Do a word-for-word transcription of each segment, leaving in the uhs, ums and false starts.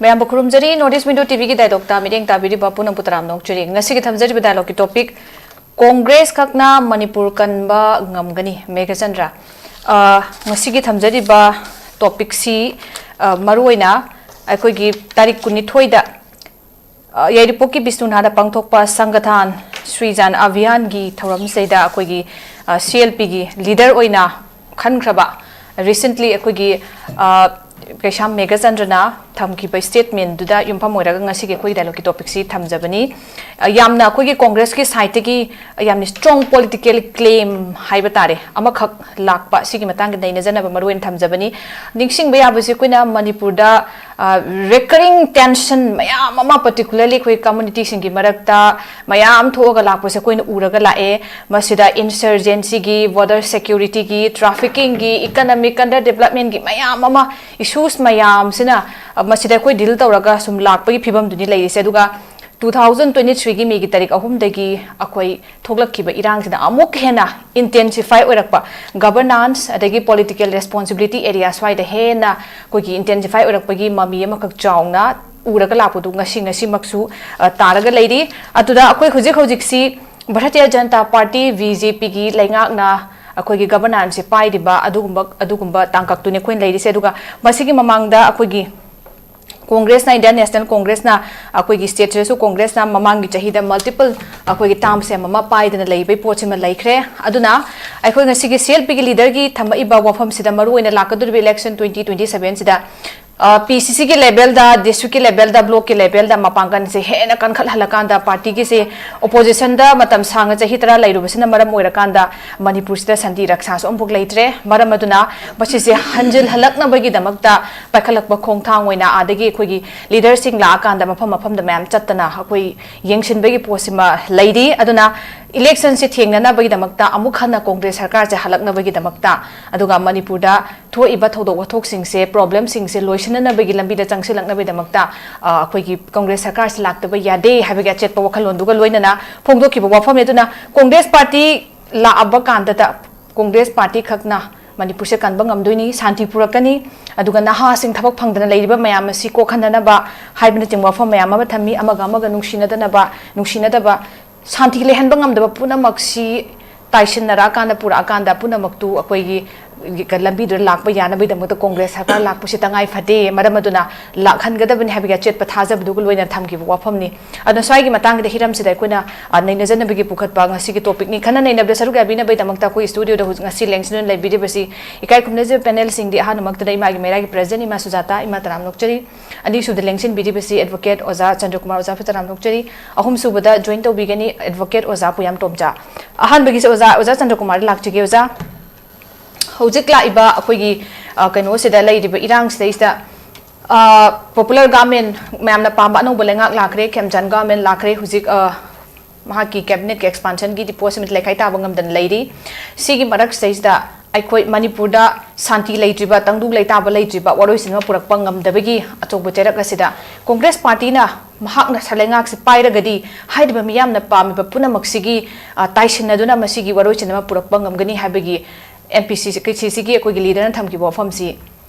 ꯃꯌꯥꯝꯕꯨ ꯈꯨꯔꯨꯝꯖꯔꯤ꯫ North East Window ꯇꯤꯚꯤꯒꯤ ꯗꯥꯏꯂꯣꯛꯇ ꯃꯤꯠꯌꯦꯡ ꯇꯥꯕꯤꯔꯤꯕ ꯄꯨꯝꯅꯃꯛꯄꯨ ꯇꯔꯥꯝꯅ ꯑꯣꯛꯆꯔꯤ꯫ ꯉꯁꯤꯒꯤ ꯊꯝꯖꯔꯤꯕ ꯗꯥꯏꯂꯣꯛꯀꯤ ꯇꯣꯄꯤꯛ, "ꯀꯣꯡꯒ꯭ꯔꯦꯁ ꯈꯛꯅ ꯃꯅꯤꯄꯨꯔ ꯀꯟꯕ ꯉꯝꯒꯅꯤ", ꯃꯦꯘꯆꯟꯗ꯭ꯔ꯫ ꯑ, ꯉꯁꯤꯒꯤ ꯊꯝꯖꯔꯤꯕ ꯇꯣꯄꯤꯛꯁꯤ, ꯑ, ꯃꯔꯨꯑꯣꯏꯅ ꯑꯩꯈꯣꯏꯒꯤ ꯇꯥꯔꯤꯛ ꯀꯨꯟꯅꯤꯊꯣꯏꯗ, ꯑ, ꯌꯥꯏꯔꯤꯄꯣꯛꯀꯤ ꯕꯤꯁꯅꯨꯅꯥꯗ ꯄꯥꯡꯊꯣꯛꯄ ꯁꯪꯒꯊꯥꯟ ꯁ꯭ꯔꯤꯖꯥꯟ ꯑꯚꯤꯌꯥꯟꯒꯤ ꯊꯧꯔꯝꯁꯤꯗ ꯑꯩꯈꯣꯏꯒꯤ, ꯑ, ꯁꯤ ꯑꯦꯜ ꯄꯤꯒꯤ ꯂꯤꯗꯔ ꯑꯣꯏꯅ ꯈꯟꯈ꯭ꯔꯕ, recently ꯑꯩꯈꯣꯏꯒꯤ, ꯑ, ꯀꯩꯁꯥꯝ ꯃꯦꯘꯆꯟꯗ꯭ꯔꯅ ꯊꯝꯈꯤꯕ ꯁ꯭ꯇꯦꯠꯃꯦꯟꯗꯨꯗ ꯌꯨꯝꯐꯝ ꯑꯣꯏꯔꯒ ꯉꯁꯤꯒꯤ ꯑꯩꯈꯣꯏꯒꯤ ꯗꯥꯏꯂꯣꯛꯀꯤ ꯇꯣꯄꯤꯛꯁꯤ ꯊꯝꯖꯕꯅꯤ꯫ ꯑ, ꯌꯥꯝꯅ ꯑꯩꯈꯣꯏꯒꯤ ꯀꯣꯡꯒ꯭ꯔꯦꯁꯀꯤ ꯁꯥꯏꯠꯇꯒꯤ ꯌꯥꯝꯅ ꯁ꯭ꯇꯔꯣꯡ ꯄꯣꯂꯤꯇꯤꯀꯦꯜ ꯀ꯭ꯂꯦꯝ ꯍꯥꯏꯕ ꯇꯥꯔꯦ, ꯑꯃꯈꯛ ꯂꯥꯛꯄ, ꯁꯤꯒꯤ ꯃꯇꯥꯡꯗ ꯅꯩꯅꯖꯅꯕ ꯃꯔꯨꯑꯣꯏꯅ ꯊꯝꯖꯕꯅꯤ꯫ ꯅꯤꯡꯁꯤꯡꯕ ꯌꯥꯕꯁꯤ, ꯑꯩꯈꯣꯏꯅ ꯃꯅꯤꯄꯨꯔꯗ, ꯑ, ꯔꯤꯀꯔꯤꯡ ꯇꯦꯟꯁꯟ ꯃꯌꯥꯝ ꯑꯃ, particularly ꯑꯩꯈꯣꯏ ꯀꯝꯃꯨꯅꯤꯇꯤꯁꯤꯡꯒꯤ ꯃꯔꯛꯇ ꯃꯌꯥꯝ ꯊꯣꯛꯑꯒ ꯂꯥꯛꯄꯁꯦ ꯑꯩꯈꯣꯏꯅ ꯎꯔꯒ ꯂꯥꯛꯑꯦ꯫ ꯃꯁꯤꯗ ꯏꯟꯁꯔꯖꯦꯟꯁꯤꯒꯤ, ꯕꯣꯔꯗꯔ ꯁꯦꯀ꯭ꯌꯨꯔꯤꯇꯤꯒꯤ, ꯇ꯭ꯔꯥꯐꯤꯀꯤꯡꯒꯤ, ꯏꯀꯅꯃꯤꯛ ꯑꯟꯗꯔ ꯗꯦꯕꯂꯞꯃꯦꯟꯒꯤ ꯃꯌꯥꯝ ꯑꯃ, ꯏꯁꯨꯁ ꯃꯌꯥꯝꯁꯤꯅ, ꯑ, ꯃꯁꯤꯗ ꯑꯩꯈꯣꯏ ꯗꯤꯜ ꯇꯧꯔꯒ ꯁꯨꯝ ꯂꯥꯛꯄꯒꯤ ꯐꯤꯕꯝꯗꯨꯅꯤ ꯂꯩꯔꯤꯁꯦ꯫ ꯑꯗꯨꯒ two thousand twenty threeꯒꯤ ꯃꯦꯒꯤ ꯇꯥꯔꯤꯛ ꯑꯍꯨꯝꯗꯒꯤ ꯑꯩꯈꯣꯏ ꯊꯣꯛꯂꯛꯈꯤꯕ ꯏꯔꯥꯡꯁꯤꯗ ꯑꯃꯨꯛ ꯍꯦꯟꯅ ꯏꯟꯇꯦꯟꯁꯤꯐꯥꯏ ꯑꯣꯏꯔꯛꯄ, ꯒꯕꯔꯅꯥꯟꯁ ꯑꯗꯒꯤ ꯄꯣꯂꯤꯇꯤꯀꯦꯜ ꯔꯦꯁꯄꯣꯟꯁꯤꯕꯤꯂꯤꯇꯤ ꯑꯦꯔꯤꯌꯥ ꯁ꯭ꯋꯥꯏꯗ ꯍꯦꯟꯅ ꯑꯩꯈꯣꯏꯒꯤ ꯏꯟꯇꯦꯟꯁꯤꯐꯥꯏ ꯑꯣꯏꯔꯛꯄꯒꯤ ꯃꯃꯤ ꯑꯃꯈꯛ ꯆꯥꯎꯅ ꯎꯔꯒ ꯂꯥꯛꯄꯗꯨ ꯉꯁꯤ, ꯉꯁꯤꯃꯛꯁꯨ, ꯑ, ꯇꯥꯔꯒ ꯂꯩꯔꯤ꯫ ꯑꯗꯨꯗ ꯑꯩꯈꯣꯏ ꯍꯧꯖꯤꯛ ꯍꯧꯖꯤꯛꯁꯤ Bharatiya Janata party, B J ꯄꯤꯒꯤ ꯂꯩꯉꯥꯛꯅ ꯑꯩꯈꯣꯏꯒꯤ ꯒꯕꯔꯅꯥꯟꯁꯁꯦ ꯄꯥꯏꯔꯤꯕ ꯑꯗꯨꯒꯨꯝꯕ, ꯑꯗꯨꯒꯨꯝꯕ ꯇꯥꯡꯀꯛꯇꯨꯅꯤ ꯑꯩꯈꯣꯏꯅ ꯂꯩꯔꯤꯁꯦ꯫ ꯑꯗꯨꯒ ꯃꯁꯤꯒꯤ ꯃꯃꯥꯡꯗ ꯑꯩꯈꯣꯏꯒꯤ ꯀꯣꯡꯒ꯭ꯔꯦꯁꯅ, ꯏꯟꯗꯤꯌꯥꯟ ꯅꯦꯁꯅꯦꯜ ꯀꯣꯡꯒ꯭ꯔꯦꯁꯅ, ꯑꯩꯈꯣꯏꯒꯤ ꯁ꯭ꯇꯦꯠꯁꯤꯗꯁꯨ ꯀꯣꯡꯒ꯭ꯔꯦꯁꯅ ꯃꯃꯥꯡꯒꯤ ꯆꯍꯤꯗ ꯃꯜꯇꯤꯄꯜ ꯑꯩꯈꯣꯏꯒꯤ ꯇꯥꯝꯁ ꯑꯃ ꯄꯥꯏꯗꯅ ꯂꯩꯕꯒꯤ ꯄꯣꯠꯁꯤꯃ ꯂꯩꯈ꯭ꯔꯦ꯫ ꯑꯗꯨꯅ ꯑꯩꯈꯣꯏ ꯉꯁꯤꯒꯤ ꯁꯤ ꯑꯦꯜ ꯄꯤꯒꯤ ꯂꯤꯗꯔꯒꯤ ꯊꯝꯃꯛꯏꯕ ꯋꯥꯐꯝꯁꯤꯗ, ꯃꯔꯨꯑꯣꯏꯅ ꯂꯥꯛꯀꯗꯧꯔꯤꯕ ꯏꯂꯦꯛꯁꯟ twenty twenty sevenꯁꯤꯗ, ꯑ, ꯄꯤ ꯁꯤ ꯁꯤꯒꯤ ꯂꯦꯚꯦꯜꯗ, ꯗꯤꯁꯇ꯭ꯔꯤꯛꯀꯤ ꯂꯦꯚꯦꯜꯗ, ꯕ꯭ꯂꯣꯛꯀꯤ ꯂꯦꯚꯦꯜꯗ ꯃꯄꯥꯡꯒꯜꯁꯦ ꯍꯦꯟꯅ ꯀꯟꯈꯠꯍꯜꯂꯀꯥꯟꯗ, ꯄꯥꯔꯇꯤꯒꯤꯁꯦ ꯑꯣꯄꯣꯖꯤꯁꯟꯗ ꯃꯇꯝ ꯁꯥꯡꯅ ꯆꯍꯤ ꯇꯔꯥ ꯂꯩꯔꯨꯕꯁꯤꯅ ꯃꯔꯝ ꯑꯣꯏꯔꯀꯥꯟꯗ ꯃꯅꯤꯄꯨꯔꯁꯤꯗ ꯁꯥꯟꯇꯤ ꯔꯛꯁꯥꯁꯨ ꯑꯃꯨꯛ ꯂꯩꯇ꯭ꯔꯦ꯫ ꯃꯔꯝ ꯑꯗꯨꯅ ꯃꯁꯤꯁꯦ ꯍꯟꯖꯤꯜꯍꯜꯂꯛꯅꯕꯒꯤꯗꯃꯛꯇ ꯄꯥꯏꯈꯠꯂꯛꯄ ꯈꯣꯡꯊꯥꯡ ꯑꯣꯏꯅ ꯑꯥꯗꯒꯤ ꯑꯩꯈꯣꯏꯒꯤ ꯂꯤꯗꯔꯁꯤꯡ ꯂꯥꯛꯑꯀꯥꯟꯗ ꯃꯐꯝ ꯃꯐꯝꯗ ꯃꯌꯥꯝ ꯆꯠꯇꯅ ꯑꯩꯈꯣꯏ ꯌꯦꯡꯁꯤꯟꯕꯒꯤ ꯄꯣꯠꯁꯤꯃ ꯂꯩꯔꯤ꯫ ꯑꯗꯨꯅ ꯏꯂꯦꯛꯁꯟꯁꯦ ꯊꯦꯡꯅꯅꯕꯒꯤꯗꯃꯛꯇ, ꯑꯃꯨꯛ ꯍꯟꯅ ꯀꯣꯡꯒ꯭ꯔꯦꯁ ꯁꯔꯀꯥꯔꯁꯦ ꯍꯜꯂꯛꯅꯕꯒꯤꯗꯃꯛꯇ, ꯑꯗꯨꯒ ꯃꯅꯤꯄꯨꯔꯗ ꯊꯣꯛꯏꯕ ꯊꯧꯗꯣꯛ ꯋꯥꯊꯣꯛꯁꯤꯡꯁꯦ, ꯄ꯭ꯔꯣꯕ꯭ꯂꯦꯝꯁꯤꯡꯁꯦ ꯂꯣꯏꯁꯤꯟꯅꯅꯕꯒꯤ ꯂꯝꯕꯤꯗ ꯆꯪꯁꯤꯜꯂꯛꯅꯕꯒꯤꯗꯃꯛꯇ, ꯑ, ꯑꯩꯈꯣꯏꯒꯤ ꯀꯣꯡꯒ꯭ꯔꯦꯁ ꯁꯔꯀꯥꯔꯁꯤ ꯂꯥꯛꯇꯕ ꯌꯥꯗꯦ ꯍꯥꯏꯕꯒꯤ ꯑꯆꯦꯠꯄ ꯋꯥꯈꯜꯂꯣꯟꯗꯨꯒ ꯂꯣꯏꯅꯅ ꯐꯣꯡꯗꯣꯛꯈꯤꯕ ꯋꯥꯐꯝꯅꯤ꯫ ꯑꯗꯨꯅ ꯀꯣꯡꯒ꯭ꯔꯦꯁ ꯄꯥꯔꯇꯤ ꯂꯥꯛꯑꯕ ꯀꯥꯟꯗꯇ, ꯀꯣꯡꯒ꯭ꯔꯦꯁ ꯄꯥꯔꯇꯤ ꯈꯛꯅ ꯃꯅꯤꯄꯨꯔꯁꯦ ꯀꯟꯕ ꯉꯝꯗꯣꯏꯅꯤ, ꯁꯥꯟꯇꯤ ꯄꯨꯔꯛꯀꯅꯤ꯫ ꯑꯗꯨꯒ ꯅꯍꯥꯁꯤꯡ ꯊꯕꯛ ꯐꯪꯗꯅ ꯂꯩꯔꯤꯕ ꯃꯌꯥꯝ ꯑꯁꯤ ꯀꯣꯛꯍꯟꯅꯅꯕ ꯍꯥꯏꯕꯅꯆꯤꯡꯕ ꯋꯥꯐꯝ ꯃꯌꯥꯝ ꯑꯃ ꯊꯝꯃꯤ꯫ ꯑꯃꯒ ꯑꯃꯒ ꯅꯨꯡꯁꯤꯅꯗꯅꯕ, ꯅꯨꯡꯁꯤꯅꯗꯕ, ꯁꯥꯟꯇꯤ ꯂꯩꯍꯟꯕ ꯉꯝꯗꯕ ꯄꯨꯝꯅꯃꯛꯁꯤ ꯇꯥꯏꯁꯤꯟꯅꯔꯛꯑꯀꯥꯟꯗ, ꯄꯨꯔꯛꯑꯀꯥꯟꯗ ꯄꯨꯝꯅꯃꯛꯇꯨ ꯑꯩꯈꯣꯏꯒꯤ ꯂꯝꯕꯤꯗꯨꯗ ꯂꯥꯛꯄ ꯌꯥꯅꯕꯒꯤꯗꯃꯛꯇ ꯀꯣꯡꯒ꯭ꯔꯦꯁ ꯁꯔꯀꯥꯔ ꯂꯥꯛꯄꯁꯤ ꯇꯉꯥꯏ ꯐꯗꯦ꯫ ꯃꯔꯝ ꯑꯗꯨꯅ ꯂꯥꯛꯍꯟꯒꯗꯕꯅꯤ ꯍꯥꯏꯕꯒꯤ ꯑꯆꯦꯠꯄ ꯊꯥꯖꯕꯗꯨꯒ ꯂꯣꯏꯅꯅ ꯊꯝꯈꯤꯕ ꯋꯥꯐꯝꯅꯤ꯫ ꯑꯗꯨꯅ ꯁ꯭ꯋꯥꯏꯒꯤ ꯃꯇꯥꯡꯁꯤꯗ ꯍꯤꯔꯝꯁꯤꯗ ꯑꯩꯈꯣꯏꯅ, ꯑ, ꯅꯩꯅꯖꯅꯕꯒꯤ ꯄꯨꯈꯠꯄ ꯉꯁꯤꯒꯤ topicꯅꯤ꯫ ꯈꯟꯅ ꯅꯩꯅꯕꯗ ꯁꯔꯨꯛ ꯌꯥꯕꯤꯅꯕꯒꯤꯗꯃꯛꯇ ꯑꯩꯈꯣꯏ studioꯗ ꯍꯧꯖꯤꯛ ꯉꯁꯤ ꯂꯦꯡꯁꯤꯟꯗꯨꯅ ꯂꯩꯕꯤꯔꯤꯕꯁꯤ ꯏꯀꯥꯏ ꯈꯨꯝꯅꯖꯕ panelꯁꯤꯡꯗꯤ ꯑꯍꯥꯟꯕꯃꯛꯇꯗ ꯏꯃꯥꯒꯤ ꯃꯩꯔꯥꯒꯤ presidentꯅꯤ, ꯏꯃꯥ ꯁꯨꯖꯥꯇꯥ, ꯏꯃꯥ ꯇꯔꯥꯝ ꯅꯣꯛꯆꯔꯤ꯫ ꯑꯅꯤꯁꯨꯕꯗ ꯂꯦꯡꯁꯤꯟꯕꯤꯔꯤꯕꯁꯤ advocate ꯑꯣꯖꯥ ꯆꯟꯗ꯭ꯔꯀꯨꯃꯥꯔ, ꯑꯣꯖꯥ ꯇꯔꯥꯝ ꯅꯣꯛꯆꯔꯤ꯫ ꯑꯍꯨꯝꯁꯨꯕꯗ join ꯇꯧꯕꯤꯒꯅꯤ advocate ꯑꯣꯖꯥ ꯄꯨꯌꯥꯝ ꯇꯣꯝꯆꯥ꯫ ꯑꯍꯥꯟꯕꯒꯤꯁꯦ ꯑꯣꯖꯥ, ꯑꯣꯖꯥ ꯆꯟꯗ꯭ꯔꯀꯨꯃꯥꯔꯗ ꯂꯥꯛꯆꯒꯦ꯫ ꯑꯣꯖꯥ, ꯍꯧꯖꯤꯛ ꯂꯥꯛꯏꯕ ꯑꯩꯈꯣꯏꯒꯤ, ꯑ, ꯀꯩꯅꯣꯁꯤꯗ ꯂꯩꯔꯤꯕ ꯏꯔꯥꯡꯁꯤꯗꯩꯁꯤꯗ, ꯑ, popular government, ꯃꯌꯥꯝꯅ ꯄꯥꯝꯕ ꯑꯅꯧꯕ ꯂꯩꯉꯥꯛ ꯂꯥꯛꯈ꯭ꯔꯦ, ꯈꯦꯝꯆꯥꯟ government ꯂꯥꯛꯈ꯭ꯔꯦ꯫ ꯍꯧꯖꯤꯛ, ꯑ, ꯃꯍꯥꯛꯀꯤ cabinetꯀꯤ expansionꯒꯤꯗꯤ post ꯑꯃꯗꯤ ꯂꯩꯈꯥꯏ ꯇꯥꯕ ꯉꯝꯗꯅ ꯂꯩꯔꯤ꯫ ꯁꯤꯒꯤ ꯃꯔꯛꯁꯤꯗꯩꯁꯤꯗ ꯑꯩꯈꯣꯏ ꯃꯅꯤꯄꯨꯔꯗ ꯁꯥꯟꯇꯤ ꯂꯩꯇ꯭ꯔꯤꯕ, ꯇꯪꯗꯨ ꯂꯩꯇꯥꯕ ꯂꯩꯇ꯭ꯔꯤꯕ, ꯋꯥꯔꯣꯏꯁꯤꯟ ꯑꯃ ꯄꯨꯔꯛꯄ ꯉꯝꯗꯕꯒꯤ ꯑꯆꯧꯕ ꯆꯩꯔꯛ ꯑꯁꯤꯗ ꯀꯣꯡꯒ꯭ꯔꯦꯁ ꯄꯥꯔꯇꯤꯅ ꯃꯍꯥꯛꯅ ꯁ-, ꯂꯩꯉꯥꯛꯁꯤ ꯄꯥꯏꯔꯒꯗꯤ ꯍꯥꯏꯔꯤꯕ ꯃꯤꯌꯥꯝꯅ ꯄꯥꯝꯃꯤꯕ ꯄꯨꯝꯅꯃꯛꯁꯤꯒꯤ, ꯑ, ꯇꯥꯏꯁꯤꯟꯅꯗꯨꯅ ꯃꯁꯤꯒꯤ ꯋꯥꯔꯣꯏꯁꯤꯟ ꯑꯃ ꯄꯨꯔꯛꯄ ꯉꯝꯒꯅꯤ ꯍꯥꯏꯕꯒꯤ MPCCꯒꯤ ꯑꯩꯈꯣꯏꯒꯤ leaderꯅ ꯊꯝꯈꯤꯕ ꯋꯥꯐꯝꯁꯤ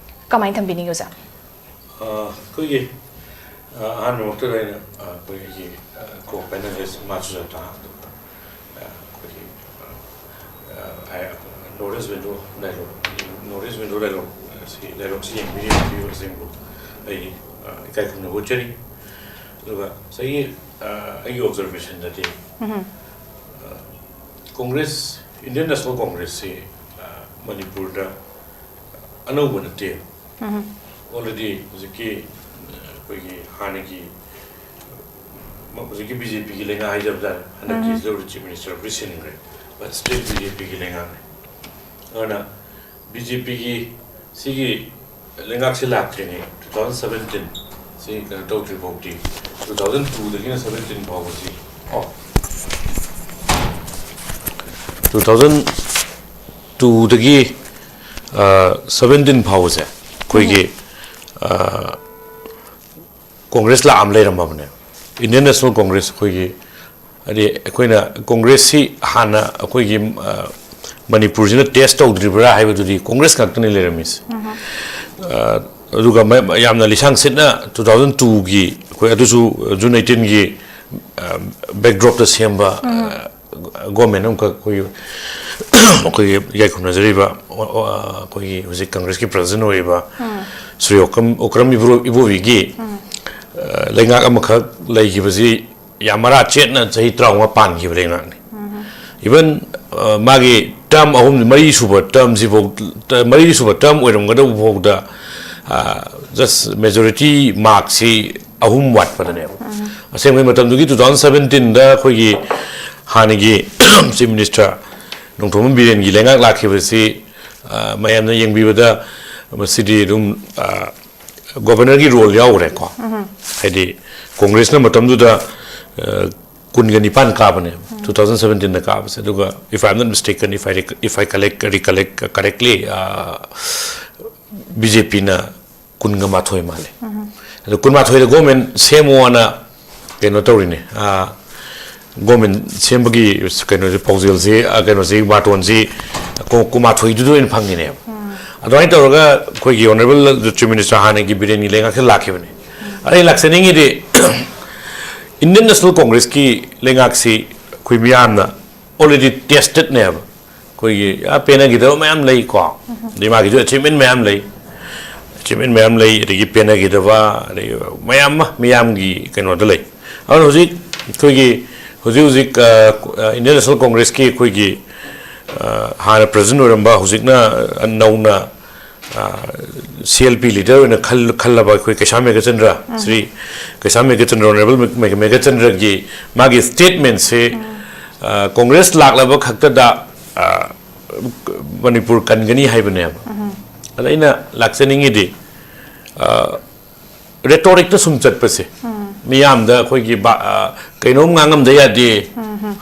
ꯀꯃꯥꯏꯅ ꯊꯝꯕꯤꯅꯤꯡꯉꯤ, ꯑꯣꯖꯥ? ꯑ, ꯑꯩꯈꯣꯏꯒꯤ, ꯑ, ꯑꯍꯥꯟꯕꯃꯛꯇꯗ ꯑꯩꯅ, ꯑ, ꯑꯩꯈꯣꯏꯒꯤ, ꯑ, co-panelist ꯃꯥꯁꯨ ꯇꯥ-, ꯑꯗꯨꯒ, ꯑ, ꯑꯩꯈꯣꯏꯒꯤ, ꯑ, ꯑ, ꯍꯥꯏ-, North East Bengal dialogue, North East Bengal dialogue, ꯑ, ꯁꯤ dialogueꯁꯤ ꯌꯦꯡꯕꯤꯔꯤꯕꯁꯤꯡꯕꯨ ꯑꯩ, ꯑ, ꯏꯀꯥꯏ ꯈꯨꯝꯅꯕ ꯎꯠꯆꯔꯤ꯫ ꯑꯗꯨꯒ ꯉꯁꯥꯏꯒꯤ, ꯑ, ꯑꯩꯒꯤ observationꯗꯗꯤ, ꯎꯝꯍꯨꯝ꯫ ꯑ, Congress, Indian National Congressꯁꯤ, ꯑ, ꯃꯅꯤꯄꯨꯔꯗ ꯑꯅꯧꯕ ꯅꯠꯇꯦ꯫ ꯎꯝꯍꯨꯝ꯫ Already ꯍꯧꯖꯤꯛꯀꯤ, ꯑ, ꯑꯩꯈꯣꯏꯒꯤ ꯍꯥꯟꯅꯒꯤ, ꯃ-, ꯍꯧꯖꯤꯛꯀꯤ BJPꯒꯤ ꯂꯩꯉꯥꯛ ꯍꯥꯏꯖꯕ ꯇꯥꯔꯦ, ꯍꯟꯗꯛꯀꯤ ꯎꯝꯍꯨꯝ꯫ Chief Minister ꯁꯤꯟꯈ꯭ꯔꯦ, but still BJPꯒꯤ ꯂꯩꯉꯥꯛꯅꯤ꯫ ꯑꯗꯨꯅ BJPꯒꯤ ꯁꯤꯒꯤ ꯂꯩꯉꯥꯛꯁꯤ ꯂꯥꯛꯇ꯭ꯔꯤꯉꯩ, two thousand seventeen ꯁꯤ ꯀꯩꯅꯣ ꯇꯧꯗ꯭ꯔꯤ ꯐꯥꯎꯗꯤ, two thousand twoꯗꯒꯤꯅ seventeen ꯐꯥꯎꯕꯁꯤ, ꯑꯣ, two thousand twoꯗꯒꯤ, ꯑ, seventeen ꯐꯥꯎꯕꯁꯦ ꯑꯩꯈꯣꯏꯒꯤ, ꯎꯝ꯫ ꯑ, ꯀꯣꯡꯒ꯭ꯔꯦꯁ ꯂꯥꯛꯑꯝ ꯂꯩꯔꯝꯃꯕꯅꯦ꯫ Indian National Congress ꯑꯩꯈꯣꯏꯒꯤ, ꯍꯥꯏꯗꯤ ꯑꯩꯈꯣꯏꯅ ꯀꯣꯡꯒ꯭ꯔꯦꯁꯁꯤ ꯍꯥꯟꯅ ꯑꯩꯈꯣꯏꯒꯤ, ꯑ, ꯃꯅꯤꯄꯨꯔꯁꯤꯅ ꯇꯦꯁ ꯇꯧꯗ꯭ꯔꯤꯕ꯭ꯔꯥ ꯍꯥꯏꯕꯗꯨꯗꯤ ꯀꯣꯡꯒ꯭ꯔꯦꯁ ꯉꯥꯛꯇꯅꯤ ꯂꯩꯔꯝꯃꯤꯁꯦ꯫ ꯑ, ꯑꯗꯨꯒ ꯃ-, ꯌꯥꯝꯅ ꯂꯤꯁꯥꯡ ꯁꯤꯠꯅ ꯇꯨ ꯊꯥꯎꯖꯟ ꯇꯨꯒꯤ ꯑꯩꯈꯣꯏ, ꯑꯗꯨꯁꯨ ꯖꯨꯟ ꯑꯩꯠꯇꯤꯟꯒꯤ ꯕꯦꯛꯗ꯭ꯔꯣꯞꯇ ꯁꯦꯝꯕ ꯒꯣꯔꯃꯦꯟ ꯑꯃꯈꯛ ꯑꯩꯈꯣꯏꯒꯤ, ꯑꯩꯈꯣꯏꯒꯤ ꯏꯀꯥꯏ ꯈꯨꯝꯅꯖꯔꯤꯕ, ꯑ, ꯑ, ꯑꯩꯈꯣꯏꯒꯤ ꯍꯧꯖꯤꯛ ꯀꯪꯒ꯭ꯔꯦꯁꯀꯤ ꯄ꯭ꯔꯁꯤꯗꯦꯟ ꯑꯣꯏꯔꯤꯕ ꯁ꯭ꯔꯤ ꯑꯣꯀ꯭ꯔꯝ, ꯑꯣꯀ꯭ꯔꯝ ꯏꯕꯣ-, ꯏꯕꯣꯕꯤꯒꯤ, ꯑ, ꯂꯩꯉꯥꯛ ꯑꯃꯈꯛ ꯂꯩꯈꯤꯕꯁꯤ ꯌꯥꯝ ꯃꯔꯥ ꯆꯦꯠꯅ ꯆꯍꯤ ꯇꯔꯥꯃꯉꯥ ꯄꯥꯟꯈꯤꯕ ꯂꯩꯉꯥꯛꯅꯤ꯫ ꯏꯚꯟ, ꯑ, ꯃꯥꯒꯤ ꯇꯔꯝ ꯑꯍꯨꯝ, ꯃꯔꯤ ꯁꯨꯕ ꯇꯔꯝꯁꯤꯐꯥꯎ, ꯃꯔꯤ ꯁꯨꯕ ꯇꯔꯝ ꯑꯣꯏꯔꯝꯒꯗꯧꯕ ꯐꯥꯎꯗ, ꯑ, ꯖꯁ ꯃꯦꯖꯣꯔꯤꯇꯤ ꯃꯥꯔꯛꯁꯤ ꯑꯍꯨꯝ ꯋꯥꯠꯄꯗꯅꯦꯕ꯫ ꯑꯁꯦꯡꯕꯒꯤ ꯃꯇꯝꯗꯨꯒꯤ ꯇꯨ ꯊꯥꯎꯖꯟ ꯁꯕꯦꯟꯇꯤꯟꯗ ꯑꯩꯈꯣꯏꯒꯤ ꯍꯥꯟꯅꯒꯤ ꯆꯤꯐ ꯃꯤꯅꯤꯁꯇꯔ ꯅꯣꯡꯊꯣꯝꯕꯝ ꯕꯤꯔꯦꯟꯒꯤ ꯂꯩꯉꯥꯛ ꯂꯥꯛꯈꯤꯕꯁꯤ, ꯑ, ꯃꯌꯥꯝꯅ ꯌꯦꯡꯕꯤꯕꯗ ꯃꯁꯤꯗꯤ ꯑꯗꯨꯝ, ꯑ, ꯒꯣꯕꯔꯅꯔꯒꯤ ꯔꯣꯜ ꯌꯥꯎꯈ꯭ꯔꯦꯀꯣ꯫ ꯍꯥꯏꯗꯤ ꯀꯣꯡꯒ꯭ꯔꯦꯁꯅ ꯃꯇꯝꯗꯨꯗ, ꯑ, ꯀꯨꯟꯒ ꯅꯤꯄꯥꯟ ꯀꯥꯕꯅꯦꯕ, ꯇꯨ ꯊꯥꯎꯖꯟ ꯁꯕꯦꯟꯇꯤꯟꯗ ꯀꯥꯕꯁꯦ꯫ ꯑꯗꯨꯒ, if I am not mistaken, if I rec-, if I collect, recollect correctly, ꯑ, ꯕꯤ ꯖꯦ ꯄꯤꯅ ꯀꯨꯟꯒ ꯃꯥꯊꯣꯏ ꯃꯥꯜꯂꯦ꯫ ꯑꯗꯣ ꯀꯨꯟꯃꯥꯊꯣꯏꯗ ꯒꯣꯔꯃꯦꯟ ꯁꯦꯝꯃꯣꯅ ꯀꯩꯅꯣ ꯇꯧꯔꯤꯅꯦ꯫ ꯑ, ꯒꯣꯔꯃꯦꯟ ꯁꯦꯝꯕꯒꯤ ꯀꯩꯅꯣꯁꯦ, ꯄꯥꯎꯖꯦꯜꯁꯦ, ꯑ, ꯀꯩꯅꯣꯁꯦ, ꯕꯥꯇꯣꯟꯁꯦ ꯀꯨ-, ꯀꯨꯟꯃꯥꯊꯣꯏꯗꯨꯗ ꯑꯣꯏꯅ ꯐꯪꯉꯤꯅꯦꯕ꯫ ꯑꯗꯨꯃꯥꯏꯅ ꯇꯧꯔꯒ ꯑꯩꯈꯣꯏꯒꯤ ꯑꯣꯅꯔꯦꯕꯜ ꯆꯤꯐ ꯃꯤꯅꯤꯁꯇꯔ ꯍꯥꯟꯅꯒꯤ ꯕꯤꯔꯦꯟꯒꯤ ꯂꯩꯉꯥꯛꯁꯦ ꯂꯥꯛꯈꯤꯕꯅꯦ꯫ ꯑꯗ ꯑꯩ ꯂꯥꯛꯆꯅꯤꯡꯉꯤꯗꯤ, ꯏꯟꯗꯤꯌꯟ ꯅꯦꯁꯅꯦꯜ ꯀꯣꯡꯒ꯭ꯔꯦꯁꯀꯤ ꯂꯩꯉꯥꯛꯁꯤ ꯑꯩꯈꯣꯏ ꯃꯤꯌꯥꯝꯅ already testedꯅꯦꯕ꯫ ꯑꯩꯈꯣꯏꯒꯤ, ꯑ, ꯄꯦꯟꯅꯈꯤꯗꯕ ꯃꯌꯥꯝ ꯂꯩꯀꯣ꯫ ꯑꯗꯩ ꯃꯥꯒꯤꯁꯨ ꯑꯦꯆꯤꯞꯃꯦꯟ ꯃꯌꯥꯝ ꯂꯩ꯫ ꯑꯦꯆꯤꯞꯃꯦꯟ ꯃꯌꯥꯝ ꯂꯩ, ꯑꯗꯒꯤ ꯄꯦꯟꯅꯈꯤꯗꯕ, ꯑꯗꯒꯤ ꯃꯌꯥꯝ ꯑꯃ ꯃꯤꯌꯥꯝꯒꯤ ꯀꯩꯅꯣꯗ ꯂꯩ꯫ ꯑꯗꯨꯅ ꯍꯧꯖꯤꯛ ꯑꯩꯈꯣꯏꯒꯤ, ꯍꯧꯖꯤꯛ ꯍꯧꯖꯤꯛ, ꯑ, ꯑ, ꯏꯟꯗꯤꯌꯟ ꯅꯦꯁꯅꯦꯜ ꯀꯣꯡꯒ꯭ꯔꯦꯁꯀꯤ ꯑꯩꯈꯣꯏꯒꯤ, ꯑ, ꯍꯥꯟꯅ ꯄ꯭ꯔꯁꯤꯗꯦꯟ ꯑꯣꯏꯔꯝꯕ, ꯍꯧꯖꯤꯛꯅ, ꯑ, ꯅꯧꯅ, ꯑ, ꯁꯤ ꯑꯦꯜ ꯄꯤ ꯂꯤꯗꯔ ꯑꯣꯏꯅ ꯈꯜ-, ꯈꯜꯂꯕ ꯑꯩꯈꯣꯏ ꯀꯩꯁꯥꯝ ꯃꯦꯘꯆꯟꯗ꯭ꯔ, ꯁ꯭ꯔꯤ ꯀꯩꯁꯥꯝ ꯃꯦꯘꯆꯟꯗ꯭ꯔ, ꯑꯣꯅꯔꯦꯕꯜ ꯃꯦ-, ꯃꯦ-, ꯃꯦꯘꯆꯟꯗ꯭ꯔꯒꯤ ꯃꯥꯒꯤ ꯁ꯭ꯇꯦꯠꯃꯦꯟꯁꯦ, ꯑ, ꯀꯣꯡꯒ꯭ꯔꯦꯁ ꯂꯥꯛꯂꯕ ꯈꯛꯇꯗ, ꯑ, ꯃꯅꯤꯄꯨꯔ ꯀꯟꯒꯅꯤ ꯍꯥꯏꯕꯅꯦꯕ꯫ ꯑꯗ ꯑꯩꯅ ꯂꯥꯛꯆꯅꯤꯡꯉꯤꯗꯤ, ꯑ, ꯔꯦꯇꯣꯔꯤꯛꯇ ꯁꯨꯝ ꯆꯠꯄꯁꯦ, ꯃꯤꯌꯥꯝꯗ ꯑꯩꯈꯣꯏꯒꯤ ꯕꯥ-, ꯑ, ꯀꯩꯅꯣꯝ ꯉꯥꯡꯉꯝꯗ ꯌꯥꯗꯦ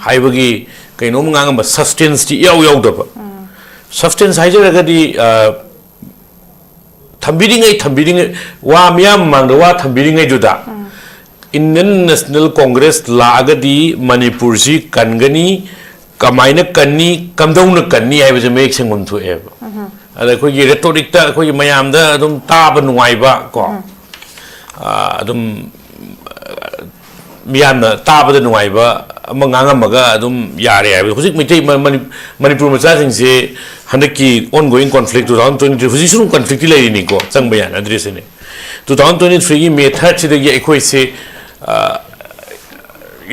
ꯍꯥꯏꯕꯒꯤ ꯀꯩꯅꯣꯝ ꯉꯥꯡꯉꯝꯕ, ꯁꯕꯁꯇꯦꯟꯁꯇꯤ ꯏꯌꯥꯎ ꯌꯥꯎꯗꯕ꯫ ꯁꯕꯁꯇꯦꯟꯁ ꯍꯥꯏꯖꯔꯒꯗꯤ, ꯑ, ꯊꯝꯕꯤꯔꯤꯉꯩ, ꯊꯝꯕꯤꯔꯤꯉꯩ, ꯋꯥ ꯃꯤꯌꯥꯝ ꯃꯃꯥꯡꯗ ꯋꯥ ꯊꯝꯕꯤꯔꯤꯉꯩꯗꯨꯗ, ꯏꯟꯗꯤꯌꯟ ꯅꯦꯁꯅꯦꯜ ꯀꯣꯡꯒ꯭ꯔꯦꯁ ꯂꯥꯛꯑꯒꯗꯤ ꯃꯅꯤꯄꯨꯔꯁꯤ ꯀꯟꯒꯅꯤ, ꯀꯃꯥꯏꯅ ꯀꯟꯅꯤ, ꯀꯝꯗꯧꯅ ꯀꯟꯅꯤ ꯍꯥꯏꯕꯁꯦ ꯃꯌꯦꯛ ꯁꯦꯡꯐꯝ ꯊꯣꯛꯑꯦꯕ꯫ ꯑꯗ ꯑꯩꯈꯣꯏꯒꯤ rhetoricꯇ ꯑꯩꯈꯣꯏꯒꯤ ꯃꯌꯥꯝꯗ ꯑꯗꯨꯝ ꯇꯥꯕ ꯅꯨꯡꯉꯥꯏꯕ ꯀꯣ, ꯑꯗꯨꯝ ꯃꯤꯌꯥꯝꯅ ꯇꯥꯕꯗ ꯅꯨꯡꯉꯥꯏꯕ ꯑꯃ ꯉꯥꯡꯉꯝꯃꯒ ꯑꯗꯨꯝ ꯌꯥꯔꯦ ꯍꯥꯏꯕ꯫ ꯍꯧꯖꯤꯛ ꯃꯩꯇꯩ ꯃꯅꯤꯄꯨꯔ ꯃꯆꯥꯁꯤꯡꯁꯦ ꯍꯟꯗꯛꯀꯤ ongoing conflict two thousand twenty three, ꯍꯧꯖꯤꯛꯁꯨ ꯑꯗꯨꯝ conflictꯇꯤ ꯂꯩꯔꯤꯅꯤꯀꯣ, ꯆꯪꯕ ꯌꯥꯅꯗ꯭ꯔꯤꯁꯤꯅꯤ꯫ Two thousand twenty threeꯒꯤ May thirdꯁꯤꯗꯒꯤ ꯑꯩꯈꯣꯏꯁꯦ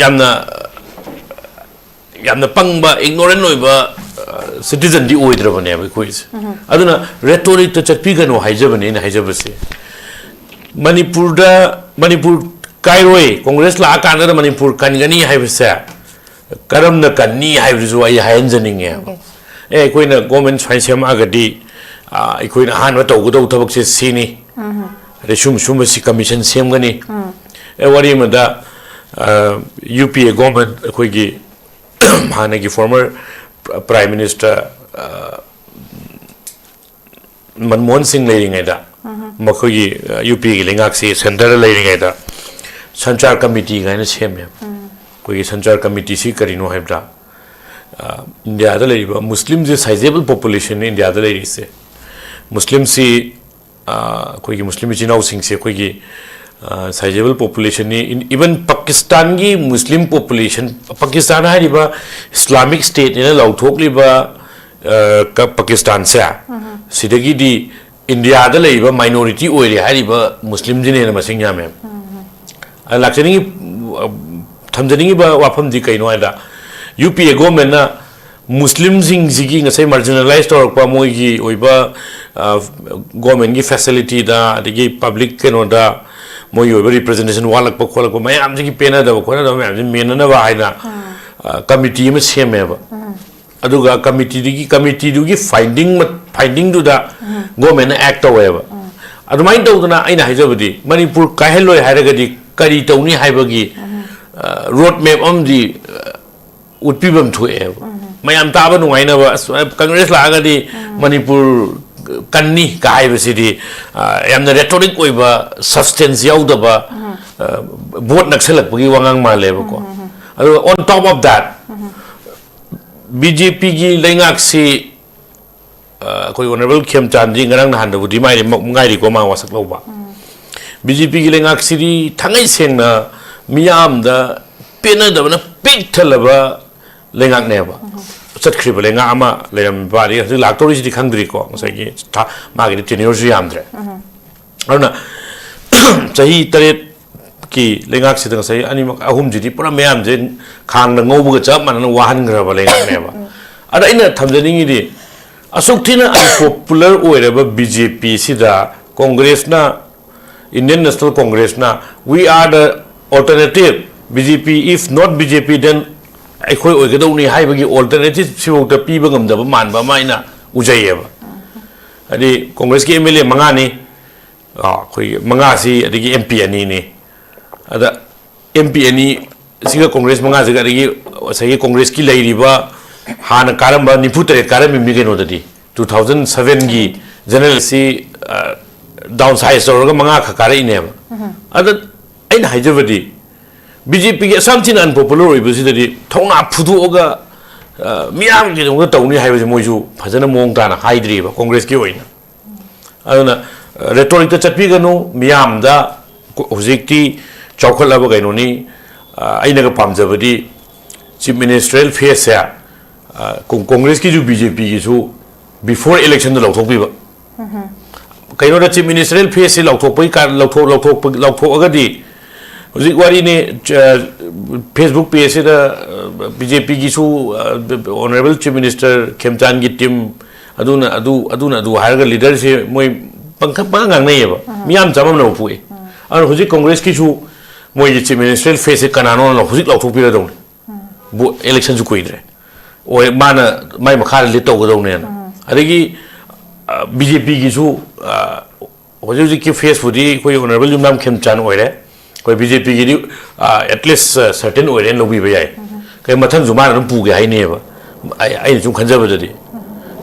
ꯌꯥꯝꯅ ꯌꯥꯝꯅ ꯄꯪꯕ, ignorant ꯑꯣꯏꯕ citizenꯗꯤ ꯑꯣꯏꯗ꯭ꯔꯕꯅꯦꯕ ꯑꯩꯈꯣꯏꯁꯦ꯫ ꯑꯗꯨꯅ rhetoricꯇ ꯆꯠꯄꯤꯒꯅꯨ ꯍꯥꯏꯖꯕꯅꯦ ꯑꯩꯅ ꯍꯥꯏꯖꯕꯁꯦ꯫ ꯃꯅꯤꯄꯨꯔꯗ, ꯃꯅꯤꯄꯨꯔ ꯀꯥꯏꯔꯣꯏ, ꯀꯣꯡꯒ꯭ꯔꯦꯁ ꯂꯥꯛꯑꯀꯥꯟꯗ ꯃꯅꯤꯄꯨꯔ ꯀꯟꯒꯅꯤ ꯍꯥꯏꯕꯁꯦ ꯀꯔꯝꯅ ꯀꯟꯅꯤ ꯍꯥꯏꯕꯗꯨꯁꯨ ꯑꯩ ꯍꯥꯏꯍꯟꯖꯅꯤꯡꯉꯦꯕ꯫ ꯑꯦ, ꯑꯩꯈꯣꯏꯅ government ꯁꯨꯃꯥꯏꯅ ꯁꯦꯝꯃꯛꯑꯒꯗꯤ, ꯑ, ꯑꯩꯈꯣꯏꯅ ꯑꯍꯥꯟꯕ ꯇꯧꯒꯗꯧꯕ ꯊꯕꯛꯁꯦ ꯁꯤꯅꯤ, ꯑꯗꯩ ꯁꯨꯝ ꯁꯨꯝꯕꯁꯤ commission ꯁꯦꯝꯒꯅꯤ꯫ ꯑꯦ, ꯋꯥꯔꯤ ꯑꯃꯗ, ꯑ, UPA government, ꯑꯩꯈꯣꯏꯒꯤ ꯍꯥꯟꯅꯒꯤ former Prime Minister, ꯑ, ꯃꯟꯃꯣꯍꯟ ꯁꯤꯡ ꯂꯩꯔꯤꯉꯩꯗ, ꯃꯈꯣꯏꯒꯤ, ꯑ, UPAꯒꯤ ꯂꯩꯉꯥꯛꯁꯤ centreꯗ ꯂꯩꯔꯤꯉꯩꯗ Sanchar Committee ꯀꯥꯏꯅ ꯁꯦꯝꯃꯦ꯫ ꯑꯩꯈꯣꯏꯒꯤ Sanchar Committeeꯁꯤ ꯀꯔꯤꯅꯣ ꯍꯥꯏꯕꯗ, ꯑ, ꯏꯟꯗꯤꯌꯥꯗ ꯂꯩꯔꯤꯕ ꯃꯨꯁꯂꯤꯝꯁꯦ sizable populationꯅꯤ ꯏꯟꯗꯤꯌꯥꯗ ꯂꯩꯔꯤꯁꯦ꯫ ꯃꯨꯁꯂꯤꯝꯁꯤ, ꯑ, ꯑꯩꯈꯣꯏꯒꯤ ꯃꯨꯁꯂꯤꯝ ꯏꯆꯤꯟ ꯏꯅꯥꯎꯁꯤꯡꯁꯦ ꯑꯩꯈꯣꯏꯒꯤ, ꯑ, sizable populationꯅꯤ꯫ Even ꯄꯥꯀꯤꯁꯇꯥꯟꯒꯤ ꯃꯨꯁꯂꯤꯝ population, ꯄꯥꯀꯤꯁꯇꯥꯟ ꯍꯥꯏꯔꯤꯕ Islamic Stateꯅꯦꯅ ꯂꯥꯎꯊꯣꯛꯂꯤꯕ, ꯑ, ꯀ-, ꯄꯥꯀꯤꯁꯇꯥꯟꯁꯦ, ꯁꯤꯗꯒꯤꯗꯤ ꯏꯟꯗꯤꯌꯥꯗ ꯂꯩꯔꯤꯕ minority ꯑꯣꯏꯔꯦ ꯍꯥꯏꯔꯤꯕ ꯃꯨꯁꯂꯤꯝꯁꯤꯅ ꯍꯦꯟꯅ ꯃꯁꯤꯡ ꯌꯥꯝꯃꯦꯕ꯫ ꯑ, ꯂꯥꯛꯆꯅꯤꯡꯉꯤ, ꯑ, ꯊꯝꯖꯅꯤꯡꯉꯤꯕ ꯋꯥꯐꯝꯗꯤ ꯀꯩꯅꯣ ꯍꯥꯏꯗ, UPA governmentꯅ ꯃꯨꯁꯂꯤꯝꯁꯤꯡꯁꯤꯒꯤ ꯉꯁꯥꯏ marginalize ꯇꯧꯔꯛꯄ, ꯃꯣꯏꯒꯤ ꯑꯣꯏꯕ, ꯑ, governmentꯀꯤ facilityꯗ, ꯑꯗꯒꯤ public ꯀꯩꯅꯣꯗ ꯃꯣꯏꯒꯤ ꯑꯣꯏꯕ representation ꯋꯥꯠꯂꯛꯄ ꯈꯣꯠꯂꯛꯄ ꯃꯌꯥꯝꯁꯤꯒꯤ ꯄꯦꯟꯅꯗꯕ ꯈꯣꯠꯅꯗꯕ ꯃꯌꯥꯝꯁꯤ ꯃꯦꯟꯅꯅꯕ ꯍꯥꯏꯅ, ꯑ, committee ꯑꯃ ꯁꯦꯝꯃꯦꯕ꯫ ꯑꯗꯨꯒ committeeꯗꯨꯒꯤ, committeeꯗꯨꯒꯤ finding ꯃ-, findingꯗꯨꯗ governmentꯅ act ꯇꯧꯋꯦꯕ꯫ ꯑꯗꯨꯃꯥꯏꯅ ꯇꯧꯗꯅ ꯑꯩꯅ ꯍꯥꯏꯖꯕꯗꯤ, ꯃꯅꯤꯄꯨꯔ ꯀꯥꯏꯍꯜꯂꯣꯏ ꯍꯥꯏꯔꯒꯗꯤ ꯀꯔꯤ ꯇꯧꯅꯤ ꯍꯥꯏꯕꯒꯤ, ꯑ, road map ꯑꯃꯗꯤ, ꯑ, ꯎꯠꯄꯤꯐꯝ ꯊꯣꯛꯑꯦꯕ꯫ ꯃꯌꯥꯝ ꯇꯥꯕ ꯅꯨꯡꯉꯥꯏꯅꯕ, "ꯑꯁ, ꯀꯪꯒ꯭ꯔꯦꯁ ꯂꯥꯛꯑꯒꯗꯤ ꯃꯅꯤꯄꯨꯔ ꯀꯟꯅꯤ" ꯀ ꯍꯥꯏꯕꯁꯤꯗꯤ, ꯑ, ꯌꯥꯝꯅ rhetoric ꯑꯣꯏꯕ, substance ꯌꯥꯎꯗꯕ, ꯑ, vote ꯅꯛꯁꯜꯂꯛꯄꯒꯤ ꯋꯥꯉꯥꯡ ꯃꯥꯜꯂꯦꯕꯀꯣ꯫ ꯑꯗꯨꯒ on top of that, B J ꯄꯤꯒꯤ ꯂꯩꯉꯥꯛꯁꯤ, ꯑ, ꯑꯩꯈꯣꯏ ꯑꯣꯅꯔꯦꯕꯜ ꯈꯦꯝꯆꯥꯟꯗꯤ ꯉꯔꯥꯡ ꯅꯍꯥꯟꯗꯕꯨꯗꯤ ꯃꯥꯏꯔꯤ-, ꯃ-, ꯉꯥꯏꯔꯤꯀꯣ ꯃꯥ ꯋꯥꯁꯛ ꯂꯧꯕ꯫ ꯕꯤ ꯖꯦ ꯄꯤꯒꯤ ꯂꯩꯉꯥꯛꯁꯤꯗꯤ ꯊꯥꯡꯉꯩ ꯁꯦꯡꯅ ꯃꯤꯌꯥꯝꯗ ꯄꯦꯟꯅꯗꯕꯅ ꯄꯤꯛ ꯊꯜꯂꯕ ꯂꯩꯉꯥꯛꯅꯦꯕ꯫ ꯆꯠꯈ꯭ꯔꯤꯕ ꯂꯩꯉꯥꯛ ꯑꯃ ꯂꯩꯔꯝꯕ, ꯑꯗꯩ ꯍꯧꯖꯤꯛ ꯂꯥꯛꯇꯧꯔꯤꯁꯤꯗꯤ ꯈꯪꯗ꯭ꯔꯤꯀꯣ, ꯉꯁꯥꯏꯒꯤ ꯊꯥ-, ꯃꯥꯒꯤꯗꯤ ꯇꯦꯅ꯭ꯌꯨꯔꯁꯨ ꯌꯥꯝꯗ꯭ꯔꯦ꯫ ꯑꯗꯨꯅ ꯆꯍꯤ ꯇꯔꯦꯠꯀꯤ ꯂꯩꯉꯥꯛꯁꯤꯗ ꯉꯁꯥꯏ ꯑꯅꯤꯃꯛ, ꯑꯍꯨꯝꯁꯤꯗꯤ ꯄꯨꯔꯥ ꯃꯌꯥꯝꯁꯦ ꯈꯥꯡꯗ ꯉꯧꯕꯒ ꯆꯞ ꯃꯥꯟꯅꯅ ꯋꯥꯍꯟꯈ꯭ꯔꯕ ꯂꯩꯉꯥꯛꯅꯦꯕ꯫ ꯑꯗ ꯑꯩꯅ ꯊꯝꯖꯅꯤꯡꯉꯤꯗꯤ, ꯑꯁꯨꯛ ꯊꯤꯅ ꯑꯟꯄꯣꯄꯨꯂꯔ ꯑꯣꯏꯔꯕ ꯕꯤ ꯖꯦ ꯄꯤ ꯁꯤꯗ ꯀꯣꯡꯒ꯭ꯔꯦꯁꯅ, Indian National Congressꯅ, "We are the alternative, B J P, if not B J P, then ꯑꯩꯈꯣꯏ ꯑꯣꯏꯒꯗꯧꯅꯤ" ꯍꯥꯏꯕꯒꯤ alternative ꯁꯤꯐꯥꯎꯗ ꯄꯤꯕ ꯉꯝꯗꯕ ꯃꯥꯟꯕ ꯑꯃ ꯑꯩꯅ ꯎꯖꯩꯌꯦꯕ꯫ ꯍꯥꯏꯗꯤ ꯀꯣꯡꯒ꯭ꯔꯦꯁꯀꯤ ꯑꯦꯝ ꯑꯦꯜ ꯑꯦ ꯃꯉꯥꯅꯤ, ꯑ, ꯑꯩꯈꯣꯏꯒꯤ ꯃꯉꯥꯁꯤ, ꯑꯗꯒꯤ ꯑꯦꯝ ꯄꯤ ꯑꯅꯤꯅꯤ꯫ ꯑꯗ ꯑꯦꯝ ꯄꯤ ꯑꯅꯤ ꯁꯤꯒ ꯀꯣꯡꯒ꯭ꯔꯦꯁ ꯃꯉꯥꯁꯤꯒ, ꯑꯗꯒꯤ ꯉꯁꯥꯏꯒꯤ ꯀꯣꯡꯒ꯭ꯔꯦꯁꯀꯤ ꯂꯩꯔꯤꯕ ꯍꯥꯟꯅ ꯀꯥꯔꯝꯕ ꯅꯤꯐꯨ ꯇꯔꯦꯠ ꯀꯥꯔꯝꯃꯤꯕꯅꯤ ꯀꯩꯅꯣꯗꯗꯤ, two thousand sevenꯒꯤ generalꯁꯤ, ꯑ, downsize ꯇꯧꯔꯒ ꯃꯉꯥ ꯈꯛ ꯀꯥꯔꯛꯏꯅꯦꯕ꯫ ꯑꯗ ꯑꯩꯅ ꯍꯥꯏꯖꯕꯗꯤ, ꯕꯤ ꯖꯦ ꯄꯤꯒꯤ ꯑꯁꯥꯝ ꯊꯤꯅ unpopular ꯑꯣꯏꯕꯁꯤꯗꯗꯤ ꯊꯧꯅꯥ ꯐꯨꯗꯣꯛꯑꯒ, ꯑ, ꯃꯤꯌꯥꯝꯒꯤꯗꯃꯛꯇ ꯇꯧꯅꯤ ꯍꯥꯏꯕꯁꯦ ꯃꯣꯏꯁꯨ ꯐꯖꯅ ꯃꯑꯣꯡ ꯇꯥꯅ ꯍꯥꯏꯗ꯭ꯔꯤꯕ ꯀꯣꯡꯒ꯭ꯔꯦꯁꯀꯤ ꯑꯣꯏꯅ꯫ ꯑꯗꯨꯅ, ꯑ, rhetoricꯇ ꯆꯠꯄꯤꯒꯅꯨ, ꯃꯤꯌꯥꯝꯗ ꯍꯧꯖꯤꯛꯇꯤ ꯆꯥꯎꯈꯠꯂꯕ ꯀꯩꯅꯣꯅꯤ꯫ ꯑ, ꯑꯩꯅꯒ ꯄꯥꯝꯖꯕꯗꯤ chief ministerial phaseꯁꯦ, ꯑ, ꯀꯣꯡ-, ꯀꯣꯡꯒ꯭ꯔꯦꯁꯀꯤꯁꯨ ꯕꯤ ꯖꯦ ꯄꯤꯒꯤꯁꯨ before electionꯗ ꯂꯧꯊꯣꯛꯄꯤꯕ꯫ ꯀꯩꯅꯣꯗ chief ministerial phaseꯁꯤ ꯂꯧꯊꯣꯛꯄꯒꯤ ꯀꯥ-, ꯂꯧꯊꯣꯛ-, ꯂꯧꯊꯣꯛꯄ-, ꯂꯧꯊꯣꯛꯑꯒꯗꯤ ꯍꯧꯖꯤꯛ ꯋꯥꯔꯤꯅꯤ, ꯑ, Facebook pageꯁꯤꯗ, ꯑ, ꯕꯤ ꯖꯦ ꯄꯤꯒꯤꯁꯨ, ꯑ, Honourable Chief Minister ꯈꯦꯝꯆꯥꯟꯒꯤ team, ꯑꯗꯨꯅ ꯑꯗꯨ, ꯑꯗꯨꯅ ꯑꯗꯨ ꯍꯥꯏꯔꯒ leaderꯁꯦ ꯃꯣꯏ ꯄꯪꯈ-, ꯄꯪꯉꯥꯡ ꯉꯥꯡꯅꯩꯌꯦꯕ꯫ ꯃꯤꯌꯥꯝ ꯆꯃꯝꯅꯕ ꯄꯣꯛꯏ꯫ ꯑꯗꯨꯅ ꯍꯧꯖꯤꯛ ꯀꯣꯡꯒ꯭ꯔꯦꯁꯀꯤꯁꯨ ꯃꯣꯏꯒꯤ chief ministerial phaseꯁꯦ ꯀꯅꯥꯅꯣꯅ ꯍꯧꯖꯤꯛ ꯂꯥꯎꯊꯣꯛꯄꯤꯔꯗꯧꯅꯤ꯫ ꯕꯣ-, electionꯁꯨ ꯀꯨꯏꯗ꯭ꯔꯦ꯫ ꯑꯣꯏ, ꯃꯥꯅ ꯃꯥꯏ ꯃꯈꯥꯗ lead ꯇꯧꯒꯗꯧꯅꯦꯅ꯫ ꯑꯗꯒꯤ, ꯑ, ꯕꯤ ꯖꯦ ꯄꯤꯒꯤꯁꯨ, ꯑ, ꯍꯧꯖꯤꯛ ꯍꯧꯖꯤꯛꯀꯤ phaseꯄꯨꯗꯤ ꯑꯩꯈꯣꯏ Honourable ꯌꯨꯝꯅꯥꯝ ꯈꯦꯝꯆꯥꯟ ꯑꯣꯏꯔꯦ꯫ ꯑꯩꯈꯣꯏ ꯕꯤ ꯖꯦ ꯄꯤꯒꯤꯗꯤ, ꯑ, at least, ꯑ, certain ꯑꯣꯏꯔꯦꯅ ꯂꯧꯕꯤꯕ ꯌꯥꯏ꯫ ꯀꯩ ꯃꯊꯪꯁꯨ ꯃꯥꯅ ꯑꯗꯨꯝ ꯄꯨꯒꯦ ꯍꯥꯏꯅꯦꯕ꯫ ꯑꯩ, ꯑꯩꯅ ꯁꯨꯝ ꯈꯟꯖꯕꯗꯗꯤ꯫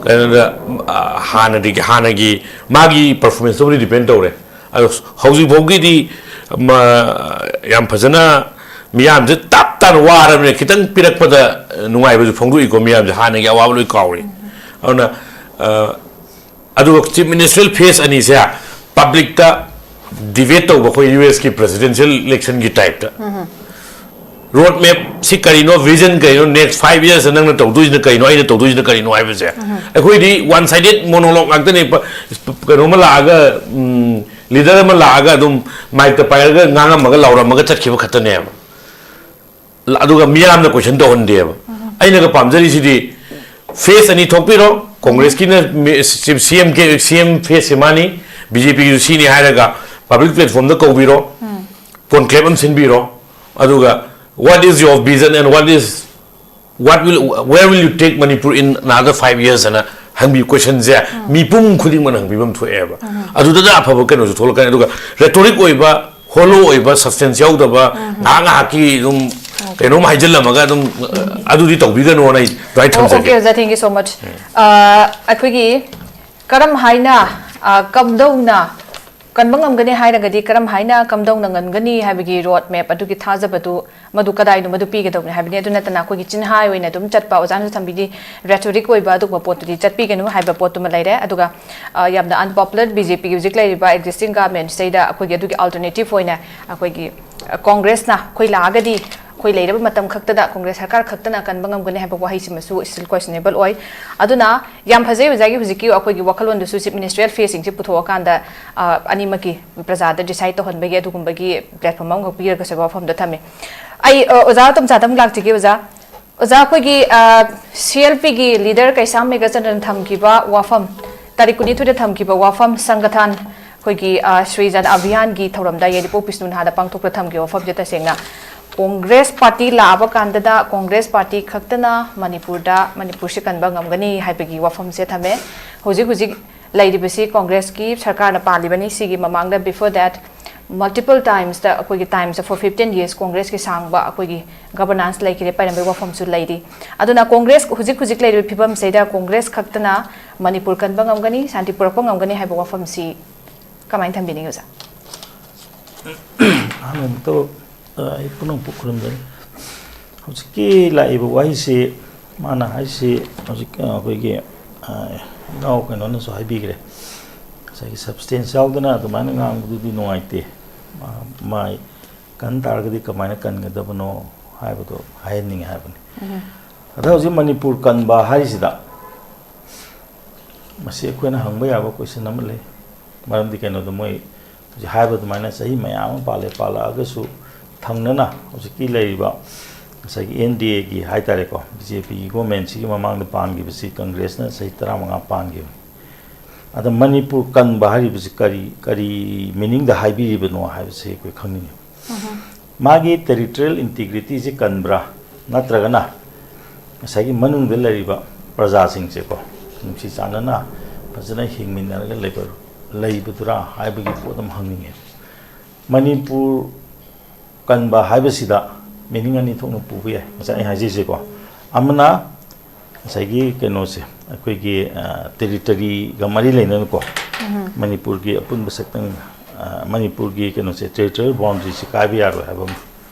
ꯀꯩꯅꯣꯗ, ꯑ, ꯍꯥꯟꯅꯗꯒꯤ, ꯍꯥꯟꯅꯒꯤ ꯃꯥꯒꯤ performanceꯇꯕꯨꯗꯤ depend ꯇꯧꯔꯦ꯫ ꯑꯗꯣ ꯍꯧꯖꯤꯛ ꯐꯥꯎꯒꯤꯗꯤ ꯃ-, ꯌꯥꯝ ꯐꯖꯅ, ꯃꯤꯌꯥꯝꯁꯦ ꯇꯞ ꯇꯥꯅ ꯋꯥꯔꯕꯅꯤꯅ ꯈꯤꯇꯪ ꯄꯤꯔꯛꯄꯗ, ꯑ, ꯅꯨꯡꯉꯥꯏꯕꯁꯨ ꯐꯣꯡꯗꯣꯛꯏꯀꯣ꯫ ꯃꯤꯌꯥꯝꯁꯦ ꯍꯥꯟꯅꯒꯤ ꯑꯋꯥꯕ ꯂꯣꯏ ꯀꯥꯎꯔꯦ꯫ ꯑꯗꯨꯅ, ꯑ, ꯑꯗꯨꯒ chief ministerial phase ꯑꯅꯤꯁꯦ publicꯇ debate ꯇꯧꯕ, ꯑꯩꯈꯣꯏ ꯌꯨ ꯑꯦꯁꯀꯤ presidential electionꯒꯤ typeꯇ꯫ Road map ꯁꯤ ꯀꯔꯤꯅꯣ, vision ꯀꯔꯤꯅꯣ, next five yearsꯇ ꯅꯪꯅ ꯇꯧꯗꯣꯏꯁꯤꯅ ꯀꯔꯤꯅꯣ, ꯑꯩꯅ ꯇꯧꯗꯣꯏꯁꯤꯅ ꯀꯔꯤꯅꯣ ꯍꯥꯏꯕꯁꯦ꯫ ꯑꯩꯈꯣꯏꯗꯤ one sided monologue ꯉꯥꯛꯇꯅꯦ꯫ ꯄ-, ꯀꯩꯅꯣꯝꯃ ꯂꯥꯛꯑꯒ, ꯎꯝ, leader ꯑꯃ ꯂꯥꯛꯑꯒ ꯑꯗꯨꯝ micꯇ ꯄꯥꯏꯔꯒ ꯉꯥꯡꯉꯝꯃꯒ ꯂꯥꯎꯔꯝꯃꯒ ꯆꯠꯈꯤꯕ ꯈꯛꯇꯅꯦꯕ꯫ ꯑꯗꯨꯒ ꯃꯤꯌꯥꯝꯅ question ꯇꯧꯍꯟꯗꯦꯕ꯫ ꯑꯩꯅꯒ ꯄꯥꯝꯖꯔꯤꯁꯤꯗꯤ phase ꯑꯅꯤ ꯊꯣꯛꯄꯤꯔꯣ꯫ Congressꯀꯤꯅ ꯃꯤ-, ꯁꯤ-, CM ꯀꯦ-, CM phaseꯁꯦ ꯃꯥꯅꯤ, BJPꯒꯤꯁꯨ ꯁꯤꯅꯤ ꯍꯥꯏꯔꯒ public platformꯗ ꯀꯧꯕꯤꯔꯣ, conclave ꯑꯃ ꯁꯤꯟꯕꯤꯔꯣ꯫ ꯑꯗꯨꯒ what is your vision and what is, what will, where will you take Manipur in another five years? ꯍꯥꯏꯅ ꯍꯪꯕꯤ questionꯁꯦ ꯃꯤꯄꯨꯝ ꯈꯨꯗꯤꯡꯃꯛꯅ ꯍꯪꯕꯤꯐꯝ ꯊꯣꯛꯑꯦꯕ꯫ ꯑꯗꯨꯗꯅ ꯑꯐꯕ ꯀꯩꯅꯣꯁꯨ ꯊꯣꯛꯂꯛꯀꯅꯤ꯫ ꯑꯗꯨꯒ rhetoric ꯑꯣꯏꯕ, hollow ꯑꯣꯏꯕ, substance ꯌꯥꯎꯗꯕ, ꯉꯥꯏꯍꯥꯛ ꯉꯥꯏꯍꯥꯛꯀꯤ ꯑꯗꯨꯝ ꯀꯩꯅꯣꯝ ꯍꯥꯏꯖꯤꯜꯂꯝꯃꯒ ꯑꯗꯨꯝ, ꯑꯗꯨꯗꯤ ꯇꯧꯕꯤꯒꯅꯣꯅ ꯑꯩ ꯑꯗꯨꯃꯥꯏꯅ ꯑꯣ, ꯊꯝꯖꯒꯦ꯫ Okay, ꯑꯣꯖꯥ, thank you so much. ꯑ, ꯑꯩꯈꯣꯏꯒꯤ ꯀꯔꯝ ꯍꯥꯏꯅ, ꯑ, ꯀꯝꯗꯧꯅ ꯀꯟꯕ ꯉꯝꯒꯅꯤ ꯍꯥꯏꯔꯒꯗꯤ ꯀꯔꯝ ꯍꯥꯏꯅ ꯀꯝꯗꯧꯅ ꯉꯝꯒꯅꯤ ꯍꯥꯏꯕꯒꯤ road map ꯑꯗꯨꯒꯤ ꯊꯥꯖꯕꯗꯨ ꯃꯗꯨ ꯀꯗꯥꯏꯅꯣ, ꯃꯗꯨ ꯄꯤꯒꯗꯧꯕꯅꯤ ꯍꯥꯏꯕꯅꯤ꯫ ꯑꯗꯨ ꯅꯠꯇꯅ ꯑꯩꯈꯣꯏꯒꯤ ꯆꯤꯟꯍꯥꯏ ꯑꯣꯏꯅ ꯑꯗꯨꯝ ꯆꯠꯄ, ꯑꯣꯖꯥꯅꯁꯨ ꯊꯝꯕꯤꯔꯤ, rhetoric ꯑꯣꯏꯕ ꯑꯗꯨꯒꯨꯝꯕ ꯄꯣꯠꯇꯨꯗꯤ ꯆꯠꯄꯤꯒꯅꯨ ꯍꯥꯏꯕ ꯄꯣꯠꯇꯨꯃ ꯂꯩꯔꯦ꯫ ꯑꯗꯨꯒ, ꯑ, ꯌꯥꯝꯅ unpopular BJPꯒꯤ ꯍꯧꯖꯤꯛ ꯂꯩꯔꯤꯕ existing governmentꯁꯤꯗ ꯑꯩꯈꯣꯏꯒꯤ ꯑꯗꯨꯒꯤ alternative ꯑꯣꯏꯅ ꯑꯩꯈꯣꯏꯒꯤ, ꯑ, Congressꯅ ꯑꯩꯈꯣꯏ ꯂꯥꯛꯑꯒꯗꯤ ꯑꯩꯈꯣꯏ ꯂꯩꯔꯕ ꯃꯇꯝ ꯈꯛꯇꯗ Congress ꯁꯔꯀꯥꯔ ꯈꯛꯇꯅ ꯀꯟꯕ ꯉꯝꯒꯅꯤ ꯍꯥꯏꯕ ꯋꯥꯍꯩꯁꯤꯃꯁꯨ still questionable ꯑꯣꯏ꯫ ꯑꯗꯨꯅ ꯌꯥꯝ ꯐꯖꯩ ꯑꯣꯖꯥꯒꯤ ꯍꯧꯖꯤꯛꯀꯤ ꯑꯩꯈꯣꯏꯒꯤ ꯋꯥꯈꯜꯂꯣꯟꯗꯨꯁꯨ chief ministerial phaseꯁꯤꯡꯁꯤ ꯄꯨꯊꯣꯛꯑꯀꯥꯟꯗ, ꯑ, ꯑꯅꯤꯃꯛꯀꯤ ꯄ꯭ꯔꯖꯥꯗ decide ꯇꯧꯍꯟꯕꯒꯤ ꯑꯗꯨꯒꯨꯝꯕꯒꯤ platform ꯑꯃꯈꯛ ꯄꯤꯔꯒꯁꯨ ꯋꯥꯐꯝꯗꯣ ꯊꯝꯃꯤ꯫ ꯑꯩ, ꯑ, ꯑꯣꯖꯥ ꯇꯣꯝꯆꯥꯗ ꯑꯃꯨꯛ ꯂꯥꯛꯆꯒꯦ, ꯑꯣꯖꯥ꯫ ꯑꯣꯖꯥ, ꯑꯩꯈꯣꯏꯒꯤ, ꯑ, CLPꯒꯤ leader ꯀꯩꯁꯥꯝ ꯃꯦꯘꯆꯟꯗ꯭ꯔꯅ ꯊꯝꯈꯤꯕ ꯋꯥꯐꯝ, ꯇꯥꯔꯤꯛ ꯀꯨꯟꯅꯤꯊꯣꯏꯗ ꯊꯝꯈꯤꯕ ꯋꯥꯐꯝ, ꯁꯪꯒꯊꯥꯟ, ꯑꯩꯈꯣꯏꯒꯤ, ꯑ, ꯁ꯭ꯔꯤ ꯖꯟ ꯑꯚꯤꯌꯥꯟꯒꯤ ꯊꯧꯔꯝꯗ ꯌꯥꯏꯔꯤꯄꯣꯛ ꯕꯤꯁꯅꯨ ꯅꯍꯥꯗ ꯄꯥꯡꯊꯣꯛꯄꯗ ꯊꯝꯈꯤꯕ ꯋꯥꯐꯝꯁꯦ ꯇꯁꯦꯡꯅ Congress party ꯂꯥꯛꯑꯕ ꯀꯥꯟꯗꯗ Congress party ꯈꯛꯇꯅ ꯃꯅꯤꯄꯨꯔꯗ, ꯃꯅꯤꯄꯨꯔꯁꯤ ꯀꯟꯕ ꯉꯝꯒꯅꯤ ꯍꯥꯏꯕꯒꯤ ꯋꯥꯐꯝꯁꯦ ꯊꯝꯃꯦ꯫ ꯍꯧꯖꯤꯛ ꯍꯧꯖꯤꯛ ꯂꯩꯔꯤꯕꯁꯤ Congressꯀꯤ ꯁꯔꯀꯥꯔꯅ ꯄꯥꯜꯂꯤꯕꯅꯤ꯫ ꯁꯤꯒꯤ ꯃꯃꯥꯡꯗ, before that, multiple timesꯇ ꯑꯩꯈꯣꯏꯒꯤ times for fifteen years Congressꯀꯤ ꯁꯥꯡꯕ ꯑꯩꯈꯣꯏꯒꯤ governance ꯂꯩꯈꯤꯗꯦ, ꯄꯥꯏꯔꯝꯕꯒꯤ ꯋꯥꯐꯝꯁꯨ ꯂꯩꯔꯤ꯫ ꯑꯗꯨꯅ Congress ꯍꯧꯖꯤꯛ ꯍꯧꯖꯤꯛ ꯂꯩꯔꯤꯕ ꯐꯤꯕꯝꯁꯤꯗ Congress ꯈꯛꯇꯅ ꯃꯅꯤꯄꯨꯔ ꯀꯟꯕ ꯉꯝꯒꯅꯤ, ꯁꯥꯟꯇꯤ ꯄꯨꯔꯛꯄ ꯉꯝꯒꯅꯤ ꯍꯥꯏꯕ ꯋꯥꯐꯝꯁꯤ ꯀꯃꯥꯏꯅ ꯊꯝꯕꯤꯅꯤꯡꯉꯤ, ꯑꯣꯖꯥ? ꯑꯍꯥꯟꯕꯃꯛꯇ ꯑ, ꯑꯩ ꯄꯨꯝꯅꯃꯛꯄꯨ ꯈꯨꯔꯨꯝꯖꯔꯤ꯫ ꯍꯧꯖꯤꯛꯀꯤ ꯂꯥꯛꯏꯕ ꯋꯥꯍꯩꯁꯤ, ꯃꯥꯅ ꯍꯥꯏꯁꯤ ꯍꯧꯖꯤꯛ, ꯑ, ꯑꯩꯈꯣꯏꯒꯤ, ꯑ, ꯏꯅꯥꯎ ꯀꯩꯅꯣꯅꯁꯨ ꯍꯥꯏꯕꯤꯈ꯭ꯔꯦ꯫ ꯉꯁꯥꯏꯒꯤ substance ꯌꯥꯎꯗꯅ ꯑꯗꯨꯃꯥꯏꯅ ꯉꯥꯡꯕꯗꯨꯗꯤ ꯅꯨꯡꯉꯥꯏꯇꯦ꯫ ꯃꯥ-, ꯃꯥꯏ ꯀꯟ ꯇꯥꯔꯒꯗꯤ ꯀꯃꯥꯏꯅ ꯀꯟꯒꯗꯕꯅꯣ ꯍꯥꯏꯕꯗꯣ ꯍꯥꯏꯍꯟꯅꯤꯡꯉꯦ ꯍꯥꯏꯕꯅꯤ꯫ ꯎꯝ꯫ ꯑꯗ ꯍꯧꯖꯤꯛ ꯃꯅꯤꯄꯨꯔ ꯀꯟꯕ ꯍꯥꯏꯔꯤꯁꯤꯗ, ꯃꯁꯤ ꯑꯩꯈꯣꯏꯅ ꯍꯪꯕ ꯌꯥꯕ question ꯑꯃ ꯂꯩ꯫ ꯃꯔꯝꯗꯤ ꯀꯩꯅꯣꯗ, ꯃꯣꯏ ꯍꯧꯖꯤꯛ ꯍꯥꯏꯕ ꯑꯗꯨꯃꯥꯏꯅ ꯆꯍꯤ ꯃꯌꯥꯝ ꯑꯃ ꯄꯥꯜꯂꯦ, ꯄꯥꯜꯂꯛꯑꯒꯁꯨ ꯊꯪꯅꯅ ꯍꯧꯖꯤꯛꯀꯤ ꯂꯩꯔꯤꯕ ꯉꯁꯥꯏꯒꯤ N D A ꯒꯤ ꯍꯥꯏ ꯇꯥꯔꯦꯀꯣ, B J P ꯒꯤ government ꯁꯤꯒꯤ ꯃꯃꯥꯡꯗ ꯄꯥꯟꯈꯤꯕꯁꯤ Congress ꯅ ꯆꯍꯤ ꯇꯔꯥꯃꯉꯥ ꯄꯥꯟꯈꯤꯕꯅꯤ꯫ ꯑꯗ ꯃꯅꯤꯄꯨꯔ ꯀꯟꯕ ꯍꯥꯏꯔꯤꯕꯁꯤ ꯀꯔꯤ, ꯀꯔꯤ meaning ꯗ ꯍꯥꯏꯕꯤꯔꯤꯕꯅꯣ ꯍꯥꯏꯕꯁꯤ ꯑꯩꯈꯣꯏ ꯈꯪꯅꯤꯡꯉꯤ꯫ ꯎꯝ꯫ ꯃꯥꯒꯤ territorial integrity ꯁꯤ ꯀꯟꯕ꯭ꯔꯥ, ꯅꯠꯇ꯭ꯔꯒꯅ ꯉꯁꯥꯏꯒꯤ ꯃꯅꯨꯡꯗ ꯂꯩꯔꯤꯕ ꯄ꯭ꯔꯖꯥꯁꯤꯡꯁꯦꯀꯣ, ꯅꯨꯡꯁꯤ ꯆꯥꯟꯅꯅ ꯐꯖꯅ ꯍꯤꯡꯃꯤꯟꯅꯔꯒ ꯂꯩꯕ, ꯂꯩꯕꯗꯨꯔꯥ ꯍꯥꯏꯕꯒꯤ ꯄꯣꯠ ꯑꯃ ꯍꯪꯅꯤꯡꯉꯦ꯫ ꯃꯅꯤꯄꯨꯔ ꯀꯟꯕ ꯍꯥꯏꯕꯁꯤꯗ meaning ꯑꯅꯤ ꯊꯣꯛꯅ ꯄꯨꯕ ꯌꯥꯏ, ꯉꯁꯥꯏ ꯑꯩ ꯍꯥꯏꯖꯩꯁꯦꯀꯣ꯫ ꯑꯃꯅ ꯉꯁꯥꯏꯒꯤ ꯀꯩꯅꯣꯁꯦ, ꯑꯩꯈꯣꯏꯒꯤ, ꯑ, territory ꯒ ꯃꯔꯤ ꯂꯩꯅꯅꯀꯣ, ꯎꯝ꯫ ꯃꯅꯤꯄꯨꯔꯒꯤ ꯑꯄꯨꯟꯕ ꯁꯛꯇꯝ, ꯑ, ꯃꯅꯤꯄꯨꯔꯒꯤ ꯀꯩꯅꯣꯁꯦ, territorial boundary ꯁꯤ ꯀꯥꯏꯕ ꯌꯥꯔꯣꯏ ꯍꯥꯏꯕ ꯑꯃ꯫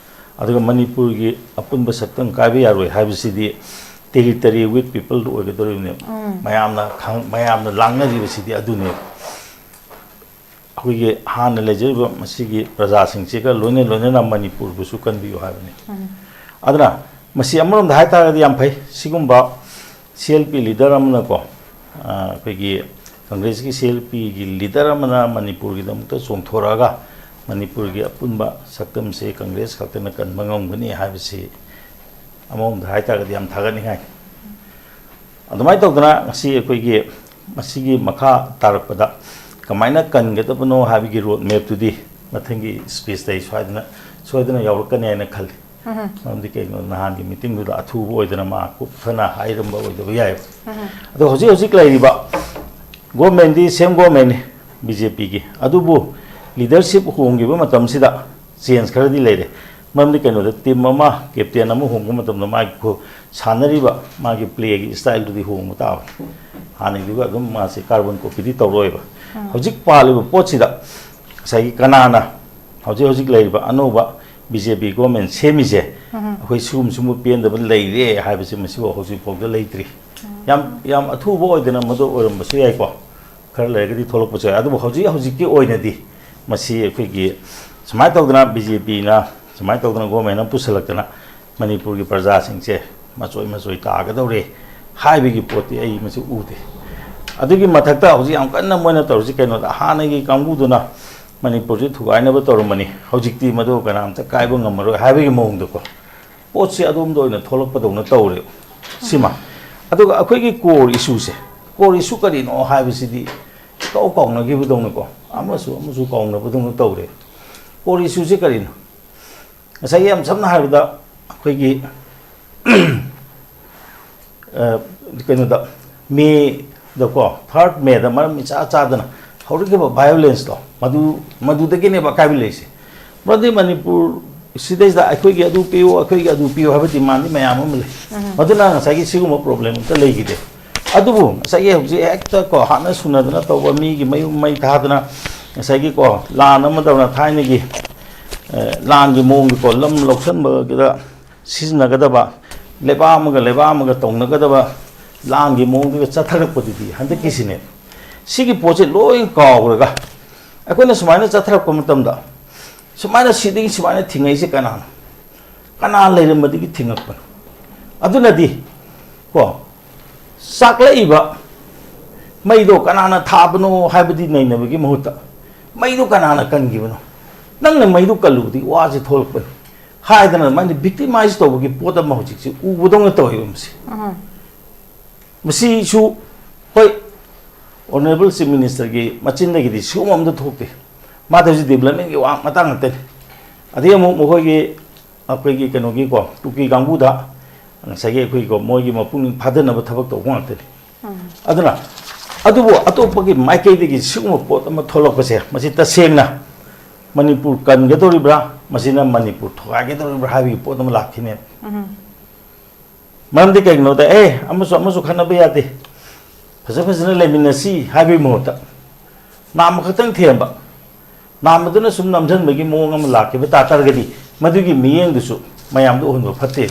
ꯑꯗꯨꯒ ꯃꯅꯤꯄꯨꯔꯒꯤ ꯑꯄꯨꯟꯕ ꯁꯛꯇꯝ ꯀꯥꯏꯕ ꯌꯥꯔꯣꯏ ꯍꯥꯏꯕꯁꯤꯗꯤ territory with people ꯗ ꯑꯣꯏꯒꯗꯧꯔꯤꯕꯅꯦꯕ꯫ ꯎꯝ꯫ ꯃꯌꯥꯝꯅ ꯈꯪ-, ꯃꯌꯥꯝꯅ ꯂꯥꯡꯅꯔꯤꯕꯁꯤꯗꯤ ꯑꯗꯨꯅꯦꯕ꯫ ꯑꯩꯈꯣꯏꯒꯤ ꯍꯥꯟꯅ ꯂꯩꯖꯔꯤꯕ ꯃꯁꯤꯒꯤ ꯄ꯭ꯔꯖꯥꯁꯤꯡꯁꯤꯒ ꯂꯣꯏꯅ ꯂꯣꯏꯅꯅ ꯃꯅꯤꯄꯨꯔꯕꯨꯁꯨ ꯀꯟꯕꯤꯌꯨ ꯍꯥꯏꯕꯅꯤ꯫ ꯎꯝ꯫ ꯑꯗꯨꯅ ꯃꯁꯤ ꯑꯃꯔꯣꯝꯗ ꯍꯥꯏꯇꯥꯔꯒꯗꯤ ꯌꯥꯝ ꯐꯩ꯫ ꯁꯤꯒꯨꯝꯕ C L P leader ꯑꯃꯅꯀꯣ, ꯑ, ꯑꯩꯈꯣꯏꯒꯤ Congress ꯀꯤ C L P ꯒꯤ leader ꯑꯃꯅ ꯃꯅꯤꯄꯨꯔꯒꯤꯗꯃꯛꯇ ꯆꯣꯡꯊꯣꯔꯛꯑꯒ ꯃꯅꯤꯄꯨꯔꯒꯤ ꯑꯄꯨꯟꯕ ꯁꯛꯇꯝꯁꯦ Congress ꯈꯛꯇꯅ ꯀꯟꯕ ꯉꯝꯒꯅꯤ ꯍꯥꯏꯕꯁꯤ ꯑꯃꯔꯣꯝꯗ ꯍꯥꯏꯇꯥꯔꯒꯗꯤ ꯌꯥꯝ ꯊꯥꯒꯠꯅꯤꯡꯉꯥꯏ꯫ ꯑꯗꯨꯃꯥꯏꯅ ꯇꯧꯗꯅ ꯉꯁꯤ ꯑꯩꯈꯣꯏꯒꯤ ꯃꯁꯤꯒꯤ ꯃꯈꯥ ꯇꯥꯔꯛꯄꯗ ꯀꯃꯥꯏꯅ ꯀꯟꯒꯗꯕꯅꯣ ꯍꯥꯏꯕꯒꯤ road map ꯇꯨꯗꯤ ꯃꯊꯪꯒꯤ speech ꯇ ꯑꯩ ꯁꯣꯏꯗꯅ, ꯁꯣꯏꯗꯅ ꯌꯥꯎꯔꯛꯀꯅꯤ ꯍꯥꯏꯅ ꯈꯜꯂꯤ꯫ ꯎꯝ꯫ ꯃꯔꯝꯗꯤ ꯀꯩꯒꯤꯅꯣ, ꯅꯍꯥꯟꯒꯤ meeting ꯗꯨꯗ ꯑꯊꯨꯕ ꯑꯣꯏꯗꯅ ꯃꯥ ꯀꯨꯞꯊꯅ ꯍꯥꯏꯔꯝꯕ ꯑꯣꯏꯗꯕ ꯌꯥꯏꯕ꯫ ꯎꯝ꯫ ꯑꯗꯣ ꯍꯧꯖꯤꯛ ꯍꯧꯖꯤꯛ ꯂꯩꯔꯤꯕ government ꯗꯤ same government ꯅꯤ, B J P ꯒꯤ, ꯑꯗꯨꯕꯨ leadership ꯍꯣꯡꯈꯤꯕ ꯃꯇꯝꯁꯤꯗ change ꯈꯔꯗꯤ ꯂꯩꯔꯦ꯫ ꯃꯔꯝꯗꯤ ꯀꯩꯅꯣꯗ, team ꯑꯃ, captain ꯑꯃ ꯍꯣꯡꯕ ꯃꯇꯝꯗ ꯃꯥꯒꯤ ꯈꯨ-, ꯁꯥꯟꯅꯔꯤꯕ ꯃꯥꯒꯤ play ꯒꯤ style ꯗꯨꯗꯤ ꯍꯣꯡꯕ ꯇꯥꯕꯅꯤ꯫ ꯍꯥꯟꯅꯒꯤꯗꯨꯒ ꯑꯗꯨꯝ ꯃꯥꯁꯦ carbon copy ꯗꯤ ꯇꯧꯔꯣꯏꯕ꯫ ꯎꯝ꯫ ꯍꯧꯖꯤꯛ ꯄꯥꯜꯂꯤꯕ ꯄꯣꯠꯁꯤꯗ ꯉꯁꯥꯏꯒꯤ ꯀꯅꯥꯅ ꯍꯧꯖꯤꯛ ꯍꯧꯖꯤꯛ ꯂꯩꯔꯤꯕ ꯑꯅꯧꯕ ꯕꯤ ꯖꯦ ꯄꯤ ꯒꯣꯔꯃꯦꯟ ꯁꯦꯝꯃꯤꯁꯦ ꯑꯩꯈꯣꯏ ꯁꯤꯒꯨꯝ ꯁꯤꯒꯨꯝꯕ ꯄꯦꯟꯗꯕ ꯂꯩꯔꯦ ꯍꯥꯏꯕꯁꯦ ꯃꯁꯤꯐꯥꯎ ꯍꯧꯖꯤꯛꯐꯥꯎꯗ ꯂꯩꯇ꯭ꯔꯤ꯫ ꯌꯥꯝ ꯌꯥꯝ ꯑꯊꯨꯕ ꯑꯣꯏꯗꯅ ꯃꯗꯨ ꯑꯣꯏꯔꯝꯕꯁꯨ ꯌꯥꯏꯀꯣ, ꯈꯔ ꯂꯩꯔꯒꯗꯤ ꯊꯣꯛꯂꯛꯄꯁꯨ ꯌꯥꯏ꯫ ꯑꯗꯨꯕꯨ ꯍꯧꯖꯤꯛ ꯍꯧꯖꯤꯛꯀꯤ ꯑꯣꯏꯅꯗꯤ ꯃꯁꯤ ꯑꯩꯈꯣꯏꯒꯤ ꯁꯨꯃꯥꯏꯅ ꯇꯧꯗꯅ ꯕꯤ ꯖꯦ ꯄꯤꯅ ꯁꯨꯃꯥꯏꯅ ꯇꯧꯗꯅ ꯒꯣꯔꯃꯦꯟ ꯑꯃ ꯄꯨꯁꯜꯂꯛꯇꯅ ꯃꯅꯤꯄꯨꯔꯒꯤ ꯄ꯭ꯔꯖꯥꯁꯤꯡꯁꯦ ꯃꯆꯣꯏ ꯃꯆꯣꯏ ꯇꯥꯒꯗꯧꯔꯦ ꯍꯥꯏꯕꯒꯤ ꯄꯣꯠꯇꯤ ꯑꯩ ꯃꯁꯤ ꯎꯗꯦ꯫ ꯑꯗꯨꯒꯤ ꯃꯊꯛꯇ ꯍꯧꯖꯤꯛ ꯌꯥꯝ ꯀꯟꯅ ꯃꯣꯏꯅ ꯇꯧꯔꯤꯁꯤ ꯀꯩꯅꯣꯗ, ꯍꯥꯟꯅꯒꯤ ꯀꯥꯡꯕꯨꯗꯨꯅ ꯃꯅꯤꯄꯨꯔꯁꯤ ꯊꯨꯒꯥꯏꯅꯕ ꯇꯧꯔꯝꯕꯅꯤ, ꯍꯧꯖꯤꯛꯇꯤ ꯃꯗꯨ ꯀꯅꯥꯝꯇ ꯀꯥꯏꯕ ꯉꯝꯃꯔꯣꯏ ꯍꯥꯏꯕꯒꯤ ꯃꯑꯣꯡꯗꯀꯣ, ꯄꯣꯠꯁꯤ ꯑꯗꯣꯝꯗ ꯑꯣꯏꯅ ꯊꯣꯛꯂꯛꯄꯗꯧꯅ ꯇꯧꯔꯦꯕ꯫ ꯁꯤꯃ꯫ ꯑꯗꯨꯒ ꯑꯩꯈꯣꯏꯒꯤ core issue ꯁꯦ, core issue ꯀꯔꯤꯅꯣ ꯍꯥꯏꯕꯁꯤꯗꯤ ꯏꯀꯥꯎ ꯀꯥꯎꯅꯈꯤꯕꯗꯧꯅꯀꯣ, ꯑꯃꯁꯨ ꯑꯃꯁꯨ ꯀꯥꯎꯅꯕꯗꯧꯅ ꯇꯧꯔꯦ꯫ Core issue ꯁꯦ ꯀꯔꯤꯅꯣ? ꯉꯁꯥꯏꯒꯤ ꯌꯥꯝ ꯁꯝꯅ ꯍꯥꯏꯔꯕꯗ ꯑꯩꯈꯣꯏꯒꯤ ꯑ, ꯀꯩꯅꯣꯗ, ꯃꯦꯗꯀꯣ, third ꯃꯦꯗ ꯃꯔꯝ ꯏꯆꯥ ꯆꯥꯗꯅ ꯍꯧꯔꯛꯈꯤꯕ violence ꯇꯣ, ꯃꯗꯨ, ꯃꯗꯨꯗꯒꯤꯅꯦꯕ ꯑꯀꯥꯏꯕ ꯂꯩꯔꯤꯁꯦ꯫ ꯃꯔꯝꯗꯤ ꯃꯅꯤꯄꯨꯔ ꯁꯤꯗꯩꯁꯤꯗ ꯑꯩꯈꯣꯏꯒꯤ ꯑꯗꯨ ꯄꯤꯌꯨ, ꯑꯩꯈꯣꯏꯒꯤ ꯑꯗꯨ ꯄꯤꯌꯨ ꯍꯥꯏꯕ demand ꯗꯤ ꯃꯌꯥꯝ ꯑꯃ ꯂꯩ꯫ ꯃꯗꯨꯅ ꯉꯁꯥꯏꯒꯤ ꯁꯤꯒꯨꯝꯕ problem ꯑꯝꯇ ꯂꯩꯈꯤꯗꯦ꯫ ꯑꯗꯨꯕꯨ ꯉꯁꯥꯏꯒꯤ ꯍꯧꯖꯤꯛ ꯍꯦꯛꯇ ꯀꯣ, ꯍꯥꯠꯅ ꯁꯨꯅꯗꯅ ꯇꯧꯕ, ꯃꯤꯒꯤ ꯃꯌꯨꯝ ꯃꯩ ꯊꯥꯗꯅ, ꯉꯁꯥꯏꯒꯤ ꯀꯣ, ꯂꯥꯟ ꯑꯃ ꯇꯧꯅ ꯊꯥꯏꯅꯒꯤ, ꯑ, ꯂꯥꯟꯒꯤ ꯃꯑꯣꯡꯒꯤꯀꯣ, ꯂꯝ ꯂꯧꯁꯟꯕꯒꯤꯗ ꯁꯤꯖꯤꯟꯅꯒꯗꯕ, ꯂꯩꯕꯥꯛ ꯑꯃꯒ ꯂꯩꯕꯥꯛ ꯑꯃꯒ ꯇꯧꯅꯒꯗꯕ ꯂꯥꯟꯒꯤ ꯃꯑꯣꯡꯗꯨꯒ ꯆꯠꯊꯔꯛꯄꯗꯨꯗꯤ ꯍꯟꯗꯛꯀꯤꯁꯤꯅꯦ꯫ ꯁꯤꯒꯤ ꯄꯣꯠꯁꯦ ꯂꯣꯏ ꯀꯥꯎꯈ꯭ꯔꯒ ꯑꯩꯈꯣꯏꯅ ꯁꯨꯃꯥꯏꯅ ꯆꯠꯊꯔꯛꯄ ꯃꯇꯝꯗ, ꯁꯨꯃꯥꯏꯅ ꯁꯤꯗꯒꯤ ꯁꯨꯃꯥꯏꯅ ꯊꯤꯡꯉꯛꯏꯁꯦ ꯀꯅꯥꯅꯣ? ꯀꯅꯥ ꯂꯩꯔꯝꯕꯗꯒꯤ ꯊꯤꯡꯉꯛꯄꯅꯣ? ꯑꯗꯨꯅꯗꯤ ꯀꯣ, ꯆꯥꯛꯂꯛꯏꯕ ꯃꯩꯗꯣ ꯀꯅꯥꯅ ꯊꯥꯕꯅꯣ ꯍꯥꯏꯕꯗꯤ ꯅꯩꯅꯕꯒꯤ ꯃꯍꯨꯠꯇ, ꯃꯩꯗꯣ ꯀꯅꯥꯅ ꯀꯟꯈꯤꯕꯅꯣ? ꯅꯪꯅ ꯃꯩꯗꯣ ꯀꯜꯂꯨꯕꯗꯒꯤ ꯋꯥꯁꯦ ꯊꯣꯛꯂꯛꯄꯅꯤ ꯍꯥꯏꯗꯅ ꯑꯗꯨꯃꯥꯏꯅ victimize ꯇꯧꯕꯒꯤ ꯄꯣꯠ ꯑꯃ ꯍꯧꯖꯤꯛꯁꯦ ꯎꯕꯗꯧꯅ ꯇꯧꯋꯦꯕ ꯃꯁꯤ꯫ ꯃꯁꯤꯁꯨ, ꯍꯣꯏ, Honourable Chief Minister ꯒꯤ ꯃꯆꯤꯟꯗꯒꯤꯗꯤ ꯁꯤꯒꯨꯝꯕ ꯑꯝꯇ ꯊꯣꯛꯇꯦ꯫ ꯃꯥꯗꯤ ꯍꯧꯖꯤꯛ development ꯀꯤ ꯋꯥ ꯃꯇꯥꯡ ꯉꯥꯛꯇꯅꯤ꯫ ꯑꯗꯩ ꯑꯃꯨꯛ ꯃꯈꯣꯏꯒꯤ, ꯑꯩꯈꯣꯏꯒꯤ ꯀꯩꯅꯣꯒꯤꯀꯣ, ꯀꯨꯀꯤ ꯀꯥꯡꯕꯨꯗ ꯉꯁꯥꯏꯒꯤ ꯑꯩꯈꯣꯏꯒꯤꯀꯣ, ꯃꯣꯏꯒꯤ ꯃꯄꯨꯛꯅꯤꯡ ꯐꯥꯊꯅꯕ ꯊꯕꯛ ꯇꯧꯕ ꯉꯥꯛꯇꯅꯤ꯫ ꯑꯗꯨꯅ, ꯑꯗꯨꯕꯨ ꯑꯇꯣꯞꯄꯒꯤ ꯃꯥꯏꯀꯩꯗꯒꯤ ꯁꯤꯒꯨꯝꯕ ꯄꯣꯠ ꯑꯃ ꯊꯣꯛꯂꯛꯄꯁꯦ, ꯃꯁꯤ ꯇꯁꯦꯡꯅ ꯃꯅꯤꯄꯨꯔ ꯀꯟꯒꯗꯧꯔꯤꯕ꯭ꯔꯥ, ꯃꯁꯤꯅ ꯃꯅꯤꯄꯨꯔ ꯊꯨꯒꯥꯏꯒꯗꯧꯔꯤꯕ꯭ꯔꯥ ꯍꯥꯏꯕꯒꯤ ꯄꯣꯠ ꯑꯃ ꯂꯥꯛꯈꯤꯅꯦꯕ꯫ ꯃꯔꯝꯗꯤ ꯀꯩꯒꯤꯅꯣꯗ, "ꯑꯦ, ꯑꯃꯁꯨ ꯑꯃꯁꯨ ꯈꯠꯅꯕ ꯌꯥꯗꯦ, ꯐꯖ ꯐꯖꯅ ꯂꯩꯃꯤꯟꯅꯁꯤ" ꯍꯥꯏꯕꯒꯤ ꯃꯍꯨꯠꯇ, ꯅꯥꯝꯃ ꯈꯛꯇꯪ ꯊꯦꯝꯕ, ꯅꯥꯝꯃꯗꯨꯅ ꯁꯨꯝ ꯅꯝꯁꯤꯟꯕꯒꯤ ꯃꯑꯣꯡ ꯑꯃ ꯂꯥꯛꯈꯤꯕ ꯇꯥꯔꯒꯗꯤ, ꯃꯗꯨꯒꯤ ꯃꯤꯠꯌꯦꯡꯗꯨꯁꯨ ꯃꯌꯥꯝꯗ ꯎꯍꯟꯕ ꯐꯠꯇꯦ꯫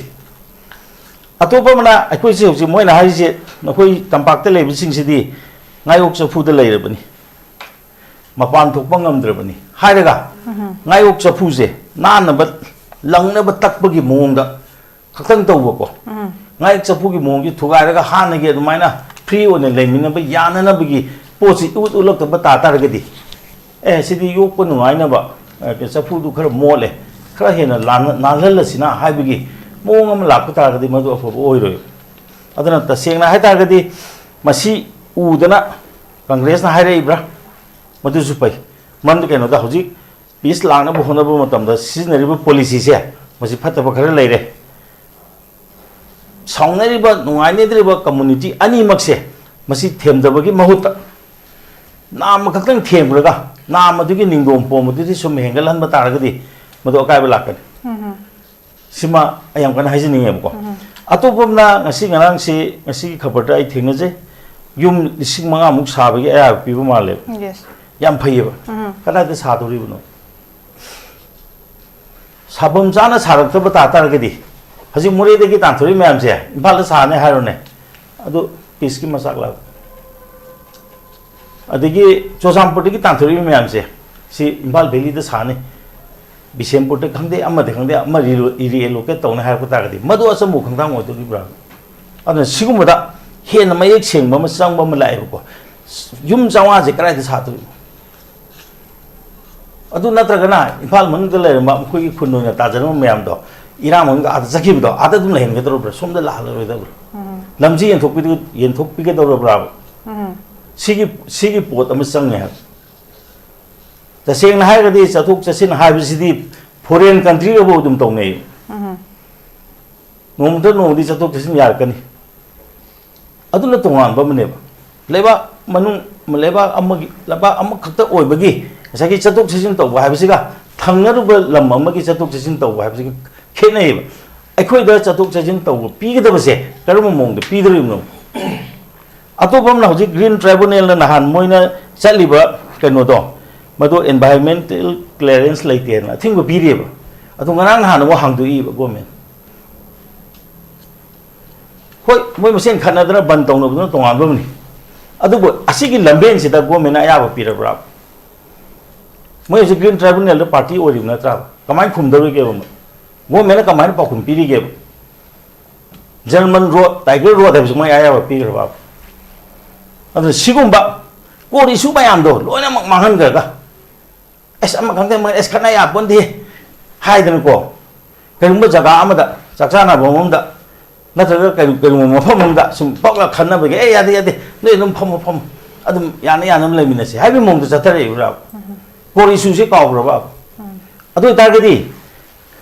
ꯑꯇꯣꯞꯄ ꯑꯃꯅ, ꯑꯩꯈꯣꯏꯁꯦ ꯍꯧꯖꯤꯛ ꯃꯣꯏꯅ ꯍꯥꯏꯔꯤꯁꯦ, ꯅꯈꯣꯏ ꯇꯝꯄꯥꯛꯇ ꯂꯩꯕꯁꯤꯡꯁꯤꯗꯤ ꯉꯥꯌꯣꯛ ꯆꯐꯨꯗ ꯂꯩꯔꯕꯅꯤ, ꯃꯄꯥꯟ ꯊꯣꯛꯄ ꯉꯝꯗ꯭ꯔꯕꯅꯤ ꯍꯥꯏꯔꯒ, ꯉꯥꯌꯣꯛ ꯆꯐꯨꯁꯦ ꯅꯥꯟꯅꯕ, ꯂꯪꯅꯕ ꯇꯛꯄꯒꯤ ꯃꯑꯣꯡꯗ ꯈꯛꯇꯪ ꯇꯧꯕꯀꯣ꯫ ꯉꯥꯌꯣꯛ ꯆꯐꯨꯒꯤ ꯃꯑꯣꯡꯁꯦ ꯊꯨꯒꯥꯏꯔꯒ ꯍꯥꯟꯅꯒꯤ ꯑꯗꯨꯃꯥꯏꯅ ꯐ꯭ꯔꯤ ꯑꯣꯏꯅ ꯂꯩꯃꯤꯟꯅꯕ ꯌꯥꯅꯅꯕꯒꯤ ꯄꯣꯠꯁꯤ ꯏꯎꯠ ꯎꯠꯂꯛꯇꯕ ꯇꯥ ꯇꯥꯔꯒꯗꯤ, ꯑꯦ, ꯁꯤꯗꯤ ꯌꯣꯛꯄ ꯅꯨꯡꯉꯥꯏꯅꯕ, ꯑꯦ, ꯆꯐꯨꯗꯨ ꯈꯔ ꯃꯣꯠꯂꯦ, ꯈꯔ ꯍꯦꯟꯅ ꯂꯥꯟꯅ-, ꯅꯥꯜꯍꯜꯂꯁꯤꯅ ꯍꯥꯏꯕꯒꯤ ꯃꯑꯣꯡ ꯑꯃ ꯂꯥꯛꯄ ꯇꯥꯔꯒꯗꯤ ꯃꯗꯨ ꯑꯐꯕ ꯑꯣꯏꯔꯣꯏ꯫ ꯑꯗꯨꯅ ꯇꯁꯦꯡꯅ ꯍꯥꯏ ꯇꯥꯔꯒꯗꯤ ꯃꯁꯤ ꯎꯗꯅ ꯀꯪꯒ꯭ꯔꯦꯁꯅ ꯍꯥꯏꯔꯛꯏꯕ꯭ꯔꯥ? ꯃꯗꯨꯁꯨ ꯐꯩ꯫ ꯃꯔꯝꯗꯤ ꯀꯩꯅꯣꯗ, ꯍꯧꯖꯤꯛ ꯄꯤꯁ ꯂꯥꯛꯅꯕ ꯍꯣꯠꯅꯕ ꯃꯇꯝꯗ ꯁꯤꯖꯤꯟꯅꯔꯤꯕ ꯄꯣꯂꯤꯁꯤꯁꯦ, ꯃꯁꯤ ꯐꯠꯇꯕ ꯈꯔ ꯂꯩꯔꯦ꯫ ꯁꯥꯎꯅꯔꯤꯕ, ꯅꯨꯡꯉꯥꯏꯅꯗ꯭ꯔꯤꯕ ꯀꯝꯃꯨꯅꯤꯇꯤ ꯑꯅꯤꯃꯛꯁꯦ, ꯃꯁꯤ ꯊꯦꯝꯗꯕꯒꯤ ꯃꯍꯨꯠꯇ ꯅꯥꯝꯃ ꯈꯛꯇꯪ ꯊꯦꯝꯈ꯭ꯔꯒ, ꯅꯥꯝꯃꯗꯨꯒꯤ ꯅꯤꯡꯗꯣꯝ ꯄꯣꯝꯕꯗꯨꯗꯤ ꯁꯨꯝ ꯍꯦꯟꯒꯠꯍꯟꯕ ꯇꯥꯔꯒꯗꯤ ꯃꯗꯨ ꯑꯀꯥꯏꯕ ꯂꯥꯛꯀꯅꯤ꯫ ꯁꯤꯃ ꯑꯩ ꯌꯥꯝ ꯀꯟꯅ ꯍꯥꯏꯖꯅꯤꯡꯉꯦꯕꯀꯣ꯫ ꯑꯇꯣꯞꯄ ꯑꯃꯅ, ꯉꯁꯤ ꯉꯔꯥꯡꯁꯤ, ꯉꯁꯤꯒꯤ ꯈꯕꯔꯗ ꯑꯩ ꯊꯦꯡꯅꯖꯩ, ꯌꯨꯝ ꯂꯤꯁꯤꯡ ꯃꯉꯥꯃꯨꯛ ꯁꯥꯕꯒꯤ ꯑꯌꯥꯕ ꯄꯤꯕ ꯃꯥꯜꯂꯦꯕ꯫ Yes. ꯌꯥꯝ ꯐꯩꯌꯦꯕ꯫ ꯀꯗꯥꯏꯗ ꯁꯥꯗꯣꯔꯤꯕꯅꯣ? ꯁꯥꯐꯝ ꯆꯥꯅ ꯁꯥꯔꯛꯇꯕ ꯇꯥ ꯇꯥꯔꯒꯗꯤ, ꯍꯧꯖꯤꯛ ꯃꯣꯔꯦꯗꯒꯤ ꯇꯥꯟꯊꯣꯔꯛꯏ ꯃꯌꯥꯝꯁꯦ ꯏꯝꯐꯥꯜꯗ ꯁꯥꯅꯤ ꯍꯥꯏꯔꯣꯅꯦ, ꯑꯗꯨ ꯄꯤꯁꯀꯤ ꯃꯆꯥꯛ ꯂꯥꯛ꯫ ꯑꯗꯒꯤ ꯆꯨꯔꯆꯥꯟꯄꯨꯔꯗꯒꯤ ꯇꯥꯟꯊꯣꯔꯛꯏꯕ ꯃꯌꯥꯝꯁꯦ ꯁꯤ ꯏꯝꯐꯥꯜ ꯚꯦꯂꯤꯗ ꯁꯥꯅꯤ, ꯕꯤꯁꯦꯝꯄꯨꯔꯗ ꯈꯪꯗꯦ, ꯑꯃꯗ ꯈꯪꯗꯦ, ꯑꯃ ꯔꯤꯂꯣ-, ꯔꯤꯑꯦꯂꯣꯀꯦꯠ ꯇꯧꯅꯤ ꯍꯥꯏꯔꯛꯄ ꯇꯥꯔꯒꯗꯤ, ꯃꯗꯨ ꯑꯆꯨꯝꯕ ꯈꯣꯡꯊꯥꯡ ꯑꯣꯏꯗꯣꯔꯤꯕ꯭ꯔꯥ? ꯑꯗꯨꯅ ꯁꯤꯒꯨꯝꯕꯗ ꯍꯦꯟꯅ ꯃꯌꯦꯛ ꯁꯦꯡꯕ ꯑꯃ ꯆꯪꯕ ꯑꯃ ꯂꯥꯛꯑꯦꯕꯀꯣ꯫ ꯌꯨꯝ ꯆꯥꯝꯃꯉꯥꯁꯦ ꯀꯗꯥꯏꯗ ꯁꯥꯗꯣꯔꯤꯅꯣ? ꯑꯗꯨ ꯅꯠꯇ꯭ꯔꯒꯅ ꯏꯝꯐꯥꯜ ꯃꯅꯨꯡꯗ ꯂꯩꯔꯝꯕ ꯃꯈꯣꯏꯒꯤ ꯈꯨꯟ ꯑꯣꯏꯅ ꯇꯥꯖꯔꯝꯕ ꯃꯌꯥꯝꯗꯣ, ꯏꯔꯥꯡ ꯃꯅꯨꯡꯗ ꯑꯥꯗ ꯆꯠꯈꯤꯕꯗꯣ, ꯑꯥꯗ ꯑꯗꯨꯝ ꯂꯩꯍꯟꯒꯗꯧꯔꯤꯕ꯭ꯔꯥ? ꯁꯣꯝꯗ ꯂꯥꯛꯍꯜꯂꯔꯣꯏꯗꯕ꯭ꯔꯥ? ꯂꯝꯁꯤ ꯌꯦꯟꯊꯣꯛꯄꯤꯗ-, ꯌꯦꯟꯊꯣꯛꯄꯤꯒꯗꯧꯔꯕ꯭ꯔꯥꯕ? ꯁꯤꯒꯤ, ꯁꯤꯒꯤ ꯄꯣꯠ ꯑꯃ ꯆꯪꯉꯦ ꯍꯥꯏꯕ꯫ ꯇꯁꯦꯡꯅ ꯍꯥꯏꯔꯒꯗꯤ ꯆꯠꯊꯣꯛ ꯆꯠꯁꯤꯟ ꯍꯥꯏꯕꯁꯤꯗꯤ ꯐꯣꯔꯦꯟ ꯀꯟꯇ꯭ꯔꯤꯒꯐꯥꯎ ꯑꯗꯨꯝ ꯇꯧꯅꯩ꯫ ꯅꯣꯡꯃꯗ ꯅꯣꯡꯃꯗꯤ ꯆꯠꯊꯣꯛ ꯆꯠꯁꯤꯟ ꯌꯥꯔꯛꯀꯅꯤ꯫ ꯑꯗꯨꯅ ꯇꯣꯉꯥꯟꯕ ꯑꯃꯅꯦꯕ꯫ ꯂꯩꯕꯥꯛ ꯃꯅꯨꯡ, ꯂꯩꯕꯥꯛ ꯑꯃꯒꯤ, ꯂꯩꯕꯥꯛ ꯑꯃꯈꯛꯇ ꯑꯣꯏꯕꯒꯤ ꯉꯁꯥꯏꯒꯤ ꯆꯠꯊꯣꯛ ꯆꯠꯁꯤꯟ ꯇꯧꯕ ꯍꯥꯏꯕꯁꯤꯒ ꯊꯪꯅꯔꯨꯕ ꯂꯝ ꯑꯃꯒꯤ ꯆꯠꯊꯣꯛ ꯆꯠꯁꯤꯟ ꯇꯧꯕ ꯍꯥꯏꯕꯁꯤꯒ ꯈꯦꯠꯅꯩꯌꯦꯕ꯫ ꯑꯩꯈꯣꯏꯗ ꯆꯠꯊꯣꯛ ꯆꯠꯁꯤꯟ ꯇꯧꯕ ꯄꯤꯒꯗꯕꯁꯦ ꯀꯔꯝꯕ ꯃꯑꯣꯡꯗ ꯄꯤꯗꯣꯔꯤꯕꯅꯣ? ꯑꯇꯣꯞꯄ ꯑꯃꯅ ꯍꯧꯖꯤꯛ ꯒ꯭ꯔꯤꯟ ꯇ꯭ꯔꯥꯏꯕꯨꯅꯦꯜꯅ ꯅꯍꯥꯟ ꯃꯣꯏꯅ ꯆꯠꯂꯤꯕ ꯀꯩꯅꯣꯗꯣ, ꯃꯗꯨ environmental clearance ꯂꯩꯇꯦꯅ ꯑꯊꯤꯡꯕ ꯄꯤꯔꯤꯑꯕ꯫ ꯑꯗꯨ ꯉꯔꯥꯡ ꯅꯍꯥꯟ ꯑꯃꯨꯛ ꯍꯥꯡꯗꯣꯛꯏꯕ ꯒꯣꯔꯃꯦꯟ꯫ ꯍꯣꯏ, ꯃꯣꯏ ꯃꯁꯦꯟ ꯈꯠꯅꯗꯅ ꯕꯟ ꯇꯧꯅꯕꯗꯨꯅ ꯇꯣꯉꯥꯟꯕ ꯑꯃꯅꯤ꯫ ꯑꯗꯨꯕꯨ ꯑꯁꯤꯒꯤ ꯂꯝꯕꯦꯟꯁꯤꯗ ꯒꯣꯔꯃꯦꯟꯅ ꯑꯌꯥꯕ ꯄꯤꯔꯕ꯭ꯔꯥ? ꯃꯣꯏ ꯍꯧꯖꯤꯛ ꯒ꯭ꯔꯤꯟ ꯇ꯭ꯔꯥꯏꯕꯨꯅꯦꯜꯗ ꯄꯥꯔꯇꯤ ꯑꯣꯏꯔꯤꯕ ꯅꯠꯇ꯭ꯔꯥ? ꯀꯃꯥꯏꯅ ꯈꯨꯝꯗꯧꯔꯤꯒꯦꯕ ꯃꯣꯏ? ꯒꯣꯔꯃꯦꯟꯅ ꯀꯃꯥꯏꯅ ꯄꯥꯎꯈꯨꯝ ꯄꯤꯔꯤꯒꯦꯕ? ꯖꯔꯃꯟ ꯔꯣꯗ, ꯇꯥꯏꯒꯔ ꯔꯣꯗ ꯍꯥꯏꯕꯁꯤ ꯃꯣꯏ ꯑꯌꯥꯕ ꯄꯤꯈ꯭ꯔꯕ? ꯑꯗꯨꯅ ꯁꯤꯒꯨꯝꯕ ꯀꯣꯔꯠ ꯏꯁꯨ ꯃꯌꯥꯝꯗꯣ ꯂꯣꯏꯅꯃꯛ ꯃꯥꯡꯍꯟꯈ꯭ꯔꯒ, "ꯑꯁ, ꯑꯃ ꯈꯪꯗꯦ, ꯃꯣꯏ ꯑꯁ ꯈꯠꯅ ꯌꯥꯄꯣꯟꯗꯦ" ꯍꯥꯏꯗꯅꯀꯣ, ꯀꯔꯤꯒꯨꯝꯕ ꯖꯒꯥ ꯑꯃꯗ, ꯆꯥꯛ ꯆꯥꯅꯕ ꯑꯃꯗ, ꯅꯠꯇ꯭ꯔꯒ ꯀꯔꯤ-, ꯀꯔꯤꯒꯨꯝꯕ ꯃꯐꯝ ꯑꯃꯗ ꯁꯨꯝ ꯄꯛꯂ ꯈꯟꯅꯕꯒꯤ, "ꯑꯦ, ꯌꯥꯗꯦ, ꯌꯥꯗꯦ, ꯅꯣꯏ ꯑꯗꯨꯝ ꯐꯝꯃꯣ, ꯐꯝꯃꯣ, ꯑꯗꯨꯝ ꯌꯥꯅ ꯌꯥꯅꯕ ꯂꯩꯃꯤꯟꯅꯁꯤ" ꯍꯥꯏꯕꯒꯤ ꯃꯑꯣꯡꯗ ꯆꯠꯊꯔꯛꯏꯕ꯭ꯔꯥ? ꯀꯣꯔꯠ ꯏꯁꯨꯁꯦ ꯀꯥꯎꯈ꯭ꯔꯕ? ꯑꯗꯨ ꯑꯣꯏꯇꯥꯔꯒꯗꯤ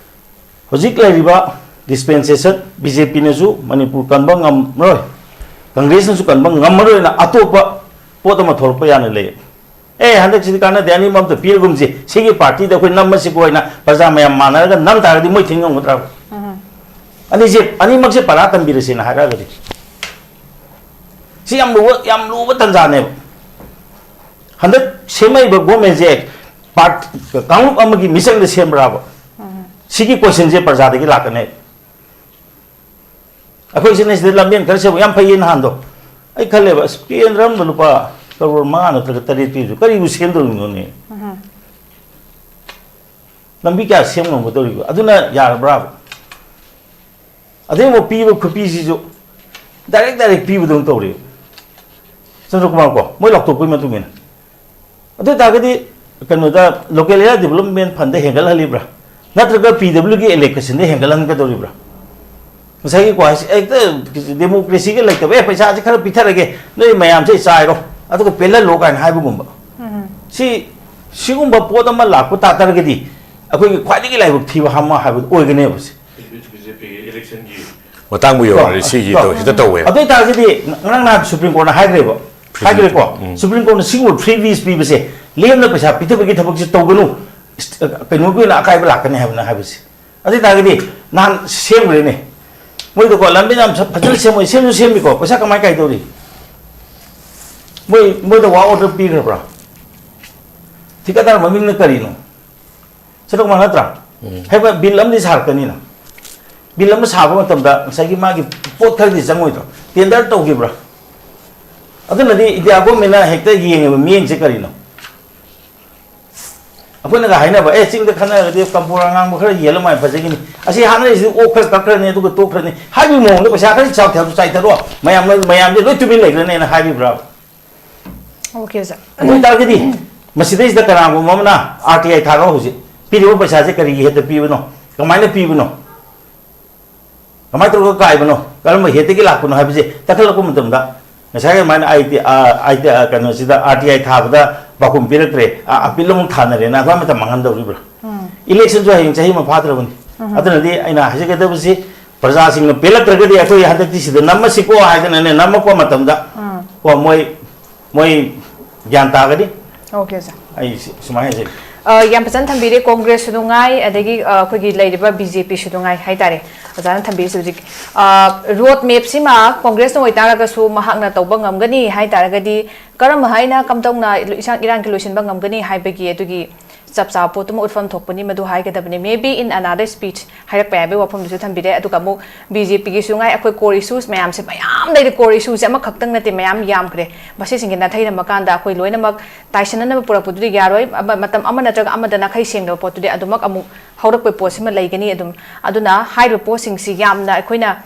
ꯍꯧꯖꯤꯛ ꯂꯩꯔꯤꯕ dispensation, ꯕꯤ ꯖꯦ ꯄꯤꯅꯁꯨ ꯃꯅꯤꯄꯨꯔ ꯀꯟꯕ ꯉꯝꯃꯔꯣꯏ, ꯀꯪꯒ꯭ꯔꯦꯁꯅꯁꯨ ꯀꯟꯕ ꯉꯝꯃꯔꯣꯏꯅ ꯑꯇꯣꯞꯄ ꯄꯣꯠ ꯑꯃ ꯊꯣꯛꯂꯛꯄ ꯌꯥꯅ ꯂꯩ꯫ "ꯑꯦ, ꯍꯟꯗꯛꯁꯤꯗꯤ ꯀꯥꯟꯅꯗꯦ, ꯑꯅꯤꯃꯛ ꯑꯝꯇ ꯄꯤꯔꯒꯨꯝꯁꯤ, ꯁꯤꯒꯤ ꯄꯥꯔꯇꯤꯗ ꯑꯩꯈꯣꯏ ꯅꯝꯃꯁꯤꯀꯣ" ꯍꯥꯏꯅ ꯄ꯭ꯔꯖꯥ ꯃꯌꯥꯝ ꯃꯥꯟꯅꯔꯒ ꯅꯝ ꯇꯥꯔꯒꯗꯤ ꯃꯣꯏ ꯊꯤꯡ ꯉꯝꯒꯗ꯭ꯔꯥ? ꯑꯅꯤꯁꯦ, ꯑꯅꯤꯃꯛꯁꯦ ꯄꯔꯥ ꯇꯝꯕꯤꯔꯁꯦꯅ ꯍꯥꯏꯔꯛꯑꯒꯗꯤ, ꯁꯤ ꯌꯥꯝ ꯂꯨꯕ, ꯌꯥꯝ ꯂꯨꯕ ꯇꯥꯟꯖꯥꯅꯦꯕ꯫ ꯍꯟꯗꯛ ꯁꯦꯝꯃꯛꯏꯕ ꯒꯣꯔꯃꯦꯟꯁꯦ ꯄꯥꯔꯠ, ꯀꯥꯡꯂꯨꯞ ꯑꯃꯒꯤ ꯃꯤꯆꯪꯗ ꯁꯦꯝꯕ꯭ꯔꯥꯕ? ꯁꯤꯒꯤ ꯀꯣꯏꯁꯟꯁꯦ ꯄ꯭ꯔꯖꯥꯗꯒꯤ ꯂꯥꯛꯀꯅꯦꯕ꯫ ꯑꯩꯈꯣꯏꯁꯤꯅ ꯁꯤꯗ ꯂꯝꯕꯦꯟ ꯈꯔ ꯁꯦꯝꯕ ꯌꯥꯝ ꯐꯩꯌꯦ ꯅꯍꯥꯟꯗꯣ꯫ ꯑꯩ ꯈꯜꯂꯦꯕ, "ꯑꯁ, ꯀꯦꯟꯗ꯭ꯔ ꯑꯃꯗ ꯂꯨꯄꯥ ꯀꯔꯣꯔ ꯃꯉꯥ ꯅꯠꯇ꯭ꯔꯒ ꯇꯔꯦꯠ ꯄꯤꯕꯗꯨ ꯀꯔꯤꯕꯨ ꯁꯦꯝꯗꯧꯔꯤꯕꯅꯣꯅꯦ? ꯂꯝꯕꯤ ꯀꯌꯥ ꯁꯦꯝ ꯉꯝꯒꯗꯧꯔꯤꯕ?" ꯑꯗꯨꯅ ꯌꯥꯔꯕ꯭ꯔꯥꯕ? ꯑꯗꯩ ꯑꯃꯨꯛ ꯄꯤꯕ ꯈꯨꯄꯤꯁꯤꯁꯨ ꯗꯥꯏꯔꯦꯛ ꯗꯥꯏꯔꯦꯛ ꯄꯤꯕꯗꯧꯅ ꯇꯧꯔꯦꯕ꯫ ꯆꯟꯗ꯭ꯔꯀꯨꯃꯥꯔ ꯀꯣ, ꯃꯣꯏ ꯂꯥꯎꯊꯣꯛꯄꯒꯤ ꯃꯇꯨꯡ ꯏꯟꯅ꯫ ꯑꯗꯨ ꯑꯣꯏ ꯇꯥꯔꯒꯗꯤ ꯀꯩꯅꯣꯗ local area development fund ꯗ ꯍꯦꯟꯒꯠꯍꯜꯂꯤꯕ꯭ꯔꯥ? ꯅꯠꯇ꯭ꯔꯒ ꯄꯤ ꯗꯕ꯭ꯂꯤꯎ ꯒꯤ allocation ꯗ ꯍꯦꯟꯒꯠꯍꯟꯒꯗꯧꯔꯤꯕ꯭ꯔꯥ? ꯉꯁꯥꯏꯒꯤ ꯀꯣ ꯍꯥꯏꯁꯦ ꯍꯦꯛꯇ democracy ꯒ ꯂꯩꯇꯕ, "ꯑꯦ, ꯄꯩꯁꯥꯁꯦ ꯈꯔ ꯄꯤꯊꯔꯒꯦ, ꯅꯣꯏ ꯃꯌꯥꯝꯁꯦ ꯆꯥꯏꯔꯣ, ꯑꯗꯨꯒ ꯄꯦꯜꯍꯜꯂꯣ" ꯀꯥꯏꯅ ꯍꯥꯏꯕꯒꯨꯝꯕ꯫ ꯁꯤ, ꯁꯤꯒꯨꯝꯕ ꯄꯣꯠ ꯑꯃ ꯂꯥꯛꯄ ꯇꯥ ꯇꯥꯔꯒꯗꯤ ꯑꯩꯈꯣꯏꯒꯤ ꯈ꯭ꯋꯥꯏꯗꯒꯤ ꯂꯥꯏꯕꯛ ꯊꯤꯕ ꯑꯃ ꯍꯥꯏꯕꯗꯨ ꯑꯣꯏꯒꯅꯦꯕ ꯁꯤ꯫ ꯕꯤ ꯖꯦ ꯄꯤꯒꯤ election ꯒꯤ ꯃꯇꯥꯡꯕꯨ ꯌꯧꯔꯗꯤ ꯀꯣ, ꯁꯤꯒꯤ ꯀꯣ꯫ ꯇꯧ-, ꯍꯦꯛꯇ ꯇꯧꯋꯦ꯫ ꯑꯗꯨ ꯑꯣꯏꯇꯥꯔꯒꯗꯤ ꯉ-, ꯉꯔꯥꯡ ꯅꯍꯥꯟ Supreme Court ꯅ ꯍꯥꯏꯈ꯭ꯔꯦꯕ꯫ Free ꯍꯥꯏꯈ꯭ꯔꯦꯀꯣ? ꯎꯝ꯫ Supreme Court ꯅ ꯁꯤꯒꯨꯝꯕ free wish ꯄꯤꯕꯁꯦ, ꯂꯦꯝꯅ ꯄꯩꯁꯥ ꯄꯤꯊꯕꯒꯤ ꯊꯕꯛꯁꯦ ꯇꯧꯒꯅꯨ꯫ ꯏꯁ-, ꯀꯩꯅꯣꯒꯤ ꯑꯣꯏꯅ ꯑꯀꯥꯏꯕ ꯂꯥꯛꯀꯅꯤ ꯍꯥꯏꯕꯅ ꯍꯥꯏꯕꯁꯦ꯫ ꯑꯗꯨ ꯑꯣꯏꯇꯥꯔꯒꯗꯤ ꯅꯍꯥꯟ ꯁꯦꯝꯈ꯭ꯔꯦꯅꯦ꯫ ꯃꯣꯏꯗꯀꯣ ꯂꯝꯕꯤ ꯌꯥꯝ ꯐꯖꯅ ꯁꯦꯝꯃꯣꯏ, ꯁꯦꯝꯁꯨ ꯁꯦꯝꯃꯤꯀꯣ, ꯄꯩꯁꯥ ꯀꯃꯥꯏꯅ ꯀꯥꯏꯗꯧꯔꯤ? ꯃꯣꯏ, ꯃꯣꯏꯗ work order ꯄꯤꯈ꯭ꯔꯕ꯭ꯔꯥ? ꯊꯤꯀꯥꯗꯥꯔ ꯃꯃꯤꯡꯅ ꯀꯔꯤꯅꯣ? ꯁꯦꯟꯊꯣꯛ ꯃꯥ ꯅꯠꯇ꯭ꯔꯥ? ꯍꯥꯏꯕ ꯕꯤꯜ ꯑꯃꯗꯤ ꯁꯥꯔꯛꯀꯅꯤꯅ꯫ ꯕꯤꯜ ꯑꯃ ꯁꯥꯕ ꯃꯇꯝꯗ ꯉꯁꯥꯏꯒꯤ ꯃꯥꯒꯤ ꯄꯣꯠ ꯈꯔꯗꯤ ꯆꯪꯉꯣꯏꯗ꯭ꯔꯣ? ꯇꯦꯟꯗꯔ ꯇꯧꯈꯤꯕ꯭ꯔꯥ? ꯑꯗꯨꯅꯗꯤ ꯏꯟꯗꯤꯌꯥ ꯒꯣꯔꯃꯦꯟꯅ ꯍꯦꯛꯇ ꯌꯦꯡꯉꯤꯕ ꯃꯤꯠꯌꯦꯡꯁꯦ ꯀꯔꯤꯅꯣ? ꯑꯩꯈꯣꯏꯅꯒ ꯍꯥꯏꯅꯕ, "ꯑꯦ, ꯆꯤꯡꯗ ꯈꯟꯅꯔꯒꯗꯤ ꯀꯝꯄꯣꯔ ꯑꯉꯥꯡꯕ ꯈꯔ ꯌꯦꯜꯂ ꯃꯥꯏ ꯐꯖꯒꯤꯅꯤ, ꯑꯁꯤ ꯍꯥꯠꯅꯔꯤꯁꯤ ꯑꯣꯛ ꯈꯔ ꯀꯛꯈ꯭ꯔꯅꯤ, ꯑꯗꯨꯒ ꯇꯣꯛꯈ꯭ꯔꯅꯤ" ꯍꯥꯏꯕꯒꯤ ꯃꯑꯣꯡꯗ ꯄꯩꯁꯥ ꯈꯔ ꯆꯥꯎꯊ-, ꯆꯥꯏꯊꯔꯣ, ꯃꯌꯥꯝꯅ, ꯃꯌꯥꯝꯁꯦ ꯂꯣꯏ ꯇꯨꯃꯤꯟ ꯂꯩꯈ꯭ꯔꯅꯦꯅ ꯍꯥꯏꯕꯤꯕ꯭ꯔꯥ? Okay, sir. ꯑꯗꯨ ꯑꯣꯏꯇꯥꯔꯒꯗꯤ ꯃꯁꯤꯗꯩꯁꯤꯗ ꯀꯅꯥꯒꯨꯝꯕ ꯑꯃꯅ "ꯑꯥꯔ ꯇꯤ ꯑꯥꯏ ꯊꯥꯔꯣ, ꯍꯧꯖꯤꯛ ꯄꯤꯔꯤꯕ ꯄꯩꯁꯥꯁꯦ ꯀꯔꯤꯒꯤ ꯍꯦꯠꯇ ꯄꯤꯕꯅꯣ, ꯀꯃꯥꯏꯅ ꯄꯤꯕꯅꯣ, ꯀꯃꯥꯏꯅ ꯇꯧꯔꯒ ꯀꯥꯏꯕꯅꯣ, ꯀꯔꯝꯕ ꯍꯦꯠꯇꯒꯤ ꯂꯥꯛꯄꯅꯣ" ꯍꯥꯏꯕꯁꯦ ꯇꯛꯈꯠꯂꯛꯄ ꯃꯇꯝꯗ, ꯉꯁꯥꯏꯒꯤ ꯑꯗꯨꯃꯥꯏꯅ ꯑꯥꯏ ꯇꯤ, ꯑꯥ, ꯑꯥꯏ ꯇꯤ, ꯑꯥ, ꯀꯩꯅꯣꯁꯤꯗ "ꯑꯥꯔ ꯇꯤ ꯑꯥꯏ ꯊꯥꯕꯗ ꯄꯥꯎꯈꯨꯝ ꯄꯤꯔꯛꯇ꯭ꯔꯦ, ꯑ, ꯑꯄꯤꯜ ꯑꯃꯨꯛ ꯊꯥꯅꯔꯦꯅ ꯑꯩꯈꯣꯏ ꯃꯇꯝ ꯃꯥꯡꯍꯟꯗꯧꯔꯤꯕ꯭ꯔꯥ? ꯏꯂꯦꯛꯁꯟꯁꯨ ꯍꯌꯦꯡ ꯆꯍꯤ ꯑꯃ ꯐꯥꯗ꯭ꯔꯕꯅꯤ꯫ ꯑꯗꯨꯅꯗꯤ ꯑꯩꯅ ꯍꯥꯏꯖꯒꯗꯕꯁꯤ, ꯄ꯭ꯔꯖꯥꯁꯤꯡꯅ ꯄꯦꯜꯂꯛꯇ꯭ꯔꯒꯗꯤ ꯑꯩꯈꯣꯏ ꯍꯟꯗꯛꯇꯤ ꯁꯤꯗ ꯅꯝꯃꯁꯤꯀꯣ ꯍꯥꯏꯗꯅꯅꯦ, ꯅꯝꯃꯛꯄ ꯃꯇꯝꯗ, ꯀꯣ, ꯃꯣꯏ, ꯃꯣꯏ ꯒ꯭ꯌꯥꯟ ꯇꯥꯒꯅꯤ꯫ Okay, sir. ꯑꯩ ꯁꯤ-, ꯁꯨꯃꯥꯏꯅ ꯍꯥꯏꯖꯒꯦ꯫ ꯑ, ꯌꯥꯝ ꯐꯖꯅ ꯊꯝꯕꯤꯔꯦ꯫ ꯀꯣꯡꯒ꯭ꯔꯦꯁꯁꯨ ꯅꯨꯡꯉꯥꯏ, ꯑꯗꯒꯤ, ꯑ, ꯑꯩꯈꯣꯏꯒꯤ ꯂꯩꯔꯤꯕ ꯕꯤ ꯖꯦ ꯄꯤꯁꯨ ꯅꯨꯡꯉꯥꯏ ꯍꯥꯏꯇꯥꯔꯦ꯫ ꯑꯣꯖꯥꯅ ꯊꯝꯕꯤꯔꯤꯁꯦ ꯍꯧꯖꯤꯛ, ꯑ, ꯔꯣꯗ ꯃꯦꯞꯁꯤꯃ ꯀꯣꯡꯒ꯭ꯔꯦꯁꯅ ꯑꯣꯏꯇꯥꯔꯒꯁꯨ ꯃꯍꯥꯛꯅ ꯇꯧꯕ ꯉꯝꯒꯅꯤ ꯍꯥꯏ ꯇꯥꯔꯒꯗꯤ, ꯀꯔꯝꯕ ꯍꯥꯏꯅ ꯀꯝꯗꯧꯅ ꯏꯁꯥ-, ꯏꯔꯥꯡꯒꯤ ꯂꯣꯏꯁꯤꯟꯕ ꯉꯝꯒꯅꯤ ꯍꯥꯏꯕꯒꯤ ꯑꯗꯨꯒꯤ ꯆꯞ ꯆꯥꯕ ꯄꯣꯠꯇꯨꯃ ꯎꯠꯐꯝ ꯊꯣꯛꯄꯅꯤ꯫ ꯃꯗꯨ ꯍꯥꯏꯒꯗꯕꯅꯤ꯫ Maybe in another speech ꯍꯥꯏꯔꯛꯄ ꯌꯥꯏ ꯍꯥꯏꯕꯒꯤ ꯋꯥꯐꯝꯗꯨꯁꯨ ꯊꯝꯕꯤꯔꯦ꯫ ꯑꯗꯨꯒ ꯑꯃꯨꯛ ꯕꯤ ꯖꯦ ꯄꯤꯒꯤꯁꯨ ꯉꯥꯏ, ꯑꯩꯈꯣꯏ core issues ꯃꯌꯥꯝꯁꯦ ꯃꯌꯥꯝ ꯂꯩꯔꯦ꯫ Core issueꯁꯦ ꯑꯃꯈꯛꯇꯪ ꯅꯠꯇꯦ, ꯃꯌꯥꯝ ꯌꯥꯝꯈ꯭ꯔꯦ꯫ ꯃꯁꯤꯁꯤꯡꯁꯦ ꯅꯥꯊꯩꯔꯝꯃꯀꯥꯟꯗ ꯑꯩꯈꯣꯏ ꯂꯣꯏꯅꯃꯛ ꯇꯥꯏꯁꯟꯅꯅꯕ ꯄꯨꯔꯛꯄꯗꯨꯗꯤ ꯌꯥꯔꯣꯏ꯫ ꯑꯃ-, ꯃꯇꯝ ꯑꯃ ꯅꯠꯇ꯭ꯔꯒ ꯑꯃꯗ ꯅꯥꯈꯩ ꯁꯦꯡꯗꯕ ꯄꯣꯠꯇꯨꯗꯤ ꯑꯗꯨꯃꯛ ꯑꯃꯨꯛ ꯍꯧꯔꯛꯄꯒꯤ ꯄꯣꯠꯁꯤꯃ ꯂꯩꯒꯅꯤ ꯑꯗꯨꯝ꯫ ꯑꯗꯨꯅ ꯍꯥꯏꯔꯤꯕ ꯄꯣꯠꯁꯤꯡꯁꯤ ꯌꯥꯝꯅ ꯑꯩꯈꯣꯏꯅ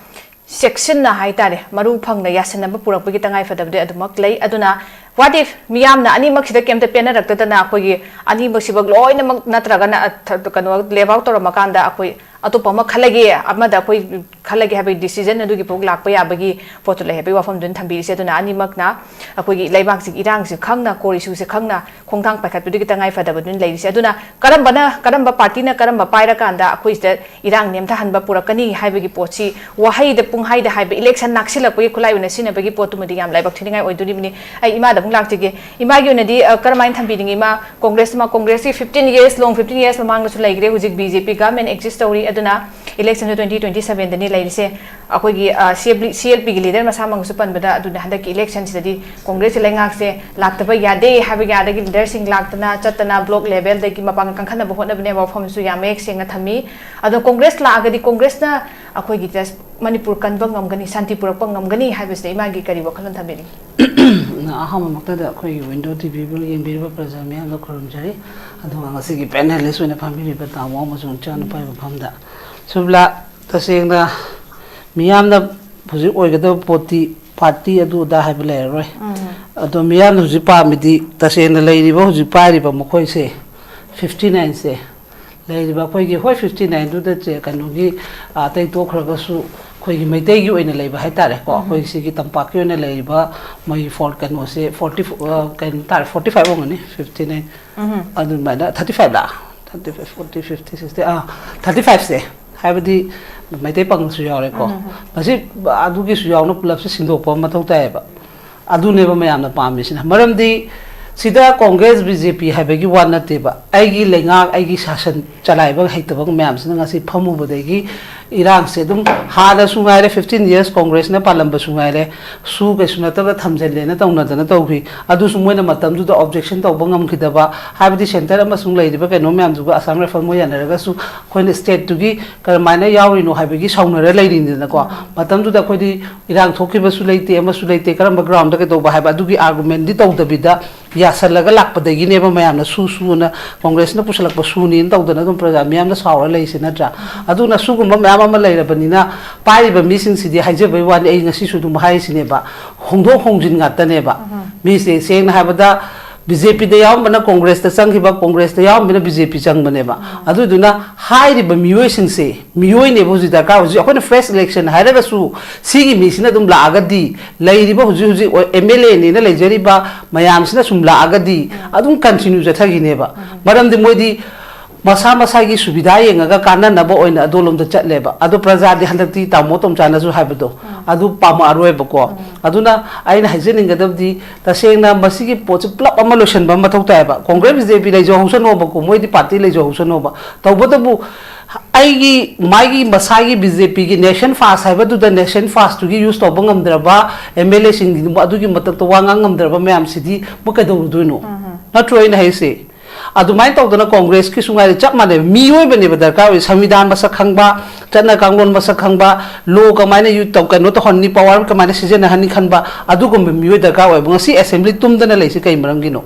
ꯆꯦꯛꯁꯤꯟꯅ ꯍꯥꯏꯇꯥꯔꯦ, ꯃꯔꯨ ꯐꯪꯅ ꯌꯥꯁꯟꯅꯕ ꯄꯨꯔꯛꯄꯒꯤ ꯇꯉꯥꯏ ꯐꯗꯕꯗꯤ ꯑꯗꯨꯃꯛ ꯂꯩ꯫ ꯑꯗꯨꯅ what if ꯃꯤꯌꯥꯝꯅ ꯑꯅꯤꯃꯛꯁꯤꯗ ꯀꯩꯝꯇ ꯄꯦꯟꯅꯔꯛꯇꯗꯅ ꯑꯩꯈꯣꯏꯒꯤ ꯑꯅꯤꯃꯛꯁꯤꯃꯛ ꯂꯣꯏꯅꯃꯛ ꯅꯠꯇ꯭ꯔꯒꯅ, ꯑ, ꯊ-, ꯀꯩꯅꯣ, leave out ꯇꯧꯔꯝꯃꯀꯥꯟꯗ ꯑꯩꯈꯣꯏ ꯑꯇꯣꯞꯄ ꯑꯃ ꯈꯜꯂꯒꯦ, ꯑꯃꯗ ꯑꯩꯈꯣꯏ ꯈꯜꯂꯒꯦ ꯍꯥꯏꯕꯒꯤ decision ꯑꯗꯨꯒꯤ ꯄꯣꯛ ꯂꯥꯛꯄ ꯌꯥꯕꯒꯤ ꯄꯣꯠꯇꯨ ꯂꯩ ꯍꯥꯏꯕꯒꯤ ꯋꯥꯐꯝꯗꯨꯅꯤ ꯊꯝꯕꯤꯔꯤꯁꯦ꯫ ꯑꯗꯨꯅ ꯑꯅꯤꯃꯛꯅ ꯑꯩꯈꯣꯏꯒꯤ ꯂꯩꯕꯥꯛꯁꯤꯒꯤ ꯏꯔꯥꯡꯁꯤ ꯈꯪꯅ, core issueꯁꯦ ꯈꯪꯅ ꯈꯣꯡꯊꯥꯡ ꯄꯥꯏꯈꯠꯄꯗꯨꯒꯤ ꯇꯉꯥꯏ ꯐꯗꯕꯗꯨꯅꯤ ꯂꯩꯔꯤꯁꯦ꯫ ꯑꯗꯨꯅ ꯀꯔꯝꯕꯅ, ꯀꯔꯝꯕ partyꯅ ꯀꯔꯝꯕ ꯄꯥꯏꯔꯀꯥꯟꯗ ꯑꯩꯈꯣꯏꯁꯤꯗ ꯏꯔꯥꯡ ꯅꯦꯝꯊꯍꯟꯕ ꯄꯨꯔꯛꯀꯅꯤ ꯍꯥꯏꯕꯒꯤ ꯄꯣꯠꯁꯤ ꯋꯥꯍꯩꯗ ꯄꯨꯡꯍꯥꯏꯗ ꯍꯥꯏꯕ, election ꯅꯛꯁꯤꯜꯂꯛꯄꯒꯤ ꯈꯨꯠꯂꯥꯏ ꯑꯣꯏꯅ ꯁꯤꯖꯤꯟꯅꯕꯒꯤ ꯄꯣꯠꯇꯨꯃꯗꯤ ꯌꯥꯝ ꯂꯥꯏꯕꯛ ꯊꯤꯅꯤꯡꯉꯥꯏ ꯑꯣꯏꯗꯣꯔꯤꯕꯅꯤ꯫ ꯑꯩ ꯏꯃꯥꯗ ꯑꯃꯨꯛ ꯂꯥꯛꯆꯒꯦ꯫ ꯏꯃꯥꯒꯤ ꯑꯣꯏꯅꯗꯤ, ꯑ, ꯀꯔꯝꯍꯥꯏꯅ ꯊꯝꯕꯤꯅꯤꯡꯉꯤ? ꯏꯃꯥ, ꯀꯣꯡꯒ꯭ꯔꯦꯁ, ꯃꯥ ꯀꯣꯡꯒ꯭ꯔꯦꯁꯀꯤ fifteen years, long fifteen years ꯃꯃꯥꯡꯗꯁꯨ ꯂꯩꯈ꯭ꯔꯦ, ꯍꯧꯖꯤꯛ B J P government exist ꯇꯧꯔꯤ꯫ ꯑꯗꯨꯅ ꯏꯂꯦꯛꯁꯟꯁꯨ ꯇ꯭ꯋꯦꯟꯇꯤ ꯇ꯭ꯋꯦꯟꯇꯤ ꯁꯕꯦꯟꯗꯅꯤ ꯂꯩꯔꯤꯁꯦ꯫ ꯑꯩꯈꯣꯏꯒꯤ ꯁꯤ ꯑꯦꯜ ꯄꯤꯒꯤ ꯂꯤꯗꯔ ꯃꯁꯥꯃꯛꯅꯁꯨ ꯄꯟꯕꯗ, ꯑꯗꯨꯅ ꯍꯟꯗꯛꯀꯤ ꯏꯂꯦꯛꯁꯟꯁꯤꯗꯗꯤ ꯀꯣꯡꯒ꯭ꯔꯦꯁꯀꯤ ꯂꯩꯉꯥꯛꯁꯦ ꯂꯥꯛꯇꯕ ꯌꯥꯗꯦ ꯍꯥꯏꯕꯒꯤ ꯑꯥꯗꯒꯤ ꯂꯤꯗꯔꯁꯤꯡ ꯂꯥꯛꯇꯅ ꯆꯠꯇꯅ ꯕ꯭ꯂꯣꯛ ꯂꯦꯚꯦꯜꯗꯒꯤ ꯃꯄꯥꯡꯒꯜ ꯀꯟꯈꯠꯅꯕ ꯍꯣꯠꯅꯕꯅꯦ, ꯋꯥꯐꯝꯁꯨ ꯌꯥꯝ ꯃꯌꯦꯛ ꯁꯦꯡꯅ ꯊꯝꯃꯤ꯫ ꯑꯗꯣ ꯀꯣꯡꯒ꯭ꯔꯦꯁ ꯂꯥꯛꯑꯒꯗꯤ ꯀꯣꯡꯒ꯭ꯔꯦꯁꯅ ꯑꯩꯈꯣꯏꯒꯤ ꯖꯁ ꯃꯅꯤꯄꯨꯔ ꯀꯟꯕ ꯉꯝꯒꯅꯤ, ꯁꯥꯟꯇꯤ ꯄꯨꯔꯛꯄ ꯉꯝꯒꯅꯤ ꯍꯥꯏꯕꯁꯤꯗ ꯏꯃꯥꯒꯤ ꯀꯔꯤ ꯋꯥꯈꯜꯂꯣꯟ ꯊꯝꯕꯤꯅꯤꯡꯉꯤ? ꯑꯍꯥꯟꯕꯃꯛꯇꯗ ꯑꯩꯈꯣꯏꯒꯤ ꯋꯤꯟꯗꯣ ꯇꯤ ꯚꯤ ꯌꯦꯡꯕꯤꯔꯤꯕ ꯄ꯭ꯔꯖꯥ ꯃꯤꯌꯥꯝꯗ ꯈꯨꯔꯨꯝꯖꯔꯤ꯫ ꯑꯗꯨꯒ ꯉꯁꯤꯒꯤ ꯄꯦꯅꯦꯂꯤꯁ ꯑꯣꯏꯅ ꯐꯝꯕꯤꯔꯤꯕ ꯇꯥꯃꯣ ꯑꯃꯁꯨꯡ ꯏꯆꯥꯅꯨꯄꯥꯒꯤ ꯃꯐꯝꯗ ꯁꯨꯕꯂꯥ, ꯇꯁꯦꯡꯅ ꯃꯤꯌꯥꯝꯅ ꯍꯧꯖꯤꯛ ꯑꯣꯏꯒꯗꯕ ꯄꯣꯠꯇꯤ ꯄꯥꯔꯇꯤ ꯑꯗꯨ ꯑꯗꯥ ꯍꯥꯏꯕ ꯂꯩꯔꯔꯣꯏ꯫ ꯑꯗꯣ ꯃꯤꯌꯥꯝꯅ ꯍꯧꯖꯤꯛ ꯄꯥꯝꯃꯤꯗꯤ ꯇꯁꯦꯡꯅ ꯂꯩꯔꯤꯕ ꯍꯧꯖꯤꯛ ꯄꯥꯏꯔꯤꯕ ꯃꯈꯣꯏꯁꯦ, ꯐꯤꯐꯇꯤ ꯅꯥꯏꯟꯁꯦ, ꯂꯩꯔꯤꯕ ꯑꯩꯈꯣꯏꯒꯤ, ꯍꯣꯏ, ꯐꯤꯐꯇꯤ ꯅꯥꯏꯟꯗꯨꯗ ꯆꯦ-, ꯀꯩꯅꯣꯒꯤ, ꯑ, ꯑꯇꯩ ꯇꯣꯛꯈ꯭ꯔꯒꯁꯨ ꯑꯩꯈꯣꯏꯒꯤ ꯃꯩꯇꯩꯒꯤ ꯑꯣꯏꯅ ꯂꯩꯕ ꯍꯥꯏꯇꯥꯔꯦꯀꯣ, ꯑꯩꯈꯣꯏ ꯁꯤꯒꯤ ꯇꯝꯄꯥꯛꯀꯤ ꯑꯣꯏꯅ ꯂꯩꯔꯤꯕ ꯃꯣꯏꯒꯤ ꯐꯣꯔ ꯀꯩꯅꯣꯁꯦ, ꯐꯣꯔꯇꯤ ꯐꯣꯔ, ꯑ, ꯀꯩꯅꯣ ꯇꯥꯔꯦ, ꯐꯣꯔꯇꯤ ꯐꯥꯏꯚ ꯑꯣꯏꯔꯝꯒꯅꯤ, ꯐꯤꯐꯇꯤ ꯅꯥꯏꯟ, ꯑꯗꯨꯃꯥꯏꯅ ꯊꯥꯔꯇꯤ ꯐꯥꯏꯚꯂ? Thirty five, forty, fifty, sixty, ꯑꯥ, ꯊꯥꯔꯇꯤ ꯐꯥꯏꯚꯁꯦ, ꯍꯥꯏꯕꯗꯤ ꯃꯩꯇꯩ ꯄꯪꯂꯁꯨ ꯌꯥꯎꯔꯦꯀꯣ, ꯃꯁꯤ ꯑꯗꯨꯒꯤꯁꯨ ꯌꯥꯎꯅ ꯄꯨꯂꯞꯁꯦ ꯁꯤꯟꯗꯣꯛꯄ ꯑꯃ ꯃꯊꯧ ꯇꯥꯏꯌꯦꯕ꯫ ꯑꯗꯨꯅꯦꯕ ꯃꯌꯥꯝꯅ ꯄꯥꯝꯃꯤꯁꯤꯅ꯫ ꯃꯔꯝꯗꯤ ꯁꯤꯗ ꯀꯣꯡꯒ꯭ꯔꯦꯁ, ꯕꯤ ꯖꯦ ꯄꯤ ꯍꯥꯏꯕꯒꯤ ꯋꯥ ꯅꯠꯇꯦꯕ꯫ ꯑꯩꯒꯤ ꯂꯩꯉꯥꯛ, ꯑꯩꯒꯤ ꯁꯥꯁꯟ ꯆꯂꯥꯏꯕ ꯍꯩꯇꯕ ꯃꯌꯥꯝꯁꯤꯅ ꯉꯁꯤ ꯐꯝꯃꯨꯕꯗꯒꯤ ꯏꯔꯥꯡꯁꯦ ꯑꯗꯨꯝ ꯍꯥꯟꯅꯁꯨ ꯉꯥꯏꯔꯦ, ꯐꯤꯐꯇꯤꯟ ꯌꯔꯁ ꯀꯣꯡꯒ꯭ꯔꯦꯁꯅ ꯄꯥꯜꯂꯝꯕꯁꯨ ꯉꯥꯏꯔꯦ, ꯁꯨ ꯀꯩꯁꯨ ꯅꯠꯇꯕ ꯊꯝꯖꯤꯜꯂꯦꯅ ꯇꯧꯅꯗꯅ ꯇꯧꯈꯤ꯫ ꯑꯗꯨꯁꯨ ꯃꯣꯏꯅ ꯃꯇꯝꯗꯨꯗ ꯑꯣꯕꯖꯦꯛꯁꯟ ꯇꯧꯕ ꯉꯝꯈꯤꯗꯕ, ꯍꯥꯏꯕꯗꯤ ꯁꯦꯟꯇꯔ ꯑꯃꯁꯨꯡ ꯂꯩꯔꯤꯕ ꯀꯩꯅꯣ ꯃꯌꯥꯝꯗꯨꯒ, ꯑꯁꯥꯝ ꯔꯥꯏꯐꯜ ꯃꯣꯏ ꯌꯥꯅꯔꯒꯁꯨ ꯑꯩꯈꯣꯏꯅ ꯁ꯭ꯇꯦꯠꯇꯨꯒꯤ ꯀꯔꯝꯍꯥꯏꯅ ꯌꯥꯎꯔꯤꯅꯣ ꯍꯥꯏꯕꯒꯤ ꯁꯥꯎꯅꯔ ꯂꯩꯔꯤꯅꯤꯗꯅꯀꯣ꯫ ꯃꯇꯝꯗꯨꯗ ꯑꯩꯈꯣꯏꯗꯤ ꯏꯔꯥꯡ ꯊꯣꯛꯈꯤꯕꯁꯨ ꯂꯩꯇꯦ, ꯑꯃꯁꯨ ꯂꯩꯇꯦ, ꯀꯔꯝꯕ ꯒ꯭ꯔꯥꯎꯟꯗ ꯀꯩꯗꯧꯕ ꯍꯥꯏꯕ ꯑꯗꯨꯒꯤ ꯑꯥꯔꯒꯨꯃꯦꯟꯗꯤ ꯇꯧꯗꯕꯤꯗ ꯌꯥꯁꯜꯂꯒ ꯂꯥꯛꯄꯗꯒꯤꯅꯦꯕ ꯃꯌꯥꯝꯅ ꯁꯨ ꯁꯨꯅ ꯀꯣꯡꯒ꯭ꯔꯦꯁꯅ ꯄꯨꯁꯜꯂꯛꯄ ꯁꯨꯅꯦꯅ ꯇꯧꯗꯅ ꯑꯗꯨꯝ ꯄ꯭ꯔꯖꯥ ꯃꯤꯌꯥꯝꯅ ꯁꯥꯎꯔ ꯂꯩꯔꯤꯁꯦ, ꯅꯠꯇ꯭ꯔꯥ? ꯑꯗꯨꯅ ꯁꯤꯒꯨꯝꯕ ꯃꯌꯥꯝ ꯑꯃ ꯂꯩꯔꯕꯅꯤꯅ ꯄꯥꯏꯔꯤꯕ ꯃꯤꯁꯤꯡꯁꯤꯗꯤ, ꯍꯥꯏꯖꯕꯩ ꯋꯥꯅꯤ, ꯑꯩ ꯉꯁꯤꯁꯨ ꯑꯗꯨꯝ ꯍꯥꯏꯔꯤꯁꯤꯅꯦꯕ, ꯍꯣꯡꯗꯣꯛ ꯍꯣꯡꯖꯤꯟ ꯉꯥꯛꯇꯅꯦꯕ꯫ ꯃꯤꯁꯦ ꯁꯦꯡꯅ ꯍꯥꯏꯕꯗ ꯕꯤ ꯖꯦ ꯄꯤꯗ ꯌꯥꯎꯔꯝꯕꯅ ꯀꯣꯡꯒ꯭ꯔꯦꯁꯇ ꯆꯪꯈꯤꯕ, ꯀꯣꯡꯒ꯭ꯔꯦꯁꯇ ꯌꯥꯎꯔꯝꯕꯅ ꯕꯤ ꯖꯦ ꯄꯤ ꯆꯪꯕꯅꯦꯕ꯫ ꯑꯗꯨꯗꯨꯅ ꯍꯥꯏꯔꯤꯕ ꯃꯤꯑꯣꯏꯁꯤꯡꯁꯦ ꯃꯤꯑꯣꯏꯅꯦꯕ ꯍꯧꯖꯤꯛ ꯗꯔꯀꯥꯔ꯫ ꯍꯧꯖꯤꯛ ꯑꯩꯈꯣꯏꯅ ꯐ꯭ꯔꯦꯁ ꯏꯂꯦꯛꯁꯟ ꯍꯥꯏꯔꯒꯁꯨ ꯁꯤꯒꯤ ꯃꯤꯁꯤꯅ ꯑꯗꯨꯝ ꯂꯥꯛꯑꯒꯗꯤ, ꯂꯩꯔꯤꯕ ꯍꯧꯖꯤꯛ ꯍꯧꯖꯤꯛ ꯑꯦꯝ ꯑꯦꯜ ꯑꯦꯅꯦꯅ ꯂꯩꯖꯔꯤꯕ ꯃꯌꯥꯝꯁꯤꯅ ꯁꯨꯝ ꯂꯥꯛꯑꯒꯗꯤ ꯑꯗꯨꯝ ꯀꯟꯇꯤꯅ꯭ꯌꯨ ꯆꯠꯊꯈꯤꯅꯦꯕ꯫ ꯃꯔꯝꯗꯤ ꯃꯣꯏꯗꯤ ꯃꯁꯥ ꯃꯁꯥꯒꯤ ꯁꯨꯕꯤꯙꯥ ꯌꯦꯡꯉꯒ ꯀꯥꯟꯅꯅꯕ ꯑꯣꯏꯅ ꯑꯗꯣꯂꯣꯝꯗ ꯆꯠꯂꯦꯕ꯫ ꯑꯗꯣ ꯄ꯭ꯔꯖꯥꯗꯤ ꯍꯟꯗꯛꯇꯤ ꯇꯥꯃꯣ ꯇꯣꯝꯆꯥꯅꯁꯨ ꯍꯥꯏꯕꯗꯣ ꯑꯗꯨ ꯄꯥꯝꯃꯛꯑꯔꯣꯏꯕꯀꯣ꯫ ꯑꯗꯨꯅ ꯑꯩꯅ ꯍꯥꯏꯖꯅꯤꯡꯒꯗꯕꯗꯤ, ꯇꯁꯦꯡꯅ ꯃꯁꯤꯒꯤ ꯄꯣꯠꯁꯤ ꯄꯨꯂꯞ ꯑꯃ ꯂꯣꯏꯁꯤꯟꯕ ꯑꯃ ꯃꯊꯧ ꯇꯥꯏꯌꯦꯕ꯫ ꯀꯣꯡꯒ꯭ꯔꯦꯁ ꯕꯤ ꯖꯦ ꯄꯤ ꯂꯩꯖꯍꯧꯁꯅꯣꯕꯀꯣ, ꯃꯣꯏꯗꯤ ꯄꯥꯔꯇꯤ ꯂꯩꯖꯍꯧꯁꯅꯣꯕ꯫ ꯇꯧꯕꯇꯕꯨ ꯑꯩꯒꯤ ꯃꯥꯒꯤ ꯃꯁꯥꯒꯤ ꯕꯤ ꯖꯦ ꯄꯤꯒꯤ ꯅꯦꯁꯟ ꯐꯥꯁ ꯍꯥꯏꯕꯗꯨꯗ ꯅꯦꯁꯟ ꯐꯥꯁꯇꯨꯒꯤ ꯌꯨꯁ ꯇꯧꯕ ꯉꯝꯗ꯭ꯔꯕ ꯑꯦꯝ ꯑꯦꯜ ꯑꯦꯁꯤꯡꯒꯤ ꯑꯗꯨꯒꯤ ꯃꯊꯛꯇ ꯋꯥ ꯉꯥꯡ ꯉꯝꯗ꯭ꯔꯕ ꯃꯌꯥꯝꯁꯤꯗꯤ ꯃꯣꯏ ꯀꯩꯗꯧꯔꯨꯗꯣꯏꯅꯣ? ꯅꯠꯇ꯭ꯔꯣ ꯑꯩꯅ ꯍꯥꯏꯁꯦ? ꯑꯗꯨꯃꯥꯏꯅ ꯇꯧꯗꯅ ꯀꯣꯡꯒ꯭ꯔꯦꯁꯀꯤꯁꯨ ꯉꯥꯏꯔꯦ, ꯆꯞ ꯃꯥꯟꯅꯩ꯫ ꯃꯤꯑꯣꯏꯕꯅꯦꯕ ꯗꯔꯀꯥꯔ ꯑꯣꯏ, ꯁꯪꯕꯤꯙꯥꯟ ꯃꯁꯛ ꯈꯪꯕ, ꯆꯠꯅ ꯀꯥꯡꯂꯣꯟ ꯃꯁꯛ ꯈꯪꯕ, ꯂꯣ ꯀꯃꯥꯏꯅ ꯌꯨ-, ꯇꯧ-, ꯀꯩꯅꯣ ꯇꯧꯍꯟꯅꯤ, ꯄꯋꯥꯔ ꯀꯃꯥꯏꯅ ꯁꯤꯖꯤꯟꯅꯍꯟꯅꯤ ꯈꯟꯕ, ꯑꯗꯨꯒꯨꯝꯕ ꯃꯤꯑꯣꯏ ꯗꯔꯀꯥꯔ ꯑꯣꯏꯕ꯫ ꯉꯁꯤ ꯑꯦꯁꯦꯝꯕ꯭ꯂꯤ ꯇꯨꯝꯗꯅ ꯂꯩꯁꯤ ꯀꯩ ꯃꯔꯝꯒꯤꯅꯣ?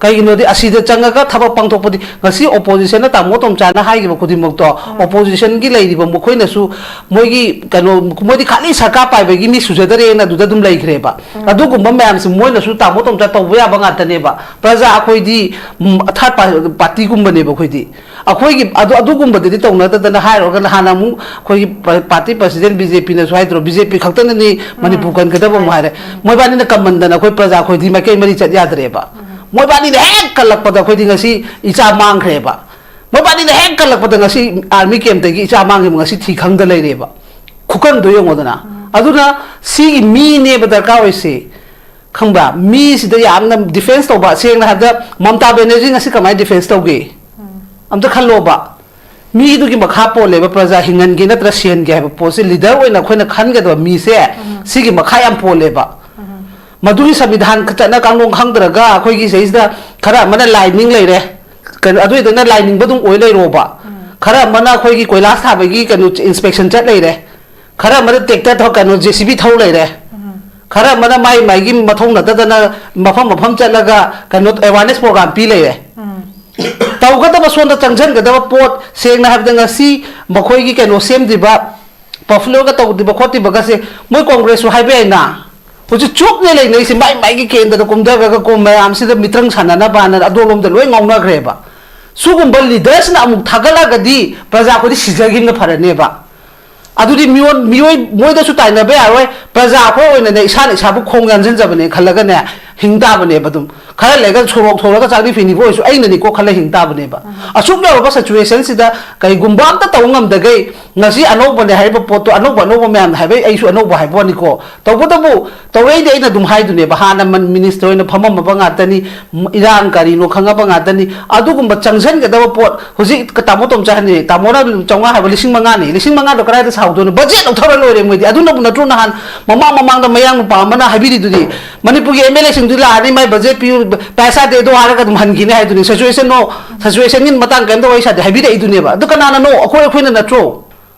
ꯀꯩꯒꯤꯅꯣꯗꯤ ꯑꯁꯤꯗ ꯆꯪꯉꯒ ꯊꯕꯛ ꯄꯥꯡꯊꯣꯛꯄꯗꯤ, ꯉꯁꯤ ꯑꯣꯄꯣꯖꯤꯁꯟꯅ ꯇꯥꯃꯣ ꯇꯣꯝꯆꯥꯅ ꯍꯥꯏꯈꯤꯕ ꯈꯨꯗꯤꯡꯃꯛꯇꯣ, ꯑꯣꯄꯣꯖꯤꯁꯟꯒꯤ ꯂꯩꯔꯤꯕ ꯃꯈꯣꯏꯅꯁꯨ ꯃꯣꯏꯒꯤ ꯀꯩꯅꯣ, ꯃꯣꯏꯗꯤ ꯈꯥꯂꯤ ꯁꯔꯀꯥꯔ ꯄꯥꯏꯕꯒꯤ ꯃꯤ ꯁꯨꯖꯗꯔꯦꯅ ꯑꯗꯨꯗ ꯑꯗꯨꯝ ꯂꯩꯈ꯭ꯔꯦꯕ꯫ ꯑꯗꯨꯒꯨꯝꯕ ꯃꯌꯥꯝꯁꯤ ꯃꯣꯏꯅꯁꯨ ꯇꯥꯃꯣ ꯇꯣꯝꯆꯥ ꯇꯧꯕ ꯌꯥꯕ ꯉꯥꯛꯇꯅꯦꯕ꯫ ꯄ꯭ꯔꯖꯥ ꯑꯩꯈꯣꯏꯗꯤ, ꯎꯝ, ꯊꯥꯔꯠ ꯄꯥ-, ꯄꯥꯔꯇꯤꯒꯨꯝꯕꯅꯦꯕ ꯑꯩꯈꯣꯏꯗꯤ꯫ ꯑꯩꯈꯣꯏꯒꯤ ꯑꯗꯨ, ꯑꯗꯨꯒꯨꯝꯕꯗꯨꯗꯤ ꯇꯧꯅꯗꯗꯅ ꯍꯥꯏꯔꯨꯔꯒ ꯅꯍꯥꯟ ꯑꯃꯨꯛ ꯑꯩꯈꯣꯏꯒꯤ ꯄ-, ꯄꯥꯔꯇꯤ ꯄ꯭ꯔꯁꯤꯗꯦꯟ ꯕꯤ ꯖꯦ ꯄꯤꯅꯁꯨ ꯍꯥꯏꯗ꯭ꯔꯣ, ꯕꯤ ꯖꯦ ꯄꯤ ꯈꯛꯇꯅꯅꯤ ꯃꯅꯤꯄꯨꯔ ꯀꯟꯒꯗꯕ ꯑꯃꯨꯛ ꯍꯥꯏꯔꯦ꯫ ꯃꯣꯏꯕꯥꯅꯤꯅ ꯀꯝꯃꯟꯗꯅ ꯑꯩꯈꯣꯏ ꯄ꯭ꯔꯖꯥ ꯑꯩꯈꯣꯏꯗꯤ ꯃꯥꯏꯀꯩ ꯃꯔꯤ ꯆꯠ ꯌꯥꯗ꯭ꯔꯦꯕ꯫ ꯃꯣꯏꯕꯥꯅꯤꯅ ꯍꯦꯛ ꯀꯜꯂꯛꯄꯗ ꯑꯩꯈꯣꯏꯗꯤ ꯉꯁꯤ ꯏꯆꯥ ꯃꯥꯡꯈ꯭ꯔꯦꯕ꯫ ꯃꯣꯏꯕꯥꯅꯤꯅ ꯍꯦꯛ ꯀꯜꯂꯛꯄꯗ ꯉꯁꯤ ꯑꯥꯔꯃꯤ ꯀꯦꯝꯞꯇꯒꯤ ꯏꯆꯥ ꯃꯥꯡꯈꯤꯕ ꯉꯁꯤ ꯊꯤ ꯈꯪꯗ ꯂꯩꯔꯦꯕ꯫ ꯈꯨꯀꯟꯗꯣ ꯌꯦꯡꯉꯣꯗꯅ꯫ ꯑꯗꯨꯅ ꯁꯤꯒꯤ ꯃꯤꯅꯦꯕ ꯗꯔꯀꯥꯔ ꯑꯣꯏꯁꯦ꯫ ꯈꯪꯕ꯭ꯔꯥ? ꯃꯤꯁꯤꯗ ꯌꯥꯝꯅ ꯗꯤꯐꯦꯟꯁ ꯇꯧꯕ꯫ ꯁꯦꯡꯅ ꯍꯥꯏꯕꯗ, ꯃꯃꯇꯥ ꯕꯦꯅꯔꯖꯤ ꯉꯁꯤ ꯀꯃꯥꯏꯅ ꯗꯤꯐꯦꯟꯁ ꯇꯧꯒꯦ? ꯑꯝꯇ ꯈꯜꯂꯣꯕ꯫ ꯃꯤꯗꯨꯒꯤ ꯃꯈꯥ ꯄꯣꯜꯂꯦꯕ, ꯄ꯭ꯔꯖꯥ ꯍꯤꯡꯍꯟꯒꯦ ꯅꯠꯇ꯭ꯔ ꯁꯤꯍꯟꯒꯦ ꯍꯥꯏꯕ ꯄꯣꯠꯁꯦ꯫ ꯂꯤꯗꯔ ꯑꯣꯏꯅ ꯑꯩꯈꯣꯏꯅ ꯈꯟꯒꯗꯕ ꯃꯤꯁꯦ, ꯁꯤꯒꯤ ꯃꯈꯥ ꯌꯥꯝ ꯄꯣꯜꯂꯦꯕ꯫ ꯃꯗꯨꯒꯤ ꯁꯪꯕꯤꯙꯥꯟ ꯆꯠꯅ ꯀꯥꯡꯂꯣꯟ ꯈꯪꯗ꯭ꯔꯒ ꯑꯩꯈꯣꯏꯒꯤ ꯁꯤꯗꯩꯁꯤꯗ ꯈꯔ ꯑꯃꯅ ꯂꯥꯏ ꯅꯤꯡ ꯂꯩꯔꯦ꯫ ꯀꯩꯅꯣ, ꯑꯗꯨ ꯑꯣꯏꯗꯅ ꯂꯥꯏ ꯅꯤꯡꯕ ꯑꯗꯨꯝ ꯑꯣꯏ ꯂꯩꯔꯣꯕ꯫ ꯈꯔ ꯑꯃꯅ ꯑꯩꯈꯣꯏꯒꯤ ꯀꯣꯏꯂꯥꯁ ꯊꯥꯕꯒꯤ ꯀꯩꯅꯣ, ꯏꯟꯁꯄꯦꯛꯁꯟ ꯆꯠ ꯂꯩꯔꯦ꯫ ꯈꯔ ꯑꯃꯅ ꯇ꯭ꯔꯦꯛꯇꯔ ꯊꯧ-, ꯀꯩꯅꯣ, ꯖꯦ ꯁꯤ ꯕꯤ ꯊꯧ ꯂꯩꯔꯦ꯫ ꯈꯔ ꯑꯃꯅ ꯃꯥꯏ ꯃꯥꯏꯒꯤ ꯃꯊꯧ ꯅꯠꯇꯗꯅ ꯃꯐꯝ ꯃꯐꯝ ꯆꯠꯂꯒ ꯀꯩꯅꯣ, ꯑꯦꯋꯥꯔꯅꯦꯁ ꯄ꯭ꯔꯣꯒ꯭ꯔꯥꯝ ꯄꯤ ꯂꯩꯔꯦ꯫ ꯇꯧꯒꯗꯕ ꯁꯣꯝꯗ ꯆꯪꯁꯤꯟꯒꯗꯕ ꯄꯣꯠ, ꯁꯦꯡꯅ ꯍꯥꯏꯕꯗ ꯉꯁꯤ ꯃꯈꯣꯏꯒꯤ ꯀꯩꯅꯣ ꯁꯦꯝꯗ꯭ꯔꯤꯕ, ꯄꯐꯂꯣꯒ ꯇꯧꯗ꯭ꯔꯤꯕ ꯈꯣꯠꯇ꯭ꯔꯤꯕꯒꯁꯦ ꯃꯣꯏ ꯀꯣꯡꯒ꯭ꯔꯦꯁꯁꯨ ꯍꯥꯏꯕ ꯌꯥꯏꯅ꯫ ꯍꯧꯖꯤꯛ ꯆꯨꯞꯅ ꯂꯩꯅꯔꯤꯁꯦ, ꯃꯥꯏ ꯃꯥꯏꯒꯤ ꯀꯦꯟꯗ꯭ꯔꯗ ꯀꯨꯝꯊꯈ꯭ꯔꯒ ꯀꯣ ꯃꯌꯥꯝꯁꯤꯗ ꯃꯤꯇ꯭ꯔꯪ ꯁꯥꯟꯅꯅꯕꯅ ꯑꯗꯣꯝꯂꯣꯝꯗ ꯂꯣꯏ ꯉꯥꯎꯅꯈ꯭ꯔꯦꯕ꯫ ꯁꯤꯒꯨꯝꯕ ꯂꯤꯗꯔꯁꯤꯅ ꯑꯃꯨꯛ ꯊꯥꯒꯠꯂꯛꯑꯒꯗꯤ ꯄ꯭ꯔꯖꯥ ꯑꯩꯈꯣꯏꯗꯤ ꯁꯤꯖꯈꯤꯕꯅ ꯐꯔꯅꯦꯕ꯫ ꯑꯗꯨꯗꯤ ꯃꯤꯑꯣꯟ-, ꯃꯤꯑꯣꯏ-, ꯃꯣꯏꯗꯁꯨ ꯇꯥꯏꯅꯕ ꯌꯥꯔꯣꯏ꯫ ꯄ꯭ꯔꯖꯥ ꯑꯩꯈꯣꯏ ꯑꯣꯏꯅꯅꯦ, ꯏꯁꯥꯅ ꯏꯁꯥꯕꯨ ꯈꯣꯡ ꯌꯥꯟꯁꯤꯟꯖꯕꯅꯦ ꯈꯜꯂꯒꯅꯦ, ꯍꯤꯡ ꯇꯥꯕꯅꯦꯕ ꯑꯗꯨꯝ꯫ ꯈꯔ ꯂꯩꯔꯒ ꯁꯣꯔꯣꯛ ꯊꯣꯔꯒ ꯆꯥꯛꯅꯤ ꯐꯤꯅꯤꯕꯨ ꯑꯣꯏꯔꯁꯨ ꯑꯩꯅꯅꯤꯀꯣ ꯈꯜꯂ ꯍꯤꯡ ꯇꯥꯕꯅꯦꯕ꯫ ꯑꯁꯨꯛ ꯌꯧꯔꯕ ꯁꯤꯆꯨꯋꯦꯁꯟꯁꯤꯗ ꯀꯩꯒꯨꯝꯕ ꯑꯝꯇ ꯇꯧꯕ ꯉꯝꯗꯈꯩ ꯉꯁꯤ ꯑꯅꯧꯕꯅꯦ ꯍꯥꯏꯔꯤꯕ ꯄꯣꯠꯇꯣ, ꯑꯅꯧꯕ ꯑꯅꯧꯕ ꯃꯌꯥꯝꯅ ꯍꯥꯏꯕꯩ ꯑꯩꯁꯨ ꯑꯅꯧꯕ ꯍꯥꯏꯕ ꯋꯥꯅꯤꯀꯣ꯫ ꯇꯧꯕꯇꯕꯨ ꯇꯧꯔꯛꯏꯗꯤ ꯑꯩꯅ ꯑꯗꯨꯝ ꯍꯥꯏꯗꯨꯅꯦꯕ, ꯍꯥꯟꯅ ꯃꯟ-, ꯃꯤꯅꯤꯁꯇꯔ ꯑꯣꯏꯅ ꯐꯝꯃꯝꯃꯕ ꯉꯥꯛꯇꯅꯤ, ꯏꯔꯥꯡ ꯀꯔꯤꯅꯣ ꯈꯪꯉꯕ ꯉꯥꯛꯇꯅꯤ꯫ ꯑꯗꯨꯒꯨꯝꯕ ꯆꯪꯁꯤꯟꯒꯗꯕ ꯄꯣꯠ ꯍꯧꯖꯤꯛ ꯇꯥꯃꯣ ꯇꯣꯝꯆꯥ ꯍꯟꯅꯤ, ꯇꯥꯃꯣꯅ ꯆꯥꯝꯃꯉꯥ ꯍꯥꯏꯕ ꯂꯤꯁꯤꯡ ꯃꯉꯥꯅꯤ, ꯂꯤꯁꯤꯡ ꯃꯉꯥꯗꯣ ꯀꯗꯥꯏꯗ ꯁꯥꯎꯗꯣꯏꯅꯣ? ꯕꯖꯦꯠ ꯂꯧꯊꯔ ꯂꯣꯏꯔꯦ ꯃꯣꯏꯗꯤ꯫ ꯑꯗꯨꯅꯕꯨ ꯅꯠꯇ꯭ꯔꯣ ꯅꯍꯥꯟ ꯃꯃꯥꯡ ꯃꯃꯥꯡꯗ ꯃꯌꯥꯡ ꯅꯨꯄꯥ ꯑꯃꯅ ꯍꯥꯏꯕꯤꯔꯤꯗꯨꯗꯤ, ꯃꯅꯤꯄꯨꯔꯒꯤ ꯑꯦꯝ ꯑꯦꯜ ꯑꯦꯁꯤꯡꯗꯨ ꯂꯥꯛꯑꯅꯤ, ꯃꯥꯏ ꯕꯖꯦꯠ ꯄꯤꯌꯨ, ꯄꯩꯁꯥ ꯁꯥꯗꯦ ꯑꯗꯣ ꯍꯥꯏꯔꯒ ꯑꯗꯨꯝ ꯍꯟꯈꯤꯅꯤ ꯍꯥꯏꯗꯨꯅꯤ꯫ ꯁꯤꯆꯨꯋꯦꯁꯟꯅꯣ, ꯁꯤꯆꯨꯋꯦꯁꯟꯒꯤ ꯃꯇꯥꯡ ꯀꯩꯝꯇ ꯋꯥꯔꯤ ꯁꯥꯗꯦ ꯍꯥꯏꯕꯤꯔꯛꯏꯗꯨꯅꯦꯕ꯫ ꯑꯗꯨ ꯀꯅꯥꯅꯅꯣ? ꯑꯩꯈꯣꯏ, ꯑꯩꯈꯣꯏꯅ ꯅꯠꯇ꯭ꯔꯣ?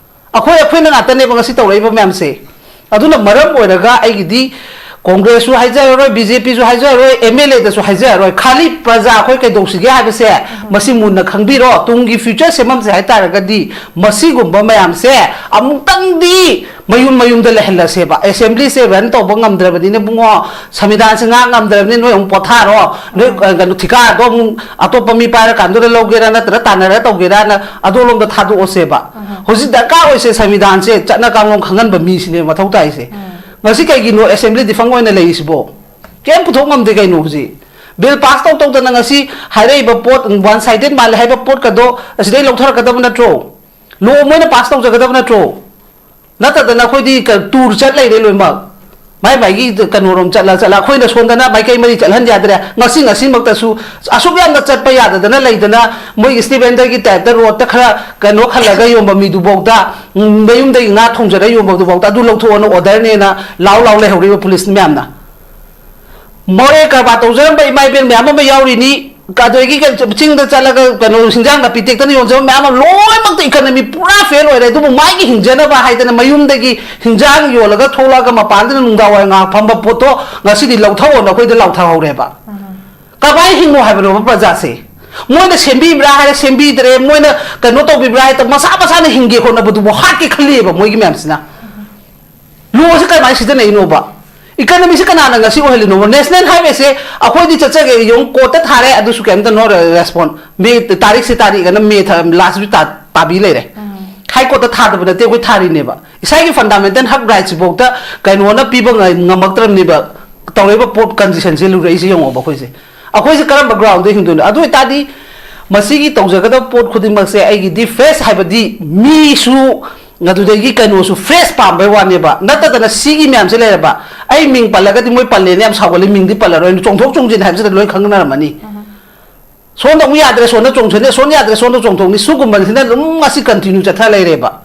ꯑꯩꯈꯣꯏ, ꯑꯩꯈꯣꯏꯅ ꯉꯥꯛꯇꯅꯦꯕ ꯉꯁꯤ ꯇꯧꯔꯛꯏꯕ ꯃꯌꯥꯝꯁꯦ꯫ ꯑꯗꯨꯅ ꯃꯔꯝ ꯑꯣꯏꯔꯒ ꯑꯩꯒꯤꯗꯤ ꯀꯣꯡꯒ꯭ꯔꯦꯁꯁꯨ ꯍꯥꯏꯖꯔꯔꯣꯏ, ꯕꯤ ꯖꯦ ꯄꯤꯁꯨ ꯍꯥꯏꯖꯔꯔꯣꯏ, ꯑꯦꯝ ꯑꯦꯜ ꯑꯦꯗꯁꯨ ꯍꯥꯏꯖꯔꯔꯣꯏ꯫ ꯈꯥꯂꯤ ꯄ꯭ꯔꯖꯥ ꯑꯩꯈꯣꯏ ꯀꯩꯗꯧꯁꯤꯒꯦ ꯍꯥꯏꯕꯁꯦ ꯃꯁꯤ ꯃꯨꯟꯅ ꯈꯪꯕꯤꯔꯣ꯫ ꯇꯨꯡꯒꯤ ꯐ꯭ꯌꯨꯆꯔ ꯁꯦꯝꯐꯝꯁꯦ ꯍꯥꯏ ꯇꯥꯔꯒꯗꯤ ꯃꯁꯤꯒꯨꯝꯕ ꯃꯌꯥꯝꯁꯦ ꯑꯃꯨꯛꯇꯪꯗꯤ ꯃꯌꯨꯝ ꯃꯌꯨꯝꯗ ꯂꯩꯍꯜꯂꯁꯦꯕ꯫ ꯑꯦꯁꯦꯝꯕ꯭ꯂꯤꯁꯦ ꯔꯟ ꯇꯧꯕ ꯉꯝꯗ꯭ꯔꯕꯅꯤꯅ ꯏꯕꯨꯡꯉꯣ, ꯁꯪꯕꯤꯙꯥꯟꯁꯦ ꯉꯥꯛ ꯉꯝꯗ꯭ꯔꯕꯅꯤꯅ ꯅꯣꯏ ꯑꯃꯨꯛ ꯄꯣꯊꯥꯔꯣ, ꯅꯣꯏ ꯀꯩꯅꯣ ꯊꯤꯀꯥꯗꯣ ꯑꯃꯨꯛ ꯑꯇꯣꯞꯄ ꯃꯤ ꯄꯥꯏꯔꯀꯥꯟꯗꯨꯗ ꯂꯧꯒꯦꯔꯥ ꯅꯠꯇ꯭ꯔꯒ ꯇꯥꯟꯅꯔꯒ ꯇꯧꯒꯦꯔꯥꯅ ꯑꯗꯣꯂꯣꯝꯗ ꯊꯥꯗꯣꯛꯑꯁꯦꯕ꯫ ꯍꯧꯖꯤꯛ ꯗꯔꯀꯥꯔ ꯑꯣꯏꯁꯦ ꯁꯪꯕꯤꯙꯥꯟꯁꯦ ꯆꯠꯅ ꯀꯥꯡꯂꯣꯟ ꯈꯪꯍꯟꯕ ꯃꯤꯁꯤꯅꯦꯕ ꯃꯊꯧ ꯇꯥꯏꯁꯦ꯫ ꯉꯁꯤ ꯀꯩꯒꯤꯅꯣ ꯑꯦꯁꯦꯝꯕ꯭ꯂꯤ ꯗꯤꯐꯪ ꯑꯣꯏꯅ ꯂꯩꯔꯤꯁꯤꯕꯣ? ꯀꯩꯝ ꯄꯨꯊꯣꯛ ꯉꯝꯗꯦ ꯀꯩꯅꯣ ꯍꯧꯖꯤꯛ꯫ ꯕꯤꯜ ꯄꯥꯁ ꯇꯧ ꯇꯧꯗꯅ ꯉꯁꯤ ꯍꯥꯏꯔꯛꯏꯕ ꯄꯣꯠ ꯋꯥꯟ ꯁꯥꯏꯗꯦꯠ ꯃꯥꯜꯂꯦ ꯍꯥꯏꯕ ꯄꯣꯠꯀꯗꯣ ꯑꯁꯤꯗꯩ ꯂꯧꯊꯔꯛꯀꯗꯕ ꯅꯠꯇ꯭ꯔꯣ? ꯂꯣ ꯃꯣꯏꯅ ꯄꯥꯁ ꯇꯧꯖꯒꯗꯕ ꯅꯠꯇ꯭ꯔꯣ? ꯅꯠꯇꯗꯅ ꯑꯩꯈꯣꯏꯗꯤ ꯀ-, ꯇꯨꯔ ꯆꯠ ꯂꯩꯔꯦ ꯂꯣꯏꯅꯃꯛ꯫ ꯃꯥꯏ ꯃꯥꯏꯒꯤ ꯀꯩꯅꯣꯔꯣꯝ ꯆꯠꯂ ꯆꯠꯂ ꯑꯩꯈꯣꯏꯅ ꯁꯣꯝꯗꯅ ꯃꯥꯏꯀꯩ ꯃꯔꯤ ꯆꯠꯍꯟ ꯌꯥꯗ꯭ꯔꯦ꯫ ꯉꯁꯤ ꯉꯁꯤꯃꯛꯇꯁꯨ ꯑꯁꯨꯛ ꯌꯥꯝꯅ ꯆꯠꯄ ꯌꯥꯗꯗꯅ ꯂꯩꯗꯅ ꯃꯣꯏꯒꯤ ꯁ꯭ꯇꯤꯚꯦꯟꯗꯔꯒꯤ ꯇꯥꯏꯞꯇ ꯔꯣꯗꯇ ꯈꯔ ꯀꯩꯅꯣ ꯈꯜꯂꯒ ꯌꯣꯟꯕ ꯃꯤꯗꯨꯐꯥꯎꯗ, ꯎꯝ, ꯃꯌꯨꯝꯗꯒꯤ ꯉꯥ ꯊꯣꯡꯖꯔ ꯌꯣꯟꯕꯗꯨꯐꯥꯎꯗ ꯑꯗꯨ ꯂꯧꯊꯣꯛꯑꯣꯅ ꯑꯣꯔꯗꯔꯅꯦꯅ ꯂꯥꯎ ꯂꯥꯎ ꯂꯩꯍꯧꯔꯤꯕ ꯄꯨꯂꯤꯁ ꯃꯌꯥꯝꯅ꯫ ꯃꯣꯔꯦ ꯀꯔꯕꯥꯔ ꯇꯧꯖꯔꯝꯕ ꯏꯃꯥ ꯏꯕꯦꯟ ꯃꯌꯥꯝ ꯑꯃ ꯌꯥꯎꯔꯤꯅꯤ꯫ ꯑꯗꯒꯤ ꯀꯩꯅꯣ, ꯆꯤꯡꯗ ꯆꯠꯂꯒ ꯀꯩꯅꯣ, ꯍꯤꯟꯖꯥꯡ ꯅꯥꯄꯤ ꯇꯦꯛꯇꯅ ꯌꯣꯟꯖꯕ ꯃꯌꯥꯝ ꯑꯃ ꯂꯣꯏꯅꯃꯛꯇ ꯏꯀꯅꯃꯤ ꯄꯨꯔꯥ ꯐꯦꯜ ꯑꯣꯏꯔꯦ꯫ ꯑꯗꯨꯕꯨ ꯃꯥꯒꯤ ꯍꯤꯡꯖꯅꯕ ꯍꯥꯏꯗꯅ ꯃꯌꯨꯝꯗꯒꯤ ꯍꯤꯟꯖꯥꯡ ꯌꯣꯜꯂꯒ ꯊꯣꯛꯂꯛꯑꯒ ꯃꯄꯥꯟꯗꯅ ꯅꯨꯡꯗꯥꯡ ꯋꯥꯏꯔꯝ ꯉꯥꯏꯍꯥꯛ ꯐꯝꯕ ꯄꯣꯠꯇꯣ ꯉꯁꯤꯗꯤ ꯂꯧꯊꯧꯑꯣꯅ ꯑꯩꯈꯣꯏꯗ ꯂꯥꯎꯊꯍꯧꯔꯦꯕ꯫ ꯀꯃꯥꯏꯅ ꯍꯤꯡꯉꯣ ꯍꯥꯏꯕꯅꯣꯕ ꯄ꯭ꯔꯖꯥꯁꯦ? ꯃꯣꯏꯅ ꯁꯦꯝꯕꯤꯕ꯭ꯔꯥ ꯍꯥꯏꯔ ꯁꯦꯝꯕꯤꯗ꯭ꯔꯦ, ꯃꯣꯏꯅ ꯀꯩꯅꯣ ꯇꯧꯕꯤꯕ꯭ꯔꯥ ꯍꯥꯏꯔ ꯃꯁꯥ ꯃꯁꯥꯅ ꯍꯤꯡꯒꯦ ꯍꯣꯠꯅꯕꯗꯨꯕꯨ ꯍꯥꯠꯀꯦ ꯈꯜꯂꯤꯑꯕ ꯃꯣꯏꯒꯤ ꯃꯌꯥꯝꯁꯤꯅ꯫ ꯂꯣꯁꯦ ꯀꯃꯥꯏꯅ ꯁꯤꯖꯤꯟꯅꯩꯅꯣꯕ? ꯏꯀꯅꯃꯤꯁꯦ ꯀꯅꯥꯅ ꯉꯁꯤ ꯑꯣꯏꯍꯜꯂꯤꯅꯣꯕ? ꯅꯦꯁꯅꯦꯜ ꯍꯥꯏꯋꯦꯁꯦ ꯑꯩꯈꯣꯏꯗꯤ ꯆꯠꯆꯒꯦ, ꯌꯦꯡꯉꯨ, ꯀꯣꯔꯠꯇ ꯊꯥꯔꯦ, ꯑꯗꯨꯁꯨ ꯀꯩꯝꯇ no response꯫ ꯃꯦ ꯇꯥꯔꯤꯛꯁꯦ ꯇꯥꯔꯤꯛ ꯑꯅ ꯃꯦ ꯊꯥ-, ꯂꯥꯁ ꯋꯤꯛ ꯇꯥ-, ꯇꯥꯕꯤ ꯂꯩꯔꯦ꯫ ꯍꯥꯏ ꯀꯣꯔꯠꯇ ꯊꯥꯗꯕ ꯅꯠꯇꯦ, ꯑꯩꯈꯣꯏ ꯊꯥꯔꯤꯅꯦꯕ꯫ ꯏꯁꯥꯒꯤ ꯐꯟꯗꯥꯃꯦꯟꯇꯦꯜ ꯍꯛ ꯔꯥꯏꯠꯁꯤꯐꯥꯎꯗ ꯀꯩꯅꯣꯅ ꯄꯤꯕ ꯉ-, ꯉꯝꯃꯛꯇ꯭ꯔꯕꯅꯦꯕ꯫ ꯇꯧꯔꯛꯏꯕ ꯄꯣꯠ ꯀꯟꯗꯤꯁꯟꯁꯦ ꯂꯨꯔꯛꯏꯁꯦ ꯌꯦꯡꯉꯣꯕ ꯑꯩꯈꯣꯏꯁꯦ꯫ ꯑꯩꯈꯣꯏꯁꯦ ꯀꯔꯝꯕ ꯒ꯭ꯔꯥꯎꯟꯗ ꯍꯤꯡꯗꯣꯏꯅꯣ? ꯑꯗꯨ ꯑꯣꯏꯇꯥꯔꯗꯤ ꯃꯁꯤꯒꯤ ꯇꯧꯖꯒꯗꯕ ꯄꯣꯠ ꯈꯨꯗꯤꯡꯃꯛꯁꯦ ꯑꯩꯒꯤꯗꯤ ꯐ꯭ꯔꯦꯁ ꯍꯥꯏꯕꯗꯤ ꯃꯤꯁꯨ ꯑꯗꯨꯗꯒꯤ ꯀꯩꯅꯣꯁꯨ ꯐ꯭ꯔꯦꯁ ꯄꯥꯝꯕꯩ ꯋꯥꯅꯦꯕ, ꯅꯠꯇꯗꯅ ꯁꯤꯒꯤ ꯃꯌꯥꯝꯁꯦ ꯂꯩꯔꯕ꯫ ꯑꯩ ꯃꯤꯡ ꯄꯜꯂꯒꯗꯤ ꯃꯣꯏ ꯄꯜꯂꯦꯅ ꯌꯥꯝ ꯁꯥꯎꯒꯠꯂꯤ, ꯃꯤꯡꯗꯤ ꯄꯜꯂꯔꯣꯏ, ꯆꯣꯡꯊꯣꯛ ꯆꯣꯡꯁꯤꯟ ꯍꯥꯏꯕꯁꯤꯗ ꯂꯣꯏ ꯈꯪꯅꯔꯝꯃꯅꯤ꯫ ꯁꯣꯝꯗ ꯑꯃꯨꯛ ꯌꯥꯗ꯭ꯔꯦ, ꯁꯣꯝꯗ ꯆꯣꯡꯁꯤꯜꯂꯦ, ꯁꯣꯝ ꯌꯥꯗ꯭ꯔꯦ, ꯁꯣꯝꯗ ꯆꯣꯡꯊꯣꯛꯅꯤ, ꯁꯤꯒꯨꯝꯕꯁꯤꯅ ꯑꯗꯨꯝ ꯉꯁꯤ ꯀꯟꯇꯤꯅ꯭ꯌꯨ ꯆꯠꯊ ꯂꯩꯔꯦꯕ꯫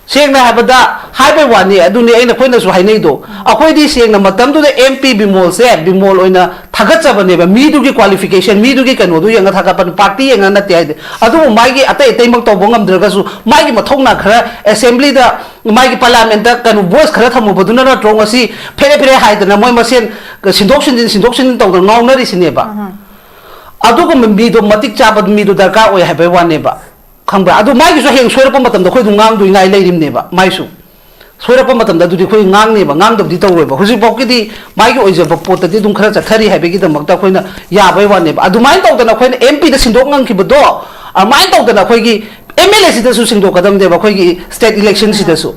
ꯁꯦꯡꯅ ꯍꯥꯏꯕꯗ ꯍꯥꯏꯕꯩ ꯋꯥꯅꯤ, ꯑꯗꯨꯅꯤ ꯑꯩꯅ, ꯑꯩꯈꯣꯏꯅꯁꯨ ꯍꯥꯏꯅꯩꯗꯣ꯫ ꯑꯩꯈꯣꯏꯗꯤ ꯁꯦꯡꯅ ꯃꯇꯝꯗꯨꯗ ꯑꯦꯝ ꯄꯤ ꯕꯤꯃꯣꯜꯁꯦ ꯕꯤꯃꯣꯜ ꯑꯣꯏꯅ ꯊꯥꯒꯠꯆꯕꯅꯦꯕ, ꯃꯤꯗꯨꯒꯤ ꯀ꯭ꯋꯥꯂꯤꯐꯤꯀꯦꯁꯟ, ꯃꯤꯗꯨꯒꯤ ꯀꯩꯅꯣꯗꯨ ꯌꯦꯡꯉ ꯊꯥꯒꯠꯄꯅꯤ, ꯄꯥꯔꯇꯤ ꯌꯦꯡꯉ ꯅꯠꯇꯦ ꯍꯥꯏꯗꯤ꯫ ꯑꯗꯨꯕꯨ ꯃꯥꯒꯤ ꯑꯇꯩ ꯑꯇꯩꯃꯛ ꯇꯧꯕ ꯉꯝꯗ꯭ꯔꯒꯁꯨ ꯃꯥꯒꯤ ꯃꯊꯧꯅꯥ ꯈꯔ ꯑꯦꯁꯦꯝꯕ꯭ꯂꯤꯗ, ꯃꯥꯒꯤ ꯄꯥꯔꯂꯤꯌꯥꯃꯦꯟꯠꯇ ꯀꯩꯅꯣ ꯚꯣꯏꯁ ꯈꯔ ꯊꯝꯃꯨꯕꯗꯨꯅ ꯅꯠꯇ꯭ꯔꯣ ꯉꯁꯤ ꯐꯦꯔꯦ ꯐꯦꯔꯦ ꯍꯥꯏꯗꯅ ꯃꯣꯏ ꯃꯁꯦꯟ ꯁꯤꯟꯗꯣꯛ ꯁꯤꯟꯖꯤꯟ, ꯁꯤꯟꯗꯣꯛ ꯁꯤꯟꯖꯤꯟ ꯇꯧꯗꯅ ꯉꯥꯎꯅꯔꯤꯁꯤꯅꯦꯕ꯫ ꯑꯗꯨꯒꯨꯝꯕ ꯃꯤꯗꯣ, ꯃꯇꯤꯛ ꯆꯥꯕ ꯃꯤꯗꯣ ꯗꯔꯀꯥꯔ ꯑꯣꯏ ꯍꯥꯏꯕꯩ ꯋꯥꯅꯦꯕ, ꯈꯪꯕ꯭ꯔꯥ? ꯑꯗꯨ ꯃꯥꯒꯤꯁꯨ ꯍꯌꯦꯡ ꯁꯣꯏꯔꯛꯄ ꯃꯇꯝꯗ ꯑꯩꯈꯣꯏ ꯑꯗꯨꯝ ꯉꯥꯡꯗꯣꯏꯉꯥꯏ ꯂꯩꯔꯤꯕꯅꯦꯕ꯫ ꯃꯥꯏꯁꯨ ꯁꯣꯏꯔꯛꯄ ꯃꯇꯝꯗ ꯑꯗꯨꯗꯤ ꯑꯩꯈꯣꯏ ꯉꯥꯡꯅꯦꯕ, ꯉꯥꯡꯗꯕꯗꯤ ꯇꯧꯔꯣꯏꯕ꯫ ꯍꯧꯖꯤꯛꯐꯥꯎꯒꯤꯗꯤ ꯃꯥꯒꯤ ꯑꯣꯏꯖꯕ ꯄꯣꯠꯇꯗꯤ ꯑꯗꯨꯝ ꯈꯔ ꯆꯠꯊꯔꯤ ꯍꯥꯏꯕꯒꯤꯗꯃꯛꯇ ꯑꯩꯈꯣꯏꯅ ꯌꯥꯕꯩ ꯋꯥꯅꯦꯕ꯫ ꯑꯗꯨꯃꯥꯏꯅ ꯇꯧꯗꯅ ꯑꯩꯈꯣꯏꯅ ꯑꯦꯝ ꯄꯤꯗ ꯁꯤꯟꯗꯣꯛ ꯉꯝꯈꯤꯕꯗꯣ, ꯑꯗꯨꯃꯥꯏꯅ ꯇꯧꯗꯅ ꯑꯩꯈꯣꯏꯒꯤ ꯑꯦꯝ ꯑꯦꯜ ꯑꯦ ꯁꯤꯗꯁꯨ ꯁꯤꯟꯗꯣꯛꯀꯗꯕꯅꯦꯕ, ꯑꯩꯈꯣꯏꯒꯤ ꯁ꯭ꯇꯦꯠ ꯏꯂꯦꯛꯁꯟꯁꯤꯗꯁꯨ꯫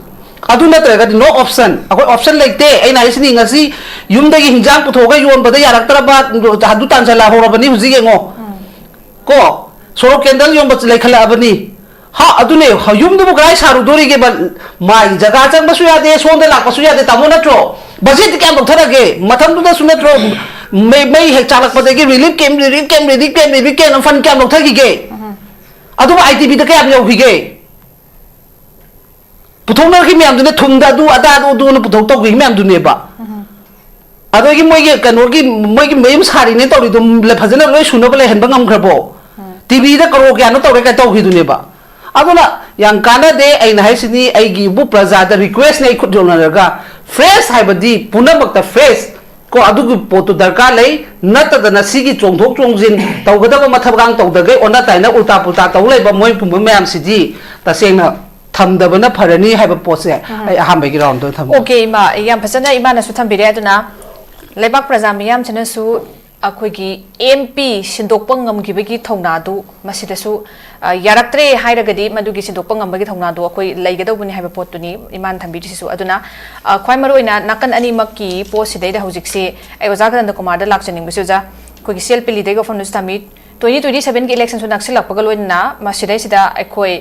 ꯑꯗꯨ ꯅꯠꯇ꯭ꯔꯒꯗꯤ ꯅꯣ ꯑꯣꯞꯁꯟ, ꯑꯩꯈꯣꯏ ꯑꯣꯞꯁꯟ ꯂꯩꯇꯦ꯫ ꯑꯩꯅ ꯍꯥꯏꯁꯤꯅꯤ, ꯉꯁꯤ ꯌꯨꯝꯗꯒꯤ ꯍꯤꯟꯖꯥꯡ ꯄꯨꯊꯣꯛꯑꯒ ꯌꯣꯟꯕꯗ ꯌꯥꯔꯛꯇ꯭ꯔꯕ ꯑꯗꯨ ꯇꯥꯟꯁꯤꯜꯂꯛꯍꯧꯔꯕꯅꯤ ꯍꯧꯖꯤꯛ ꯌꯦꯡꯉꯣ꯫ ꯀꯣ, ꯁꯣꯔꯣꯛ ꯀꯦꯟꯗꯜ ꯌꯣꯟꯕ ꯂꯩꯈꯠꯂꯛꯑꯕꯅꯤ꯫ ꯍꯥ, ꯑꯗꯨꯅꯦ, ꯍ-, ꯌꯨꯝꯗꯨꯕꯨ ꯀꯗꯥꯏ ꯁꯥꯔꯨꯗꯣꯔꯤꯒꯦꯕ? ꯃꯥꯒꯤ ꯖꯒꯥ ꯆꯪꯕꯁꯨ ꯌꯥꯗꯦ, ꯁꯣꯝꯗ ꯂꯥꯛꯄꯁꯨ ꯌꯥꯗꯦ, ꯇꯥꯃꯣ ꯅꯠꯇ꯭ꯔꯣ? ꯕꯖꯦꯠꯇꯤ ꯀꯌꯥꯝ ꯂꯧꯊꯔꯒꯦ? ꯃꯊꯪꯗꯨꯗꯁꯨ ꯅꯠꯇ꯭ꯔꯣ ꯃꯩ, ꯃꯩ ꯍꯦꯛ ꯆꯥꯛꯂꯛꯄꯗꯒꯤ ꯔꯤꯂꯤꯐ ꯀꯦꯝ, ꯔꯤꯂꯤꯐ ꯀꯦꯝ, ꯔꯤꯂꯤꯐ ꯀꯦꯝ, ꯔꯤꯂꯤꯐ ꯀꯦꯝ ꯐꯟ ꯀꯌꯥꯝ ꯂꯧꯊꯈꯤꯒꯦ? ꯑꯗꯨꯕꯨ ꯑꯥꯏ ꯇꯤ ꯕꯤꯗ ꯀꯌꯥꯝ ꯌꯧꯈꯤꯒꯦ? ꯄꯨꯊꯣꯛꯅꯔꯛꯈꯤ ꯃꯌꯥꯝꯗꯨꯅ ꯊꯨꯝꯗ ꯑꯗꯨ ꯑꯗꯥ ꯑꯗꯨ ꯑꯗꯨꯅ ꯄꯨꯊꯣꯛ ꯇꯧꯈꯤꯕ ꯃꯌꯥꯝꯗꯨꯅꯦꯕ꯫ ꯑꯗꯒꯤ ꯃꯣꯏꯒꯤ ꯀꯩꯅꯣꯒꯤ, ꯃꯣꯏꯒꯤ ꯃꯌꯨꯝ ꯁꯥꯔꯤꯅꯦ ꯇꯧꯔꯤꯗꯣ ꯐꯖꯅ ꯂꯣꯏ ꯁꯨꯅꯕ ꯂꯩꯍꯟꯕ ꯉꯝꯈ꯭ꯔꯕꯣ? ꯇꯤ ꯚꯤꯗ ꯀꯔꯣꯔ ꯀꯌꯥꯅꯣ ꯇꯧꯔꯦ ꯀꯥꯏ ꯇꯧꯈꯤꯗꯨꯅꯦꯕ꯫ ꯑꯗꯨꯅ ꯌꯥꯝ ꯀꯥꯟꯅꯗꯦ꯫ ꯑꯩꯅ ꯍꯥꯏꯁꯤꯅꯤ, ꯑꯩꯒꯤꯕꯨ ꯄ꯭ꯔꯖꯥꯗ ꯔꯤꯀ꯭ꯋꯦꯁꯅꯦ ꯑꯩ ꯈꯨꯠ ꯌꯧꯅꯔꯒ, ꯐ꯭ꯔꯦꯁ ꯍꯥꯏꯕꯗꯤ ꯄꯨꯝꯅꯃꯛꯇ ꯐ꯭ꯔꯦꯁ ꯀꯣ, ꯑꯗꯨꯒꯤ ꯄꯣꯠꯇꯨ ꯗꯔꯀꯥꯔ ꯂꯩ꯫ ꯅꯠꯇꯗꯅ ꯁꯤꯒꯤ ꯆꯣꯡꯊꯣꯛ ꯆꯣꯡꯁꯤꯟ ꯇꯧꯒꯗꯕ ꯃꯊꯧꯒꯥꯡ ꯇꯧꯗꯈꯩ ꯑꯣꯟꯅ ꯇꯥꯏꯅ ꯎꯜꯇꯥ ꯄꯨꯜꯇꯥ ꯇꯧ ꯂꯩꯕ ꯃꯣꯏ ꯄꯨꯝꯕ ꯃꯌꯥꯝꯁꯤꯗꯤ ꯇꯁꯦꯡꯅ ꯊꯝꯗꯕꯅ ꯐꯔꯅꯤ ꯍꯥꯏꯕ ꯄꯣꯠꯁꯦ ꯑꯩ ꯑꯍꯥꯟꯕꯒꯤ ꯔꯥꯎꯟꯗ ꯑꯣꯏꯅ ꯊꯝꯖꯒꯦ꯫ ꯑꯣꯀꯦ, ꯏꯃꯥ, ꯌꯥꯝ ꯐꯖꯅ ꯏꯃꯥꯅꯁꯨ ꯊꯝꯕꯤꯔꯦ꯫ ꯑꯗꯨꯅ ꯂꯩꯕꯥꯛ ꯄ꯭ꯔꯖꯥ ꯃꯤꯌꯥꯝꯁꯤꯅꯁꯨ ꯑꯩꯈꯣꯏꯒꯤ ꯑꯦꯝ ꯄꯤ ꯁꯤꯟꯗꯣꯛꯄ ꯉꯝꯈꯤꯕꯒꯤ ꯊꯧꯅꯥꯗꯨ ꯃꯁꯤꯗꯁꯨ, ꯑ, ꯌꯥꯔꯛꯇ꯭ꯔꯦ ꯍꯥꯏꯔꯒꯗꯤ ꯃꯗꯨꯒꯤ ꯁꯤꯟꯗꯣꯛꯄ ꯉꯝꯕꯒꯤ ꯊꯧꯅꯥꯗꯨ ꯑꯩꯈꯣꯏ ꯂꯩꯒꯗꯧꯕꯅꯤ ꯍꯥꯏꯕ ꯄꯣꯠꯇꯨꯅꯤ ꯏꯃꯥꯅ ꯊꯝꯕꯤꯔꯤꯁꯤꯁꯨ꯫ ꯑꯗꯨꯅ, ꯑ, ꯈ꯭ꯋꯥꯏ ꯃꯔꯨꯑꯣꯏꯅ ꯅꯥꯀꯟ ꯑꯅꯤꯃꯛꯀꯤ ꯄꯣꯠꯁꯤꯗꯩꯗ ꯍꯧꯖꯤꯛꯁꯤ ꯑꯩ ꯑꯣꯖꯥ ꯀꯥꯅꯟꯗ ꯀꯨꯃꯥꯔꯗ ꯂꯥꯛꯆꯅꯤꯡꯕꯁꯤ, ꯑꯣꯖꯥ, ꯑꯩꯈꯣꯏꯒꯤ ꯁꯤ ꯑꯦꯜ ꯄꯤ ꯂꯤꯗꯒꯤ ꯋꯥꯐꯝꯗꯁꯨ ꯊꯝꯃꯤ, twenty twenty seven ꯒꯤ election ꯁꯨ ꯅꯛꯁꯤꯜꯂꯛꯄꯒ ꯂꯣꯏꯅꯅ ꯃꯁꯤꯗꯩꯁꯤꯗ ꯑꯩꯈꯣꯏ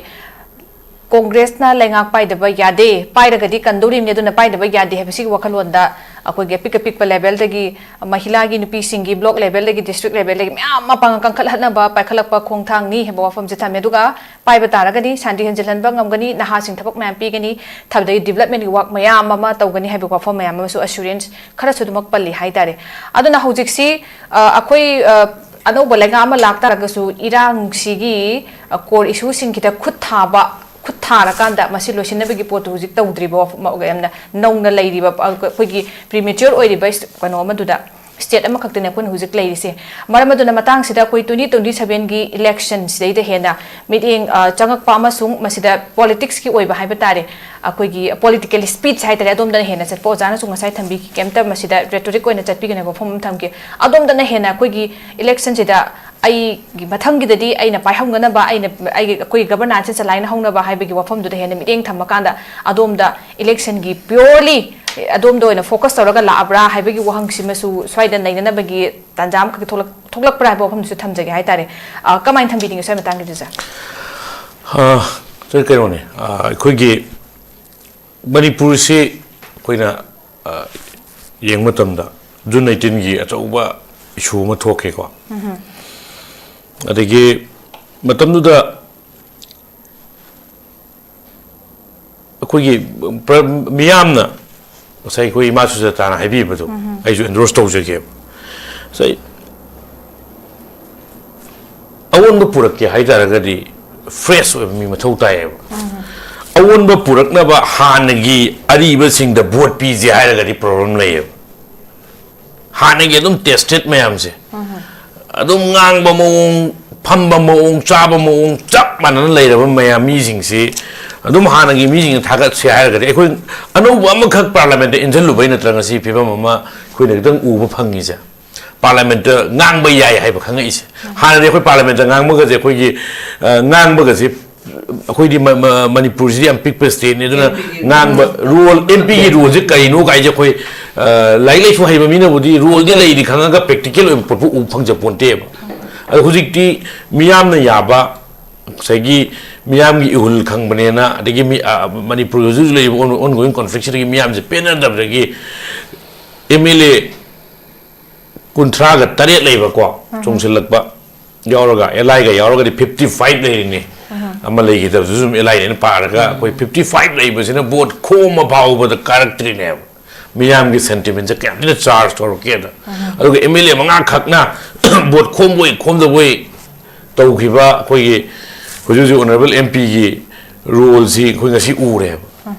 ꯀꯣꯡꯒ꯭ꯔꯦꯁꯅ ꯂꯩꯉꯥꯛ ꯄꯥꯏꯗꯕ ꯌꯥꯗꯦ, ꯄꯥꯏꯔꯒꯗꯤ ꯀꯟꯗꯧꯔꯤꯕꯅꯤ, ꯑꯗꯨꯅ ꯄꯥꯏꯗꯕ ꯌꯥꯗꯦ ꯍꯥꯏꯕꯁꯤꯒꯤ ꯋꯥꯈꯜꯂꯣꯟꯗ ꯑꯩꯈꯣꯏꯒꯤ ꯑꯄꯤꯛ ꯑꯄꯤꯛꯄ level ꯗꯒꯤ, ꯃꯍꯤꯂꯥꯒꯤ, ꯅꯨꯄꯤꯁꯤꯡꯒꯤ block level ꯗꯒꯤ, district level ꯗꯒꯤ ꯃꯌꯥꯝ ꯑꯃ ꯄꯥꯡ-, ꯀꯟꯈꯠꯍꯟꯅꯕ ꯄꯥꯏꯈꯠꯂꯛꯄ ꯈꯣꯡꯊꯥꯡꯅꯤ ꯍꯥꯏꯕ ꯋꯥꯐꯝꯁꯦ ꯊꯝꯃꯦ꯫ ꯑꯗꯨꯒ ꯄꯥꯏꯕ ꯇꯥꯔꯒꯗꯤ ꯁꯥꯟꯇꯤ ꯍꯟꯖꯤꯜꯍꯟꯕ ꯉꯝꯒꯅꯤ, ꯅꯍꯥꯁꯤꯡ ꯊꯕꯛ ꯃꯌꯥꯝ ꯄꯤꯒꯅꯤ, ꯊꯕꯗꯒꯤ development ꯒꯤ work ꯃꯌꯥꯝ ꯑꯃ ꯇꯧꯒꯅꯤ ꯍꯥꯏꯕ ꯋꯥꯐꯝ ꯃꯌꯥꯝ ꯑꯃꯁꯨ, assurance ꯈꯔꯁꯨ ꯑꯗꯨꯃꯛ ꯄꯜꯂꯤ ꯍꯥꯏꯇꯥꯔꯦ꯫ ꯑꯗꯨꯅ ꯍꯧꯖꯤꯛꯁꯤ, ꯑ, ꯑꯩꯈꯣꯏ, ꯑ, ꯑꯅꯧꯕ ꯂꯩꯉꯥꯛ ꯑꯃ ꯂꯥꯛꯇꯥꯔꯒꯁꯨ ꯏꯔꯥꯡꯁꯤꯒꯤ, ꯑ, core issue ꯁꯤꯡ ꯈꯤꯇ ꯈꯨꯠ ꯊꯥꯕ, ꯈꯨꯠ ꯊꯥꯔꯀꯥꯟꯗ ꯃꯁꯤ ꯂꯣꯏꯁꯤꯟꯅꯕꯒꯤ ꯄꯣꯠꯇꯨ ꯍꯧꯖꯤꯛ ꯇꯧꯗ꯭ꯔꯤꯕ, ꯌꯥꯝꯅ ꯅꯧꯅ ꯂꯩꯔꯤꯕ, ꯑ, ꯑꯩꯈꯣꯏꯒꯤ premature ꯑꯣꯏꯔꯤꯕ ꯀꯩꯅꯣ ꯑꯃꯗꯨꯗ, state ꯑꯃꯈꯛꯇꯅꯦ ꯑꯩꯈꯣꯏꯅ ꯍꯧꯖꯤꯛ ꯂꯩꯔꯤꯁꯦ꯫ ꯃꯔꯝ ꯑꯗꯨꯅ ꯃꯇꯥꯡꯁꯤꯗ ꯑꯩꯈꯣꯏ twenty twenty seven ꯒꯤ election ꯁꯤꯗꯩꯗ ꯍꯦꯟꯅ ꯃꯤꯠꯌꯦꯡ, ꯑ, ꯆꯪꯉꯛꯄ ꯑꯃꯁꯨꯡ ꯃꯁꯤꯗ politics ꯀꯤ ꯑꯣꯏꯕ ꯍꯥꯏꯕ ꯇꯥꯔꯦ, ꯑꯩꯈꯣꯏꯒꯤ political speech ꯍꯥꯏꯇꯥꯔꯦ, ꯑꯗꯣꯝꯗꯅ ꯍꯦꯟꯅ ꯆꯠꯄ, ꯑꯣꯖꯥꯅꯁꯨ ꯉꯁꯥꯏ ꯊꯝꯕꯤꯈꯤ, ꯀꯩꯝꯇ ꯃꯁꯤꯗ rhetoric ꯑꯣꯏꯅ ꯆꯠꯄꯤꯒꯅꯤ ꯍꯥꯏꯕ ꯋꯥꯐꯝ ꯑꯃ ꯊꯝꯈꯤ꯫ ꯑꯗꯣꯝꯗꯅ ꯍꯦꯟꯅ ꯑꯩꯈꯣꯏꯒꯤ election ꯁꯤꯗ ꯑꯩꯒꯤ ꯃꯊꯪꯒꯤꯗꯗꯤ ꯑꯩꯅ ꯄꯥꯏꯍꯧꯅꯅꯕ, ꯑꯩꯅ, ꯑꯩꯒꯤ, ꯑꯩꯈꯣꯏꯒꯤ governance ꯁꯦ ꯆꯂꯥꯏꯅꯍꯧꯅꯕ ꯍꯥꯏꯕꯒꯤ ꯋꯥꯐꯝꯗꯨꯗ ꯍꯦꯟꯅ ꯃꯤꯠꯌꯦꯡ ꯊꯝꯃꯀꯥꯟꯗ ꯑꯗꯣꯝꯗ election ꯒꯤ purely ꯑꯗꯣꯝꯗ ꯑꯣꯏꯅ focus ꯇꯧꯔꯒ ꯂꯥꯛꯑꯕ꯭ꯔꯥ ꯍꯥꯏꯕꯒꯤ ꯋꯥꯍꯪꯁꯤꯃꯁꯨ ꯁ꯭ꯋꯥꯏꯗ ꯅꯩꯅꯅꯕꯒꯤ ꯇꯥꯟꯖꯥ ꯑꯃꯈꯛ ꯊꯣꯛꯂꯛ-, ꯊꯣꯛꯂꯛꯄ꯭ꯔꯥ ꯍꯥꯏꯕ ꯋꯥꯐꯝꯗꯨꯁꯨ ꯊꯝꯖꯒꯦ ꯍꯥꯏꯇꯥꯔꯦ꯫ ꯑ, ꯀꯃꯥꯏꯅ ꯊꯝꯕꯤꯅꯤꯡꯉꯤ ꯁ꯭ꯋꯥꯏ ꯃꯇꯥꯡꯒꯤꯗꯨꯁꯦ? ꯑ, ꯁꯤ ꯀꯩꯅꯣꯅꯦ, ꯑ, ꯑꯩꯈꯣꯏꯒꯤ ꯃꯅꯤꯄꯨꯔꯁꯤ ꯑꯩꯈꯣꯏꯅ, ꯑ, ꯌꯦꯡꯕ ꯃꯇꯝꯗ June nineteen ꯒꯤ ꯑꯆꯧꯕ issue ꯑꯃ ꯊꯣꯛꯈꯤꯀꯣ꯫ ꯑꯗꯒꯤ ꯃꯇꯝꯗꯨꯗ ꯑꯩꯈꯣꯏꯒꯤ ꯄ꯭ꯔ-, ꯃꯤꯌꯥꯝꯅ ꯉꯁꯥꯏ ꯑꯩꯈꯣꯏ ꯏꯃꯥ ꯁꯨꯖꯥꯇꯥꯅ ꯍꯥꯏꯕꯤꯕꯗꯣ ꯑꯩꯁꯨ endorse ꯇꯧꯖꯒꯦꯕ꯫ ꯉꯁꯥꯏ ꯑꯑꯣꯟꯕ ꯄꯨꯔꯛꯀꯦ ꯍꯥꯏ ꯇꯥꯔꯒꯗꯤ fresh ꯑꯣꯏꯕ ꯃꯤ ꯃꯊꯧ ꯇꯥꯏꯌꯦꯕ꯫ ꯑꯑꯣꯟꯕ ꯄꯨꯔꯛꯅꯕ ꯍꯥꯟꯅꯒꯤ ꯑꯔꯤꯕꯁꯤꯡꯗ vote ꯄꯤꯁꯦ ꯍꯥꯏꯔꯒꯗꯤ problem ꯂꯩꯌꯦꯕ꯫ ꯍꯥꯟꯅꯒꯤ ꯑꯗꯨꯝ tested ꯃꯌꯥꯝꯁꯦ, ꯑꯗꯨꯝ ꯉꯥꯡꯕ ꯃꯑꯣꯡ, ꯐꯝꯕ ꯃꯑꯣꯡ, ꯆꯥꯕ ꯃꯑꯣꯡ ꯆꯞ ꯃꯥꯟꯅꯅ ꯂꯩꯔꯕ ꯃꯌꯥꯝ, ꯃꯤꯁꯤꯡꯁꯤ ꯑꯗꯨꯝ ꯍꯥꯟꯅꯒꯤ ꯃꯤꯁꯤꯡꯅ ꯊꯥꯒꯠꯁꯦ ꯍꯥꯏꯔꯒꯗꯤ, ꯑꯩꯈꯣꯏ ꯑꯅꯧꯕ ꯑꯃꯈꯛ parliament ꯇ ꯏꯟꯁꯤꯜꯂꯨꯕꯩ ꯅꯠꯇ꯭ꯔꯥ ꯉꯁꯤ ꯐꯤꯕꯝ ꯑꯃ ꯑꯩꯈꯣꯏꯅ ꯈꯤꯇꯪ ꯎꯕ ꯐꯪꯉꯤꯁꯦ? ꯄꯥꯔꯂꯥꯃꯦꯟꯇ ꯉꯥꯡꯕ ꯌꯥꯏ ꯍꯥꯏꯕ ꯈꯪꯉꯛꯏꯁꯦ꯫ ꯍꯥꯟꯅꯗꯤ ꯑꯩꯈꯣꯏ ꯄꯥꯔꯂꯥꯃꯦꯟꯇ ꯉꯥꯡꯕꯒꯁꯦ, ꯑꯩꯈꯣꯏꯒꯤ, ꯑ, ꯉꯥꯡꯕꯒꯁꯦ, ꯑꯩꯈꯣꯏꯗꯤ ꯃ-, ꯃ-, ꯃꯅꯤꯄꯨꯔꯁꯤꯗꯤ ꯌꯥꯝ ꯄꯤꯛꯄ ꯁ꯭ꯇꯦꯠꯅꯤ, ꯑꯗꯨꯅ ꯉꯥꯡꯕ, ꯔꯣꯜ, ꯑꯦꯝ ꯄꯤꯒꯤ ꯔꯣꯜꯁꯦ ꯀꯩꯅꯣ ꯀꯥꯏꯁꯦ ꯑꯩꯈꯣꯏ, ꯑ, ꯂꯥꯏꯔꯤꯛ ꯂꯥꯏꯁꯨ ꯍꯩꯕ ꯃꯤꯅꯕꯨꯗꯤ ꯔꯣꯜꯗꯤ ꯂꯩꯗꯤ ꯈꯪꯉꯒ ꯄ꯭ꯔꯦꯛꯇꯤꯀꯦꯜ ꯑꯣꯏꯕ ꯄꯣꯠꯄꯨ ꯎꯕ ꯐꯪꯖꯄꯣꯟꯇꯦꯕ꯫ ꯑꯗꯣ ꯍꯧꯖꯤꯛꯇꯤ ꯃꯤꯌꯥꯝꯅ ꯌꯥꯕ, ꯉꯁꯥꯏꯒꯤ ꯃꯤꯌꯥꯝꯒꯤ ꯏꯍꯨꯜ ꯈꯪꯕꯅꯦꯅ, ꯑꯗꯒꯤ ꯃꯤ, ꯑ, ꯃꯅꯤꯄꯨꯔꯒꯤ ꯍꯧꯖꯤꯛ ꯍꯧꯖꯤꯛ ꯂꯩꯔꯤꯕ ꯑꯣꯟ-, ꯑꯣꯟꯒꯣꯋꯤꯡ ꯀꯣꯟꯐ꯭ꯂꯤꯛꯁꯤꯗꯒꯤ ꯃꯤꯌꯥꯝꯁꯦ ꯄꯦꯟꯅꯗꯕꯗꯒꯤ ꯑꯦꯝ ꯑꯦꯜ ꯑꯦ ꯀꯨꯟꯊ꯭ꯔꯥꯒ ꯇꯔꯦꯠ ꯂꯩꯕꯀꯣ, ꯆꯣꯡꯁꯤꯜꯂꯛꯄ ꯌꯥꯎꯔꯒ, ꯑꯦꯜ ꯑꯥꯏꯒ ꯌꯥꯎꯔꯒꯗꯤ ꯐꯤꯐꯇꯤ ꯐꯥꯏꯚ ꯂꯩꯔꯤꯅꯤ꯫ ꯑꯃ ꯂꯩꯈꯤꯗꯕꯗꯨꯁꯨ ꯑꯗꯨꯝ ꯑꯦꯜ ꯑꯥꯏꯅ ꯄꯥꯔꯒ ꯑꯩꯈꯣꯏ ꯐꯤꯐꯇꯤ ꯐꯥꯏꯚ ꯂꯩꯕꯁꯤꯅ ꯚꯣꯠ ꯈꯣꯝꯕ ꯐꯥꯎꯕꯗ ꯀꯥꯔꯛꯇ꯭ꯔꯤꯅꯦꯕ꯫ ꯃꯤꯌꯥꯝꯒꯤ ꯁꯦꯟꯇꯤꯃꯦꯟꯁꯦ ꯀꯌꯥꯝ ꯊꯤꯅ ꯆꯥꯔꯖ ꯇꯧꯔꯛꯀꯦꯗ꯫ ꯑꯗꯨꯒ ꯑꯦꯝ ꯑꯦꯜ ꯑꯦ ꯃꯉꯥ ꯈꯛꯅ ꯚꯣꯠ ꯈꯣꯝꯕꯣꯏ ꯈꯣꯝꯗꯕꯣꯏ ꯇꯧꯈꯤꯕ ꯑꯩꯈꯣꯏꯒꯤ ꯍꯧꯖꯤꯛ ꯍꯧꯖꯤꯛ ꯑꯣꯅꯔꯦꯕꯜ ꯑꯦꯝ ꯄꯤꯒꯤ ꯔꯣꯜꯁꯤ ꯑꯩꯈꯣꯏ ꯉꯁꯤ ꯎꯔꯦꯕ꯫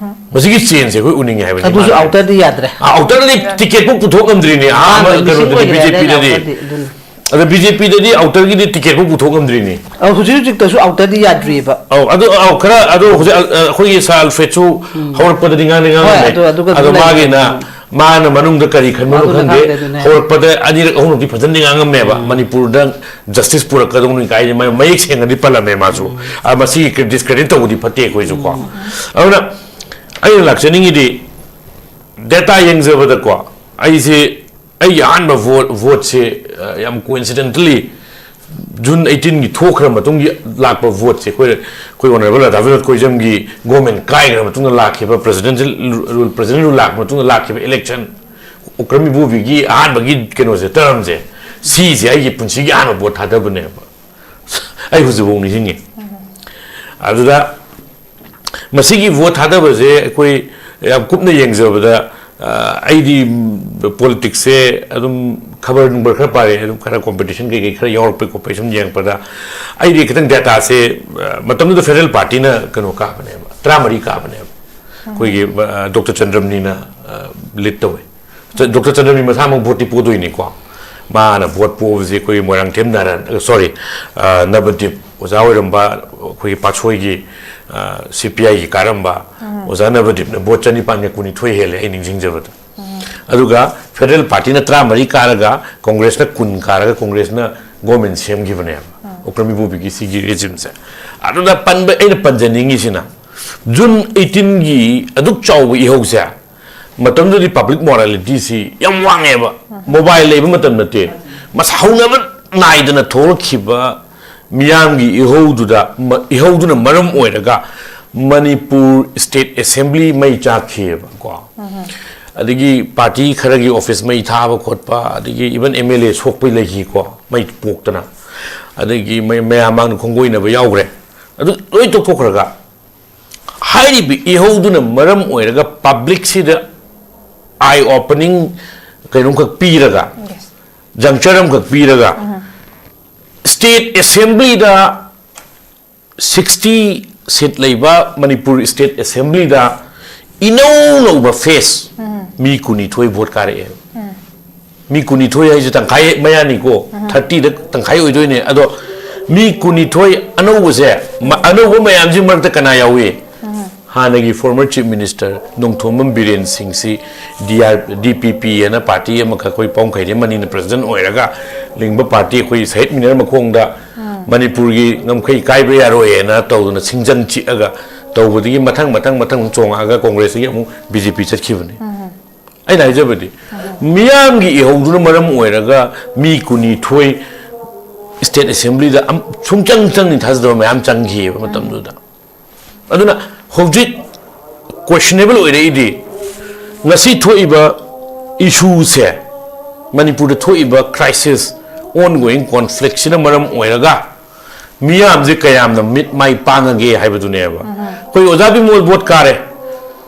ꯃꯁꯤꯒꯤ ꯆꯦꯟꯖꯁꯦ ꯑꯩꯈꯣꯏ ꯎꯅꯤꯡꯉꯦ ꯍꯥꯏꯕꯅꯤ꯫ ꯑꯗꯨꯁꯨ ꯑꯥꯎꯇꯔꯗꯤ ꯌꯥꯗ꯭ꯔꯦ꯫ ꯑꯥꯎꯇꯔꯗꯤ ꯇꯤꯀꯦꯠ ꯐꯥꯎ ꯄꯨꯊꯣꯛ ꯉꯝꯗ꯭ꯔꯤꯅꯦ꯫ ꯑꯍꯥꯟꯕ ꯑꯍꯥꯟꯕ ꯃꯤꯁꯤꯡ ꯀꯩꯅꯣꯗꯗꯤ ꯑꯣꯏꯈ꯭ꯔꯦ ꯍꯥꯏꯇꯥꯔꯦ, ꯕꯤ ꯖꯦ ꯄꯤꯗꯗꯤ꯫ ꯑꯥꯎꯇꯔꯗꯤ ꯑꯗꯨꯅꯤ꯫ ꯑꯗ ꯕꯤ ꯖꯦ ꯄꯤꯗꯗꯤ ꯑꯥꯎꯇꯔꯒꯤꯗꯤ ꯇꯤꯀꯦꯠ ꯐꯥꯎ ꯄꯨꯊꯣꯛ ꯉꯝꯗ꯭ꯔꯤꯅꯦ꯫ ꯑꯧ, ꯍꯧꯖꯤꯛ ꯍꯧꯖꯤꯛꯇꯁꯨ ꯑꯥꯎꯇꯔꯗꯤ ꯌꯥꯗ꯭ꯔꯤꯕ꯫ ꯑꯧ, ꯑꯗꯨ, ꯑꯧ, ꯈꯔ, ꯑꯗꯣ ꯍꯧꯖꯤꯛ ꯑ, ꯑ, ꯑꯩꯈꯣꯏꯒꯤ ꯁꯥꯔ ꯑꯜꯐ꯭ꯔꯦꯗꯁꯨ ꯍꯧꯔꯛꯄꯗꯗꯤ ꯉꯥꯡꯗꯤ ꯍꯣꯏ, ꯉꯥꯡꯉꯝꯃꯦ꯫ ꯑꯗꯨ, ꯑꯗꯨꯒ ꯑꯗꯣ ꯑꯗꯨꯝ ꯃꯥꯒꯤꯅ, ꯂꯩꯔꯦ꯫ ꯃꯥꯅ ꯃꯅꯨꯡꯗ ꯀꯔꯤ ꯈꯟꯕꯅꯣ ꯑꯗꯨꯅ ꯈꯪꯗꯦ꯫ ꯈꯪꯗꯦ, ꯑꯗꯨꯅꯦ꯫ ꯍꯧꯔꯛꯄꯗ ꯑꯅꯤꯔꯛ ꯑꯍꯨꯝꯂꯛꯇꯤ ꯐꯖꯅꯗꯤ ꯉꯥꯡꯉꯝꯃꯦꯕ꯫ ꯃꯅꯤꯄꯨꯔꯗ ꯖꯁꯇꯤꯁ ꯄꯨꯔꯛꯀꯗꯧꯅꯤ ꯀꯥꯏꯅ ꯃꯥ ꯃꯌꯦꯛ ꯁꯦꯡꯅꯗꯤ ꯄꯜꯂꯝꯃꯦ ꯃꯥꯁꯨ꯫ ꯑ, ꯃꯁꯤꯒꯤ ꯗꯤꯁꯀ꯭ꯔꯦꯗꯤꯠ ꯇꯧꯕꯗꯤ ꯐꯠꯇꯦ ꯑꯩꯈꯣꯏꯁꯨ ꯀꯣ꯫ ꯑꯗꯨꯅ ꯑꯩꯅ ꯂꯥꯛꯆꯅꯤꯡꯉꯤꯗꯤ ꯗꯦꯇꯥ ꯌꯦꯡꯖꯕꯗꯀꯣ, ꯑꯩꯁꯦ ꯑꯩꯒꯤ ꯑꯍꯥꯟꯕ ꯚꯣꯠ, ꯚꯣꯠꯁꯦ, ꯑ, ꯌꯥꯝ ꯀꯣꯏꯟꯁꯤꯗꯦꯟꯇꯂꯤ ꯖꯨꯟ ꯑꯩꯠꯇꯤꯟꯒꯤ ꯊꯣꯛꯈ꯭ꯔ ꯃꯇꯨꯡꯒꯤ ꯂꯥꯛꯄ ꯚꯣꯠꯁꯦ ꯑꯩꯈꯣꯏ, ꯑꯩꯈꯣꯏ ꯑꯣꯅꯔꯦꯕꯜ ꯔꯥꯙꯥ ꯕꯤꯅꯣꯗ ꯀꯣꯏꯖꯝꯒꯤ ꯒꯣꯔꯃꯦꯟ ꯀꯥꯏꯈ꯭ꯔ ꯃꯇꯨꯡꯗ ꯂꯥꯛꯈꯤꯕ ꯄ꯭ꯔꯦꯁꯤꯗꯦꯟꯁꯤꯌꯦꯜ ꯔꯨꯜ, ꯄ꯭ꯔꯦꯁꯤꯗꯦꯟ ꯔꯨꯜ ꯂꯥꯛꯄ ꯃꯇꯨꯡꯗ ꯂꯥꯛꯈꯤꯕ ꯏꯂꯦꯛꯁꯟ, ꯎꯀ꯭ꯔꯝ ꯏꯕꯣꯕꯤꯒꯤ ꯑꯍꯥꯟꯕꯒꯤ ꯀꯩꯅꯣꯁꯦ, ꯇꯔꯝꯁꯦ, ꯁꯤꯁꯦ ꯑꯩꯒꯤ ꯄꯨꯟꯁꯤꯒꯤ ꯑꯍꯥꯟꯕ ꯚꯣꯠ ꯊꯥꯗꯕꯅꯦꯕ꯫ ꯑꯩ ꯍꯧꯖꯤꯛꯐꯥꯎ ꯅꯤꯡꯁꯤꯡꯉꯤ꯫ ꯑꯗꯨꯗ ꯃꯁꯤꯒꯤ ꯚꯣꯠ ꯊꯥꯗꯕꯁꯦ ꯑꯩꯈꯣꯏ ꯌꯥꯝ ꯀꯨꯞꯅ ꯌꯦꯡꯖꯕꯗ, ꯑ, ꯑꯩꯗꯤ ꯄꯣꯂꯤꯇꯤꯛꯁꯁꯦ ꯑꯗꯨꯝ ꯈꯕꯔ ꯅꯨꯡꯕꯔ ꯈꯔ ꯄꯥꯔꯦ, ꯑꯗꯨꯝ ꯈꯔ ꯀꯣꯝꯄꯤꯇꯤꯁꯟ ꯀꯩꯀꯩ ꯈꯔ ꯌꯥꯎꯔꯛꯄꯩ ꯈꯣꯠꯄꯩ ꯁꯨꯝ ꯌꯦꯡꯉꯛꯄꯗ, ꯑꯩꯗꯤ ꯈꯤꯇꯪ ꯗꯦꯇꯥꯁꯦ, ꯑ, ꯃꯇꯝꯗꯨꯗ ꯐꯦꯗꯔꯦꯜ ꯄꯥꯔꯇꯤꯅ ꯀꯩꯅꯣ ꯀꯥꯕꯅꯦꯕ, ꯇꯔꯥꯃꯔꯤ ꯀꯥꯕꯅꯦꯕ꯫ ꯑꯩꯈꯣꯏꯒꯤ, ꯑ, ꯗꯣꯛꯇꯔ ꯆꯟꯗ꯭ꯔꯃꯅꯤꯅ, ꯑ, ꯂꯤꯗ ꯇꯧꯋꯦ꯫ ꯆ-, ꯗꯣꯛꯇꯔ ꯆꯟꯗ꯭ꯔꯃꯅꯤ ꯃꯁꯥꯃꯛ ꯚꯣꯠꯇꯤ ꯄꯣꯗꯣꯏꯅꯤꯀꯣ꯫ ꯃꯥꯅ ꯚꯣꯠ ꯄꯣꯕꯁꯦ ꯑꯩꯈꯣꯏꯒꯤ ꯃꯣꯏꯔꯥꯡꯊꯦꯝ ꯅꯥꯔꯥꯌꯟ, ꯑ, ꯁꯣꯔꯤ, ꯑ, ꯅꯕꯗꯤꯞ ꯑꯣꯖꯥ ꯑꯣꯏꯔꯝꯕ, ꯑꯩꯈꯣꯏꯒꯤ ꯄꯥꯠꯁꯣꯏꯒꯤ, ꯑ, ꯁꯤ ꯄꯤ ꯑꯥꯏꯒꯤ ꯀꯥꯔꯝꯕ ꯑꯣꯖꯥ ꯅꯕꯗꯤꯞꯅ ꯚꯣꯠ ꯆꯅꯤꯄꯥꯟꯒ ꯀꯨꯟꯅꯤꯊꯣꯏ ꯍꯦꯜꯂꯦ ꯑꯩ ꯅꯤꯡꯁꯤꯡꯖꯕꯗ꯫ ꯑꯗꯨꯒ ꯐꯦꯗꯔꯦꯜ ꯄꯥꯔꯇꯤꯅ ꯇꯔꯥꯃꯔꯤ ꯀꯥꯔꯒ ꯀꯣꯡꯒ꯭ꯔꯦꯁꯅ ꯀꯨꯟ ꯀꯥꯔꯒ ꯀꯣꯡꯒ꯭ꯔꯦꯁꯅ ꯒꯣꯔꯃꯦꯟ ꯁꯦꯝꯈꯤꯕꯅꯦꯕ, ꯎꯀ꯭ꯔꯝ ꯏꯕꯣꯕꯤꯒꯤ ꯁꯤꯒꯤ ꯔꯦꯖꯤꯝꯁꯦ꯫ ꯑꯗꯨꯗ ꯄꯟꯕ, ꯑꯩꯅ ꯄꯟꯖꯅꯤꯡꯉꯤꯁꯤꯅ, ꯖꯨꯟ ꯑꯩꯠꯇꯤꯟꯒꯤ ꯑꯗꯨꯛ ꯆꯥꯎꯕ ꯏꯍꯧꯁꯦ, ꯃꯇꯝꯗꯨꯗꯤ ꯄꯕ꯭ꯂꯤꯛ ꯃꯣꯔꯥꯂꯤꯇꯤꯁꯤ ꯌꯥꯝ ꯋꯥꯡꯉꯦꯕ꯫ ꯃꯣꯕꯥꯏꯜ ꯂꯩꯕ ꯃꯇꯝ ꯅꯠꯇꯦ꯫ ꯃꯁꯥ ꯍꯧꯅꯕ ꯅꯥꯏꯗꯅ ꯊꯣꯛꯂꯛꯈꯤꯕ ꯃꯤꯌꯥꯝꯒꯤ ꯏꯍꯧꯗꯨꯗ, ꯃ-, ꯏꯍꯧꯗꯨꯅ ꯃꯔꯝ ꯑꯣꯏꯔꯒ ꯃꯅꯤꯄꯨꯔ ꯁ꯭ꯇꯦꯠ ꯑꯦꯁꯦꯝꯕ꯭ꯂꯤ ꯃꯩ ꯆꯥꯛꯈꯤꯑꯕꯀꯣ꯫ ꯑꯗꯒꯤ ꯄꯥꯔꯇꯤ ꯈꯔꯒꯤ ꯑꯣꯐꯤꯁ ꯃꯩ ꯊꯥꯕ ꯈꯣꯠꯄ, ꯑꯗꯒꯤ ꯏꯚꯟ ꯑꯦꯝ ꯑꯦꯜ ꯑꯦ ꯁꯣꯛꯄꯩ ꯂꯩꯈꯤꯀꯣ, ꯃꯩ ꯄꯣꯛꯇꯅ꯫ ꯑꯗꯒꯤ ꯃꯩ-, ꯃꯌꯥꯝ ꯃꯥꯡꯗ ꯈꯣꯡꯒꯣꯏꯅꯕ ꯌꯥꯎꯈ꯭ꯔꯦ꯫ ꯑꯗꯨ ꯂꯣꯏ ꯇꯣꯛꯊꯣꯛꯈ꯭ꯔꯒ, ꯍꯥꯏꯔꯤꯕ ꯏꯍꯧꯗꯨꯅ ꯃꯔꯝ ꯑꯣꯏꯔꯒ ꯄꯕ꯭ꯂꯤꯛꯁꯤꯗ ꯑꯥꯏ ꯑꯣꯄꯅꯤꯡ ꯀꯩꯅꯣꯝꯈꯛ ꯄꯤꯔꯒ, ꯖꯪꯆꯔ ꯑꯃꯈꯛ ꯄꯤꯔꯒ, ꯁ꯭ꯇꯦꯠ ꯑꯦꯁꯦꯝꯕ꯭ꯂꯤꯗ ꯁꯤꯛꯁꯇꯤ ꯁꯤꯠ ꯂꯩꯕ ꯃꯅꯤꯄꯨꯔ ꯁ꯭ꯇꯦꯠ ꯑꯦꯁꯦꯝꯕ꯭ꯂꯤꯗ ꯏꯅꯧ ꯅꯧꯕ ꯐꯦꯁ, ꯃꯤ ꯀꯨꯟꯅꯤꯊꯣꯏ ꯚꯣꯠ ꯀꯥꯔꯛꯑꯦ꯫ ꯃꯤ ꯀꯨꯟꯅꯤꯊꯣꯏ ꯍꯥꯏꯁꯦ ꯇꯪꯈꯥꯏ ꯃꯌꯥꯅꯤꯀꯣ, ꯊꯥꯔꯇꯤꯗ ꯇꯪꯈꯥꯏ ꯑꯣꯏꯗꯣꯏꯅꯦ꯫ ꯑꯗꯣ ꯃꯤ ꯀꯨꯟꯅꯤꯊꯣꯏ ꯑꯅꯧꯕꯁꯦ, ꯃ-, ꯑꯅꯧꯕ ꯃꯌꯥꯝꯁꯤ ꯃꯔꯛꯇ ꯀꯅꯥ ꯌꯥꯎꯏ? ꯍꯥꯟꯅꯒꯤ former chief minister Nongthombam Biren ꯁꯤꯡꯁꯤ ꯗꯤ ꯑꯥꯔ, ꯗꯤ ꯄꯤ ꯄꯤ ꯍꯥꯏꯅ ꯄꯥꯔꯇꯤ ꯑꯃꯈꯛ, ꯑꯩꯈꯣꯏ ꯄꯥꯎꯝ ꯈꯩꯔꯦꯝ ꯑꯅꯤꯅ ꯄ꯭ꯔꯁꯤꯗꯦꯟ ꯑꯣꯏꯔꯒ ꯂꯤꯡꯕ ꯄꯥꯔꯇꯤ, ꯑꯩꯈꯣꯏ ꯁꯍꯤꯗ ꯃꯤꯅꯔ ꯃꯈꯣꯡꯗ ꯃꯅꯤꯄꯨꯔꯒꯤ ꯉꯝꯈꯩ ꯀꯥꯏꯕ ꯌꯥꯔꯣꯏꯅ ꯇꯧꯗꯅ ꯁꯤꯡꯖꯪ ꯆꯤꯛꯑꯒ ꯇꯧꯕꯗꯒꯤ ꯃꯊꯪ ꯃꯊꯪ ꯃꯊꯪ ꯆꯣꯡꯉꯛꯑꯒ ꯀꯣꯡꯒ꯭ꯔꯦꯁꯇꯒꯤ ꯑꯃꯨꯛ ꯕꯤ ꯖꯦ ꯄꯤ ꯆꯠꯈꯤꯕꯅꯤ꯫ ꯑꯩꯅ ꯍꯥꯏꯖꯕꯗꯤ, ꯃꯤꯌꯥꯝꯒꯤ ꯏꯍꯧꯗꯨꯅ ꯃꯔꯝ ꯑꯣꯏꯔꯒ ꯃꯤ ꯀꯨꯟꯅꯤꯊꯣꯏ ꯁ꯭ꯇꯦꯠ ꯑꯦꯁꯦꯝꯕ꯭ꯂꯤꯗ ꯑꯝ-, ꯁꯨꯡꯆꯪ ꯆꯪꯅꯤ ꯊꯥꯖꯗꯕ ꯃꯌꯥꯝ ꯆꯪꯈꯤꯑꯕ ꯃꯇꯝꯗꯨꯗ꯫ ꯑꯗꯨꯅ ꯍꯧꯖꯤꯛ ꯀ꯭ꯋꯦꯁꯟꯅꯦꯕꯜ ꯑꯣꯏꯔꯛꯏꯗꯤ, ꯉꯁꯤ ꯊꯣꯛꯏꯕ ꯏꯁꯨꯁꯦ, ꯃꯅꯤꯄꯨꯔꯗ ꯊꯣꯛꯏꯕ ꯀ꯭ꯔꯥꯏꯁꯤꯁ, ꯑꯣꯟ ꯒꯣꯌꯤꯡ ꯀꯣꯟꯐ꯭ꯂꯤꯛꯁꯤꯅ ꯃꯔꯝ ꯑꯣꯏꯔꯒ ꯃꯤꯌꯥꯝꯁꯦ ꯀꯌꯥꯝꯅ ꯃꯤꯠ ꯃꯥꯏ ꯄꯥꯡꯉꯒꯦ ꯍꯥꯏꯕꯗꯨꯅꯦꯕ꯫ ꯑꯩꯈꯣꯏ ꯑꯣꯖꯥ ꯕꯤꯃꯣꯜ ꯚꯣꯠ ꯀꯥꯔꯦ,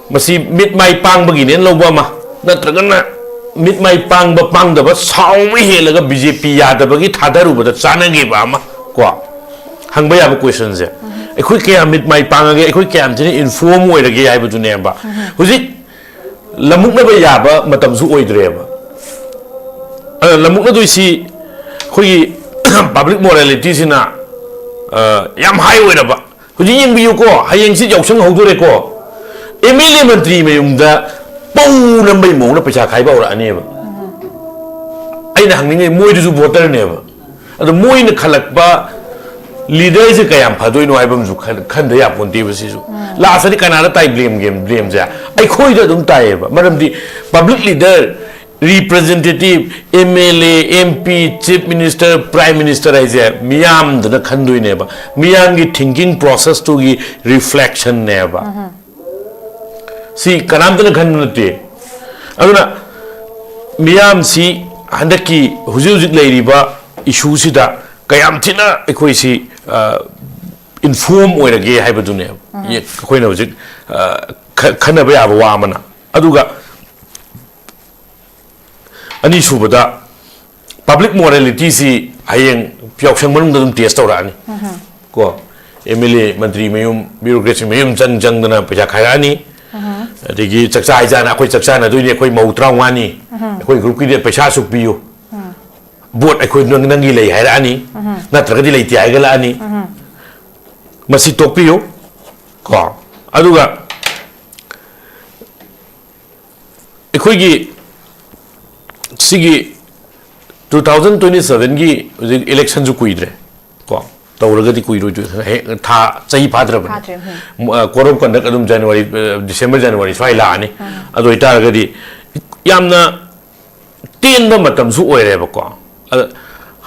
ꯃꯁꯤ ꯃꯤꯠ ꯃꯥꯏ ꯄꯥꯡꯕꯒꯤꯅꯦꯅ ꯂꯧꯕ ꯑꯃ, ꯅꯠꯇ꯭ꯔꯒꯅ ꯃꯤꯠ ꯃꯥꯏ ꯄꯥꯡꯕ ꯄꯥꯡꯗꯕ ꯁꯥꯎꯕ ꯍꯦꯜꯂꯒ ꯕꯤ ꯖꯦ ꯄꯤ ꯌꯥꯗꯕꯒꯤ ꯊꯥꯗꯔꯨꯕꯗ ꯆꯥꯟꯅꯈꯤꯕ ꯑꯃ, ꯀꯣ? ꯍꯪꯕ ꯌꯥꯕ ꯀꯣꯏꯁꯟꯁꯦ, ꯑꯩꯈꯣꯏ ꯀꯌꯥꯝ ꯃꯤꯠ ꯃꯥꯏ ꯄꯥꯡꯉꯒꯦ, ꯑꯩꯈꯣꯏ ꯀꯌꯥꯝ ꯊꯤꯅ ꯏꯟꯐꯣꯔꯝ ꯑꯣꯏꯔꯒꯦ ꯍꯥꯏꯕꯗꯨꯅꯦꯕ꯫ ꯍꯧꯖꯤꯛ ꯂꯝꯃꯨꯛꯅꯕ ꯌꯥꯕ ꯃꯇꯝꯁꯨ ꯑꯣꯏꯗ꯭ꯔꯦꯕ꯫ ꯑꯗ ꯂꯝꯃꯨꯛꯅꯗꯣꯏꯁꯤ ꯑꯩꯈꯣꯏꯒꯤ ꯄꯕ꯭ꯂꯤꯛ ꯃꯣꯔꯦꯂꯤꯇꯤꯁꯤꯅ, ꯑ, ꯌꯥꯝ ꯍꯥꯏ ꯑꯣꯏꯔꯕ꯫ ꯍꯧꯖꯤꯛ ꯌꯦꯡꯕꯤꯌꯨꯀꯣ, ꯍꯌꯦꯡꯁꯤ ꯌꯥꯎꯁꯪ ꯍꯧꯗꯣꯔꯦꯀꯣ, ꯑꯦꯝ ꯑꯦꯜ ꯑꯦ ꯃꯟꯇ꯭ꯔꯤ ꯃꯌꯨꯝꯗ ꯄꯧ ꯅꯝꯕꯩ ꯃꯑꯣꯡꯗ ꯄꯩꯁꯥ ꯈꯥꯏꯕ ꯍꯧꯔꯛꯑꯅꯦꯕ꯫ ꯑꯩꯅ ꯍꯪꯅꯤꯡꯉꯤ, ꯃꯣꯏꯗꯨꯁꯨ ꯚꯣꯇꯔꯅꯦꯕ, ꯑꯗꯣ ꯃꯣꯏꯅ ꯈꯜꯂꯛꯄ ꯂꯤꯗꯔꯁꯦ ꯀꯌꯥꯝ ꯐꯗꯣꯏꯅꯣ ꯍꯥꯏꯕ ꯑꯃꯁꯨ ꯈꯟ- ꯈꯟꯗ ꯌꯥꯄꯣꯟꯇꯦꯕ꯫ ꯁꯤꯁꯨ ꯂꯥꯁꯇꯗꯤ ꯀꯅꯥꯗ ꯇꯥꯏ ꯕ꯭ꯂꯦꯝ ꯒꯦꯝ? ꯕ꯭ꯂꯦꯝꯁꯦ ꯑꯩꯈꯣꯏꯗ ꯑꯗꯨꯝ ꯇꯥꯏꯌꯦꯕ꯫ ꯃꯔꯝꯗꯤ public leader, representative, M L ꯑꯦ, M P, chief minister, prime minister ꯍꯥꯏꯁꯦ ꯃꯤꯌꯥꯝꯗꯨꯅ ꯈꯟꯗꯣꯏꯅꯦꯕ, ꯃꯤꯌꯥꯝꯒꯤ ꯊꯤꯡꯀꯤꯡ ꯄ꯭ꯔꯣꯁꯦꯁꯇꯨꯒꯤ ꯔꯤꯐ꯭ꯂꯦꯛꯁꯟꯅꯦꯕ꯫ ꯁꯤ ꯀꯅꯥꯝꯇꯅ ꯈꯟꯕ ꯅꯠꯇꯦ꯫ ꯑꯗꯨꯅ ꯃꯤꯌꯥꯝꯁꯤ ꯍꯟꯗꯛꯀꯤ ꯍꯧꯖꯤꯛ ꯍꯧꯖꯤꯛ ꯂꯩꯔꯤꯕ ꯏꯁꯨꯁꯤꯗ ꯀꯌꯥꯝ ꯊꯤꯅ ꯑꯩꯈꯣꯏꯁꯤ ꯏꯟꯐꯣꯔꯝ ꯑꯣꯏꯔꯒꯦ ꯍꯥꯏꯕꯗꯨꯅꯦꯕ ꯑꯩꯈꯣꯏꯅ ꯍꯧꯖꯤꯛ ꯑ, ꯈ- ꯈꯟꯅꯕ ꯌꯥꯕ ꯋꯥ ꯑꯃꯅ꯫ ꯑꯗꯨꯒ ꯑꯅꯤꯁꯨꯕꯗ, ꯄꯕ꯭ꯂꯤꯛ ꯃꯣꯔꯦꯂꯤꯇꯤꯁꯤ ꯍꯌꯦꯡ ꯌꯥꯎꯁꯪ ꯃꯅꯨꯡꯗ ꯑꯗꯨꯝ ꯇꯦꯁ ꯇꯧꯔꯛꯑꯅꯤ꯫ ꯀꯣ, ꯑꯦꯝ ꯑꯦꯜ ꯑꯦ, ꯃꯟꯇ꯭ꯔꯤ ꯃꯌꯨꯝ, ꯕ꯭ꯌꯨꯔꯣꯀ꯭ꯔꯦꯠꯁꯤ ꯃꯌꯨꯝ ꯆꯪ ꯆꯪꯗꯅ ꯄꯩꯁꯥ ꯈꯥꯏꯔꯛꯑꯅꯤ꯫ ꯑꯗꯒꯤ ꯆꯥꯛꯆꯥ ꯍꯩꯖꯥꯅ ꯑꯩꯈꯣꯏ ꯆꯥꯛ ꯆꯥꯅꯗꯣꯏꯅꯤ, ꯑꯩꯈꯣꯏ ꯃꯧ ꯇꯔꯥꯃꯉꯥꯅꯤ, ꯑꯩꯈꯣꯏ ꯒ꯭ꯔꯨꯞꯀꯤꯗꯤ ꯄꯩꯁꯥ ꯑꯁꯨꯛ ꯄꯤꯌꯨ, ꯚꯣꯠ ꯑꯩꯈꯣꯏ ꯅꯪ- ꯅꯪꯒꯤ ꯂꯩ ꯍꯥꯏꯔꯛꯑꯅꯤ, ꯅꯠꯇ꯭ꯔꯒꯗꯤ ꯂꯩꯇꯦ ꯍꯥꯏꯒꯠꯂꯛꯑꯅꯤ꯫ ꯃꯁꯤ ꯇꯣꯛꯄꯤꯌꯨ꯫ ꯀꯣ, ꯑꯗꯨꯒ ꯑꯩꯈꯣꯏꯒꯤ ꯁꯤꯒꯤ ꯇꯨ ꯊꯥꯎꯖꯟ ꯇ꯭ꯋꯦꯟꯇꯤ ꯁꯚꯦꯟꯒꯤ ꯍꯧꯖꯤꯛ ꯏꯂꯦꯛꯁꯟꯁꯨ ꯀꯨꯏꯗ꯭ꯔꯦ꯫ ꯀꯣ, ꯇꯧꯔꯒꯗꯤ ꯀꯨꯏꯔꯣꯏꯗꯣꯏ, ꯍꯦꯛ ꯊꯥ, ꯆꯍꯤ ꯐꯥꯗ꯭ꯔꯕꯅꯤ꯫ ꯐꯥꯗ꯭ꯔꯦ, ꯎꯝ꯫ ꯀꯣꯔꯞ ꯀꯟꯗꯛ ꯑꯗꯨꯝ ꯖꯅꯋꯥꯔꯤ, ꯗꯤꯁꯦꯝꯕꯔ, ꯖꯅꯋꯥꯔꯤ ꯁ꯭ꯋꯥꯏ ꯂꯥꯛꯑꯅꯤ꯫ ꯑꯗꯨ ꯑꯣꯏꯇꯥꯔꯒꯗꯤ ꯌꯥꯝꯅ ꯇꯦꯟꯕ ꯃꯇꯝꯁꯨ ꯑꯣꯏꯔꯦꯕꯀꯣ꯫ ꯑꯗ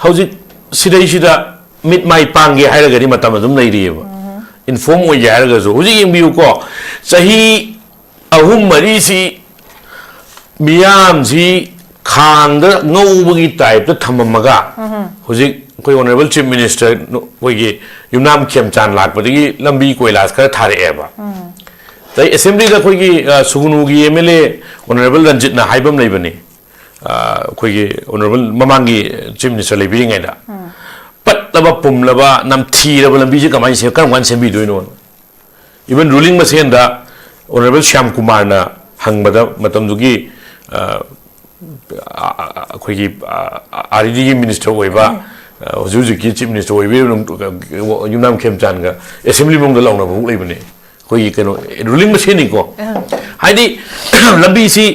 ꯍꯧꯖꯤꯛ ꯁꯤꯗꯩꯁꯤꯗ ꯃꯤꯠ ꯃꯥꯏ ꯄꯥꯡꯒꯦ ꯍꯥꯏꯔꯒꯗꯤ ꯃꯇꯝ ꯑꯗꯨꯝ ꯂꯩꯔꯤꯑꯕ꯫ ꯏꯟꯐꯣꯔꯝ ꯑꯣꯏꯒꯦ ꯍꯥꯏꯔꯒꯁꯨ ꯍꯧꯖꯤꯛ ꯌꯦꯡꯕꯤꯌꯨꯀꯣ, ꯆꯍꯤ ꯑꯍꯨꯝ ꯃꯔꯤꯁꯤ ꯃꯤꯌꯥꯝꯁꯤ ꯈꯥꯡꯗ ꯉꯧꯕꯒꯤ ꯇꯥꯏꯞꯇ ꯊꯝꯃꯝꯃꯒ, ꯍꯧꯖꯤꯛ ꯑꯩꯈꯣꯏ ꯑꯣꯅꯔꯦꯕꯜ ꯆꯤꯐ ꯃꯤꯅꯤꯁꯇꯔ ꯑꯩꯈꯣꯏꯒꯤ ꯌꯨꯝꯅꯥꯝ ꯈꯦꯝꯆꯥꯟ ꯂꯥꯛꯄꯗꯒꯤ ꯂꯝꯕꯤ ꯀꯣꯏꯂꯥꯁ ꯈꯔ ꯊꯥꯔꯛꯑꯦꯕ꯫ ꯑꯗꯩ ꯑꯦꯁꯦꯝꯕ꯭ꯂꯤꯗ ꯑꯩꯈꯣꯏꯒꯤ ꯑ, ꯁꯨꯒꯅꯨꯒꯤ ꯑꯦꯝ ꯑꯦꯜ ꯑꯦ ꯑꯣꯅꯔꯦꯕꯜ ꯔꯟꯖꯤꯠꯅ ꯍꯥꯏꯕ ꯑꯃ ꯂꯩꯕꯅꯤ꯫ ꯑ, ꯑꯩꯈꯣꯏꯒꯤ ꯑꯣꯅꯔꯦꯕꯜ ꯃꯃꯥꯡꯒꯤ ꯆꯤꯐ ꯃꯤꯅꯤꯁꯇꯔ ꯂꯩꯕꯤꯔꯤꯉꯩꯗ, ꯄꯠꯂꯕ ꯄꯨꯝꯂꯕ ꯅꯝꯊꯤꯔꯕ ꯂꯝꯕꯤꯁꯦ ꯀꯃꯥꯏꯅ ꯁꯦꯝ- ꯀꯔꯝ ꯀꯥꯟꯗ ꯁꯦꯝꯕꯤꯗꯣꯏꯅꯣ? ꯏꯚꯟ ꯔꯨꯂꯤꯡ ꯃꯁꯦꯟꯗ ꯑꯣꯅꯔꯦꯕꯜ ꯁ꯭ꯌꯥꯝ ꯀꯨꯃꯥꯔꯅ ꯍꯪꯕꯗ ꯃꯇꯝꯗꯨꯒꯤ ꯑ, ꯑ, ꯑ, ꯑꯩꯈꯣꯏꯒꯤ ꯑꯥꯔ ꯏ ꯗꯤꯒꯤ ꯃꯤꯅꯤꯁꯇꯔ ꯑꯣꯏꯕ, ꯑ, ꯍꯧꯖꯤꯛ ꯍꯧꯖꯤꯛꯀꯤ ꯆꯤꯐ ꯃꯤꯅꯤꯁꯇꯔ ꯑꯣꯏꯕ ꯌꯨꯝꯅꯥꯝ ꯈꯦꯝꯆꯥꯟꯒ ꯑꯦꯁꯦꯝꯕ꯭ꯂꯤ ꯃꯅꯨꯡꯗ ꯂꯥꯎꯅꯕ ꯐꯥꯎ ꯂꯩꯕꯅꯦ꯫ ꯑꯩꯈꯣꯏꯒꯤ ꯀꯩꯅꯣ, ꯔꯨꯂꯤꯡ ꯃꯁꯦꯟꯅꯤꯀꯣ꯫ ꯍꯥꯏꯗꯤ ꯂꯝꯕꯤꯁꯤ,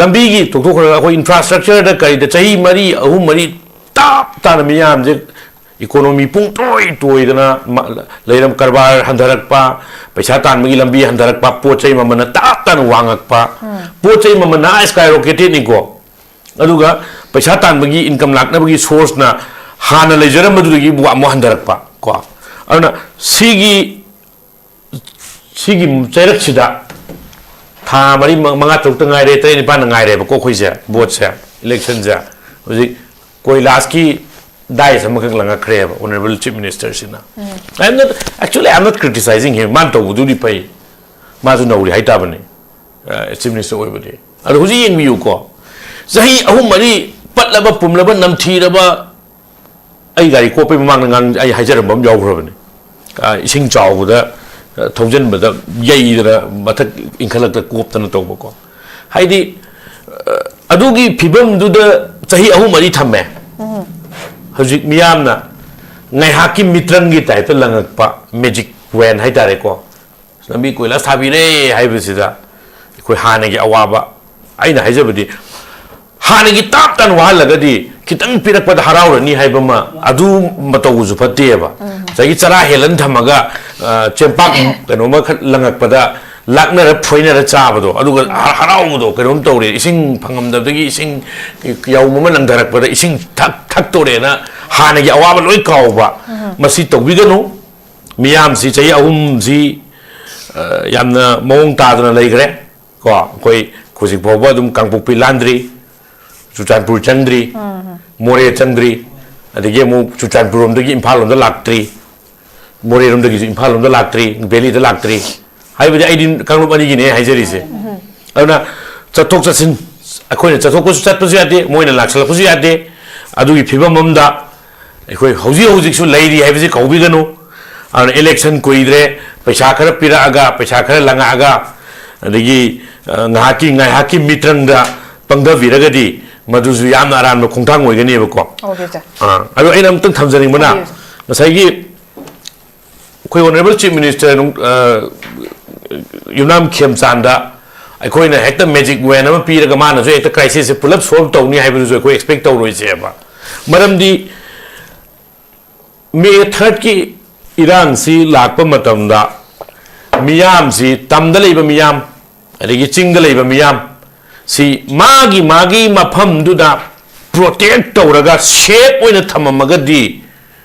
ꯂꯝꯕꯤꯒꯤ ꯇꯣꯛꯊꯣꯛꯈ꯭ꯔꯒ ꯑꯩꯈꯣꯏ ꯏꯟꯐ꯭ꯔꯥꯁ꯭ꯇ꯭ꯔꯛꯆꯔꯗ ꯀꯔꯤꯗ ꯆꯍꯤ ꯃꯔꯤ, ꯑꯍꯨꯝ ꯃꯔꯤ ꯇꯞ ꯇꯥꯅ ꯃꯤꯌꯥꯝꯁꯦ ꯏꯀꯣꯅꯣꯃꯤ ꯄꯨꯡ ꯇꯣꯏ ꯇꯣꯏꯗꯅ ꯃ-, ꯂꯩꯔꯝ ꯀꯔꯕꯥꯔ ꯍꯟꯊꯔꯛꯄ, ꯄꯩꯁꯥ ꯇꯥꯟꯕꯒꯤ ꯂꯝꯕꯤ ꯍꯟꯊꯔꯛꯄ, ꯄꯣꯠ ꯆꯩ ꯃꯃꯜꯅ ꯇꯞ ꯇꯥꯅ ꯋꯥꯡꯉꯛꯄ, ꯄꯣꯠ ꯆꯩ ꯃꯃꯜꯅ ꯑꯥ skyrocketꯅꯤꯀꯣ꯫ ꯑꯗꯨꯒ ꯄꯩꯁꯥ ꯇꯥꯟꯕꯒꯤ, ꯏꯟꯀꯝ ꯂꯥꯛꯅꯕꯒꯤ ꯁꯣꯔꯁꯅ ꯍꯥꯟꯅ ꯂꯩꯖꯔꯝꯕꯗꯨꯗꯒꯤ ꯑꯃꯨꯛ ꯍꯟꯊꯔꯛꯄ ꯀꯣ꯫ ꯑꯗꯨꯅ ꯁꯤꯒꯤ, ꯁꯤꯒꯤ ꯆꯩꯔꯛꯁꯤꯗ ꯊꯥ ꯃꯔꯤ, ꯃ-, ꯃꯉꯥ, ꯇꯔꯨꯛꯇ ꯉꯥꯏꯔꯦ, ꯇꯔꯦꯠ ꯅꯤꯄꯥꯟꯗ ꯉꯥꯏꯔꯦꯕꯀꯣ ꯑꯩꯈꯣꯏꯁꯦ, ꯚꯣꯠꯁꯦ, ꯏꯂꯦꯛꯁꯟꯁꯦ꯫ ꯍꯧꯖꯤꯛ ꯀꯣꯏꯂꯥꯁꯀꯤ ꯗꯥꯏꯁ ꯑꯃꯈꯛ ꯂꯪꯉꯛꯈ꯭ꯔꯦꯕ ꯑꯣꯅꯔꯦꯕꯜ ꯆꯤꯐ ꯃꯤꯅꯤꯁꯇꯔꯁꯤꯅ꯫ I am not, actually, I am not criticizing him. ꯃꯥꯅ ꯇꯧꯕꯗꯨꯗꯤ ꯐꯩ, ꯃꯥꯁꯨ ꯅꯧꯔꯤ ꯍꯥꯏꯇꯥꯕꯅꯤ, ꯆꯤꯐ ꯃꯤꯅꯤꯁꯇꯔ ꯑꯣꯏꯕꯗꯤ꯫ ꯑꯗꯣ ꯍꯧꯖꯤꯛ ꯌꯦꯡꯕꯤꯌꯨꯀꯣ, ꯆꯍꯤ ꯑꯍꯨꯝ ꯃꯔꯤ ꯄꯠꯂꯕ ꯄꯨꯝꯂꯕ ꯅꯝꯊꯤꯔꯕ, ꯑꯩ ꯒꯥꯔꯤ ꯀꯣꯞꯄꯩ ꯃꯃꯥꯡꯗ ꯉꯥꯡ-, ꯑꯩ ꯍꯥꯏꯖꯔꯝꯕ ꯑꯃ ꯌꯥꯎꯈ꯭ꯔꯕꯅꯤ꯫ ꯑ, ꯏꯁꯤꯡ ꯆꯥꯎꯕꯗ, ꯑ, ꯊꯧꯖꯤꯟꯕꯗ ꯌꯩꯗꯅ ꯃꯊꯛ ꯏꯟꯈꯠꯂꯛꯇ ꯀꯣꯞꯇꯅ ꯇꯧꯕꯀꯣ꯫ ꯍꯥꯏꯗꯤ, ꯑ, ꯑꯗꯨꯒꯤ ꯐꯤꯕꯝꯗꯨꯗ ꯆꯍꯤ ꯑꯍꯨꯝ ꯃꯔꯤ ꯊꯝꯃꯦ꯫ ꯍꯧꯖꯤꯛ ꯃꯤꯌꯥꯝꯅ ꯉꯥꯏꯍꯥꯛꯀꯤ ꯃꯤꯇ꯭ꯔꯪꯒꯤ ꯇꯥꯏꯞꯇ ꯂꯪꯉꯛꯄ, ꯃꯦꯖꯤꯛ ꯋꯦꯟ ꯍꯥꯏꯇꯥꯔꯦꯀꯣ, ꯂꯝꯕꯤ ꯀꯣꯏꯂꯥꯁ ꯊꯥꯕꯤꯔꯦ ꯍꯥꯏꯕꯁꯤꯗ ꯑꯩꯈꯣꯏ ꯍꯥꯟꯅꯒꯤ ꯑꯋꯥꯕ, ꯑꯩꯅ ꯍꯥꯏꯖꯕꯗꯤ, ꯍꯥꯟꯅꯒꯤ ꯇꯥꯞ ꯇꯥꯅ ꯋꯥꯍꯜꯂꯒꯗꯤ ꯈꯤꯇꯪ ꯄꯤꯔꯛꯄꯗ ꯍꯔꯥꯎꯔꯅꯤ ꯍꯥꯏꯕ ꯑꯃ, ꯑꯗꯨ ꯃꯇꯧꯁꯨ ꯐꯠꯇꯦꯕ꯫ ꯉꯁꯥꯏꯒꯤ ꯆꯔꯥ ꯍꯦꯜꯂꯟ ꯊꯝꯃꯒ, ꯑ, ꯆꯦꯡꯄꯥꯛ ꯀꯩꯅꯣꯝꯃ ꯈꯔ ꯂꯪꯉꯛꯄꯗ ꯂꯥꯛꯅꯔ ꯐꯣꯏꯅꯔ ꯆꯥꯕꯗꯣ, ꯑꯗꯨꯒ ꯍ-, ꯍꯔꯥꯎꯕꯗꯣ ꯀꯩꯅꯣꯝ ꯇꯧꯔꯦ, ꯏꯁꯤꯡ ꯐꯪꯉꯝꯗꯕꯗꯒꯤ ꯏꯁꯤꯡ ꯌꯥꯎꯝ ꯑꯃ ꯂꯪꯊꯔꯛꯄꯗ ꯏꯁꯤꯡ ꯊꯛ-, ꯊꯛꯇꯣꯔꯦꯅ ꯍꯥꯟꯅꯒꯤ ꯑꯋꯥꯕ ꯂꯣꯏ ꯀꯥꯎꯕ꯫ ꯃꯁꯤ ꯇꯧꯕꯤꯒꯅꯨ꯫ ꯃꯤꯌꯥꯝꯁꯤ ꯆꯍꯤ ꯑꯍꯨꯝꯁꯤ, ꯑ, ꯌꯥꯝꯅ ꯃꯑꯣꯡ ꯇꯥꯗꯅ ꯂꯩꯈ꯭ꯔꯦ꯫ ꯀꯣ, ꯑꯩꯈꯣꯏ ꯍꯧꯖꯤꯛ ꯐꯥꯎꯕ ꯑꯗꯨꯝ ꯀꯥꯡꯄꯣꯛꯄꯤ ꯂꯥꯟꯗ꯭ꯔꯤ, ꯆꯨꯔꯆꯥꯟꯄꯨꯔ ꯆꯪꯗ꯭ꯔꯤ, ꯃꯣꯔꯦ ꯆꯪꯗ꯭ꯔꯤ, ꯑꯗꯒꯤ ꯑꯃꯨꯛ ꯆꯨꯔꯆꯥꯟꯄꯨꯔ ꯂꯣꯝꯗꯒꯤ ꯏꯝꯐꯥꯜ ꯂꯣꯝꯗ ꯂꯥꯛꯇ꯭ꯔꯤ, ꯃꯣꯔꯦ ꯂꯣꯝꯗꯒꯤꯁꯨ ꯏꯝꯐꯥꯜ ꯂꯣꯝꯗ ꯂꯥꯛꯇ꯭ꯔꯤ, ꯚꯦꯂꯤꯗ ꯂꯥꯛꯇ꯭ꯔꯤ꯫ ꯍꯥꯏꯕꯗꯤ ꯑꯩꯗꯤ ꯀꯥꯡꯂꯨꯞ ꯑꯅꯤꯒꯤꯅꯦ ꯍꯥꯏꯖꯔꯤꯁꯦ꯫ ꯑꯗꯨꯅ ꯆꯠꯊꯣꯛ ꯆꯠꯁꯤꯟ, ꯑꯩꯈꯣꯏꯅ ꯆꯠꯊꯣꯛꯄꯁꯨ ꯆꯠꯄꯁꯨ ꯌꯥꯗꯦ, ꯃꯣꯏꯅ ꯂꯥꯛꯁꯜꯂꯛꯄꯁꯨ ꯌꯥꯗꯦ꯫ ꯑꯗꯨꯒꯤ ꯐꯤꯕꯝ ꯑꯃꯗ ꯑꯩꯈꯣꯏ ꯍꯧꯖꯤꯛ ꯍꯧꯖꯤꯛꯁꯨ ꯂꯩꯔꯤ ꯍꯥꯏꯕꯁꯤ ꯀꯧꯕꯤꯒꯅꯨ꯫ ꯑꯗꯨꯅ ꯏꯂꯦꯛꯁꯟ ꯀꯨꯏꯗ꯭ꯔꯦ, ꯄꯩꯁꯥ ꯈꯔ ꯄꯤꯔꯛꯑꯒ, ꯄꯩꯁꯥ ꯈꯔ ꯂꯪꯉꯛꯑꯒ, ꯑꯗꯒꯤ, ꯑ, ꯉꯥꯏꯍꯥꯛꯀꯤ, ꯉꯥꯏꯍꯥꯛꯀꯤ ꯃꯤꯇ꯭ꯔꯪꯗ ꯄꯪꯊꯕꯤꯔꯒꯗꯤ ꯃꯗꯨꯁꯨ ꯌꯥꯝꯅ ꯑꯔꯥꯟꯕ ꯈꯣꯡꯊꯥꯡ ꯑꯣꯏꯒꯅꯦꯕꯀꯣ꯫ ꯑꯣꯀꯦ, ꯁꯥꯔ꯫ ꯑ, ꯑꯗꯣ ꯑꯩꯅ ꯑꯃꯨꯛꯇꯪ ꯊꯝꯖꯅꯤꯡꯕꯅ, ꯍꯥꯏꯕꯤꯌꯨ, ꯁꯥꯔ꯫ ꯉꯁꯥꯏꯒꯤ ꯑꯩꯈꯣꯏ ꯑꯣꯅꯔꯦꯕꯜ ꯆꯤꯐ ꯃꯤꯅꯤꯁꯇꯔ ꯅꯨꯡ-, ꯑ, ꯌꯨꯝꯅꯥꯝ ꯈꯦꯝꯆꯥꯟꯗ ꯑꯩꯈꯣꯏꯅ ꯍꯦꯛꯇ ꯃꯦꯖꯤꯛ ꯋꯦꯟ ꯑꯃ ꯄꯤꯔꯒ ꯃꯥꯅꯁꯨ ꯍꯦꯛꯇ ꯀ꯭ꯔꯥꯏꯁꯤꯁꯁꯦ ꯄꯨꯂꯞ ꯁꯣꯜꯕ ꯇꯧꯅꯤ ꯍꯥꯏꯕꯗꯨꯁꯨ ꯑꯩꯈꯣꯏ ꯑꯦꯛꯁꯄꯦꯛ ꯇꯧꯔꯣꯏꯁꯦꯕ꯫ ꯃꯔꯝꯗꯤ ꯃꯦ ꯊꯥꯔꯠꯀꯤ ꯏꯔꯥꯡꯁꯤ ꯂꯥꯛꯄ ꯃꯇꯝꯗ ꯃꯤꯌꯥꯝꯁꯤ, ꯇꯝꯗ ꯂꯩꯕ ꯃꯤꯌꯥꯝ, ꯑꯗꯒꯤ ꯆꯤꯡꯗ ꯂꯩꯕ ꯃꯤꯌꯥꯝ ꯁꯤ ꯃꯥꯒꯤ ꯃꯥꯒꯤ ꯃꯐꯝꯗꯨꯗ ꯄ꯭ꯔꯣꯇꯦꯛ ꯇꯧꯔꯒ ꯁꯦꯐ ꯑꯣꯏꯅ ꯊꯝꯃꯝꯃꯒꯗꯤ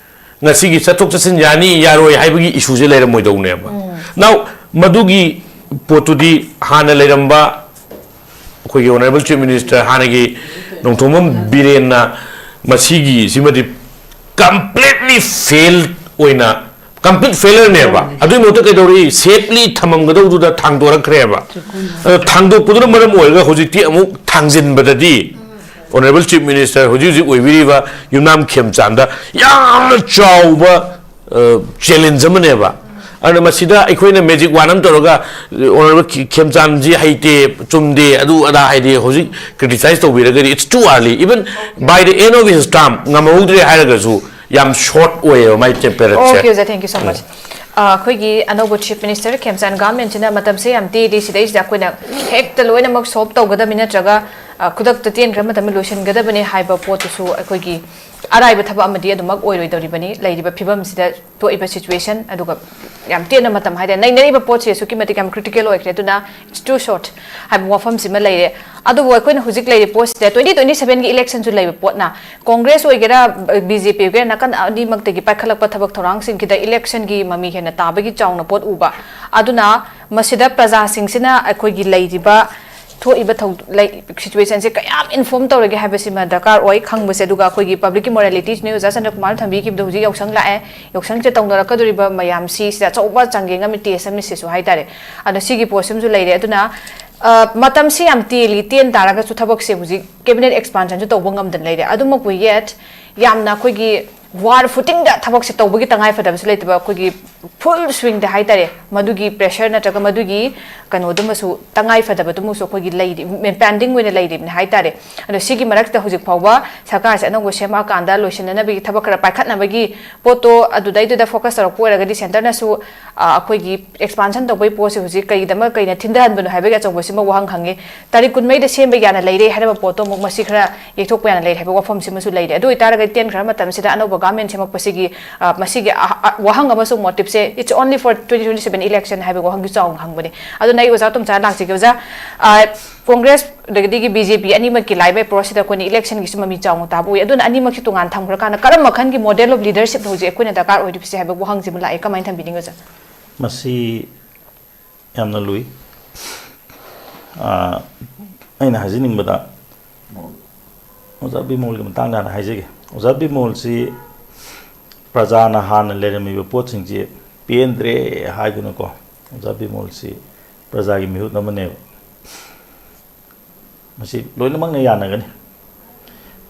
ꯉꯁꯤꯒꯤ ꯆꯠꯊꯣꯛ ꯆꯠꯁꯤꯟ ꯌꯥꯅꯤ ꯌꯥꯔꯣꯏ ꯍꯥꯏꯕꯒꯤ ꯏꯁꯨꯁꯦ ꯂꯩꯔꯝꯃꯣꯏꯗꯧꯅꯦꯕ꯫ ꯅꯥꯎ, ꯃꯗꯨꯒꯤ ꯄꯣꯠꯇꯨꯗꯤ ꯍꯥꯟꯅ ꯂꯩꯔꯝꯕ ꯑꯩꯈꯣꯏꯒꯤ ꯑꯣꯅꯔꯦꯕꯜ ꯆꯤꯐ ꯃꯤꯅꯤꯁꯇꯔ ꯍꯥꯟꯅꯒꯤ ꯅꯣꯡꯊꯣꯝꯕꯝ ꯕꯤꯔꯦꯟꯅ ꯃꯁꯤꯒꯤ ꯁꯤꯃꯗꯤ ꯀꯝꯄ꯭ꯂꯤꯠꯂꯤ ꯐꯦꯜ ꯑꯣꯏꯅ, ꯀꯝꯄ꯭ꯂꯤꯠ ꯐꯦꯂꯔꯅꯦꯕ꯫ ꯑꯗꯨꯒꯤ ꯃꯍꯨꯠꯇ ꯀꯩꯗꯧꯔꯤ? ꯁꯦꯐꯂꯤ ꯊꯝꯃꯝꯒꯗꯧꯗꯨꯗ ꯊꯥꯡꯗꯣꯔꯛꯈ꯭ꯔꯦꯕ꯫ ꯑꯗꯣ ꯊꯥꯡꯗꯣꯛꯄꯗꯨꯅ ꯃꯔꯝ ꯑꯣꯏꯔꯒ ꯍꯧꯖꯤꯛꯇꯤ ꯑꯃꯨꯛ ꯊꯥꯡꯖꯤꯟꯕꯗꯗꯤ ꯑꯣꯅꯔꯦꯕꯜ ꯆꯤꯐ ꯃꯤꯅꯤꯁꯇꯔ ꯍꯧꯖꯤꯛ ꯍꯧꯖꯤꯛ ꯑꯣꯏꯕꯤꯔꯤꯕ ꯌꯨꯝꯅꯥꯝ ꯈꯦꯝꯆꯥꯟꯗ ꯌꯥꯝꯅ ꯆꯥꯎꯕ ꯆꯦꯂꯦꯟꯖ ꯑꯃꯅꯦꯕ꯫ ꯑꯗꯨꯅ ꯃꯁꯤꯗ ꯑꯩꯈꯣꯏꯅ ꯃꯦꯖꯤꯛ ꯋꯥꯟ ꯑꯃ ꯇꯧꯔꯒ ꯑꯣꯅꯔꯦꯕꯜ ꯈꯦ-, ꯈꯦꯝꯆꯥꯟꯁꯤ ꯍꯩꯇꯦ, ꯆꯨꯝꯗꯦ, ꯑꯗꯨ ꯑꯗꯥ ꯍꯥꯏꯗꯤ ꯍꯧꯖꯤꯛ criticise ꯇꯧꯕꯤꯔꯒꯗꯤ, it's too early, even by the end of his term ꯉꯝꯍꯧꯗ꯭ꯔꯦ ꯍꯥꯏꯔꯒꯁꯨ ꯌꯥꯝ ꯁꯣꯔꯠ ꯑꯣꯏꯌꯦꯕ ꯃꯥꯏ ꯇꯦꯝꯄꯔꯦꯆꯔ꯫ Okay, ꯑꯣꯖꯥ, thank you so much. ꯑ, ꯑꯩꯈꯣꯏꯒꯤ ꯑꯅꯧꯕ ꯆꯤꯐ ꯃꯤꯅꯤꯁꯇꯔ ꯈꯦꯝꯆꯥꯟ ꯒꯚꯔꯟꯃꯦꯟꯠꯁꯤꯅ ꯃꯇꯝꯁꯦ ꯌꯥꯝ ꯇꯦꯜꯂꯤ, ꯁꯤꯗꯩꯁꯤꯗ ꯑꯩꯈꯣꯏꯅ ꯍꯦꯛꯇ ꯂꯣꯏꯅꯃꯛ ꯁꯣꯜꯕ ꯇꯧꯒꯗꯕꯅꯤ ꯅꯠꯇ꯭ꯔꯒ, ꯑ, ꯈꯨꯗꯛꯇ ꯇꯦꯟꯈ꯭ꯔ ꯃꯇꯝꯗ ꯂꯣꯏꯁꯤꯟꯒꯗꯕꯅꯤ ꯍꯥꯏꯕ ꯄꯣꯠꯇꯨꯁꯨ ꯑꯩꯈꯣꯏꯒꯤ ꯑꯔꯥꯏꯕ ꯊꯕꯛ ꯑꯃꯗꯤ ꯑꯗꯨꯃꯛ ꯑꯣꯏꯔꯣꯏꯗꯧꯔꯤꯕꯅꯤ꯫ ꯂꯩꯔꯤꯕ ꯐꯤꯕꯝꯁꯤꯗ ꯊꯣꯛꯏꯕ ꯁꯤꯆꯨꯋꯦꯁꯟ, ꯑꯗꯨꯒ ꯌꯥꯝ ꯇꯦꯟꯅ ꯃꯇꯝ ꯍꯥꯏꯇꯥꯔꯦ, ꯅꯩꯅꯔꯤꯕ ꯄꯣꯠꯁꯦ ꯑꯁꯨꯛꯀꯤ ꯃꯇꯤꯛ ꯌꯥꯝ ꯀ꯭ꯔꯤꯇꯤꯀꯦꯜ ꯑꯣꯏꯈ꯭ꯔꯦ꯫ ꯑꯗꯨꯅ it's too short ꯍꯥꯏꯕ ꯋꯥꯐꯝꯁꯤꯃ ꯂꯩꯔꯦ꯫ ꯑꯗꯨꯕꯨ ꯑꯩꯈꯣꯏꯅ ꯍꯧꯖꯤꯛ ꯂꯩꯔꯤꯕ ꯄꯣꯠꯁꯤꯗ twenty twenty sevenꯒꯤ ꯏꯂꯦꯛꯁꯟꯁꯨ ꯂꯩꯕ ꯄꯣꯠꯅ, ꯀꯣꯡꯒ꯭ꯔꯦꯁ ꯑꯣꯏꯒꯦꯔꯥ, ꯕꯤ ꯖꯦ ꯄꯤ ꯑꯣꯏꯒꯦꯔꯥ, ꯅꯥꯀꯟ ꯑꯅꯤꯃꯛꯇꯒꯤ ꯄꯥꯏꯈꯠꯂꯛꯄ ꯊꯕꯛ ꯊꯧꯔꯥꯡꯁꯤꯡꯁꯤꯗ ꯏꯂꯦꯛꯁꯟꯒꯤ ꯃꯃꯤ ꯍꯦꯟꯅ ꯇꯥꯕꯒꯤ ꯆꯥꯎꯅ ꯄꯣꯠ ꯎꯕ꯫ ꯑꯗꯨꯅ ꯃꯁꯤꯗ ꯄ꯭ꯔꯖꯥꯁꯤꯡꯁꯤꯅ ꯑꯩꯈꯣꯏꯒꯤ ꯂꯩꯔꯤꯕ ꯊꯣꯛꯏꯕ ꯊꯧ-, ꯂꯩ-, ꯁꯤꯆꯨꯋꯦꯁꯟꯁꯦ ꯀꯌꯥꯝ ꯏꯟꯐꯣꯔꯝ ꯇꯧꯔꯒꯦ ꯍꯥꯏꯕꯁꯤꯃ ꯗꯔꯀꯥꯔ ꯑꯣꯏ ꯈꯪꯕꯁꯦ꯫ ꯑꯗꯨꯒ ꯑꯩꯈꯣꯏꯒꯤ ꯄꯕ꯭ꯂꯤꯛꯀꯤ ꯃꯣꯔꯦꯂꯤꯇꯤꯁꯤꯅ ꯑꯣꯖꯥ ꯆꯟꯗ꯭ꯔꯀꯨꯃꯥꯔꯅ ꯊꯝꯕꯤꯈꯤꯕꯗꯣ ꯍꯧꯖꯤꯛ ꯌꯥꯎꯁꯪ ꯂꯥꯛꯑꯦ, ꯌꯥꯎꯁꯪꯁꯦ ꯇꯧꯅꯔꯛꯀꯗꯧꯔꯤꯕ ꯃꯌꯥꯝꯁꯤ ꯁꯤꯗ ꯑꯆꯧꯕ ꯆꯥꯡꯌꯦꯡ ꯑꯃ, ꯇꯦꯁ ꯑꯃ ꯁꯤꯁꯨ ꯍꯥꯏꯇꯥꯔꯦ꯫ ꯑꯗꯣ ꯁꯤꯒꯤ ꯄꯣꯠꯁꯤꯃꯁꯨ ꯂꯩꯔꯦ꯫ ꯑꯗꯨꯅ, ꯑ, ꯃꯇꯝꯁꯤ ꯌꯥꯝ ꯇꯦꯜꯂꯤ, ꯇꯦꯟ ꯇꯥꯔꯒꯁꯨ ꯊꯕꯛꯁꯦ ꯍꯧꯖꯤꯛ ꯀꯦꯕꯤꯅꯦꯠ ꯑꯦꯛꯁꯄꯥꯟꯁꯟꯁꯨ ꯇꯧꯕ ꯉꯝꯗꯅ ꯂꯩꯔꯦ꯫ ꯑꯗꯨꯃꯛꯄꯨ yet ꯌꯥꯝꯅ ꯑꯩꯈꯣꯏꯒꯤ ꯋꯥꯔ ꯐꯨꯇꯤꯡꯗ ꯊꯕꯛꯁꯦ ꯇꯧꯕꯒꯤ ꯇꯉꯥꯏ ꯐꯗꯕꯁꯨ ꯂꯩꯇꯕ, ꯑꯩꯈꯣꯏꯒꯤ ꯐꯨꯜ ꯁ꯭ꯋꯤꯡꯗ ꯍꯥꯏꯇꯥꯔꯦ, ꯃꯗꯨꯒꯤ ꯄ꯭ꯔꯦꯁꯔ ꯅꯠꯇ꯭ꯔꯒ ꯃꯗꯨꯒꯤ ꯀꯩꯅꯣꯗꯨꯃꯁꯨ, ꯇꯉꯥꯏ ꯐꯗꯕꯗꯨꯃꯁꯨ ꯑꯩꯈꯣꯏꯒꯤ ꯂꯩꯔꯤ, ꯄꯦꯟꯗꯤꯡ ꯑꯣꯏꯅ ꯂꯩꯔꯤꯕꯅꯤ ꯍꯥꯏꯇꯥꯔꯦ꯫ ꯑꯗꯣ ꯁꯤꯒꯤ ꯃꯔꯛꯇ ꯍꯧꯖꯤꯛ ꯐꯥꯎꯕ ꯁꯔꯀꯥꯔꯁꯦ ꯑꯅꯧꯕ ꯁꯦꯝꯃꯛꯑꯀꯥꯟꯗ ꯂꯣꯏꯁꯤꯟꯅꯅꯕꯒꯤ ꯊꯕꯛ ꯈꯔ ꯄꯥꯏꯈꯠꯅꯕꯒꯤ ꯄꯣꯠꯇꯣ ꯑꯗꯨꯗꯩꯗꯨꯗ ꯐꯣꯀꯁ ꯇꯧꯔꯛꯄ ꯑꯣꯏꯔꯒꯗꯤ ꯁꯦꯟꯇꯔꯅꯁꯨ, ꯑ, ꯑꯩꯈꯣꯏꯒꯤ ꯑꯦꯛꯁꯄꯥꯟꯁꯟ ꯇꯧꯕꯒꯤ ꯄꯣꯠꯁꯦ ꯍꯧꯖꯤꯛ ꯀꯩꯗꯃꯛ ꯀꯩꯅ ꯊꯤꯟꯊꯍꯟꯕꯅꯣ ꯍꯥꯏꯕꯒꯤ ꯑꯆꯧꯕꯁꯤꯃ ꯋꯥꯍꯪ ꯍꯪꯉꯤ꯫ ꯇꯥꯔꯤꯛ ꯀꯨꯟꯃꯔꯤꯗ ꯁꯦꯝꯕ ꯌꯥꯅ ꯂꯩꯔꯦ ꯍꯥꯏꯔꯕ ꯄꯣꯠꯇꯣ ꯑꯃꯨꯛ ꯃꯁꯤ ꯈꯔ ꯌꯩꯊꯣꯛꯄ ꯌꯥꯅ ꯂꯩꯔꯦ ꯍꯥꯏꯕ ꯋꯥꯐꯝꯁꯤꯃꯁꯨ ꯂꯩꯔꯦ꯫ ꯑꯗꯨ ꯑꯣꯏꯇꯥꯔꯒꯗꯤ ꯇꯦꯟꯈ꯭ꯔꯕ ꯃꯇꯝꯁꯤꯗ ꯑꯅꯧꯕ ꯒꯚꯔꯟꯃꯦꯟ ꯁꯦꯝꯃꯛꯄꯁꯤꯒꯤ, ꯑ, ꯃꯁꯤꯒꯤ ꯑ-, ꯑ-, ꯋꯥꯍꯪ ꯑꯃꯁꯨ, ꯃꯣꯇꯤꯞꯁꯦ, "It's only for twenty twenty-seven election" ꯍꯥꯏꯕ ꯋꯥꯍꯪꯁꯨ ꯆꯥꯎꯅ ꯍꯪꯕꯅꯦ꯫ ꯑꯗꯨꯅ ꯑꯩ ꯑꯣꯖꯥ ꯇꯣꯝꯆꯥ ꯂꯥꯛꯆꯒꯦ꯫ ꯑꯣꯖꯥ, ꯑ, ꯀꯣꯡꯒ꯭ꯔꯦꯁ ꯑꯗꯒꯤꯗꯤ ꯕꯤ ꯖꯦ ꯄꯤ ꯑꯅꯤꯃꯛꯀꯤ ꯂꯥꯛꯏꯕ ꯑꯦꯄ꯭ꯔꯣꯆꯁꯤꯗ ꯑꯩꯈꯣꯏꯅ ꯏꯂꯦꯛꯁꯟꯒꯤꯁꯨ ꯃꯃꯤ ꯆꯥꯎꯅ ꯇꯥꯕ ꯎꯏ꯫ ꯑꯗꯨꯅ ꯑꯅꯤꯃꯛꯁꯤ ꯇꯣꯉꯥꯟ ꯊꯝꯈ꯭ꯔꯀꯥꯟꯗ ꯀꯔꯝꯕ ꯃꯈꯜꯒꯤ ꯃꯣꯗꯦꯜ ꯑꯣꯐ ꯂꯤꯗꯔꯁꯤꯞꯅꯣ ꯍꯧꯖꯤꯛ ꯑꯩꯈꯣꯏꯅ ꯗꯔꯀꯥꯔ ꯑꯣꯏꯔꯤꯕꯁꯦ ꯍꯥꯏꯕ ꯋꯥꯍꯪꯁꯤꯃ ꯂꯥꯛꯑꯦ꯫ ꯀꯃꯥꯏꯅ ꯊꯝꯕꯤꯅꯤꯡꯉꯤ ꯑꯣꯖꯥ? ꯃꯁꯤ ꯌꯥꯝꯅ ꯂꯨꯏ꯫ ꯑꯥ, ꯑꯩꯅ ꯍꯥꯏꯖꯅꯤꯡꯕꯗ, ꯑꯣꯖꯥ ꯕꯤꯃꯣꯜꯒꯤ ꯃꯇꯥꯡꯗ ꯍꯥꯟꯅ ꯍꯥꯏꯖꯒꯦ꯫ ꯑꯣꯖꯥ ꯕꯤꯃꯣꯜꯁꯤ ꯄ꯭ꯔꯖꯥꯅ ꯍꯥꯟꯅ ꯂꯩꯔꯝꯃꯤꯕ ꯄꯣꯠꯁꯤꯡꯁꯤ ꯄꯦꯟꯗ꯭ꯔꯦ ꯍꯥꯏꯗꯨꯅꯀꯣ, ꯑꯣꯖꯥ ꯕꯤꯃꯣꯜꯁꯤ ꯄ꯭ꯔꯖꯥꯒꯤ ꯃꯤꯍꯨꯠ ꯑꯃꯅꯦꯕ꯫ ꯃꯁꯤ ꯂꯣꯏꯅꯃꯛꯅ ꯌꯥꯅꯒꯅꯤ꯫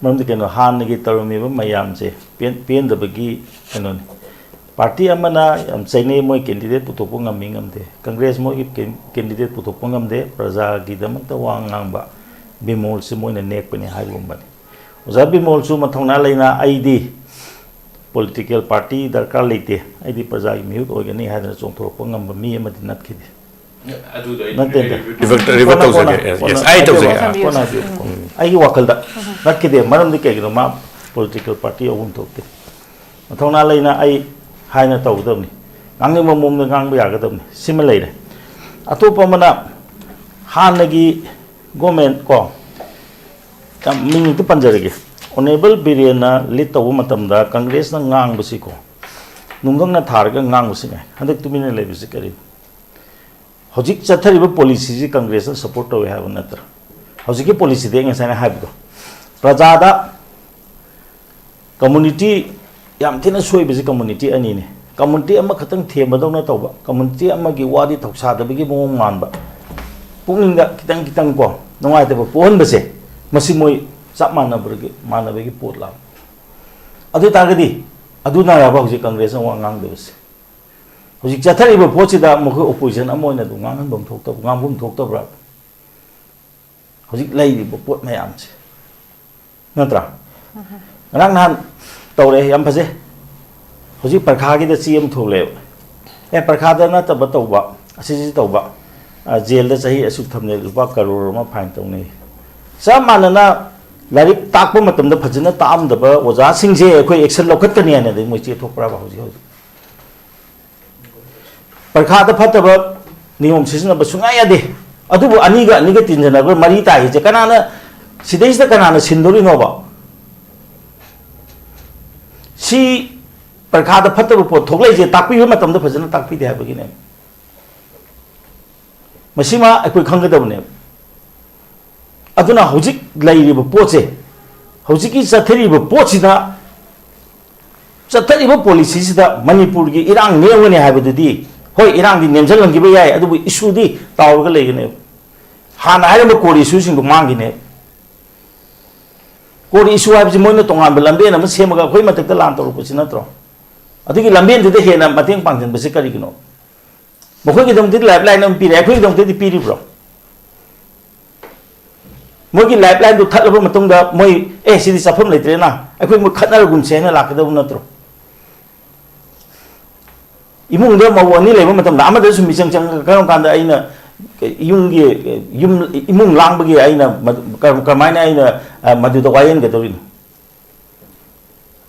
ꯃꯔꯝꯗꯤ ꯀꯩꯅꯣ, ꯍꯥꯟꯅꯒꯤ ꯇꯧꯔꯝꯃꯤꯕ ꯃꯌꯥꯝꯁꯦ ꯄꯦꯟ-, ꯄꯦꯟꯗꯕꯒꯤ ꯀꯩꯅꯣꯅꯤ꯫ ꯄꯥꯔꯇꯤ ꯑꯃꯅ ꯌꯥꯝ ꯆꯩꯅꯩ, ꯃꯣꯏ ꯀꯦꯟꯗꯤꯗꯦꯠ ꯄꯨꯊꯣꯛꯄ ꯉꯝꯃꯤ ꯉꯝꯗꯦ꯫ ꯀꯪꯒ꯭ꯔꯦꯁ ꯃꯣꯏꯒꯤ ꯀꯦꯟ-, ꯀꯦꯟꯗꯤꯗꯦꯠ ꯄꯨꯊꯣꯛꯄ ꯉꯝꯗꯦ, ꯄ꯭ꯔꯖꯥꯒꯤꯗꯃꯛꯇ ꯋꯥ ꯉꯥꯡꯕ ꯕꯤꯃꯣꯜꯁꯤ ꯃꯣꯏꯅ ꯅꯦꯛꯄꯅꯤ ꯍꯥꯏꯕꯒꯨꯝꯕꯅꯤ꯫ ꯑꯣꯖꯥ ꯕꯤꯃꯣꯜꯁꯨ ꯃꯊꯧꯅꯥ ꯂꯩꯅ, "ꯑꯩꯗꯤ ꯄꯣꯂꯤꯇꯤꯀꯦꯜ ꯄꯥꯔꯇꯤ ꯗꯔꯀꯥꯔ ꯂꯩꯇꯦ, ꯑꯩꯗꯤ ꯄ꯭ꯔꯖꯥꯒꯤ ꯃꯤꯍꯨꯠ ꯑꯣꯏꯒꯅꯤ" ꯍꯥꯏꯗꯅ ꯆꯣꯡꯊꯣꯔꯛꯄ ꯉꯝꯕ ꯃꯤ ꯑꯃꯗꯤ ꯅꯠꯈꯤꯗꯦ꯫ ꯑꯗꯨꯗꯣ ꯑꯩ ꯅꯠꯇꯦ, ꯅꯠꯇꯦ꯫ ꯔꯤꯕꯛ-, ꯔꯤꯕꯛ ꯀꯣꯟꯅ, ꯇꯧꯖꯒꯦ꯫ ꯀꯣꯟꯅ, ꯌꯦꯁ, ꯌꯦꯁ, ꯀꯣꯟꯅ ꯑꯩ ꯇꯧꯖꯒꯦ꯫ ꯍꯥꯏꯕꯤꯔꯣ, ꯀꯣꯟꯅ ꯍꯥꯏꯕꯤꯔꯣ꯫ ꯎꯝ꯫ ꯑꯩꯒꯤ ꯋꯥꯈꯜꯗ ꯅꯠꯈꯤꯗꯦ꯫ ꯃꯔꯝꯗꯤ ꯀꯩꯒꯤꯅꯣ? ꯃꯥ ꯄꯣꯂꯤꯇꯤꯀꯦꯜ ꯄꯥꯔꯇꯤ ꯑꯍꯨꯝ ꯊꯣꯛꯇꯦ꯫ ꯃꯊꯧꯅꯥ ꯂꯩꯅ ꯑꯩ ꯍꯥꯏꯅ ꯇꯧꯒꯗꯕꯅꯤ꯫ ꯉꯥꯡꯅꯤꯡꯕ ꯃꯑꯣꯡꯗ ꯉꯥꯡꯕ ꯌꯥꯒꯗꯕꯅꯤ꯫ ꯁꯤꯃ ꯂꯩꯔꯦ꯫ ꯑꯇꯣꯞꯄ ꯑꯃꯅ ꯍꯥꯟꯅꯒꯤ ꯒꯣꯃꯦꯟ ꯀꯣ, ꯌꯥꯝ ꯃꯤꯡ ꯑꯝꯇ ꯄꯟꯖꯔꯒꯦ꯫ ꯑꯣꯅꯔꯦꯕꯜ ꯕꯤꯔꯦꯟꯅ ꯂꯤꯗ ꯇꯧꯕ ꯃꯇꯝꯗ ꯀꯪꯒ꯭ꯔꯦꯁꯅ ꯉꯥꯡꯕꯁꯤꯀꯣ, ꯅꯨꯡꯒꯪꯅ ꯊꯥꯔꯒ ꯉꯥꯡꯕꯁꯤꯅꯦ꯫ ꯍꯟꯗꯛ ꯇꯨꯃꯤꯟꯅ ꯂꯩꯕꯁꯤ ꯀꯔꯤꯅꯣ? ꯍꯧꯖꯤꯛ ꯆꯠꯊꯔꯤꯕ ꯄꯣꯂꯤꯁꯤꯁꯤ ꯀꯪꯒ꯭ꯔꯦꯁꯅ ꯁꯄꯣꯔꯠ ꯇꯧꯋꯦ ꯍꯥꯏꯕ ꯅꯠꯇ꯭ꯔꯥ? ꯍꯧꯖꯤꯛꯀꯤ ꯄꯣꯂꯤꯁꯤꯗꯤ ꯑꯩ ꯉꯁꯥꯏꯅ ꯍꯥꯏꯕꯗꯣ, ꯄ꯭ꯔꯖꯥꯗ ꯀꯝꯃꯨꯅꯤꯇꯤ ꯌꯥꯝ ꯊꯤꯅ ꯁꯣꯏꯕꯁꯤ ꯀꯝꯃꯨꯅꯤꯇꯤ ꯑꯅꯤꯅꯤ꯫ ꯀꯝꯃꯨꯅꯤꯇꯤ ꯑꯃꯈꯛꯇꯪ ꯊꯦꯝꯕꯗꯧꯅ ꯇꯧꯕ, ꯀꯝꯃꯨꯅꯤꯇꯤ ꯑꯃꯒꯤ ꯋꯥꯗꯤ ꯊꯧꯁꯥꯗꯕꯒꯤ ꯃꯑꯣꯡ ꯃꯥꯟꯕ, ꯄꯨꯛꯅꯤꯡꯗ ꯈꯤꯇꯪ ꯈꯤꯇꯪ ꯀꯣ ꯅꯨꯡꯉꯥꯏꯇꯕ ꯄꯣꯛꯍꯟꯕꯁꯦ, ꯃꯁꯤ ꯃꯣꯏ ꯆꯞ ꯃꯥꯟꯅꯕꯒꯤ, ꯃꯥꯟꯅꯕꯒꯤ ꯄꯣꯠ ꯂꯥꯛꯄ꯫ ꯑꯗꯨ ꯑꯣꯏ ꯇꯥꯔꯒꯗꯤ ꯑꯗꯨꯅꯔꯕ ꯍꯧꯖꯤꯛ ꯀꯪꯒ꯭ꯔꯦꯁꯅ ꯋꯥ ꯉꯥꯡꯗꯕꯁꯦ? ꯍꯧꯖꯤꯛ ꯆꯠꯊꯔꯤꯕ ꯄꯣꯠꯁꯤꯗ ꯃꯈꯣꯏ ꯑꯣꯄꯣꯖꯤꯁꯟ ꯑꯃ ꯑꯣꯏꯅ ꯑꯗꯨꯝ ꯉꯥꯡꯍꯟꯐꯝ ꯊꯣꯛꯇꯕ, ꯉꯥꯡꯐꯝ ꯊꯣꯛꯇꯕ꯭ꯔꯥ? ꯍꯧꯖꯤꯛ ꯂꯩꯔꯤꯕ ꯄꯣꯠ ꯃꯌꯥꯝꯁꯦ, ꯅꯠꯇ꯭ꯔꯥ? ꯉꯔꯥꯡ ꯅꯍꯥꯟ ꯇꯧꯔꯦ, ꯌꯥꯝ ꯐꯖꯩ꯫ ꯍꯧꯖꯤꯛ ꯄꯔꯈꯥꯒꯤꯗ ꯆꯦ ꯑꯃ ꯊꯣꯛꯂꯛꯑꯦꯕ꯫ ꯑꯦ, ꯄꯔꯈꯥꯗ ꯅꯠꯇꯕ ꯇꯧꯕ, ꯑꯁꯤꯁꯤ ꯇꯧꯕ, ꯑ, ꯖꯦꯜꯗ ꯆꯍꯤ ꯑꯁꯨꯛ ꯊꯝꯅꯩ, ꯂꯨꯄꯥ ꯀꯔꯣꯔ ꯑꯃ ꯐꯥꯏꯟ ꯇꯧꯅꯩ꯫ ꯆꯞ ꯃꯥꯟꯅꯅ ꯂꯥꯏꯔꯤꯛ ꯇꯥꯛꯄ ꯃꯇꯝꯗ ꯐꯖꯅ ꯇꯥꯛꯑꯝꯗꯕ ꯑꯣꯖꯥꯁꯤꯡꯁꯦ ꯑꯩꯈꯣꯏ ꯑꯦꯛꯁꯟ ꯂꯧꯈꯠꯀꯅꯤ ꯍꯥꯏꯅ ꯑꯗꯩ ꯃꯣꯏ ꯆꯦ ꯊꯣꯛꯄ꯭ꯔꯕ ꯍꯧꯖꯤꯛ ꯍꯧꯖꯤꯛ? ꯄꯔꯤꯈꯥꯗ ꯐꯠꯇꯕ ꯅꯤꯌꯣꯝ ꯁꯤꯖꯤꯟꯅꯕ ꯁꯨꯡꯌꯥ ꯌꯥꯗꯦ꯫ ꯑꯗꯨꯕꯨ ꯑꯅꯤꯒ ꯑꯅꯤꯒ ꯇꯤꯟꯖꯅꯕ ꯃꯔꯤ ꯇꯥꯏꯁꯦ ꯀꯅꯥꯅ, ꯁꯤꯗꯩꯁꯤꯗ ꯀꯅꯥꯅ ꯁꯤꯟꯗꯣꯔꯤꯅꯣꯕ? ꯁꯤ ꯄꯔꯤꯈꯥꯗ ꯐꯠꯇꯕ ꯄꯣꯠ ꯊꯣꯛꯂꯛꯏꯁꯦ ꯇꯥꯛꯄꯤꯕ ꯃꯇꯝꯗ ꯐꯖꯅ ꯇꯥꯛꯄꯤꯗꯦ ꯍꯥꯏꯕꯒꯤꯅꯦ꯫ ꯃꯁꯤꯃ ꯑꯩꯈꯣꯏ ꯈꯪꯒꯗꯕꯅꯦꯕ꯫ ꯑꯗꯨꯅ ꯍꯧꯖꯤꯛ ꯂꯩꯔꯤꯕ ꯄꯣꯠꯁꯦ, ꯍꯧꯖꯤꯛꯀꯤ ꯆꯠꯊꯔꯤꯕ ꯄꯣꯠꯁꯤꯗ, ꯆꯠꯊꯔꯤꯕ ꯄꯣꯂꯤꯁꯤꯁꯤꯗ ꯃꯅꯤꯄꯨꯔꯒꯤ ꯏꯔꯥꯡ ꯅꯦꯝꯒꯅꯤ ꯍꯥꯏꯕꯗꯨꯗꯤ, ꯍꯣꯏ, ꯏꯔꯥꯡꯗꯤ ꯅꯦꯝꯁꯤꯜꯍꯟꯈꯤꯕ ꯌꯥꯏ, ꯑꯗꯨꯕꯨ ꯏꯁꯨꯗꯤ ꯇꯥꯎꯔꯒ ꯂꯩꯒꯅꯦꯕ꯫ ꯍꯥꯟꯅ ꯍꯥꯏꯔꯝꯕ ꯀꯣꯔ ꯏꯁꯨꯁꯤꯡꯗꯣ ꯃꯥꯡꯈꯤꯅꯦꯕ꯫ ꯀꯣꯔ ꯏꯁꯨ ꯍꯥꯏꯕꯁꯤ ꯃꯣꯏꯅ ꯇꯣꯉꯥꯟꯕ ꯂꯝꯕꯦꯟ ꯑꯃ ꯁꯦꯝꯃꯒ ꯑꯩꯈꯣꯏ ꯃꯊꯛꯇ ꯂꯥꯟ ꯇꯧꯔꯛꯄꯁꯤ ꯅꯠꯇ꯭ꯔꯣ? ꯑꯗꯨꯒꯤ ꯂꯝꯕꯦꯟꯗꯨꯗ ꯍꯦꯟꯅ ꯃꯇꯦꯡ ꯄꯥꯡꯁꯤꯟꯕꯁꯤ ꯀꯔꯤꯒꯤꯅꯣ? ꯃꯈꯣꯏꯒꯤꯗꯃꯛꯇꯗꯤ ꯂꯥꯏꯐ ꯂꯥꯏꯟ ꯑꯃ ꯄꯤꯔꯦ, ꯑꯩꯈꯣꯏꯒꯤꯗꯃꯛꯇꯗꯤ ꯄꯤꯔꯤꯕ꯭ꯔꯣ? ꯃꯣꯏꯒꯤ ꯂꯥꯏꯐ ꯂꯥꯏꯟꯗꯨ ꯊꯠꯂꯕ ꯃꯇꯨꯡꯗ ꯃꯣꯏ, "ꯑꯦ, ꯁꯤꯗꯤ ꯆꯠꯐꯝ ꯂꯩꯇ꯭ꯔꯦꯅ, ꯑꯩꯈꯣꯏ ꯃꯣꯏ ꯈꯠꯅꯔꯒꯨꯝꯁꯦ" ꯍꯥꯏꯅ ꯂꯥꯛꯀꯗꯕ ꯅꯠꯇ꯭ꯔꯣ? ꯏꯃꯨꯡꯗ ꯃꯧ ꯑꯅꯤ ꯂꯩꯕ ꯃꯇꯝꯗ ꯑꯃꯗ ꯁꯨꯝ ꯃꯤꯆꯪ ꯆꯪꯉꯒ ꯀꯔꯝ ꯀꯥꯟꯗ ꯑꯩꯅ ꯌꯨꯝꯒꯤ, ꯌꯨꯝ, ꯏꯃꯨꯡ ꯂꯥꯡꯕꯒꯤ ꯑꯩꯅ ꯃꯗꯨ-, ꯀꯔꯝ-, ꯀꯔꯝꯍꯥꯏꯅ ꯑꯩꯅ, ꯑ, ꯃꯗꯨꯗ ꯋꯥꯌꯦꯟꯒꯗꯧꯔꯤꯅꯣ?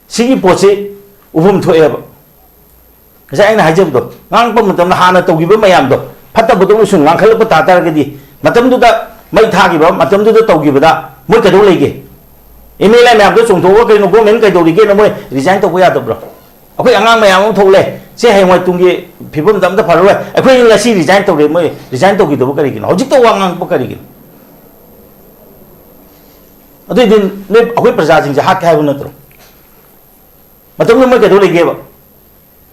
ꯁꯤꯒꯤ ꯄꯣꯠꯁꯤ ꯎꯐꯝ ꯊꯣꯛꯑꯦꯕ꯫ ꯉꯁꯥꯏ ꯑꯩꯅ ꯍꯥꯏꯖꯕꯗꯣ, ꯉꯥꯡꯉꯛꯄ ꯃꯇꯝꯗ ꯍꯥꯟꯅ ꯇꯧꯈꯤꯕ ꯃꯌꯥꯝꯗꯣ ꯐꯠꯇꯕꯗꯧꯅ ꯁꯨꯝ ꯉꯥꯡꯈꯠꯂꯛꯄ ꯇꯥ ꯇꯥꯔꯒꯗꯤ, ꯃꯇꯝꯗꯨꯗ ꯃꯩ ꯊꯥꯈꯤꯕ, ꯃꯇꯝꯗꯨꯗ ꯇꯧꯈꯤꯕꯗ ꯃꯣꯏ ꯀꯩꯗꯧ ꯂꯩꯒꯦ? ꯑꯦꯝ ꯑꯦꯜ ꯑꯦ ꯃꯌꯥꯝꯗꯣ ꯆꯣꯡꯊꯣꯛꯑꯒ ꯀꯩꯅꯣ, ꯒꯣꯔꯃꯦꯟ ꯀꯩꯗꯧꯔꯤꯒꯦꯅ ꯃꯣꯏ ꯔꯤꯖꯥꯏꯟ ꯇꯧꯕ ꯌꯥꯗꯕ꯭ꯔꯣ? ꯑꯩꯈꯣꯏ ꯑꯉꯥꯡ ꯃꯌꯥꯝ ꯑꯃ ꯊꯣꯛꯂꯦ, ꯁꯦ ꯍꯌꯦꯡꯋꯥꯏ ꯇꯨꯡꯒꯤ ꯐꯤꯕꯝꯗ ꯑꯝꯇ ꯐꯔꯔꯣꯏ, ꯑꯩꯈꯣꯏ ꯉꯁꯤ ꯔꯤꯖꯥꯏꯟ ꯇꯧꯔꯦ, ꯃꯣꯏ ꯔꯤꯖꯥꯏꯟ ꯇꯧꯈꯤꯗꯕ ꯀꯔꯤꯒꯤꯅꯣ? ꯍꯧꯖꯤꯛꯇ ꯋꯥ ꯉꯥꯡꯉꯛꯄ ꯀꯔꯤꯒꯤꯅꯣ? ꯑꯗꯨꯏꯗꯤ ꯅꯣꯏ ꯑꯩꯈꯣꯏ ꯄ꯭ꯔꯖꯥꯁꯤꯡꯁꯦ ꯍꯥꯠꯀꯦ ꯍꯥꯏꯕ ꯅꯠꯇ꯭ꯔꯣ? ꯃꯇꯝꯗꯨ ꯃꯣꯏ ꯀꯩꯗꯧ ꯂꯩꯒꯦꯕ?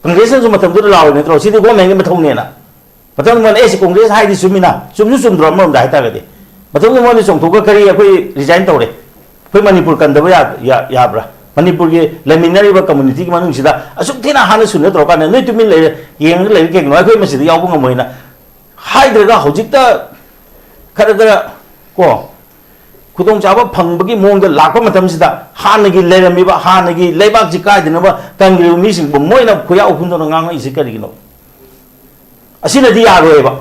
ꯀꯪꯒ꯭ꯔꯦꯁꯅꯁꯨ ꯃꯇꯝꯗꯨꯗ ꯂꯥꯎꯔꯤ ꯅꯠꯇ꯭ꯔꯣ, "ꯁꯤꯗꯤ ꯒꯣꯔꯃꯦꯟꯒꯤ ꯃꯊꯧꯅꯦꯅ"? ꯃꯇꯝꯗꯨꯗ ꯃꯣꯏꯅ, "ꯑꯦ, ꯁꯤ ꯀꯪꯒ꯭ꯔꯦꯁ ꯍꯥꯏꯗꯤ ꯆꯨꯝꯃꯤꯅ"? ꯆꯨꯝꯁꯨ ꯆꯨꯝꯗ꯭ꯔꯣ? ꯑꯃꯔꯣꯝꯗ ꯍꯥꯏꯇꯥꯔꯒꯗꯤ ꯃꯇꯝꯗꯨꯗ ꯃꯣꯏꯅ ꯆꯣꯡꯊꯣꯛꯑꯒ, "ꯀꯔꯤ, ꯑꯩꯈꯣꯏ ꯔꯤꯖꯥꯏꯟ ꯇꯧꯔꯦ, ꯑꯩꯈꯣꯏ ꯃꯅꯤꯄꯨꯔ ꯀꯟꯗꯕ ꯌꯥ-, ꯌꯥ-, ꯌꯥꯕ꯭ꯔꯥ?" ꯃꯅꯤꯄꯨꯔꯒꯤ ꯂꯩꯃꯤꯟꯅꯔꯤꯕ ꯀꯝꯃꯨꯅꯤꯇꯤꯒꯤ ꯃꯅꯨꯡꯁꯤꯗ ꯑꯁꯨꯛ ꯊꯤꯅ ꯍꯥꯟꯅ ꯁꯨꯅ ꯇꯧꯔꯀꯥꯟꯗ ꯅꯣꯏ ꯇꯨꯃꯤꯟ ꯂꯩꯔꯦ, ꯌꯦꯡꯉꯒ ꯂꯩꯔꯦ ꯀꯩꯒꯤꯅꯣ? ꯑꯩꯈꯣꯏ ꯃꯁꯤꯗ ꯌꯥꯎꯕ ꯉꯝꯃꯣꯏꯅ ꯍꯥꯏꯗ꯭ꯔꯒ ꯍꯧꯖꯤꯛꯇ ꯈꯔ ꯈꯔ ꯀꯣ ꯈꯨꯗꯣꯡꯆꯥꯕ ꯐꯪꯕꯒꯤ ꯃꯑꯣꯡꯗ ꯂꯥꯛꯄ ꯃꯇꯝꯁꯤꯗ ꯍꯥꯟꯅꯒꯤ ꯂꯩꯔꯝꯃꯤꯕ, ꯍꯥꯟꯅꯒꯤ ꯂꯩꯕꯥꯛꯁꯤ ꯀꯥꯏꯗꯅꯕ ꯀꯟꯈ꯭ꯔꯤꯕ ꯃꯤꯁꯤꯡꯕꯨ ꯃꯣꯏꯅ ꯈꯨꯌꯥꯎ ꯍꯨꯟꯗꯨꯅ ꯉꯥꯡꯉꯛꯏꯁꯤ ꯀꯔꯤꯒꯤꯅꯣ? ꯑꯁꯤꯅꯗꯤ ꯌꯥꯔꯣꯏꯕ꯫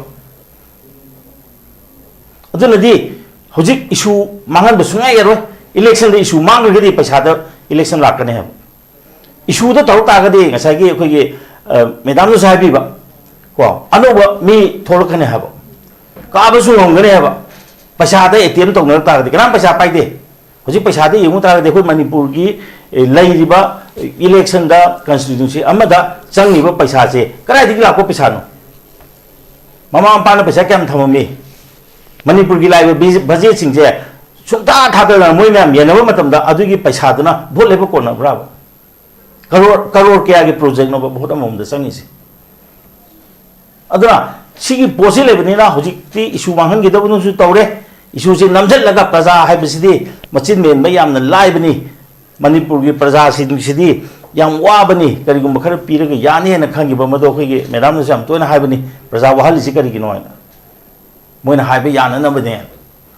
ꯑꯗꯨꯅꯗꯤ ꯍꯧꯖꯤꯛ ꯏꯁꯨ ꯃꯥꯡꯍꯟꯕ ꯁꯨꯡꯌꯥ ꯌꯥꯔꯣꯏ꯫ ꯏꯂꯦꯛꯁꯟꯗ ꯏꯁꯨ ꯃꯥꯡꯈ꯭ꯔꯒꯗꯤ ꯄꯩꯁꯥꯗ ꯏꯂꯦꯛꯁꯟ ꯂꯥꯛꯀꯅꯤ ꯍꯥꯏꯕ꯫ ꯏꯁꯨꯗ ꯇꯧꯔꯛ ꯇꯥꯔꯒꯗꯤ ꯉꯁꯥꯏꯒꯤ ꯑꯩꯈꯣꯏꯒꯤ, ꯑ, ꯃꯦꯗꯥꯝꯅꯁꯨ ꯍꯥꯏꯕꯤꯕ ꯀꯣ, ꯑꯅꯧꯕ ꯃꯤ ꯊꯣꯛꯂꯛꯀꯅꯤ ꯍꯥꯏꯕ, ꯀꯥꯕꯁꯨ ꯉꯝꯒꯅꯤ ꯍꯥꯏꯕ꯫ ꯄꯩꯁꯥꯗ ꯑꯦ ꯇꯤ ꯑꯦꯝ ꯇꯧꯅꯔꯛ ꯇꯥꯔꯒꯗꯤ ꯀꯅꯥꯝ ꯄꯩꯁꯥ ꯄꯥꯏꯗꯦ꯫ ꯍꯧꯖꯤꯛ ꯄꯩꯁꯥꯗ ꯌꯦꯡꯉꯨ ꯇꯥꯔꯒꯗꯤ ꯑꯩꯈꯣꯏ ꯃꯅꯤꯄꯨꯔꯒꯤ, ꯑꯦ, ꯂꯩꯔꯤꯕ ꯏꯂꯦꯛꯁꯟꯗ ꯀꯟꯁꯇꯤꯇ꯭ꯌꯨꯟꯁꯤ ꯑꯃꯗ ꯆꯪꯉꯤꯕ ꯄꯩꯁꯥꯁꯦ ꯀꯗꯥꯏꯗꯒꯤ ꯂꯥꯛꯄ ꯄꯩꯁꯥꯅꯣ? ꯃꯃꯥ ꯃꯄꯥꯅ ꯄꯩꯁꯥ ꯀꯌꯥꯝ ꯊꯝꯃꯝꯃꯤ? ꯃꯅꯤꯄꯨꯔꯒꯤ ꯂꯥꯛꯏꯕ ꯕꯤ-, ꯕꯖꯦꯠꯁꯤꯡꯁꯦ ꯁꯨꯡꯊꯥ ꯊꯥꯗꯅ ꯃꯣꯏ ꯃꯌꯥꯝ ꯌꯦꯟꯅꯕ ꯃꯇꯝꯗ ꯑꯗꯨꯒꯤ ꯄꯩꯁꯥꯗꯨꯅ ꯚꯣꯠ ꯂꯦꯞꯄ ꯀꯣꯟꯅꯕ꯭ꯔꯥꯕ? ꯀꯔꯣꯔ, ꯀꯔꯣꯔ ꯀꯌꯥꯒꯤ ꯄ꯭ꯔꯣꯖꯦꯛꯅꯣꯕ ꯚꯣꯠ ꯑꯃꯃꯝꯗ ꯆꯪꯉꯤꯁꯦ? ꯑꯗꯨꯅ ꯁꯤꯒꯤ ꯄꯣꯠꯁꯤ ꯂꯩꯕꯅꯤꯅ ꯍꯧꯖꯤꯛꯇꯤ ꯏꯁꯨ ꯃꯥꯡꯍꯟꯈꯤꯗꯕꯗꯨꯁꯨ ꯇꯧꯔꯦ꯫ ꯏꯁꯨꯁꯤ ꯅꯝꯁꯤꯜꯂꯒ ꯄ꯭ꯔꯖꯥ ꯍꯥꯏꯕꯁꯤꯗꯤ ꯃꯆꯤꯟ ꯃꯦꯟꯕ ꯌꯥꯝꯅ ꯂꯥꯏꯕꯅꯤ꯫ ꯃꯅꯤꯄꯨꯔꯒꯤ ꯄ꯭ꯔꯖꯥꯁꯤꯡꯁꯤꯗꯤ ꯌꯥꯝ ꯋꯥꯕꯅꯤ꯫ ꯀꯔꯤꯒꯨꯝꯕ ꯈꯔ ꯄꯤꯔꯒ ꯌꯥꯅꯤ ꯍꯥꯏꯅ ꯈꯟꯈꯤꯕ ꯃꯗꯨ ꯑꯩꯈꯣꯏꯒꯤ ꯃꯦꯗꯥꯝꯅꯁꯨ ꯌꯥꯝ ꯇꯣꯏꯅ ꯍꯥꯏꯕꯅꯤ, "ꯄ꯭ꯔꯖꯥ ꯋꯥꯍꯜꯂꯤꯁꯤ ꯀꯔꯤꯒꯤꯅꯣ?" ꯍꯥꯏꯅ꯫ ꯃꯣꯏꯅ ꯍꯥꯏꯕ ꯌꯥꯅꯅꯕꯅꯦ꯫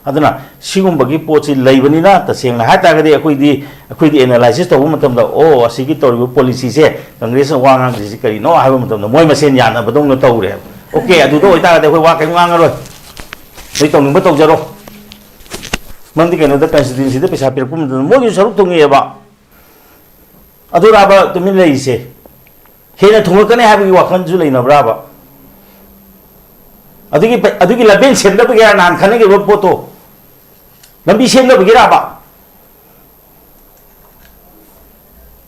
ꯑꯗꯨꯅ ꯁꯤꯒꯨꯝꯕꯒꯤ ꯄꯣꯠꯁꯤ ꯂꯩꯕꯅꯤꯅ ꯇꯁꯦꯡꯅ ꯍꯥꯏ ꯇꯥꯔꯒꯗꯤ ꯑꯩꯈꯣꯏꯗꯤ, ꯑꯩꯈꯣꯏꯗꯤ ꯑꯦꯅꯥꯂꯥꯏꯁꯤꯁ ꯇꯧꯕ ꯃꯇꯝꯗ, "ꯑꯣ, ꯑꯁꯤꯒꯤ ꯇꯧꯔꯤꯕ ꯄꯣꯂꯤꯁꯤꯁꯦ ꯀꯪꯒ꯭ꯔꯦꯁꯅ ꯋꯥ ꯉꯥꯡꯗ꯭ꯔꯤꯁꯤ ꯀꯔꯤꯅꯣ?" ꯍꯥꯏꯕ ꯃꯇꯝꯗ ꯃꯣꯏ ꯃꯁꯦꯟ ꯌꯥꯅꯕꯗꯧꯅ ꯇꯧꯔꯦꯕ꯫ "ꯑꯣꯀꯦ, ꯑꯗꯨꯗ ꯑꯣꯏꯇꯥꯔꯒꯗꯤ ꯑꯩꯈꯣꯏ ꯋꯥ ꯀꯔꯤꯝ ꯉꯥꯡꯉꯔꯣꯏ, ꯅꯣꯏ ꯇꯧꯅꯤꯡꯕ ꯇꯧꯖꯔꯣ"꯫ ꯃꯔꯝꯗꯤ ꯀꯩꯅꯣꯗ, ꯀꯟꯁꯇꯤꯇ꯭ꯌꯨꯟꯁꯤꯗ ꯄꯩꯁꯥ ꯄꯤꯔꯛꯄ ꯃꯇꯝꯗ ꯃꯣꯏꯒꯤꯁꯨ ꯁꯔꯨꯛ ꯊꯨꯡꯉꯛꯑꯦꯕ꯫ ꯑꯗꯨꯔꯥꯕ ꯇꯨꯃꯤꯟ ꯂꯩꯔꯤꯁꯦ? ꯍꯦꯟꯅ ꯊꯨꯡꯉꯛꯀꯅꯤ ꯍꯥꯏꯕꯒꯤ ꯋꯥꯈꯜꯁꯨ ꯂꯩꯅꯕ꯭ꯔꯥꯕ? ꯑꯗꯨꯒꯤ ꯄ-, ꯑꯗꯨꯒꯤ ꯂꯝꯕꯦꯟ ꯁꯦꯝꯅꯕꯒꯤ ꯅꯍꯥꯟ ꯈꯟꯅꯈꯤꯕ ꯄꯣꯠꯇꯣ, ꯂꯝꯕꯤ ꯁꯦꯝꯅꯕꯒꯤꯔꯥꯕ?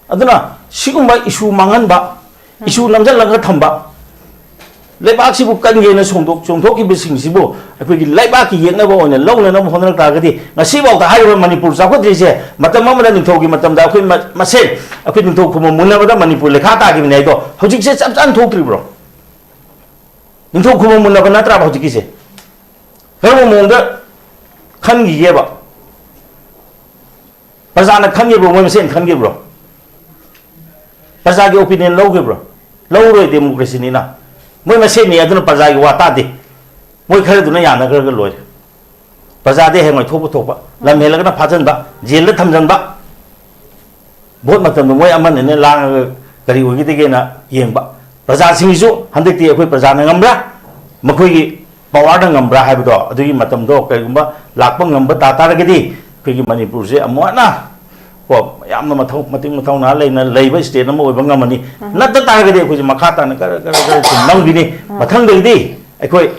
ꯑꯗꯨꯅ ꯁꯤꯒꯨꯝꯕ ꯏꯁꯨ ꯃꯥꯡꯍꯟꯕ, ꯏꯁꯨ ꯅꯝꯁꯤꯜꯂꯒ ꯊꯝꯕ, ꯂꯩꯕꯥꯛꯁꯤꯕꯨ ꯀꯟꯒꯦꯅ ꯁꯣꯡꯗꯣꯛ-, ꯆꯣꯡꯊꯣꯛꯈꯤꯕꯁꯤꯡꯁꯤꯕꯨ ꯑꯩꯈꯣꯏꯒꯤ ꯂꯩꯕꯥꯛꯀꯤ ꯌꯦꯛꯅꯕ ꯑꯣꯏꯅ ꯂꯧꯅꯅꯕ ꯍꯣꯠꯅꯔꯛ ꯇꯥꯔꯒꯗꯤ, ꯉꯁꯤꯐꯥꯎꯗ ꯍꯥꯏꯔꯤꯕ ꯃꯅꯤꯄꯨꯔ ꯆꯥꯎꯈꯠꯇ꯭ꯔꯤꯁꯦ, ꯃꯇꯝ ꯑꯃꯗ ꯅꯤꯡꯊꯧꯒꯤ ꯃꯇꯝꯗ ꯑꯩꯈꯣꯏ ꯃ-, ꯃꯁꯦꯟ ꯑꯩꯈꯣꯏ ꯅꯤꯡꯊꯧ ꯈꯨꯕꯝ ꯃꯨꯟꯅꯕꯗ ꯃꯅꯤꯄꯨꯔ ꯂꯩꯈꯥ ꯇꯥꯈꯤꯕꯅꯦ ꯍꯥꯏꯗꯣ ꯍꯧꯖꯤꯛꯁꯦ ꯆꯞ ꯆꯥꯅ ꯊꯣꯛꯇ꯭ꯔꯤꯕ꯭ꯔꯣ? ꯅꯤꯡꯊꯧ ꯈꯨꯕꯝ ꯃꯨꯟꯅꯕ ꯅꯠꯇ꯭ꯔꯕ ꯍꯧꯖꯤꯛꯀꯤꯁꯦ? ꯀꯔꯝꯕ ꯃꯑꯣꯡꯗ ꯈꯟꯈꯤꯒꯦꯕ? ꯄ꯭ꯔꯖꯥꯅ ꯈꯟꯈꯤꯕ꯭ꯔꯣ? ꯃꯣꯏ ꯃꯁꯦꯟ ꯈꯟꯈꯤꯕ꯭ꯔꯣ? ꯄ꯭ꯔꯖꯥꯒꯤ ꯑꯣꯄꯤꯅꯤꯌꯟ ꯂꯧꯈꯤꯕ꯭ꯔꯣ? ꯂꯧꯔꯣꯏ, ꯗꯦꯃꯣꯀ꯭ꯔꯦꯁꯤꯅꯤꯅ꯫ ꯃꯣꯏ ꯃꯁꯦꯟꯅꯤ, ꯑꯗꯨꯅ ꯄ꯭ꯔꯖꯥꯒꯤ ꯋꯥ ꯇꯥꯗꯦ꯫ ꯃꯣꯏ ꯈꯔꯗꯨꯅ ꯌꯥꯅꯈ꯭ꯔꯒ ꯂꯣꯏꯔꯦ꯫ ꯄ꯭ꯔꯖꯥꯗꯤ ꯍꯌꯦꯡꯋꯥꯏ ꯊꯣꯛꯄ ꯊꯣꯛꯄ, ꯂꯝ ꯍꯦꯜꯂꯒꯅ ꯐꯥꯖꯤꯟꯕ, ꯖꯦꯜꯗ ꯊꯝꯖꯤꯟꯕ꯫ ꯚꯣꯠ ꯃꯇꯝꯗ ꯃꯣꯏ ꯑꯃꯅꯤꯅ ꯂꯥꯡꯉꯒ ꯀꯔꯤ ꯑꯣꯏꯒꯗꯒꯦꯅ ꯌꯦꯡꯕ꯫ ꯄ꯭ꯔꯖꯥꯁꯤꯡꯒꯤꯁꯨ ꯍꯟꯗꯛꯇꯤ ꯑꯩꯈꯣꯏ ꯄ꯭ꯔꯖꯥꯅ ꯉꯝꯕ꯭ꯔꯥ, ꯃꯈꯣꯏꯒꯤ ꯄꯋꯥꯔꯅ ꯉꯝꯕ꯭ꯔꯥ ꯍꯥꯏꯕꯗꯣ, ꯑꯗꯨꯒꯤ ꯃꯇꯝꯗꯣ ꯀꯔꯤꯒꯨꯝꯕ ꯂꯥꯛꯄ ꯉꯝꯕ ꯇꯥ ꯇꯥꯔꯒꯗꯤ, ꯑꯩꯈꯣꯏꯒꯤ ꯃꯅꯤꯄꯨꯔꯁꯦ ꯑꯃꯨꯛ ꯍꯟꯅ ꯀꯣ, ꯌꯥꯝꯅ ꯃꯊꯧ, ꯃꯇꯤꯛ ꯃꯊꯧꯅꯥ ꯂꯩꯅ ꯂꯩꯕ ꯁ꯭ꯇꯦꯠ ꯑꯃ ꯑꯣꯏꯕ ꯉꯝꯃꯅꯤ꯫ ꯅꯠꯇ ꯇꯥꯔꯒꯗꯤ ꯑꯩꯈꯣꯏꯁꯦ ꯃꯈꯥ ꯇꯥꯅ ꯈꯔ, ꯈꯔ, ꯈꯔ ꯁꯨꯝ ꯅꯝꯈꯤꯅꯤ꯫ ꯃꯊꯪꯗꯒꯤꯗꯤ ꯑꯩꯈꯣꯏ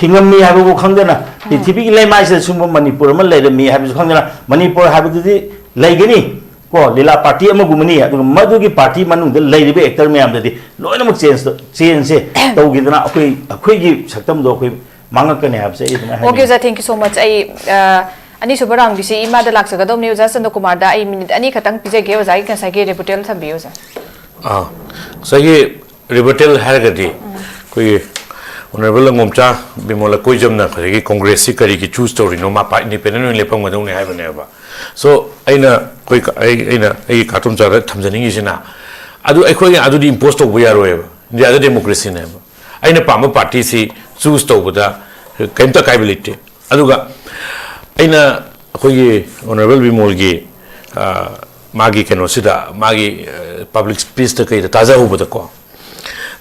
ꯍꯤꯡꯉꯝꯃꯤ ꯍꯥꯏꯕꯕꯨ ꯈꯪꯗꯅ, ꯄ꯭ꯔꯤꯊꯤꯕꯤꯒꯤ ꯂꯩꯃꯥꯏꯁꯤꯗ ꯁꯨꯝꯕ ꯃꯅꯤꯄꯨꯔ ꯑꯃ ꯂꯩꯔꯝꯃꯤ ꯍꯥꯏꯕꯁꯨ ꯈꯪꯗꯅ, ꯃꯅꯤꯄꯨꯔ ꯍꯥꯏꯕꯗꯨꯗꯤ ꯂꯩꯒꯅꯤ ꯀꯣ, ꯂꯤꯂꯥ ꯄꯥꯔꯇꯤ ꯑꯃꯒꯨꯝꯕꯅꯤ꯫ ꯑꯗꯨꯒ ꯃꯗꯨꯒꯤ ꯄꯥꯔꯇꯤ ꯃꯅꯨꯡꯗ ꯂꯩꯔꯤꯕ ꯑꯦꯛꯇꯔ ꯃꯌꯥꯝꯗꯗꯤ ꯂꯣꯏꯅꯃꯛ ꯆꯦꯟꯖ, ꯆꯦꯟꯖꯁꯦ ꯇꯧꯈꯤꯗꯅ ꯑꯩꯈꯣꯏ, ꯑꯩꯈꯣꯏꯒꯤ ꯁꯛꯇꯝꯗꯣ ꯑꯩꯈꯣꯏ ꯃꯥꯡꯉꯛꯀꯅꯤ ꯍꯥꯏꯕꯁꯦ ꯑꯩ ꯑꯗꯨꯃꯥꯏꯅ ꯍꯥꯏꯅꯤꯡꯉꯤ꯫ Okay, ꯑꯣꯖꯥ, thank you so much. ꯑꯩ ꯑ, ꯑꯅꯤꯁꯨꯕ ꯔꯥꯎꯟꯒꯤꯁꯤ ꯏꯃꯥꯗ ꯂꯥꯛꯆꯒꯗꯧꯕꯅꯤ꯫ ꯑꯣꯖꯥ ꯆꯟꯗ꯭ꯔꯀꯨꯃꯥꯔꯗ ꯑꯩ ꯃꯤꯅꯤꯠ ꯑꯅꯤ ꯈꯛꯇꯪ ꯄꯤꯖꯒꯦ꯫ ꯑꯣꯖꯥꯒꯤ ꯉꯁꯥꯏꯒꯤ ꯔꯤꯕꯨꯇꯦꯜ ꯊꯝꯕꯤꯌꯨ, ꯑꯣꯖꯥ꯫ ꯑꯥ, ꯉꯁꯥꯏꯒꯤ ꯔꯤꯕꯇꯦꯜ ꯍꯥꯏꯔꯒꯗꯤ ꯑꯩꯈꯣꯏꯒꯤ ꯑꯣꯅꯔꯦꯕꯜ ꯑꯉꯣꯝꯆꯥ ꯕꯤꯃꯣꯜ ꯑꯀꯣꯏꯖꯝꯅ ꯉꯁꯥꯏꯒꯤ ꯀꯣꯡꯒ꯭ꯔꯦꯁꯁꯤ ꯀꯔꯤꯒꯤ ꯆꯨꯁ ꯇꯧꯔꯤꯅꯣ, ꯃꯥ ꯄꯥꯛ ꯏꯟꯗꯤꯄꯦꯟꯗꯦꯟ ꯑꯣꯏꯅ ꯂꯦꯞꯄꯝꯒꯗꯧꯅꯤ ꯍꯥꯏꯕꯅꯦꯕ꯫ ꯁꯣ ꯑꯩꯅ ꯑꯩꯈꯣꯏ ꯀ- ꯑꯩ ꯑꯩꯅ ꯑꯩꯒꯤ ꯀꯥꯇꯣꯝꯆꯥꯗ ꯊꯝꯖꯅꯤꯡꯉꯤꯁꯤꯅ, ꯑꯗꯨ ꯑꯩꯈꯣꯏꯅ ꯑꯗꯨꯗꯤ ꯏꯝꯄꯣꯁ ꯇꯧꯕ ꯌꯥꯔꯣꯏꯕ, ꯏꯟꯗꯤꯌꯥꯗ ꯗꯦꯃꯣꯀ꯭ꯔꯦꯁꯤꯅꯦꯕ꯫ ꯑꯩꯅ ꯄꯥꯝꯕ ꯄꯥꯔꯇꯤꯁꯤ ꯆꯨꯁ ꯇꯧꯕꯗ ꯀꯔꯤꯝꯇ ꯑꯀꯥꯏꯕ ꯂꯩꯇꯦ꯫ ꯑꯗꯨꯒ ꯑꯩꯅ ꯑꯩꯈꯣꯏꯒꯤ ꯑꯣꯅꯔꯦꯕꯜ ꯕꯤꯃꯣꯜꯒꯤ ꯃꯥꯒꯤ ꯀꯩꯅꯣꯁꯤꯗ, ꯃꯥꯒꯤ ꯄꯕ꯭ꯂꯤꯛ ꯁ꯭ꯄꯤꯁꯇ ꯀꯩꯗ ꯇꯥꯖꯍꯧꯕꯗꯀꯣ,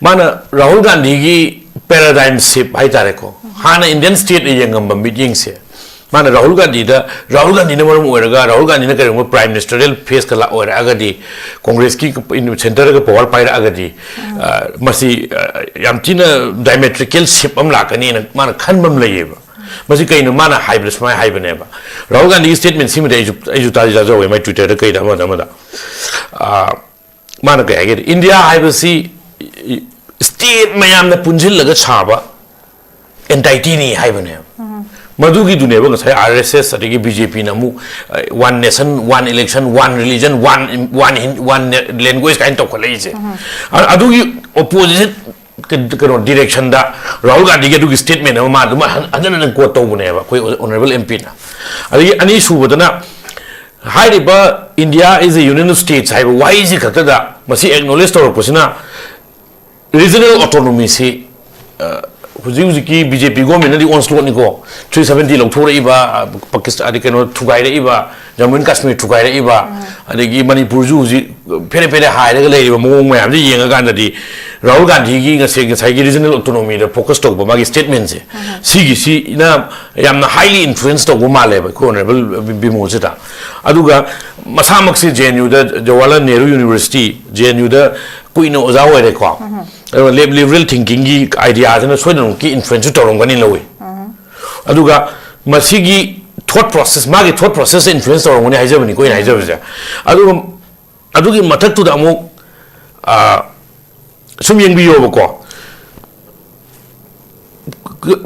ꯃꯥꯅ ꯔꯥꯍꯨꯜ ꯒꯥꯟꯙꯤꯒꯤ ꯄꯦꯔꯥꯗꯥꯏꯝ ꯁꯤꯞ ꯍꯥꯏꯇꯥꯔꯦꯀꯣ, ꯍꯥꯟꯅ ꯏꯟꯗꯤꯌꯟ ꯁ꯭ꯇꯦꯠꯅ ꯌꯦꯡꯉꯝꯕ ꯃꯤꯠꯌꯦꯡꯁꯦ, ꯃꯥꯅ ꯔꯥꯍꯨꯜ ꯒꯥꯟꯙꯤꯗ, ꯔꯥꯍꯨꯜ ꯒꯥꯟꯙꯤꯅ ꯃꯔꯝ ꯑꯣꯏꯔꯒ, ꯔꯥꯍꯨꯜ ꯒꯥꯟꯙꯤꯅ ꯀꯔꯤꯒꯨꯝꯕ ꯄ꯭ꯔꯥꯏꯝ ꯃꯤꯅꯤꯁꯇꯔꯤꯌꯦꯜ ꯐꯦꯁꯀ ꯑꯣꯏꯔꯛꯑꯒꯗꯤ, ꯀꯣꯡꯒ꯭ꯔꯦꯁꯀꯤ ꯁꯦꯟꯇꯔꯒ ꯄꯋꯥꯔ ꯄꯥꯏꯔꯛꯑꯒꯗꯤ, ꯃꯁꯤ ꯌꯥꯝ ꯊꯤꯅ ꯗꯥꯏꯃꯦꯇ꯭ꯔꯤꯀꯦꯜ ꯁꯤꯞ ꯑꯃ ꯂꯥꯛꯀꯅꯤꯅ ꯃꯥꯅ ꯈꯟꯕ ꯑꯃ ꯂꯩꯌꯦꯕ꯫ ꯃꯁꯤ ꯀꯩꯅꯣ ꯃꯥꯅ ꯍꯥꯏꯕꯗ ꯁꯨꯃꯥꯏꯅ ꯍꯥꯏꯕꯅꯦꯕ, ꯔꯥꯍꯨꯜ ꯒꯥꯟꯙꯤꯒꯤ ꯁ꯭ꯇꯦꯠꯃꯦꯟ ꯁꯤꯃꯗꯤ ꯑꯩꯁꯨ ꯑꯩꯁꯨ ꯇꯥꯗꯤ ꯇꯥꯖꯍꯧꯋꯦ, ꯃꯥꯏ ꯇ꯭ꯋꯤꯇꯔꯗ ꯀꯩꯗ ꯑꯃꯗ ꯑꯃꯗ꯫ ꯃꯥꯅ ꯀꯩ ꯍꯥꯏꯒꯦꯗꯤ, ꯏꯟꯗꯤꯌꯥ ꯍꯥꯏꯕꯁꯤ ꯁ꯭ꯇꯦꯠ ꯃꯌꯥꯝꯅ ꯄꯨꯟꯁꯤꯜꯂꯒ ꯁꯥꯕ ꯑꯦꯟꯇꯥꯏꯇꯤꯅꯤ ꯍꯥꯏꯕꯅꯦꯕ꯫ ꯃꯗꯨꯒꯤꯗꯨꯅꯦꯕ ꯉꯁꯥꯏ ꯑꯥꯔ ꯑꯦꯁ ꯑꯦꯁ ꯑꯗꯒꯤ ꯕꯤ ꯖꯦ ꯄꯤꯅ ꯑꯃꯨꯛ one nation, one election, one religion, one one language ꯀꯥꯏꯅ ꯇꯧꯈꯠꯂꯛꯏꯁꯦ꯫ ꯑ- ꯑꯗꯨꯒꯤ ꯑꯣꯄꯣꯖꯤꯠ ꯀꯩꯅꯣ ꯗꯤꯔꯦꯛꯁꯟꯗ ꯔꯥꯍꯨꯜ ꯒꯥꯟꯙꯤꯒꯤ ꯑꯗꯨꯒꯤ ꯁ꯭ꯇꯦꯠꯃꯦꯟ ꯑꯃ ꯃꯥ ꯑꯗꯨꯝ ꯍꯟ- ꯍꯟꯖꯟ ꯍꯟꯖꯟ ꯀꯣꯠ ꯇꯧꯕꯅꯦꯕ ꯑꯩꯈꯣꯏ ꯑꯣꯅꯔꯦꯕꯜ ꯑꯦꯝ ꯄꯤꯅ꯫ ꯑꯗꯒꯤ ꯑꯅꯤꯁꯨꯕꯗꯅ ꯍꯥꯏꯔꯤꯕ "India is a union of states" ꯍꯥꯏꯕ ꯋꯥꯍꯩꯁꯤ ꯈꯛꯇꯗ ꯃꯁꯤ acknowledge ꯇꯧꯔꯛꯄꯁꯤꯅ regional autonomy ꯁꯤ, ꯑ, ꯍꯧꯖꯤꯛ ꯍꯧꯖꯤꯛꯀꯤ B J P government ꯅꯗꯤ onslaught ꯅꯤꯀꯣ, three seventy ꯂꯧꯊꯣꯔꯛꯏꯕ, ꯑ, ꯄꯥꯀꯤꯁꯇꯥꯟ, ꯀꯩꯅꯣ, ꯊꯨꯒꯥꯏꯔꯛꯏꯕ, ꯖꯝꯃꯨ ꯑꯦꯟ ꯀꯥꯁꯃꯤꯔ ꯊꯨꯒꯥꯏꯔꯛꯏꯕ, ꯑꯗꯒꯤ ꯃꯅꯤꯄꯨꯔꯁꯨ ꯍꯧꯖꯤꯛ ꯐꯦꯔꯦ ꯐꯦꯔꯦ ꯍꯥꯏꯔꯒ ꯂꯩꯔꯤꯕ ꯃꯑꯣꯡ ꯃꯌꯥꯝꯁꯦ ꯌꯦꯡꯉꯀꯥꯟꯗꯗꯤ, ꯔꯥꯍꯨꯜ ꯒꯥꯟꯙꯤꯒꯤ ꯉꯁꯤ, ꯉꯁꯥꯏꯒꯤ regional autonomy ꯗ focus ꯇꯧꯕ ꯃꯥꯒꯤ statement ꯁꯦ, ꯁꯤꯒꯤꯁꯤꯅ ꯌꯥꯝꯅ highly influence ꯇꯧꯕ ꯃꯥꯜꯂꯦꯕ ꯑꯩꯈꯣꯏ honourable ꯕꯤꯃꯣꯜꯁꯤꯗ꯫ ꯑꯗꯨꯒ ꯃꯁꯥꯃꯛꯁꯤ J N U ꯗ, Jawaharlal Nehru University, J N U ꯗ ꯀꯨꯏꯅ ꯑꯣꯖꯥ ꯑꯣꯏꯔꯦꯀꯣ꯫ ꯑꯗꯨꯒ lib-, liberal thinking ꯒꯤ idea ꯁꯤꯅ ꯁꯣꯏꯗꯅꯃꯛꯀꯤ influence ꯁꯨ ꯇꯧꯔꯝꯒꯅꯤ ꯂꯧꯏ꯫ ꯑꯗꯨꯒ ꯃꯁꯤꯒꯤ thought process, ꯃꯥꯒꯤ thought process ꯇ influence ꯇꯧꯔꯝꯒꯅꯤ ꯍꯥꯏꯖꯕꯅꯤꯀꯣ ꯑꯩꯅ ꯍꯥꯏꯖꯕꯁꯦ꯫ ꯑꯗꯨꯒ ꯑꯗꯨꯒꯤ ꯃꯊꯛꯇꯨꯗ ꯑꯃꯨꯛ, ꯑ, ꯁꯨꯝ ꯌꯦꯡꯕꯤꯌꯣꯕꯀꯣ,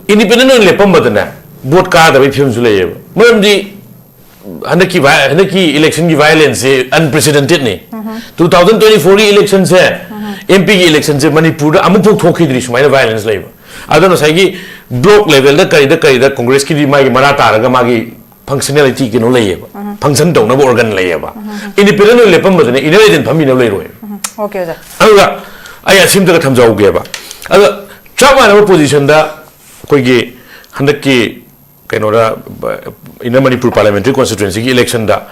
independent ꯑꯣꯏꯅ ꯂꯦꯞꯄꯝꯕꯗꯅꯦ, vote ꯀꯥꯗꯕꯒꯤ ꯐꯤꯕꯝꯁꯨ ꯂꯩꯌꯦꯕ꯫ ꯃꯔꯝꯗꯤ ꯍꯟꯗꯛꯀꯤ vi-, ꯍꯟꯗꯛꯀꯤ election ꯒꯤ violence ꯁꯦ unprecedented ꯅꯤ꯫ Two thousand twenty four ꯒꯤ election ꯁꯦ, M P ꯒꯤ election ꯁꯦ ꯃꯅꯤꯄꯨꯔꯗ ꯑꯃꯨꯛꯐꯥꯎ ꯊꯣꯛꯈꯤꯗ꯭ꯔꯤ ꯁꯨꯃꯥꯏꯅ violence ꯂꯩꯕ꯫ ꯑꯗꯣ ꯉꯁꯥꯏꯒꯤ block level ꯗ ꯀꯔꯤꯗ ꯀꯔꯤꯗ Congress ꯀꯤꯗꯤ ꯃꯥꯒꯤ ꯃꯔꯥ ꯇꯥꯔꯒ ꯃꯥꯒꯤ functionality ꯀꯩꯅꯣ ꯂꯩꯌꯦꯕ, function ꯇꯧꯅꯕ organ ꯂꯩꯌꯦꯕ꯫ Independent ꯑꯣꯏꯅ ꯂꯦꯞꯄꯝꯕꯗꯅꯦ inner agent ꯐꯝꯃꯤꯅꯕ ꯂꯩꯔꯣꯏ꯫ Okay, ꯑꯣꯖꯥ꯫ ꯑꯗꯨꯒ ꯑꯩ ꯑꯁꯤꯝꯇꯒ ꯊꯝꯖꯍꯧꯒꯦꯕ꯫ ꯑꯗꯣ ꯆꯞ ꯃꯥꯟꯅꯕ position ꯗ ꯑꯩꯈꯣꯏꯒꯤ ꯍꯟꯗꯛꯀꯤ ꯀꯩꯅꯣꯗ, Inner Manipur Parliamentary Constituency ꯒꯤ election ꯗ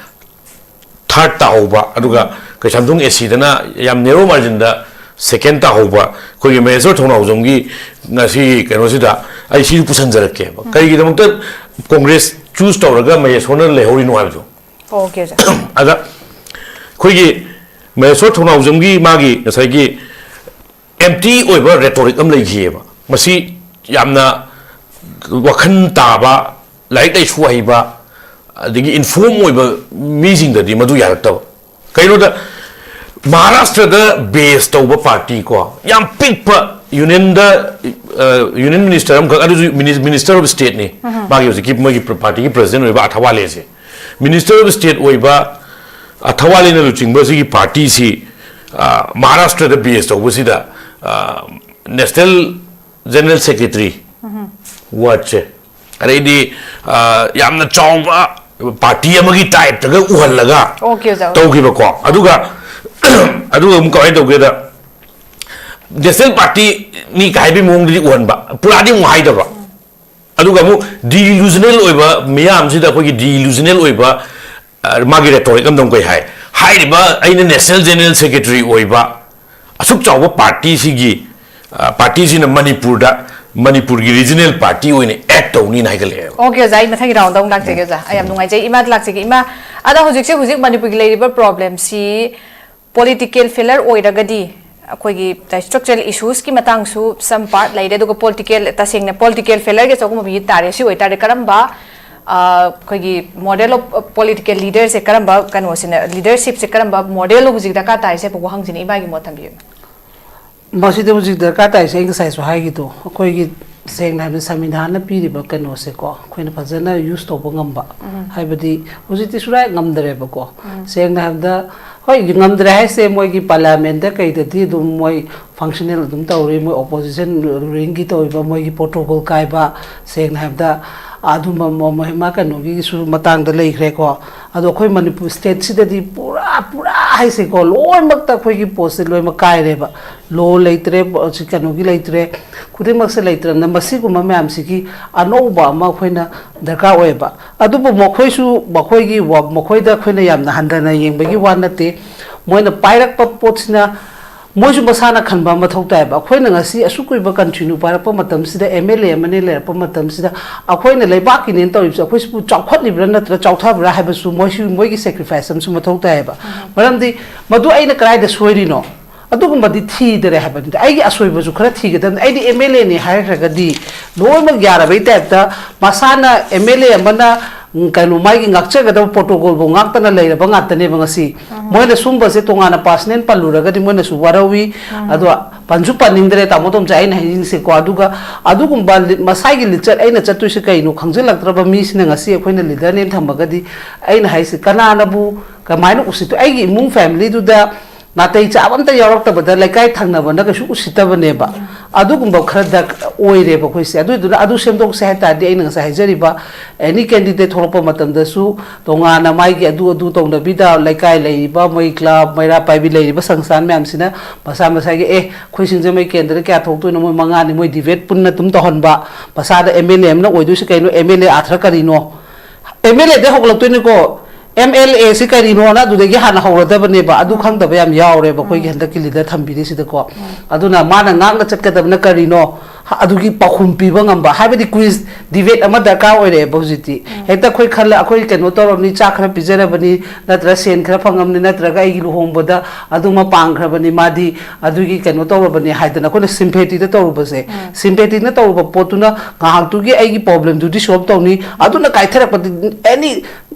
third ꯇꯥꯍꯧꯕ, ꯑꯗꯨꯒ ꯀꯩꯁꯥꯝꯊꯣꯡ A C ꯗꯅ ꯌꯥꯝ narrow margin ꯗ second ꯇꯥꯍꯧꯕ ꯑꯩꯈꯣꯏꯒꯤ ꯃꯍꯦꯁꯣꯔ ꯊꯧꯅꯥꯎꯖꯝꯒꯤ ꯉꯁꯤꯒꯤ ꯀꯩꯅꯣꯁꯤꯗ ꯑꯩ ꯁꯤꯁꯨ ꯄꯨꯁꯟꯖꯔꯛꯀꯦꯕ꯫ ꯀꯔꯤꯒꯤꯗꯃꯛꯇ Congress choose ꯇꯧꯔꯒ ꯃꯍꯦꯁꯣꯔꯅ ꯂꯩꯍꯧꯔꯤꯅꯣ ꯍꯥꯏꯕꯗꯣ꯫ Okay, ꯑꯣꯖꯥ꯫ ꯑꯗ ꯑꯩꯈꯣꯏꯒꯤ ꯃꯍꯦꯁꯣꯔ ꯊꯧꯅꯥꯎꯖꯝꯒꯤ ꯃꯥꯒꯤ ꯉꯁꯥꯏꯒꯤ empty ꯑꯣꯏꯕ rhetoric ꯑꯃ ꯂꯩꯈꯤꯑꯕ꯫ ꯃꯁꯤ ꯌꯥꯝꯅ ꯋꯥꯈꯜ ꯇꯥꯕ, ꯂꯥꯏꯔꯤꯛ ꯂꯥꯏꯁꯨ ꯍꯩꯕ, ꯑꯗꯒꯤ inform ꯑꯣꯏꯕ ꯃꯤꯁꯤꯡꯗꯗꯤ ꯃꯗꯨ ꯌꯥꯔꯛꯇꯕ꯫ ꯀꯩꯅꯣꯗ, ꯃꯍꯥꯔꯥꯁꯇ꯭ꯔꯗ base ꯇꯧꯕ party ꯀꯣ, ꯌꯥꯝ ꯄꯤꯛꯄ, union ꯗ, ꯑ, union minister ꯑꯃꯈꯛ, ꯑꯗꯨꯁꯨ ꯃꯤꯅꯤ-, Minister of State ꯅꯤ꯫ ꯃꯥꯒꯤ ꯍꯧꯖꯤꯛꯀꯤ ꯃꯣꯏꯒꯤ ꯄ-, party ꯒꯤ president ꯑꯣꯏꯕ ꯑꯊꯋꯥꯂꯦꯁꯦ꯫ Minister of State ꯑꯣꯏꯕ ꯑꯊꯋꯥꯂꯦꯅ ꯂꯨꯆꯤꯡꯕ ꯁꯤꯒꯤ party ꯁꯤ, ꯑ, ꯃꯍꯥꯔꯥꯁꯇ꯭ꯔꯗ base ꯇꯧꯕꯁꯤꯗ, ꯑ, National General Secretary word ꯁꯦ, ꯑꯗꯩꯗꯤ, ꯑ, ꯌꯥꯝꯅ ꯆꯥꯎꯕ ꯄꯥꯔꯇꯤ ꯑꯃꯒꯤ ꯇꯥꯏꯞꯇꯒ ꯎꯍꯜꯂꯒ Okay, ꯑꯣꯖꯥ. ꯇꯧꯈꯤꯕꯀꯣ꯫ ꯑꯗꯨꯒ ꯑꯗꯨꯒ ꯑꯃꯨꯛ ꯀꯃꯥꯏꯅ ꯇꯧꯒꯦꯗ, ꯅꯦꯁꯅꯦꯜ ꯄꯥꯔꯇꯤꯅꯤ ꯀꯥꯏꯕꯒꯤ ꯃꯑꯣꯡꯗꯗꯤ ꯎꯍꯟꯕ, ꯄꯨꯔꯥꯗꯤ ꯑꯃꯨꯛ ꯍꯥꯏꯗꯕ꯫ ꯑꯗꯨꯒ ꯑꯃꯨꯛ ꯗꯤꯂꯨꯖꯅꯦꯜ ꯑꯣꯏꯕ ꯃꯤꯌꯥꯝꯁꯤꯗ ꯑꯩꯈꯣꯏꯒꯤ ꯗꯤꯂꯨꯖꯅꯦꯜ ꯑꯣꯏꯕ, ꯑ, ꯃꯥꯒꯤ ꯔꯦꯇꯣꯔꯤꯛ ꯑꯃꯗ ꯑꯃꯨꯛ ꯀꯩ ꯍꯥꯏ? ꯍꯥꯏꯔꯤꯕ ꯑꯩꯅ ꯅꯦꯁꯅꯦꯜ ꯖꯦꯅꯔꯦꯜ ꯁꯦꯀ꯭ꯔꯦꯇꯔꯤ ꯑꯣꯏꯕ ꯑꯁꯨꯛ ꯆꯥꯎꯕ ꯄꯥꯔꯇꯤꯁꯤꯒꯤ, ꯑ, ꯄꯥꯔꯇꯤꯁꯤꯅ ꯃꯅꯤꯄꯨꯔꯗ, ꯃꯅꯤꯄꯨꯔꯒꯤ ꯔꯤꯖꯅꯦꯜ ꯄꯥꯔꯇꯤ ꯑꯣꯏꯅ ꯑꯦꯛ ꯇꯧꯅꯤꯅ ꯍꯥꯏꯒꯠꯂꯛꯑꯦꯕ꯫ Okay, ꯑꯣꯖꯥ, ꯑꯩ ꯃꯊꯪꯒꯤ ꯔꯥꯎꯟꯗ ꯑꯃꯨꯛ ꯂꯥꯛꯆꯒꯦ, ꯑꯣꯖꯥ꯫ ꯑꯩ ꯌꯥꯝ ꯅꯨꯡꯉꯥꯏꯖꯩ꯫ ꯏꯃꯥꯗ ꯂꯥꯛꯆꯒꯦ꯫ ꯏꯃꯥ, ꯑꯗꯣ ꯍꯧꯖꯤꯛꯁꯦ, ꯍꯧꯖꯤꯛ ꯃꯅꯤꯄꯨꯔꯒꯤ ꯂꯩꯔꯤꯕ ꯄ꯭ꯔꯣꯕ꯭ꯂꯦꯝꯁꯤ ꯄꯣꯂꯤꯇꯤꯀꯦꯜ ꯐꯦꯂꯔ ꯑꯣꯏꯔꯒꯗꯤ, ꯑꯩꯈꯣꯏꯒꯤ ꯁ꯭ꯇ꯭ꯔꯛꯆꯔꯦꯜ ꯏꯁꯨꯁꯀꯤ ꯃꯇꯥꯡꯁꯨ ꯁꯝ ꯄꯥꯔꯠ ꯂꯩꯔꯦ, ꯑꯗꯨꯒ ꯄꯣꯂꯤꯇꯤꯀꯦꯜ, ꯇꯁꯦꯡꯅ ꯄꯣꯂꯤꯇꯤꯀꯦꯜ ꯐꯦꯂꯔꯒꯤ ꯑꯆꯧꯕ ꯃꯃꯤ ꯇꯥꯔꯦ꯫ ꯁꯤ ꯑꯣꯏꯇꯥꯔꯗꯤ ꯀꯔꯝꯕ, ꯑ, ꯑꯩꯈꯣꯏꯒꯤ ꯃꯣꯗꯦꯜ ꯑꯣꯐ ꯄꯣꯂꯤꯇꯤꯀꯦꯜ ꯂꯤꯗꯔꯁꯦ, ꯀꯔꯝꯕ ꯀꯩꯅꯣꯁꯤꯅ, ꯂꯤꯗꯔꯁꯤꯞꯁꯦ ꯀꯔꯝꯕ ꯃꯣꯗꯦꯜꯅꯣ ꯍꯧꯖꯤꯛ ꯗꯔꯀꯥꯔ ꯇꯥꯔꯤꯁꯦ ꯍꯥꯏꯕ ꯋꯥꯍꯪꯁꯤꯅꯤ꯫ ꯏꯃꯥꯒꯤ ꯃꯣꯠ ꯊꯝꯕꯤꯌꯨ꯫ ꯃꯁꯤꯗ ꯍꯧꯖꯤꯛ ꯗꯔꯀꯥꯔ ꯇꯥꯏꯁꯦ ꯑꯩ ꯉꯁꯥꯏꯁꯨ ꯍꯥꯏꯈꯤꯗꯣ, ꯑꯩꯈꯣꯏꯒꯤ ꯁꯦꯡꯅ ꯍꯥꯏꯕꯗ ꯁꯪꯕꯤꯙꯥꯟꯅ ꯄꯤꯔꯤꯕ ꯀꯩꯅꯣꯁꯦꯀꯣ, ꯑꯩꯈꯣꯏꯅ ꯐꯖꯅ ꯌꯨꯁ ꯇꯧꯕ ꯉꯝꯕ꯫ ꯍꯥꯏꯕꯗꯤ ꯍꯧꯖꯤꯛꯇꯤ ꯁꯨꯔꯥꯏ ꯉꯝꯗ꯭ꯔꯦꯕꯀꯣ꯫ ꯁꯦꯡꯅ ꯍꯥꯏꯕꯗ, ꯍꯣꯏ, ꯉꯝꯗ꯭ꯔꯦ ꯍꯥꯏꯁꯦ, ꯃꯣꯏꯒꯤ ꯄꯥꯔꯂꯤꯌꯥꯃꯦꯟꯗ ꯀꯩꯗꯗꯤ ꯑꯗꯨꯝ ꯃꯣꯏ ꯐꯪꯁꯅꯦꯜ ꯑꯗꯨꯝ ꯇꯧꯔꯤ, ꯃꯣꯏ ꯑꯣꯄꯣꯖꯤꯁꯟ ꯔꯨꯂꯤꯡꯒꯤ ꯇꯧꯔꯤꯕ ꯃꯣꯏꯒꯤ ꯄ꯭ꯔꯣꯇꯣꯀꯣꯜ ꯀꯥꯏꯕ, ꯁꯦꯡꯅ ꯍꯥꯏꯕꯗ ꯑꯗꯨꯝꯕ ꯃ-, ꯃ-, ꯃꯍꯤꯃꯥ ꯀꯩꯅꯣꯒꯤꯁꯨ ꯃꯇꯥꯡꯗ ꯂꯩꯈ꯭ꯔꯦꯀꯣ꯫ ꯑꯗꯣ ꯑꯩꯈꯣꯏ ꯃꯅꯤꯄꯨꯔ ꯁ꯭ꯇꯦꯠꯁꯤꯗꯗꯤ ꯄꯨꯔꯥ, ꯄꯨꯔꯥ ꯍꯥꯏꯁꯦꯀꯣ, ꯂꯣꯏꯅꯃꯛꯇ ꯑꯩꯈꯣꯏꯒꯤ ꯄꯣꯠꯁꯦ ꯂꯣꯏꯅꯃꯛ ꯀꯥꯏꯔꯦꯕ꯫ ꯂꯣ ꯂꯩꯇ꯭ꯔꯦ, ꯁꯤ ꯀꯩꯅꯣꯒꯤ ꯂꯩꯇ꯭ꯔꯦ, ꯈꯨꯗꯤꯡꯃꯛꯁꯦ ꯂꯩꯇ꯭ꯔꯕꯅꯤꯅ ꯃꯁꯤꯒꯨꯝꯕ ꯃꯌꯥꯝꯁꯤꯒꯤ ꯑꯅꯧꯕ ꯑꯃ ꯑꯩꯈꯣꯏꯅ ꯗꯔꯀꯥꯔ ꯑꯣꯏꯌꯦꯕ꯫ ꯑꯗꯨꯕꯨ ꯃꯈꯣꯏꯁꯨ ꯃꯈꯣꯏꯒꯤ ꯋꯥ-, ꯃꯈꯣꯏꯗ ꯑꯩꯈꯣꯏꯅ ꯌꯥꯝꯅ ꯍꯟꯊꯅ ꯌꯦꯡꯕꯒꯤ ꯋꯥ ꯅꯠꯇꯦ꯫ ꯃꯣꯏꯅ ꯄꯥꯏꯔꯛꯄ ꯄꯣꯠꯁꯤꯅ ꯃꯣꯏꯁꯨ ꯃꯁꯥꯅ ꯈꯟꯕ ꯑꯃ ꯃꯊꯧ ꯇꯥꯏꯌꯦꯕ꯫ ꯑꯩꯈꯣꯏꯅ ꯉꯁꯤ ꯑꯁꯨꯛ ꯀꯨꯏꯕ ꯀꯟꯇ꯭ꯔꯤꯅꯨ ꯄꯥꯏꯔꯛꯄ ꯃꯇꯝꯁꯤꯗ, ꯑꯦꯝ ꯑꯦꯜ ꯑꯦ ꯑꯃꯅ ꯂꯩꯔꯛꯄ ꯃꯇꯝꯁꯤꯗ, ꯑꯩꯈꯣꯏꯅ ꯂꯩꯕꯥꯛꯀꯤꯅꯦꯅ ꯇꯧꯔꯤꯕꯁꯦ, ꯑꯩꯈꯣꯏꯁꯤꯕꯨ ꯆꯥꯎꯈꯠꯂꯤꯕ꯭ꯔꯥ ꯅꯠꯇ꯭ꯔꯒ ꯆꯥꯎꯊꯕ꯭ꯔꯥ ꯍꯥꯏꯕꯁꯨ ꯃꯣꯏꯁꯨ, ꯃꯣꯏꯒꯤ ꯁꯦꯀ꯭ꯔꯤꯐꯥꯏꯁ ꯑꯃꯁꯨ ꯃꯊꯧ ꯇꯥꯏꯌꯦꯕ꯫ ꯃꯔꯝꯗꯤ ꯃꯗꯨ ꯑꯩꯅ ꯀꯗꯥꯏꯗ ꯁꯣꯏꯔꯤꯅꯣ? ꯑꯗꯨꯒꯨꯝꯕꯗꯤ ꯊꯤꯗꯔꯦ ꯍꯥꯏꯕꯅꯤꯗ꯫ ꯑꯩꯒꯤ ꯑꯁꯣꯏꯕꯁꯨ ꯈꯔ ꯊꯤꯒꯗꯕꯅꯤ꯫ ꯑꯩꯗꯤ ꯑꯦꯝ ꯑꯦꯜ ꯑꯦꯅꯤ ꯍꯥꯏꯈ꯭ꯔꯒꯗꯤ ꯂꯣꯏꯅꯃꯛ ꯌꯥꯔꯕꯩ ꯇꯥꯏꯞꯇ ꯃꯁꯥꯅ ꯑꯦꯝ ꯑꯦꯜ ꯑꯦ ꯑꯃꯅ, ꯎꯝ, ꯀꯩꯅꯣ, ꯃꯥꯒꯤ ꯉꯥꯛꯆꯒꯗꯕ ꯄ꯭ꯔꯣꯇꯣꯀꯣꯜꯐꯥꯎ ꯉꯥꯛꯇꯅ ꯂꯩꯔꯕ ꯉꯥꯛꯇꯅꯦꯕ ꯉꯁꯤ꯫ ꯃꯣꯏꯅ ꯁꯨꯝꯕꯁꯦ ꯇꯣꯉꯥꯟꯅ ꯄꯥꯔꯁꯅꯦꯜ ꯄꯜꯂꯨꯔꯒꯗꯤ ꯃꯣꯏꯅꯁꯨ ꯋꯥꯔꯧꯏ꯫ ꯑꯗꯣ ꯄꯟꯁꯨ ꯄꯟꯅꯤꯡꯗ꯭ꯔꯦ, ꯇꯥꯃꯣ ꯇꯣꯝꯆꯥ, ꯑꯩꯅ ꯍꯥꯏꯅꯤꯡꯉꯤꯁꯦꯀꯣ꯫ ꯑꯗꯨꯒ ꯑꯗꯨꯒꯨꯝꯕ ꯂꯤ-, ꯃꯁꯥꯒꯤ ꯂꯤꯆꯠ ꯑꯩꯅ ꯆꯠꯇꯣꯏꯁꯦ ꯀꯩꯅꯣ ꯈꯪꯖꯤꯜꯂꯛꯇ꯭ꯔꯕ ꯃꯤꯁꯤꯅ ꯉꯁꯤ ꯑꯩꯈꯣꯏꯅ ꯂꯤꯗꯔꯅꯦꯅ ꯊꯝꯃꯒꯗꯤ, ꯑꯩꯅ ꯍꯥꯏꯁꯦ, ꯀꯅꯥꯅꯕꯨ ꯀꯃꯥꯏꯅ ꯎꯁꯤꯠꯇꯣꯏ? ꯑꯩꯒꯤ ꯏꯃꯨꯡ ꯐꯦꯃꯤꯂꯤꯗꯨꯗ ꯅꯥꯇꯩ ꯆꯥꯕ ꯑꯝꯇ ꯌꯥꯎꯔꯛꯇꯕꯗ ꯂꯩꯀꯥꯏ ꯊꯪꯅꯕꯅ ꯀꯩꯁꯨ ꯎꯁꯤꯠꯇꯕꯅꯦꯕ꯫ ꯑꯗꯨꯒꯨꯝꯕ ꯈꯔ ꯗꯔꯀꯥꯔ ꯑꯣꯏꯔꯦꯕ ꯑꯩꯈꯣꯏꯁꯦ꯫ ꯑꯗꯨꯗꯨꯅ ꯑꯗꯨ ꯁꯦꯝꯗꯣꯛꯁꯦ ꯍꯥꯏ ꯇꯥꯔꯗꯤ, ꯑꯩꯅ ꯉꯁꯥꯏ ꯍꯥꯏꯖꯔꯤꯕ, ꯑꯦꯅꯤ ꯀꯦꯟꯗꯤꯗꯦꯠ ꯊꯣꯛꯂꯛꯄ ꯃꯇꯝꯗꯁꯨ ꯇꯣꯉꯥꯟꯅ ꯃꯥꯒꯤ ꯑꯗꯨ ꯑꯗꯨ ꯇꯧꯅꯕꯤꯗ, ꯂꯩꯀꯥꯏ ꯂꯩꯔꯤꯕ ꯃꯣꯏ ꯀ꯭ꯂꯕ, ꯃꯩꯔꯥ ꯄꯥꯏꯕꯤ ꯂꯩꯔꯤꯕ ꯁꯪꯁꯊꯥꯟ ꯃꯌꯥꯝꯁꯤꯅ ꯃꯁꯥ ꯃꯁꯥꯒꯤ, "ꯑꯦ, ꯑꯩꯈꯣꯏ ꯁꯤꯡꯖꯃꯩ ꯀꯦꯟꯗ꯭ꯔꯗ ꯀꯌꯥ ꯊꯣꯛꯇꯣꯏꯅꯣ?" ꯃꯣꯏ ꯃꯉꯥꯅꯤ, ꯃꯣꯏ ꯗꯤꯕꯦꯠ ꯄꯨꯟꯅ ꯑꯗꯨꯝ ꯇꯧꯍꯟꯕ꯫ ꯃꯁꯥꯗ ꯑꯦꯝ ꯑꯦꯜ ꯑꯦ ꯑꯃꯅ ꯑꯣꯏꯗꯣꯏꯁꯤ ꯀꯩꯅꯣ, ꯑꯦꯝ ꯑꯦꯜ ꯑꯦ ꯑꯥꯔꯊ ꯀꯔꯤꯅꯣ? ꯑꯦꯝ ꯑꯦꯜ ꯑꯦꯗꯩ ꯍꯧꯒꯠꯂꯛꯇꯣꯏꯅꯤꯀꯣ꯫ ꯑꯦꯝ ꯑꯦꯜ ꯑꯦ ꯁꯤ ꯀꯔꯤꯅꯣꯅ ꯑꯗꯨꯗꯒꯤ ꯍꯥꯟꯅ ꯍꯧꯔꯗꯕꯅꯦꯕ꯫ ꯑꯗꯨ ꯎꯝ꯫ ꯈꯪꯗꯕ ꯌꯥꯝ ꯌꯥꯎꯔꯦꯕ ꯑꯩꯈꯣꯏꯒꯤ ꯎꯝ꯫ ꯍꯟꯗꯛꯀꯤ ꯂꯤꯗꯔ ꯊꯝꯕꯤꯔꯤꯁꯤꯗꯀꯣ꯫ ꯎꯝ꯫ ꯑꯗꯨꯅ ꯃꯥꯅ ꯉꯥꯛꯅ ꯆꯠꯀꯗꯕꯅ ꯀꯔꯤꯅꯣ? ꯍ-, ꯑꯗꯨꯒꯤ ꯄꯥꯎꯈꯨꯝ ꯄꯤꯕ ꯉꯝꯕ, ꯍꯥꯏꯕꯗꯤ ꯀ꯭ꯋꯤꯖ ꯗꯤꯕꯦꯠ ꯑꯃ ꯗꯔꯀꯥꯔ ꯑꯣꯏꯔꯛꯑꯦꯕ ꯍꯧꯖꯤꯛꯇꯤ꯫ ꯎꯝ꯫ ꯍꯦꯛꯇ ꯑꯩꯈꯣꯏ ꯈꯜꯂ, "ꯑꯩꯈꯣꯏ ꯀꯩꯅꯣ ꯇꯧꯔꯕꯅꯤ, ꯆꯥꯛ ꯈꯔ ꯄꯤꯖꯔꯕꯅꯤ, ꯅꯠꯇ꯭ꯔꯒ ꯁꯦꯟ ꯈꯔ ꯐꯪꯉꯕꯅꯤ, ꯅꯠꯇ꯭ꯔꯒ ꯑꯩꯒꯤ ꯂꯨꯍꯣꯡꯕꯗ ꯑꯗꯨꯃ ꯄꯥꯡꯈ꯭ꯔꯕꯅꯤ, ꯃꯥꯗꯤ ꯑꯗꯨꯒꯤ ꯀꯩꯅꯣ ꯇꯧꯔꯕꯅꯤ" ꯍꯥꯏꯗꯅ ꯑꯩꯈꯣꯏꯅ ꯁꯤꯝꯄꯦꯇꯤꯗ ꯇꯧꯔꯨꯕꯁꯦ꯫ ꯎꯝ꯫ ꯁꯤꯝꯄꯦꯇꯤꯅ ꯇꯧꯔꯨꯕ ꯄꯣꯠꯇꯨꯅ ꯉꯥꯏꯍꯥꯛꯇꯨꯒꯤ ꯑꯩꯒꯤ ꯄ꯭ꯔꯣꯕ꯭ꯂꯦꯝꯗꯨꯗꯤ ꯁꯣꯜꯕ ꯇꯧꯅꯤ, ꯑꯗꯨꯅ ꯀꯥꯏꯊꯔꯛꯄꯗꯤ ꯑꯦꯅꯤ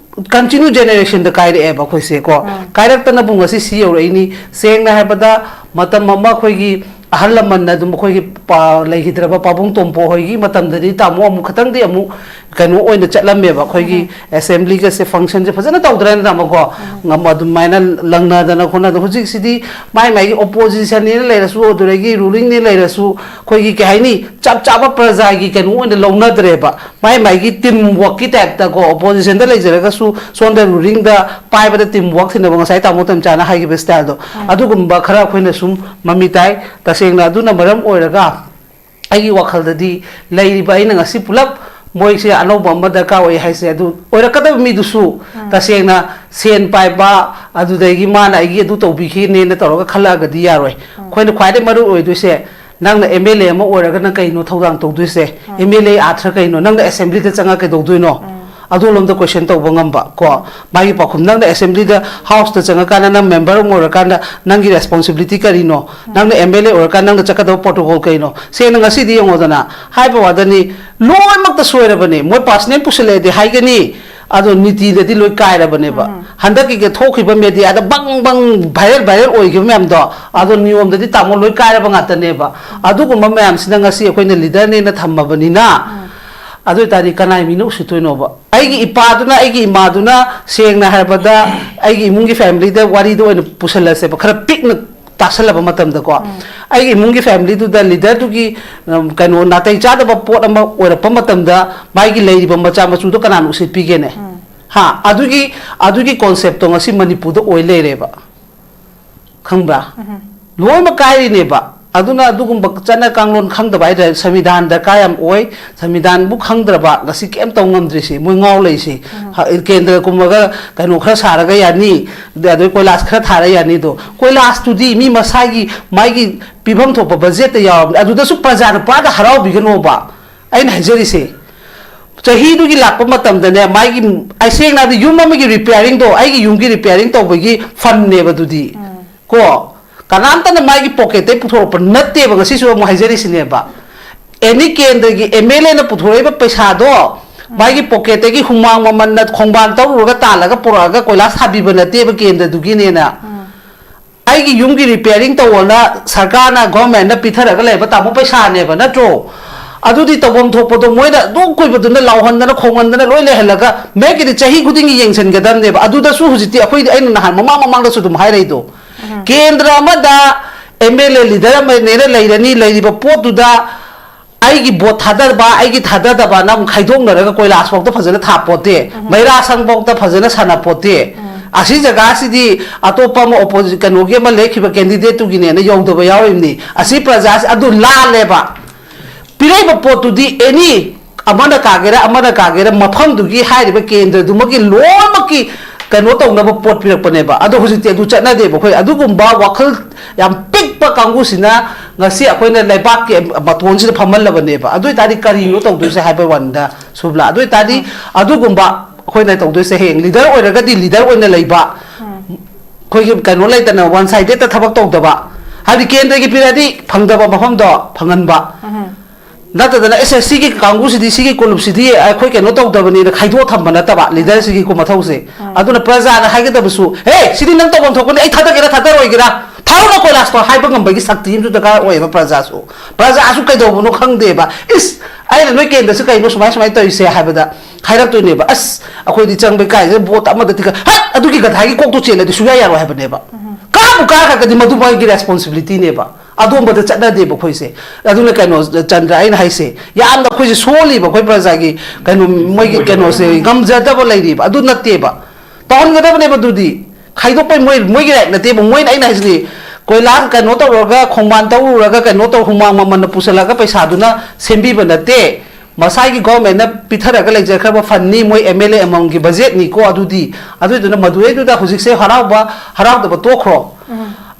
ꯀꯟꯇꯤꯅ꯭ꯌꯨ ꯖꯦꯅꯦꯔꯦꯁꯟꯗ ꯀꯥꯏꯔꯛꯑꯦꯕ ꯑꯩꯈꯣꯏꯁꯦ ꯀꯣ꯫ ꯎꯝ꯫ ꯀꯥꯏꯔꯛꯇꯅꯕꯨ ꯉꯁꯤ ꯁꯤ ꯌꯧꯔꯛꯏꯅꯤ꯫ ꯁꯦꯡꯅ ꯍꯥꯏꯕꯗ, ꯃꯇꯝ ꯑꯃ ꯑꯩꯈꯣꯏꯒꯤ ꯑꯍꯜ ꯂꯃꯟꯅ ꯑꯗꯨꯝ ꯑꯩꯈꯣꯏꯒꯤ ꯄ-, ꯂꯩꯈꯤꯗ꯭ꯔꯕ ꯄꯥꯕꯨꯡ ꯇꯣꯝꯄꯣ ꯍꯣꯏꯒꯤ ꯃꯇꯝꯗꯗꯤ ꯇꯥꯃꯣ ꯑꯃꯨꯛ ꯈꯇꯪꯗꯤ ꯑꯃꯨꯛ ꯀꯩꯅꯣ ꯑꯣꯏꯅ ꯆꯠꯂꯝꯃꯦꯕ, ꯑꯩꯈꯣꯏꯒꯤ ꯎꯝ꯫ ꯑꯦꯁꯦꯝꯕ꯭ꯂꯤꯒꯁꯦ ꯐꯪꯁꯟꯁꯦ ꯐꯖꯅ ꯇꯧꯗ꯭ꯔꯦꯅ ꯇꯥꯃꯣꯀꯣ꯫ ꯎꯝ꯫ ꯉꯝ-, ꯑꯗꯨꯃꯥꯏꯅ ꯂꯪꯅꯗꯅ ꯈꯣꯠꯅꯗꯅ꯫ ꯍꯧꯖꯤꯛꯁꯤꯗꯤ ꯃꯥꯏ ꯃꯥꯏꯒꯤ ꯑꯣꯄꯣꯖꯤꯁꯟꯅꯦꯅ ꯂꯩꯔꯁꯨ, ꯑꯗꯨꯗꯒꯤ ꯔꯨꯂꯤꯡꯅꯦ ꯂꯩꯔꯁꯨ, ꯑꯩꯈꯣꯏꯒꯤ ꯀꯩ ꯍꯥꯏꯅꯤ, ꯆꯞ ꯆꯥꯕ ꯄ꯭ꯔꯖꯥꯒꯤ ꯀꯩꯅꯣ ꯑꯣꯏꯅ ꯂꯧꯅꯗ꯭ꯔꯦꯕ꯫ ꯃꯥꯏ ꯃꯥꯏꯒꯤ ꯇꯤꯝ ꯋꯥꯔꯛꯀꯤ ꯇꯥꯏꯞꯇꯀꯣ, ꯑꯣꯄꯣꯖꯤꯁꯟꯗ ꯂꯩꯖꯔꯒꯁꯨ ꯁꯣꯝꯗ ꯔꯨꯂꯤꯡꯗ ꯄꯥꯏꯕꯗ ꯇꯤꯝ ꯋꯥꯔꯛ ꯊꯤꯅꯕ, ꯉꯁꯥꯏ ꯇꯥꯃꯣ ꯇꯝꯆꯥꯅ ꯍꯥꯏꯈꯤꯕ ꯁ꯭ꯇꯥꯏꯜꯗꯣ, ꯎꯝ꯫ ꯑꯗꯨꯒꯨꯝꯕ ꯈꯔ ꯑꯩꯈꯣꯏꯅ ꯁꯨꯝ ꯃꯃꯤ ꯇꯥꯏ꯫ ꯇꯁꯦꯡꯅ ꯑꯗꯨꯅ ꯃꯔꯝ ꯑꯣꯏꯔꯒ ꯑꯩꯒꯤ ꯋꯥꯈꯜꯗꯗꯤ ꯂꯩꯔꯤꯕ, ꯑꯩꯅ ꯉꯁꯤ ꯄꯨꯂꯞ ꯃꯣꯏꯁꯦ ꯑꯅꯧꯕ ꯑꯃ ꯗꯔꯀꯥꯔ ꯑꯣꯏ ꯍꯥꯏꯁꯦ, ꯑꯗꯨ ꯑꯣꯏꯔꯛꯀꯗꯕ ꯃꯤꯗꯨꯁꯨ ꯎꯝ꯫ ꯇꯁꯦꯡꯅ ꯁꯦꯟ ꯄꯥꯏꯕ, ꯑꯗꯨꯗꯒꯤ ꯃꯥꯅ ꯑꯩꯒꯤ ꯑꯗꯨ ꯇꯧꯕꯤꯈꯤꯅꯦꯅ ꯇꯧꯔꯒ ꯈꯜꯂꯛꯑꯒꯗꯤ ꯌꯥꯔꯣꯏ꯫ ꯎꯝ꯫ ꯑꯩꯈꯣꯏꯅ ꯈ꯭ꯋꯥꯏꯗꯒꯤ ꯃꯔꯨ ꯑꯣꯏꯗꯣꯏꯁꯦ, ꯅꯪꯅ ꯑꯦꯝ ꯑꯦꯜ ꯑꯦ ꯑꯃ ꯑꯣꯏꯔꯒꯅ ꯀꯩꯅꯣ ꯊꯧꯗꯥꯡ ꯇꯧꯗꯣꯏꯁꯦ? ꯎꯝ꯫ ꯑꯦꯝ ꯑꯦꯜ ꯑꯦ ꯑꯥꯔꯊ ꯀꯩꯅꯣ? ꯅꯪꯅ ꯑꯦꯁꯦꯝꯕ꯭ꯂꯤꯗ ꯆꯪꯉ ꯀꯩꯗꯧꯗꯣꯏꯅꯣ? ꯎꯝ꯫ ꯑꯗꯣꯝꯂꯣꯝꯗ ꯀꯣꯏꯁꯟ ꯇꯧꯕ ꯉꯝꯕ ꯀꯣ꯫ ꯃꯥꯒꯤ ꯄꯥꯎꯈꯨꯝ, ꯅꯪꯅ ꯑꯦꯁꯦꯝꯕ꯭ꯂꯤꯗ, ꯍꯥꯎꯁꯇ ꯆꯪꯉꯀꯥꯟꯗ, ꯅꯪ ꯃꯦꯝꯕꯔ ꯑꯃ ꯑꯣꯏꯔꯀꯥꯟꯗ ꯅꯪꯒꯤ ꯔꯦꯁꯄꯣꯟꯁꯤꯕꯤꯂꯤꯇꯤ ꯀꯔꯤꯅꯣ? ꯎꯝ꯫ ꯅꯪꯅ ꯑꯦꯝ ꯑꯦꯜ ꯑꯦ ꯑꯣꯏꯔꯀꯥꯟꯗ ꯅꯪꯅ ꯆꯠꯀꯗꯕ ꯄ꯭ꯔꯣꯇꯣꯀꯣꯜ ꯀꯩꯅꯣ? ꯁꯦꯡꯅ ꯉꯁꯤꯗꯤ ꯌꯦꯡꯉꯣꯗꯅ, ꯍꯥꯏꯕ ꯋꯥꯗꯅꯤ, ꯂꯣꯏꯅꯃꯛꯇ ꯁꯣꯏꯔꯕꯅꯦ꯫ ꯃꯣꯏ ꯄꯥꯔꯁꯅꯦꯜ ꯄꯨꯁꯜꯂꯛꯑꯗꯤ ꯍꯥꯏꯒꯅꯤ, ꯑꯗꯣ ꯅꯤꯇꯤꯗꯗꯤ ꯂꯣꯏ ꯀꯥꯏꯔꯕꯅꯦꯕ꯫ ꯎꯝ꯫ ꯍꯟꯗꯛꯀꯤꯒ ꯊꯣꯛꯈꯤꯕ ꯃꯦꯗꯤꯌꯥꯗ ꯕꯪ ꯕꯪ ꯚꯥꯏꯔꯦꯜ ꯚꯥꯏꯔꯦꯜ ꯑꯣꯏꯈꯤꯕ ꯃꯌꯥꯝꯗꯣ, ꯑꯗꯣ ꯅꯤꯌꯣꯝꯗꯗꯤ ꯇꯥꯃꯣ ꯂꯣꯏ ꯀꯥꯏꯔꯕ ꯉꯥꯛꯇꯅꯦꯕ꯫ ꯑꯗꯨꯒꯨꯝꯕ ꯃꯌꯥꯝꯁꯤꯅ ꯉꯁꯤ ꯑꯩꯈꯣꯏꯅ ꯂꯤꯗꯔꯅꯦꯅ ꯊꯝꯃꯕꯅꯤꯅ, ꯎꯝ꯫ ꯑꯗꯨ ꯑꯣꯏꯇꯥꯔꯗꯤ ꯀꯅꯥꯏ ꯃꯤꯅ ꯎꯁꯤꯠꯇꯣꯏꯅꯣꯕ? ꯑꯩꯒꯤ ꯏꯄꯥꯗꯨꯅ, ꯑꯩꯒꯤ ꯏꯃꯥꯗꯨꯅ, ꯁꯦꯡꯅ ꯍꯥꯏꯔꯕꯗ, ꯑꯩꯒꯤ ꯏꯃꯨꯡꯒꯤ ꯐꯦꯃꯤꯂꯤꯗ ꯋꯥꯔꯤꯗ ꯑꯣꯏꯅ ꯄꯨꯁꯜꯂꯁꯦꯕ, ꯈꯔ ꯄꯤꯛꯅ ꯇꯥꯁꯜꯂꯕ ꯃꯇꯝꯗꯀꯣ, ꯑꯩꯒꯤ ꯏꯃꯨꯡꯒꯤ ꯐꯦꯃꯤꯂꯤꯗꯨꯗ ꯂꯤꯗꯔꯗꯨꯒꯤ, ꯎꯝ, ꯀꯩꯅꯣ, ꯅꯥꯇꯩ ꯆꯥꯗꯕ ꯄꯣꯠ ꯑꯃ ꯑꯣꯏꯔꯛꯄ ꯃꯇꯝꯗ, ꯃꯥꯒꯤ ꯂꯩꯔꯤꯕ ꯃꯆꯥ ꯃꯁꯨꯗꯣ ꯀꯅꯥꯅ ꯎꯁꯤꯠꯄꯤꯒꯦꯅꯦ? ꯍꯥ? ꯑꯗꯨꯒꯤ, ꯑꯗꯨꯒꯤ ꯀꯣꯟꯁꯦꯞꯇꯣ ꯉꯁꯤ ꯃꯅꯤꯄꯨꯔꯗ ꯑꯣꯏ ꯂꯩꯔꯦꯕ꯫ ꯈꯪꯕ꯭ꯔꯥ? ꯂꯣꯏꯅꯃꯛ ꯀꯥꯏꯔꯤꯅꯦꯕ꯫ ꯑꯗꯨꯅ ꯑꯗꯨꯒꯨꯝꯕ ꯆꯠꯅ ꯀꯥꯡꯂꯣꯟ ꯈꯪꯗꯕ ꯍꯥꯏꯇꯥꯔꯦ, ꯁꯪꯕꯤꯙꯥꯟ ꯗꯔꯀꯥꯔ ꯌꯥꯝ ꯑꯣꯏ꯫ ꯁꯪꯕꯤꯙꯥꯟꯕꯨ ꯈꯪꯗ꯭ꯔꯕ ꯉꯁꯤ ꯀꯩꯝ ꯇꯧ ꯉꯝꯗ꯭ꯔꯤꯁꯤ, ꯃꯣꯏ ꯉꯥꯎ ꯂꯩꯁꯤ꯫ ꯍ-, ꯀꯦꯟꯗ꯭ꯔ ꯀꯨꯝꯃꯒ ꯀꯩꯅꯣ ꯈꯔ ꯁꯥꯔꯒ ꯌꯥꯅꯤ, ꯑꯗꯩ ꯀꯣꯏꯂꯥꯁ ꯈꯔ ꯊꯥꯔ ꯌꯥꯅꯤꯗꯣ꯫ ꯀꯣꯏꯂꯥꯁꯇꯨꯗꯤ ꯃꯤ ꯃꯁꯥꯒꯤ, ꯃꯥꯒꯤ ꯄꯤꯐꯝ ꯊꯣꯛꯄ ꯕꯖꯦꯠꯇ ꯌꯥꯎꯔꯕꯅꯤ, ꯑꯗꯨꯗꯁꯨ ꯄ꯭ꯔꯖꯥꯅ ꯄꯨꯔꯥꯗ ꯍꯔꯥꯎꯕꯤꯒꯅꯣꯕ꯫ ꯑꯩꯅ ꯍꯥꯏꯖꯔꯤꯁꯦ, ꯆꯍꯤꯗꯨꯒꯤ ꯂꯥꯛꯄ ꯃꯇꯝꯗꯅꯦ, ꯃꯥꯒꯤ, ꯑꯩ ꯁꯦꯡꯅ ꯍꯥꯏꯔꯕꯗ, ꯌꯨꯝ ꯑꯃꯒꯤ ꯔꯤꯄꯤꯌꯥꯔꯤꯡꯗꯣ, ꯑꯩꯒꯤ ꯌꯨꯝꯒꯤ ꯔꯤꯄꯤꯌꯥꯔꯤꯡ ꯇꯧꯕꯒꯤ ꯐꯟꯅꯦꯕ ꯑꯗꯨꯗꯤ꯫ ꯀꯣ, ꯀꯅꯥꯝꯇꯅ ꯃꯥꯒꯤ ꯄꯣꯀꯦꯠꯇꯩ ꯄꯨꯊꯣꯔꯛꯄ ꯅꯠꯇꯦꯕ꯫ ꯉꯁꯤꯁꯨ ꯑꯃꯨꯛ ꯍꯥꯏꯖꯔꯤꯁꯤꯅꯦꯕ, ꯑꯦꯅꯤ ꯀꯦꯟꯗ꯭ꯔꯒꯤ ꯑꯦꯝ ꯑꯦꯜ ꯑꯦꯅ ꯄꯨꯊꯣꯔꯛꯏꯕ ꯄꯩꯁꯥꯗꯣ ꯃꯥꯒꯤ ꯄꯣꯀꯦꯠꯇꯒꯤ ꯍꯨꯃꯥꯡ ꯃꯃꯟꯅ ꯈꯣꯡꯕꯥꯟ ꯇꯧꯔꯨꯔꯒ ꯇꯥꯜꯂꯒ ꯄꯨꯔꯛꯑꯒ ꯀꯣꯏꯂꯥꯁ ꯊꯥꯕꯤꯕ ꯅꯠꯇꯦꯕ ꯀꯦꯟꯗ꯭ꯔꯗꯨꯒꯤꯅꯦꯅ꯫ ꯑꯩꯒꯤ ꯌꯨꯝꯒꯤ ꯔꯤꯄꯤꯌꯥꯔꯤꯡ ꯇꯧꯑꯣꯅ ꯁꯔꯀꯥꯔꯅ, ꯒꯣꯔꯃꯦꯟꯅ ꯄꯤꯊꯔꯒ ꯂꯩꯕ ꯇꯥꯃꯣ ꯄꯩꯁꯥꯅꯦꯕ, ꯅꯠꯇ꯭ꯔꯣ? ꯑꯗꯨꯗꯤ ꯇꯧꯐꯝ ꯊꯣꯛꯄꯗꯣ ꯃꯣꯏꯅ ꯑꯗꯨꯝ ꯀꯨꯏꯕꯗꯨꯅ ꯂꯥꯎꯍꯟꯗꯅ ꯈꯣꯡꯍꯟꯗꯅ ꯂꯣꯏ ꯂꯩꯍꯜꯂꯒ, ꯃꯦꯛꯀꯤꯗꯤ ꯆꯍꯤ ꯈꯨꯗꯤꯡꯒꯤ ꯌꯦꯡꯁꯤꯟꯒꯗꯕꯅꯦꯕ꯫ ꯑꯗꯨꯗꯁꯨ ꯍꯧꯖꯤꯛꯇꯤ ꯑꯩꯈꯣꯏꯗꯤ, ꯑꯩꯅ ꯅꯍꯥꯟ ꯃꯃꯥꯡ ꯃꯃꯥꯡꯗꯁꯨ ꯑꯗꯨꯝ ꯍꯥꯏꯔꯛꯏꯗꯣ, ꯀꯦꯟꯗ꯭ꯔ ꯑꯃꯗ ꯑꯦꯝ ꯑꯦꯜ ꯑꯦ ꯂꯤꯗꯔ ꯑꯃꯅꯦꯅ ꯂꯩꯔꯅꯤ, ꯂꯩꯔꯤꯕ ꯄꯣꯠꯇꯨꯗ ꯑꯩꯒꯤ ꯚꯣꯠ ꯊꯥꯗꯕ, ꯑꯩꯒꯤ ꯊꯥꯗꯗꯕꯅ ꯑꯃꯨꯛ ꯈꯥꯏꯗꯣꯛꯅꯔꯒ ꯀꯣꯏꯂꯥꯁꯐꯧꯗ ꯐꯖꯅ ꯊꯥꯄꯣꯠꯇꯦ, ꯃꯩꯔꯥ ꯁꯪꯐꯧꯗ ꯐꯖꯅ ꯁꯥꯟꯅꯄꯣꯠꯇꯦ꯫ ꯑꯁꯤ ꯖꯒꯥꯁꯤꯗꯤ ꯑꯇꯣꯞꯄ ꯑꯃ ꯑꯣꯄꯣꯖꯤ-, ꯀꯩꯅꯣꯒꯤ ꯑꯃ ꯂꯦꯞꯈꯤꯕ ꯀꯦꯟꯗꯤꯗꯦꯠꯇꯨꯒꯤꯅꯦꯅ ꯌꯧꯗꯕ ꯌꯥꯎꯔꯤꯕꯅꯤ꯫ ꯑꯁꯤ ꯄ꯭ꯔꯖꯥꯁꯤ ꯑꯗꯨ ꯂꯥꯜꯂꯦꯕ꯫ ꯄꯤꯔꯛꯏꯕ ꯄꯣꯠꯇꯨꯗꯤ ꯑꯦꯅꯤ ꯑꯃꯅ ꯀꯥꯒꯦꯔꯥ, ꯑꯃꯅ ꯀꯥꯒꯦꯔꯥ, ꯃꯐꯝꯗꯨꯒꯤ ꯍꯥꯏꯔꯤꯕ ꯀꯦꯟꯗ꯭ꯔꯗꯨꯃꯒꯤ ꯂꯣꯏꯅꯃꯛꯀꯤ ꯀꯩꯅꯣ ꯇꯧꯅꯕ ꯄꯣꯠ ꯄꯤꯔꯛꯄꯅꯦꯕ꯫ ꯑꯗꯣ ꯍꯧꯖꯤꯛꯇꯤ ꯑꯗꯨ ꯆꯠꯅꯗꯦꯕ꯫ ꯑꯩꯈꯣꯏ ꯑꯗꯨꯒꯨꯝꯕ ꯋꯥꯈꯜ ꯌꯥꯝ ꯄꯤꯛꯄ ꯀꯥꯡꯕꯨꯁꯤꯅ ꯉꯁꯤ ꯑꯩꯈꯣꯏꯅ ꯂꯩꯕꯥꯛꯀꯤ ꯃꯇꯣꯟꯁꯤꯗ ꯐꯝꯍꯜꯂꯕꯅꯦꯕ꯫ ꯑꯗꯨ ꯑꯣꯏꯇꯥꯔꯗꯤ ꯀꯔꯤꯅꯣ ꯇꯧꯗꯣꯏꯁꯦ ꯍꯥꯏꯕ ꯋꯥꯅꯤꯗ, ꯁꯨꯕꯂꯥ꯫ ꯑꯗꯨ ꯑꯣꯏꯇꯥꯔꯗꯤ ꯑꯗꯨꯒꯨꯝꯕ ꯑꯩꯈꯣꯏꯅ ꯇꯧꯗꯣꯏꯁꯦ, ꯍꯌꯦꯡ ꯂꯤꯗꯔ ꯑꯣꯏꯔꯒꯗꯤ ꯂꯤꯗꯔ ꯑꯣꯏꯅ ꯂꯩꯕ, ꯑꯩꯈꯣꯏꯒꯤ ꯀꯩꯅꯣ ꯂꯩꯇꯅ ꯋꯥꯟ ꯁꯥꯏꯗꯦꯠꯇ ꯊꯕꯛ ꯇꯧꯗꯕ, ꯍꯥꯏꯕꯗꯤ ꯀꯦꯟꯗ꯭ꯔꯒꯤ ꯄꯤꯔꯛꯑꯗꯤ ꯐꯪꯗꯕ ꯃꯐꯝꯗꯣ ꯐꯪꯍꯟꯕ, ꯅꯠꯇꯗꯅ ꯑꯦꯁ ꯑꯦꯁ ꯁꯤꯒꯤ ꯀꯥꯡꯕꯨꯁꯤꯗꯤ, ꯁꯤꯒꯤ ꯀꯣꯂꯨꯞꯁꯤꯗꯤ ꯑꯩꯈꯣꯏ ꯀꯩꯅꯣ ꯇꯧꯗꯕꯅꯤꯅ ꯈꯥꯏꯗꯣꯛꯑ ꯊꯝꯕ ꯅꯠꯇꯕ, ꯂꯤꯗꯔꯁꯤꯒꯤ ꯃꯊꯧꯁꯦ꯫ ꯑꯗꯨꯅ ꯄ꯭ꯔꯖꯥꯅ ꯍꯥꯏꯒꯗꯕꯁꯨ, "ꯍꯦ, ꯁꯤꯗꯤ ꯅꯪ ꯇꯧꯐꯝ ꯊꯣꯛꯄꯅꯤ, ꯑꯩ ꯊꯥꯗꯒꯦꯔꯥ ꯊꯥꯗꯔꯣꯏꯒꯦꯔꯥ, ꯊꯥꯔꯨꯅ ꯀꯣꯏꯂꯥꯁꯇꯣ" ꯍꯥꯏꯕ ꯉꯝꯕꯒꯤ ꯁꯛꯇꯤ ꯑꯃꯁꯨ ꯗꯔꯀꯥꯔ ꯑꯣꯏꯌꯦꯕ ꯄ꯭ꯔꯖꯥꯁꯨ꯫ ꯄ꯭ꯔꯖꯥꯁꯨ ꯀꯩꯗꯧꯕꯅꯣ ꯈꯪꯗꯦꯕ꯫ ꯏꯁ, ꯑꯩꯅ ꯅꯣꯏ ꯀꯦꯟꯗ꯭ꯔꯁꯤ ꯀꯩꯅꯣ ꯁꯨꯃꯥꯏ ꯁꯨꯃꯥꯏꯅ ꯇꯧꯔꯤꯁꯦ ꯍꯥꯏꯕꯗ ꯍꯥꯏꯔꯛꯇꯣꯏꯅꯦꯕ, "ꯑꯁ, ꯑꯩꯈꯣꯏꯗꯤ ꯆꯪꯕꯩ ꯀꯥꯏꯁꯦ, ꯚꯣꯠ ꯑꯃꯗ ꯇꯤꯀꯠ ꯍꯠ ꯑꯗꯨꯒꯤ ꯒꯙꯥꯒꯤ ꯀꯣꯛꯇꯣ ꯆꯦꯜꯂꯗꯤ ꯁꯨꯡꯌꯥ ꯌꯥꯔꯣꯏ" ꯍꯥꯏꯕꯅꯦꯕ꯫ ꯀꯥꯕꯨ ꯀꯥꯈ꯭ꯔꯒꯗꯤ ꯃꯗꯨ ꯃꯣꯏꯒꯤ ꯔꯦꯁꯄꯣꯟꯁꯤꯕꯤꯂꯤꯇꯤꯅꯦꯕ꯫ ꯑꯗꯣꯝꯕꯗ ꯆꯠꯅꯗꯦꯕ ꯑꯩꯈꯣꯏꯁꯦ꯫ ꯑꯗꯨꯅ ꯀꯩꯅꯣ, ꯆꯟꯗ꯭ꯔ, ꯑꯩꯅ ꯍꯥꯏꯁꯦ, ꯌꯥꯝꯅ ꯑꯩꯈꯣꯏꯁꯦ ꯁꯣꯜꯂꯤꯕ, ꯑꯩꯈꯣꯏ ꯄ꯭ꯔꯖꯥꯒꯤ ꯀꯩꯅꯣ, ꯃꯣꯏꯒꯤ ꯀꯩꯅꯣꯁꯦ ꯉꯝꯖꯗꯕ ꯂꯩꯔꯤꯕ꯫ ꯑꯗꯨ ꯅꯠꯇꯦꯕ, ꯇꯧꯍꯟꯒꯗꯕꯅꯦꯕ꯫ ꯑꯗꯨꯗꯤ ꯈꯥꯏꯗꯣꯛꯄꯩ ꯃꯣꯏ, ꯃꯣꯏꯒꯤ ꯔꯥꯏꯠ ꯅꯠꯇꯦꯕ꯫ ꯃꯣꯏꯅ, ꯑꯩꯅ ꯍꯥꯏꯁꯤꯗꯤ, ꯀꯣꯏꯂꯥ ꯀꯩꯅꯣ ꯇꯧꯔꯒ, ꯈꯣꯡꯕꯥꯟ ꯇꯧꯔꯨꯔꯒ, ꯀꯩꯅꯣ ꯇꯧ, ꯍꯨꯃꯥꯡ ꯃꯃꯜꯅ ꯄꯨꯁꯜꯂꯒ ꯄꯩꯁꯥꯗꯨꯅ ꯁꯦꯝꯕꯤꯕ ꯅꯠꯇꯦ꯫ ꯃꯁꯥꯒꯤ ꯒꯣꯔꯃꯦꯟꯅ ꯄꯤꯊꯔꯒ ꯂꯩꯖꯈ꯭ꯔꯕ ꯐꯟꯅꯤ, ꯃꯣꯏ ꯑꯦꯝ ꯑꯦꯜ ꯑꯦ ꯑꯃꯃꯝꯒꯤ ꯕꯖꯦꯠꯅꯤꯀꯣ꯫ ꯑꯗꯨꯗꯤ, ꯑꯗꯨꯏꯗꯨꯅ ꯃꯗꯨꯗꯩꯗꯨꯗ ꯍꯧꯖꯤꯛꯁꯦ ꯍꯔꯥꯎꯕ, ꯍꯔꯥꯎꯗꯕ ꯇꯣꯛꯈ꯭ꯔꯣ꯫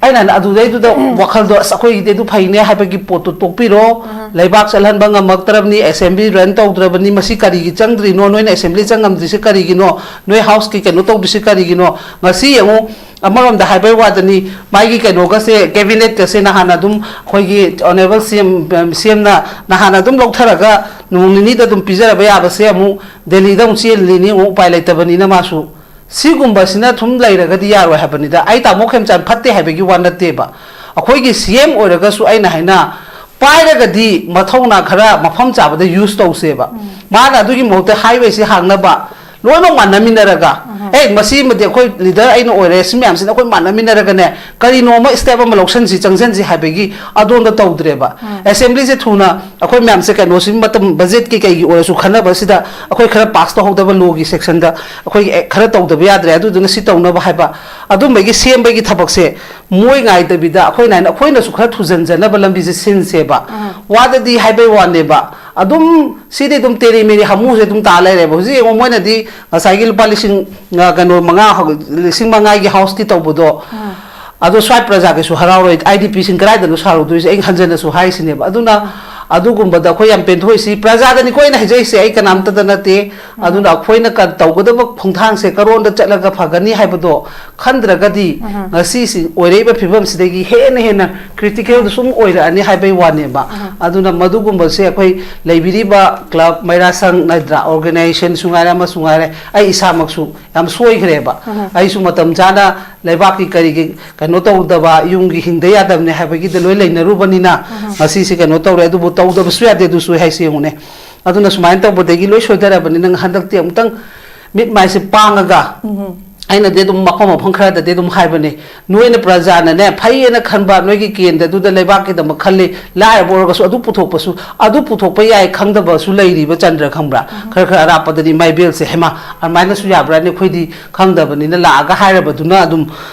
ꯑꯩꯅ ꯍꯥꯏꯅ ꯑꯗꯨꯗꯩꯗꯨꯗ ꯋꯥꯈꯜꯗꯣ, "ꯑꯁ, ꯑꯩꯈꯣꯏꯒꯤꯗꯤ ꯑꯗꯨ ꯐꯩꯅꯦ" ꯍꯥꯏꯕꯒꯤ ꯄꯣꯠꯇꯣ ꯇꯣꯛꯄꯤꯔꯣ꯫ ꯂꯩꯕꯥꯛ ꯆꯠꯍꯟꯕ ꯉꯝꯃꯛꯇ꯭ꯔꯕꯅꯤ, ꯑꯦꯁꯦꯝꯕ꯭ꯂꯤ ꯔꯟ ꯇꯧꯗ꯭ꯔꯕꯅꯤ, ꯃꯁꯤ ꯀꯔꯤꯒꯤ ꯆꯪꯗ꯭ꯔꯤꯅꯣ, ꯅꯣꯏꯅ ꯑꯦꯁꯦꯝꯕ꯭ꯂꯤ ꯆꯪꯉꯝꯗ꯭ꯔꯤꯁꯦ ꯀꯔꯤꯒꯤꯅꯣ, ꯅꯣꯏ ꯍꯥꯎꯁꯀꯤ ꯀꯩꯅꯣ ꯇꯧꯗ꯭ꯔꯤꯁꯦ ꯀꯔꯤꯒꯤꯅꯣ? ꯉꯁꯤ ꯌꯦꯡꯉꯨ, ꯑꯃꯔꯣꯝꯗ ꯍꯥꯏꯕꯩ ꯋꯥꯗꯅꯤ, ꯃꯥꯒꯤ ꯀꯩꯅꯣꯒꯁꯦ, ꯀꯦꯕꯤꯅꯦꯠꯀꯁꯦ ꯅꯍꯥꯟ ꯑꯗꯨꯝ ꯑꯩꯈꯣꯏꯒꯤ ꯑꯣꯅꯔꯦꯕꯜ ꯁꯤ ꯑꯦꯝ, ꯁꯤ ꯑꯦꯝꯅ ꯅꯍꯥꯟ ꯑꯗꯨꯝ ꯂꯧꯊꯔꯒ ꯅꯣꯡ ꯅꯤꯅꯤꯗ ꯑꯗꯨꯝ ꯄꯤꯖꯔꯕ ꯌꯥꯕꯁꯦ ꯑꯃꯨꯛ ꯗꯦꯜꯂꯤꯗ ꯑꯃꯨꯛ ꯆꯦꯜꯂꯤꯅꯤ, ꯑꯃꯨꯛ ꯎꯄꯥꯏ ꯂꯩꯇꯕꯅꯤꯅ ꯃꯥꯁꯨ꯫ ꯁꯤꯒꯨꯝꯕꯁꯤꯅ ꯁꯨꯝ ꯂꯩꯔꯒꯗꯤ ꯌꯥꯔꯣꯏ ꯍꯥꯏꯕꯅꯤꯗ꯫ ꯑꯩ ꯇꯥꯃꯣ ꯈꯦꯝꯆꯥꯟ ꯐꯠꯇꯦ ꯍꯥꯏꯕꯒꯤ ꯋꯥ ꯅꯠꯇꯦꯕ꯫ ꯑꯩꯈꯣꯏꯒꯤ ꯁꯤ ꯑꯦꯝ ꯑꯣꯏꯔꯒꯁꯨ ꯑꯩꯅ ꯍꯥꯏꯅ ꯄꯥꯏꯔꯒꯗꯤ ꯃꯊꯧꯅꯥ ꯈꯔ ꯃꯐꯝ ꯆꯥꯕꯗ ꯌꯨꯁ ꯇꯧꯁꯦꯕ꯫ ꯃꯥꯅ ꯑꯗꯨꯒꯤ ꯃꯍꯨꯠꯇ ꯍꯥꯏꯋꯦꯁꯤ ꯍꯥꯡꯅꯕ ꯂꯣꯏꯅꯃꯛ ꯃꯥꯟꯅꯃꯤꯟꯅꯔꯒ, "ꯑꯦ, ꯃꯁꯤꯃꯗꯤ ꯑꯩꯈꯣꯏ ꯂꯤꯗꯔ ꯑꯩꯅ ꯑꯣꯏꯔꯦ, ꯁꯤ ꯃꯌꯥꯝꯁꯤꯅ ꯑꯩꯈꯣꯏ ꯃꯥꯟꯅꯃꯤꯟꯅꯔꯒꯅꯦ, ꯀꯔꯤꯅꯣ ꯑꯃ ꯁ꯭ꯇꯦꯞ ꯑꯃ ꯂꯧꯁꯟꯁꯤ, ꯆꯪꯁꯟꯁꯤ" ꯍꯥꯏꯕꯒꯤ ꯑꯗꯣꯝꯗ ꯇꯧꯗ꯭ꯔꯦꯕ꯫ ꯑꯦꯁꯦꯝꯕ꯭ꯂꯤꯁꯦ ꯊꯨꯅ ꯑꯩꯈꯣꯏ ꯃꯌꯥꯝꯁꯦ ꯀꯩꯅꯣꯁꯤ ꯃꯇꯝ ꯕꯖꯦꯠꯀꯤ ꯀꯩꯒꯤ ꯑꯣꯏꯔꯁꯨ ꯈꯟꯅꯕꯁꯤꯗ ꯑꯩꯈꯣꯏ ꯈꯔ ꯄꯥꯁ ꯇꯧꯍꯧꯗꯕ ꯂꯣꯒꯤ ꯁꯦꯛꯁꯟꯗ ꯑꯩꯈꯣꯏꯒꯤ ꯑꯦ-, ꯈꯔ ꯇꯧꯗꯕ ꯌꯥꯗ꯭ꯔꯦ, ꯑꯗꯨꯗꯨꯅ ꯁꯤ ꯇꯧꯅꯕ ꯍꯥꯏꯕ ꯑꯗꯨꯝꯕꯒꯤ ꯁꯦꯝꯕꯒꯤ ꯊꯕꯛꯁꯦ ꯃꯣꯏ ꯉꯥꯏꯗꯕꯤꯗ ꯑꯩꯈꯣꯏꯅ ꯍꯥꯏꯅ ꯑꯩꯈꯣꯏꯅꯁꯨ ꯈꯔ ꯊꯨꯖꯟꯖꯅꯕ ꯂꯝꯕꯤꯁꯦ ꯁꯤꯟꯁꯦꯕ꯫ ꯋꯥꯗꯗꯤ ꯍꯥꯏꯕꯩ ꯋꯥꯅꯦꯕ, ꯑꯗꯨꯝ ꯁꯤꯗꯤ ꯑꯗꯨꯝ ꯇꯦꯔꯤ ꯃꯦꯔꯤ ꯍꯥꯃꯨꯁꯦ ꯑꯗꯨꯝ ꯇꯥ ꯂꯩꯔꯦꯕ꯫ ꯍꯧꯖꯤꯛ ꯌꯦꯡꯉꯣ, ꯃꯣꯏꯅꯗꯤ ꯉꯁꯥꯏꯒꯤ ꯂꯨꯄꯥ ꯂꯤꯁꯤꯡ, ꯑ, ꯀꯩꯅꯣ, ꯃꯉꯥ ꯍꯧ-, ꯂꯤꯁꯤꯡ ꯃꯉꯥꯒꯤ ꯍꯥꯎꯁꯀꯤ ꯇꯧꯕꯗꯣ, ꯑꯗꯣ ꯁ꯭ꯋꯥꯏ ꯄ꯭ꯔꯖꯥꯒꯤꯁꯨ ꯍꯔꯥꯎꯔꯣꯏ, ꯑꯥꯏ ꯗꯤ ꯄꯤꯁꯤꯡ ꯀꯗꯥꯏꯗꯅꯣ ꯁꯥꯔꯨꯗꯣꯏꯁꯦ? ꯑꯩ ꯍꯟꯖꯟꯅꯁꯨ ꯍꯥꯏꯁꯤꯅꯦꯕ꯫ ꯑꯗꯨꯅ ꯑꯗꯨꯒꯨꯝꯕꯗ ꯑꯩꯈꯣꯏ ꯌꯥꯝ ꯄꯦꯟꯊꯣꯛꯏꯁꯤ ꯄ꯭ꯔꯖꯥꯗꯅꯤꯀꯣ ꯑꯩꯅ ꯍꯥꯏꯖꯔꯤꯁꯦ, ꯑꯩ ꯀꯅꯥꯝꯇꯗ ꯅꯠꯇꯦ꯫ ꯑꯗꯨꯅ ꯑꯩꯈꯣꯏꯅ ꯀ-, ꯇꯧꯒꯗꯕ ꯈꯣꯡꯊꯥꯡꯁꯦ ꯀꯔꯣꯝꯗ ꯆꯠꯂꯒ ꯐꯒꯅꯤ ꯍꯥꯏꯕꯗꯣ ꯈꯟꯗ꯭ꯔꯒꯗꯤ ꯉꯁꯤꯁꯤ ꯑꯣꯏꯔꯛꯏꯕ ꯐꯤꯕꯝꯁꯤꯗꯒꯤ ꯍꯦꯟꯅ ꯍꯦꯟꯅ ꯀ꯭ꯔꯤꯇꯤꯀꯦꯜꯗ ꯁꯨꯝ ꯑꯣꯏꯔꯛꯑꯅꯤ ꯍꯥꯏꯕꯒꯤ ꯋꯥꯅꯦꯕ꯫ ꯑꯗꯨꯅ ꯃꯗꯨꯒꯨꯝꯕꯁꯦ ꯑꯩꯈꯣꯏ ꯂꯩꯕꯤꯔꯤꯕ ꯀ꯭ꯂꯕ, ꯃꯩꯔꯥ ꯁꯪ ꯅꯠꯇ꯭ꯔꯥ, ꯑꯣꯔꯒꯅꯥꯏꯖꯦꯁꯟꯁꯨ ꯉꯥꯏꯔꯦ, ꯑꯃꯁꯨ ꯉꯥꯏꯔꯦ, ꯑꯩ ꯏꯁꯥꯃꯛꯁꯨ ꯌꯥꯝ ꯁꯣꯏꯈ꯭ꯔꯦꯕ꯫ ꯑꯩꯁꯨ ꯃꯇꯝ ꯆꯥꯅ ꯂꯩꯕꯥꯛꯀꯤ ꯀꯔꯤꯒꯤ ꯀꯩꯅꯣ ꯇꯧꯗꯕ, ꯌꯨꯝꯒꯤ ꯍꯤꯡꯗ ꯌꯥꯗꯕꯅꯦ ꯍꯥꯏꯕꯒꯤꯗ ꯂꯣꯏ ꯂꯩꯅꯔꯨꯕꯅꯤꯅ ꯉꯁꯤꯁꯦ ꯀꯩꯅꯣ ꯇꯧꯔꯦ꯫ ꯑꯗꯨꯕꯨ ꯇꯧꯗꯕꯁꯨ ꯌꯥꯗꯦ, ꯑꯗꯨꯁꯨ ꯍꯥꯏꯁꯦ ꯌꯦꯡꯉꯨꯅꯦ꯫ ꯑꯗꯨꯅ ꯁꯨꯃꯥꯏꯅ ꯇꯧꯕꯗꯒꯤ ꯂꯣꯏ ꯁꯣꯏꯊꯔꯕꯅꯤꯅ ꯍꯟꯗꯛꯇꯤ ꯑꯃꯨꯛꯇꯪ ꯃꯤꯠ ꯃꯥꯏꯁꯦ ꯄꯥꯡꯉꯒ ꯑꯩꯅꯗꯤ ꯑꯗꯨꯝ ꯃꯐꯝ ꯃꯐꯝ ꯈꯔꯗꯗꯤ ꯑꯗꯨꯝ ꯍꯥꯏꯕꯅꯦ, ꯅꯣꯏꯅ ꯄ꯭ꯔꯖꯥꯅꯅꯦ ꯐꯩꯌꯦꯅ ꯈꯟꯕ ꯅꯣꯏꯒꯤ ꯀꯦꯟꯗ꯭ꯔꯗꯨꯗ ꯂꯩꯕꯥꯛꯀꯤꯗꯃꯛ ꯈꯜꯂꯤ, ꯂꯥꯏꯔꯕ ꯑꯣꯏꯔꯒꯁꯨ ꯑꯗꯨ ꯄꯨꯊꯣꯛꯄꯁꯨ, ꯑꯗꯨ ꯄꯨꯊꯣꯛꯄ ꯌꯥꯏ ꯈꯪꯗꯕꯁꯨ ꯂꯩꯔꯤꯕ ꯆꯟꯗ꯭ꯔ, ꯈꯪꯕ꯭ꯔꯥ? ꯈꯔ ꯈꯔ ꯑꯔꯥꯞꯄꯗꯗꯤ ꯏꯃꯥ ꯏꯕꯦꯜꯁꯦ, ꯍꯦꯃꯥ, ꯑꯗꯨꯃꯥꯏꯅꯁꯨ ꯌꯥꯕ꯭ꯔꯥꯅꯦ, ꯑꯩꯈꯣꯏꯗꯤ ꯈꯪꯗꯕꯅꯤꯅ ꯂꯥꯛꯑꯒ ꯍꯥꯏꯔꯕꯗꯨꯅ ꯑꯗꯨꯝ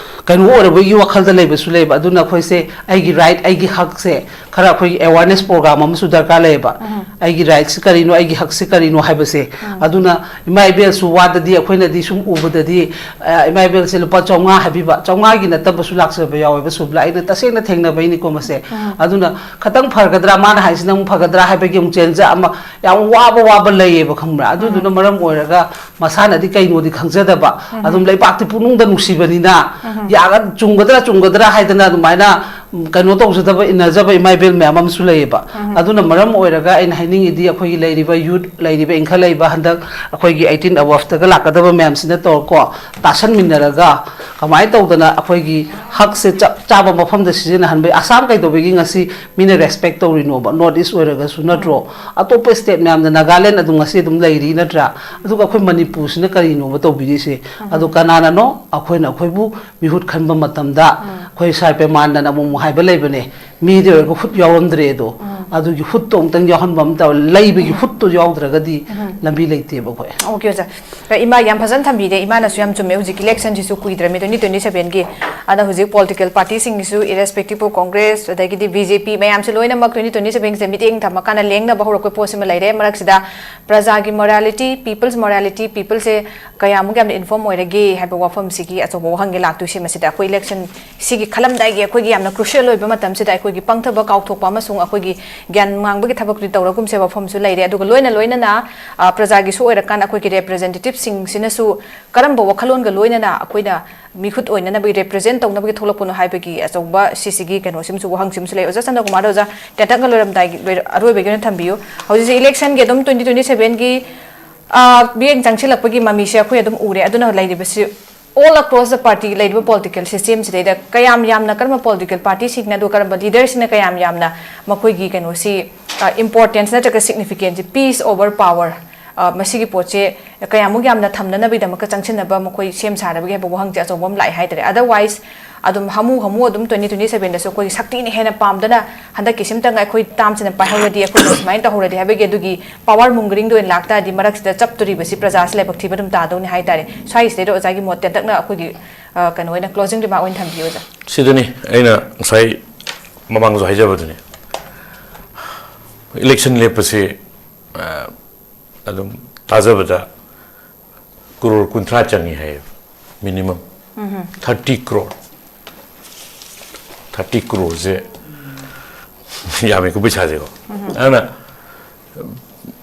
ꯀꯩꯅꯣ ꯑꯣꯏꯔꯕꯒꯤ ꯋꯥꯈꯜꯗ ꯂꯩꯕꯁꯨ ꯂꯩꯕ꯫ ꯑꯗꯨꯅ ꯑꯩꯈꯣꯏꯁꯦ ꯑꯩꯒꯤ ꯔꯥꯏꯠ, ꯑꯩꯒꯤ ꯍꯛꯁꯦ ꯈꯔ ꯑꯩꯈꯣꯏꯒꯤ ꯑꯦꯋꯥꯔꯅꯦꯁ ꯄ꯭ꯔꯣꯒ꯭ꯔꯥꯝ ꯑꯃꯁꯨ ꯗꯔꯀꯥꯔ ꯂꯩꯌꯦꯕ꯫ ꯑꯩꯒꯤ ꯔꯥꯏꯠꯁꯤ ꯀꯔꯤꯅꯣ, ꯑꯩꯒꯤ ꯍꯛꯁꯤ ꯀꯔꯤꯅꯣ ꯍꯥꯏꯕꯁꯦ꯫ ꯑꯗꯨꯅ ꯏꯃꯥ ꯏꯕꯦꯜꯁꯨ ꯋꯥꯗꯗꯤ, ꯑꯩꯈꯣꯏꯅꯗꯤ ꯁꯨꯝ ꯎꯕꯗꯗꯤ, ꯑ, ꯏꯃꯥ ꯏꯕꯦꯜꯁꯦ ꯂꯨꯄꯥ ꯆꯥꯝꯃꯉꯥ ꯍꯥꯏꯕꯤꯕ, ꯆꯥꯝꯃꯉꯥꯒꯤ ꯅꯠꯇꯕꯁꯨ ꯂꯥꯛꯆꯕ ꯌꯥꯎꯋꯦꯕ ꯁꯨꯕ꯭ꯂꯥ꯫ ꯑꯩꯅ ꯇꯁꯦꯡꯅ ꯊꯦꯡꯅꯕꯩꯅꯤꯀꯣ ꯃꯁꯦ꯫ ꯑꯗꯨꯅ ꯈꯇꯪ ꯐꯒꯗ꯭ꯔꯥ, ꯃꯥꯅ ꯍꯥꯏꯁꯤꯅ ꯑꯃꯨꯛ ꯐꯒꯗ꯭ꯔꯥ ꯍꯥꯏꯕꯒꯤ ꯑꯃꯨꯛ ꯆꯦꯟꯖ ꯑꯃ, ꯌꯥꯝ ꯋꯥꯕ ꯋꯥꯕ ꯂꯩꯌꯦꯕ, ꯈꯪꯕ꯭ꯔꯥ? ꯑꯗꯨꯗꯨꯅ ꯃꯔꯝ ꯑꯣꯏꯔꯒ ꯃꯁꯥꯅꯗꯤ ꯀꯩꯅꯣꯗꯤ ꯈꯪꯖꯗꯕ, ꯑꯗꯨꯝ ꯂꯩꯕꯥꯛꯇꯤ ꯄꯨꯛꯅꯨꯡꯗ ꯅꯨꯡꯁꯤꯕꯅꯤꯅ, ꯌꯥꯒ-, ꯆꯨꯝꯒꯗ꯭ꯔꯥ ꯆꯨꯝꯒꯗ꯭ꯔꯥ ꯍꯥꯏꯗꯅ ꯑꯗꯨꯃꯥꯏꯅ, ꯎꯝ, ꯀꯩꯅꯣ ꯇꯧꯖꯗꯕ, ꯏꯟꯅꯖꯕ ꯏꯃꯥ ꯏꯕꯦꯜ ꯃꯌꯥꯝ ꯑꯃꯁꯨ ꯂꯩꯌꯦꯕ꯫ ꯑꯗꯨꯅ ꯃꯔꯝ ꯑꯣꯏꯔꯒ ꯑꯩꯅ ꯍꯥꯏꯅꯤꯡꯉꯤꯗꯤ, ꯑꯩꯈꯣꯏꯒꯤ ꯂꯩꯔꯤꯕ ꯌꯨꯠ, ꯂꯩꯔꯤꯕ ꯏꯟꯈꯠꯂꯛꯏꯕ ꯍꯟꯗꯛ ꯑꯩꯈꯣꯏꯒꯤ eighteen above ꯇꯒ ꯂꯥꯛꯀꯗꯕ ꯃꯌꯥꯝꯁꯤꯅ ꯇꯧꯔꯀꯣ, ꯇꯥꯁꯟꯃꯤꯟꯅꯔꯒ ꯀꯃꯥꯏꯅ ꯇꯧꯗꯅ ꯑꯩꯈꯣꯏꯒꯤ ꯍꯛꯁꯦ ꯆꯞ ꯆꯥꯕ ꯃꯐꯝꯗ ꯁꯤꯖꯤꯟꯅꯍꯟꯕ ꯌꯥꯏ꯫ ꯑꯁꯥꯝ ꯀꯩꯗꯧꯕꯒꯤ ꯉꯁꯤ ꯃꯤꯅ ꯔꯦꯁꯄꯦꯛ ꯇꯧꯔꯤꯅꯣꯕ, ꯅꯣꯔꯠ ꯏꯁ ꯑꯣꯏꯔꯒꯁꯨ, ꯅꯠꯇ꯭ꯔꯣ? ꯑꯇꯣꯞꯄ ꯁ꯭ꯇꯦꯠ ꯃꯌꯥꯝꯗ, ꯅꯥꯒꯥꯂꯦꯟ ꯑꯗꯨꯝ ꯉꯁꯤ ꯑꯗꯨꯝ ꯂꯩꯔꯤ, ꯅꯠꯇ꯭ꯔꯥ? ꯑꯗꯨꯒ ꯑꯩꯈꯣꯏ ꯃꯅꯤꯄꯨꯔꯁꯤꯅ ꯀꯔꯤꯅꯣꯕ ꯇꯧꯕꯤꯔꯤꯁꯦ? ꯑꯗꯣ ꯀꯅꯥꯅꯅꯣ? ꯑꯩꯈꯣꯏꯅ ꯑꯩꯈꯣꯏꯕꯨ ꯃꯤꯍꯨꯠ ꯈꯟꯕ ꯃꯇꯝꯗ ꯑꯩꯈꯣꯏ ꯁꯥꯔ ꯄ꯭ꯔꯦꯃꯥꯅꯟꯗꯅ ꯑꯃꯨꯛ ꯑꯃꯨꯛ ꯍꯥꯏꯕ ꯂꯩꯕꯅꯦ, "ꯃꯤꯗꯤ ꯑꯣꯏꯔꯒ ꯍꯨꯠ ꯌꯥꯎꯔꯝꯗ꯭ꯔꯦ" ꯑꯗꯣ꯫ ꯑꯗꯨꯒꯤ ꯍꯨꯠꯇꯣ ꯑꯃꯨꯛꯇꯪ ꯌꯥꯎꯍꯟꯕ ꯑꯃ ꯇꯧꯔꯦ꯫ ꯂꯩꯕꯒꯤ ꯍꯨꯠꯇꯣ ꯌꯥꯎꯗ꯭ꯔꯒꯗꯤ ꯂꯝꯕꯤ ꯂꯩꯇꯦꯕ ꯑꯩꯈꯣꯏ꯫ ꯑꯣꯀꯦ, ꯑꯣꯖꯥ꯫ ꯏꯃꯥ ꯌꯥꯝ ꯐꯖꯅ ꯊꯝꯕꯤꯔꯦ꯫ ꯏꯃꯥꯅꯁꯨ ꯌꯥꯝ ꯆꯨꯝꯃꯦ꯫ ꯍꯧꯖꯤꯛ ꯏꯂꯦꯛꯁꯟꯁꯤꯁꯨ ꯀꯨꯏꯗ꯭ꯔꯃꯤ, twenty twenty seven ꯒꯤ꯫ ꯑꯗ ꯍꯧꯖꯤꯛ ꯄꯣꯂꯤꯇꯤꯀꯦꯜ ꯄꯥꯔꯇꯤꯁꯤꯡꯒꯤꯁꯨ, irrespective of ꯀꯣꯡꯒ꯭ꯔꯦꯁ, ꯑꯗꯒꯤꯗꯤ ꯕꯤ ꯖꯦ ꯄꯤ, ꯃꯌꯥꯝꯁꯦ ꯂꯣꯏꯅꯃꯛ twenty twenty seven ꯁꯦ ꯃꯤꯠꯌꯦꯡ ꯊꯝꯃꯀꯥꯟꯗ ꯂꯦꯡꯅꯕ ꯍꯧꯔꯛꯄ ꯄꯣꯠꯁꯤꯃ ꯂꯩꯔꯦ꯫ ꯃꯔꯛꯁꯤꯗ ꯄ꯭ꯔꯖꯥꯒꯤ ꯃꯣꯔꯥꯂꯤꯇꯤ, ꯄꯤꯄꯜꯁ ꯃꯣꯔꯥꯂꯤꯇꯤ, ꯄꯤꯄꯜꯁꯦ ꯀꯌꯥꯃꯨꯛ ꯌꯥꯝꯅ ꯏꯟꯐꯣꯔꯝ ꯑꯣꯏꯔꯒꯦ ꯍꯥꯏꯕ ꯋꯥꯐꯝꯁꯤꯒꯤ ꯑꯆꯧꯕ ꯋꯥꯍꯪꯅꯤ ꯂꯥꯛꯇꯣꯏꯁꯦ꯫ ꯃꯁꯤꯗ ꯑꯩꯈꯣꯏ ꯏꯂꯦꯛꯁꯟ ꯁꯤꯒꯤ ꯈꯜꯂꯝꯗꯥꯏꯒꯤ ꯑꯩꯈꯣꯏꯒꯤ ꯌꯥꯝꯅ ꯀ꯭ꯔꯨꯁꯤꯌꯦꯜ ꯑꯣꯏꯕ ꯃꯇꯝꯁꯤꯗ ꯑꯩꯈꯣꯏꯒꯤ ꯄꯪꯊꯕ ꯀꯥꯎꯊꯣꯛꯄ ꯑꯃꯁꯨꯡ ꯑꯩꯈꯣꯏꯒꯤ ꯒ꯭ꯌꯥꯟ ꯃꯥꯡꯕꯒꯤ ꯊꯕꯛꯇꯨꯗꯤ ꯇꯧꯔꯒꯨꯝꯁꯦ, ꯋꯥꯐꯝꯁꯨ ꯂꯩꯔꯦ꯫ ꯑꯗꯨꯒ ꯂꯣꯏꯅ ꯂꯣꯏꯅꯅ, ꯑ, ꯄ꯭ꯔꯖꯥꯒꯤꯁꯨ ꯑꯣꯏꯔꯀꯥꯟꯗ ꯑꯩꯈꯣꯏꯒꯤ representativeꯁꯤꯡꯁꯤꯅꯁꯨ ꯀꯔꯝꯕ ꯋꯥꯈꯜꯂꯣꯟꯒ ꯂꯣꯏꯅꯅ ꯑꯩꯈꯣꯏꯅ ꯃꯤꯍꯨꯠ ꯑꯣꯏꯅꯅꯕꯒꯤ, represent ꯇꯧꯅꯕꯒꯤ ꯊꯣꯛꯂꯛꯄꯅꯣ ꯍꯥꯏꯕꯒꯤ ꯑꯆꯧꯕ ꯁꯤꯁꯤꯒꯤ ꯀꯩꯅꯣꯁꯤꯃꯁꯨ, ꯋꯥꯍꯪꯁꯤꯃꯁꯨ ꯂꯩ꯫ ꯑꯣꯖꯥ ꯆꯟꯗ꯭ꯔꯀꯨꯃꯥꯔꯗ, ꯑꯣꯖꯥ ꯇꯦꯟꯇꯛꯅ ꯂꯣꯏꯔꯝꯗꯥꯏꯒꯤ, ꯂꯣꯏꯔ-, ꯑꯔꯣꯏꯕꯒꯤ ꯑꯣꯏꯅ ꯊꯝꯕꯤꯌꯨ꯫ ꯍꯧꯖꯤꯛꯁꯦ electionꯒꯤ ꯑꯗꯨꯝ twenty twenty sevenꯒꯤ, ꯑ, ꯃꯤꯠꯌꯦꯡ ꯆꯪꯁꯤꯜꯂꯛꯄꯒꯤ ꯃꯃꯤꯁꯦ ꯑꯩꯈꯣꯏ ꯑꯗꯨꯝ ꯎꯔꯦ꯫ ꯑꯗꯨꯅ ꯂꯩꯔꯤꯕꯁꯤ, all across the party, ꯂꯩꯔꯤꯕ political systemꯁꯤꯗꯩꯗ ꯀꯌꯥꯝ ꯌꯥꯝꯅ ꯀꯔꯝꯕ political partyꯁꯤꯡꯅ, ꯑꯗꯨꯒ ꯀꯔꯝꯕ leaderꯁꯤꯡꯅ ꯀꯌꯥꯝ ꯌꯥꯝꯅ ꯃꯈꯣꯏꯒꯤ ꯀꯩꯅꯣꯁꯤ, ꯑ, importance ꯅꯠꯇ꯭ꯔꯒ significanceꯁꯤ, peace over power, ꯑ, ꯃꯁꯤꯒꯤ ꯄꯣꯠꯁꯦ ꯀꯌꯥꯃꯨꯛ ꯌꯥꯝꯅ ꯊꯝꯅꯅꯕꯒꯤꯗꯃꯛꯇ ꯆꯪꯁꯤꯟꯅꯕ ꯃꯈꯣꯏ ꯁꯦꯝ ꯁꯥꯔꯕꯒꯦ ꯍꯥꯏꯕ ꯋꯥꯍꯪꯁꯦ ꯑꯆꯧꯕ ꯑꯃ ꯂꯥꯛꯑꯦ ꯍꯥꯏꯇꯥꯔꯦ꯫ Otherwise, ꯑꯗꯨꯝ ꯍꯥꯃꯨ ꯍꯥꯃꯨ ꯑꯗꯨꯝ twenty twenty sevenꯗꯁꯨ ꯑꯩꯈꯣꯏꯒꯤ ꯁꯛꯇꯤꯅ ꯍꯦꯟꯅ ꯄꯥꯝꯗꯅ ꯍꯟꯗꯛꯀꯤꯁꯤꯝꯇꯪ ꯑꯩꯈꯣꯏ termꯁꯤꯅ ꯄꯥꯏꯍꯧꯔꯗꯤ, ꯑꯩꯈꯣꯏꯅ ꯁꯨꯃꯥꯏꯅ ꯇꯧꯍꯧꯔꯗꯤ ꯍꯥꯏꯕꯒꯤ ꯑꯗꯨꯒꯤ power mongeringꯗ ꯑꯣꯏꯅ ꯂꯥꯛꯇꯥꯔꯗꯤ, ꯃꯔꯛꯁꯤꯗ ꯆꯞꯇꯣꯔꯤꯕꯁꯤ ꯄ꯭ꯔꯖꯥꯁꯤ ꯂꯥꯏꯕꯛ ꯊꯤꯕ ꯑꯗꯨꯝ ꯇꯥꯗꯧꯅꯤ ꯍꯥꯏꯇꯥꯔꯦ꯫ ꯁ꯭ꯋꯥꯏꯁꯤꯗꯩꯗ ꯑꯣꯖꯥꯒꯤ ꯃꯣꯠ ꯇꯦꯟꯇꯛꯅ ꯑꯩꯈꯣꯏꯒꯤ, ꯑ, ꯀꯩꯅꯣ ꯑꯣꯏꯅ closing remark ꯑꯣꯏꯅ ꯊꯝꯕꯤꯌꯨ, ꯑꯣꯖꯥ꯫ ꯁꯤꯗꯅꯤ ꯑꯩꯅ ꯉꯁꯥꯏ ꯃꯃꯥꯡꯁꯨ ꯍꯥꯏꯖꯕꯗꯨꯅꯤ, election ꯂꯦꯞꯄꯁꯤ, ꯑ, ꯑꯗꯨꯝ ꯇꯥꯖꯕꯗ ꯀ꯭ꯔꯣꯔ ꯀꯨꯟꯊ꯭ꯔꯥ ꯆꯪꯉꯤ ꯍꯥꯏꯌꯦꯕ, minimum꯫ Thirty crore꯫ Thirty croreꯁꯦ ꯌꯥꯝꯃꯤꯀꯣ ꯄꯩꯁꯥꯁꯦꯀꯣ꯫ ꯑꯗꯨꯅ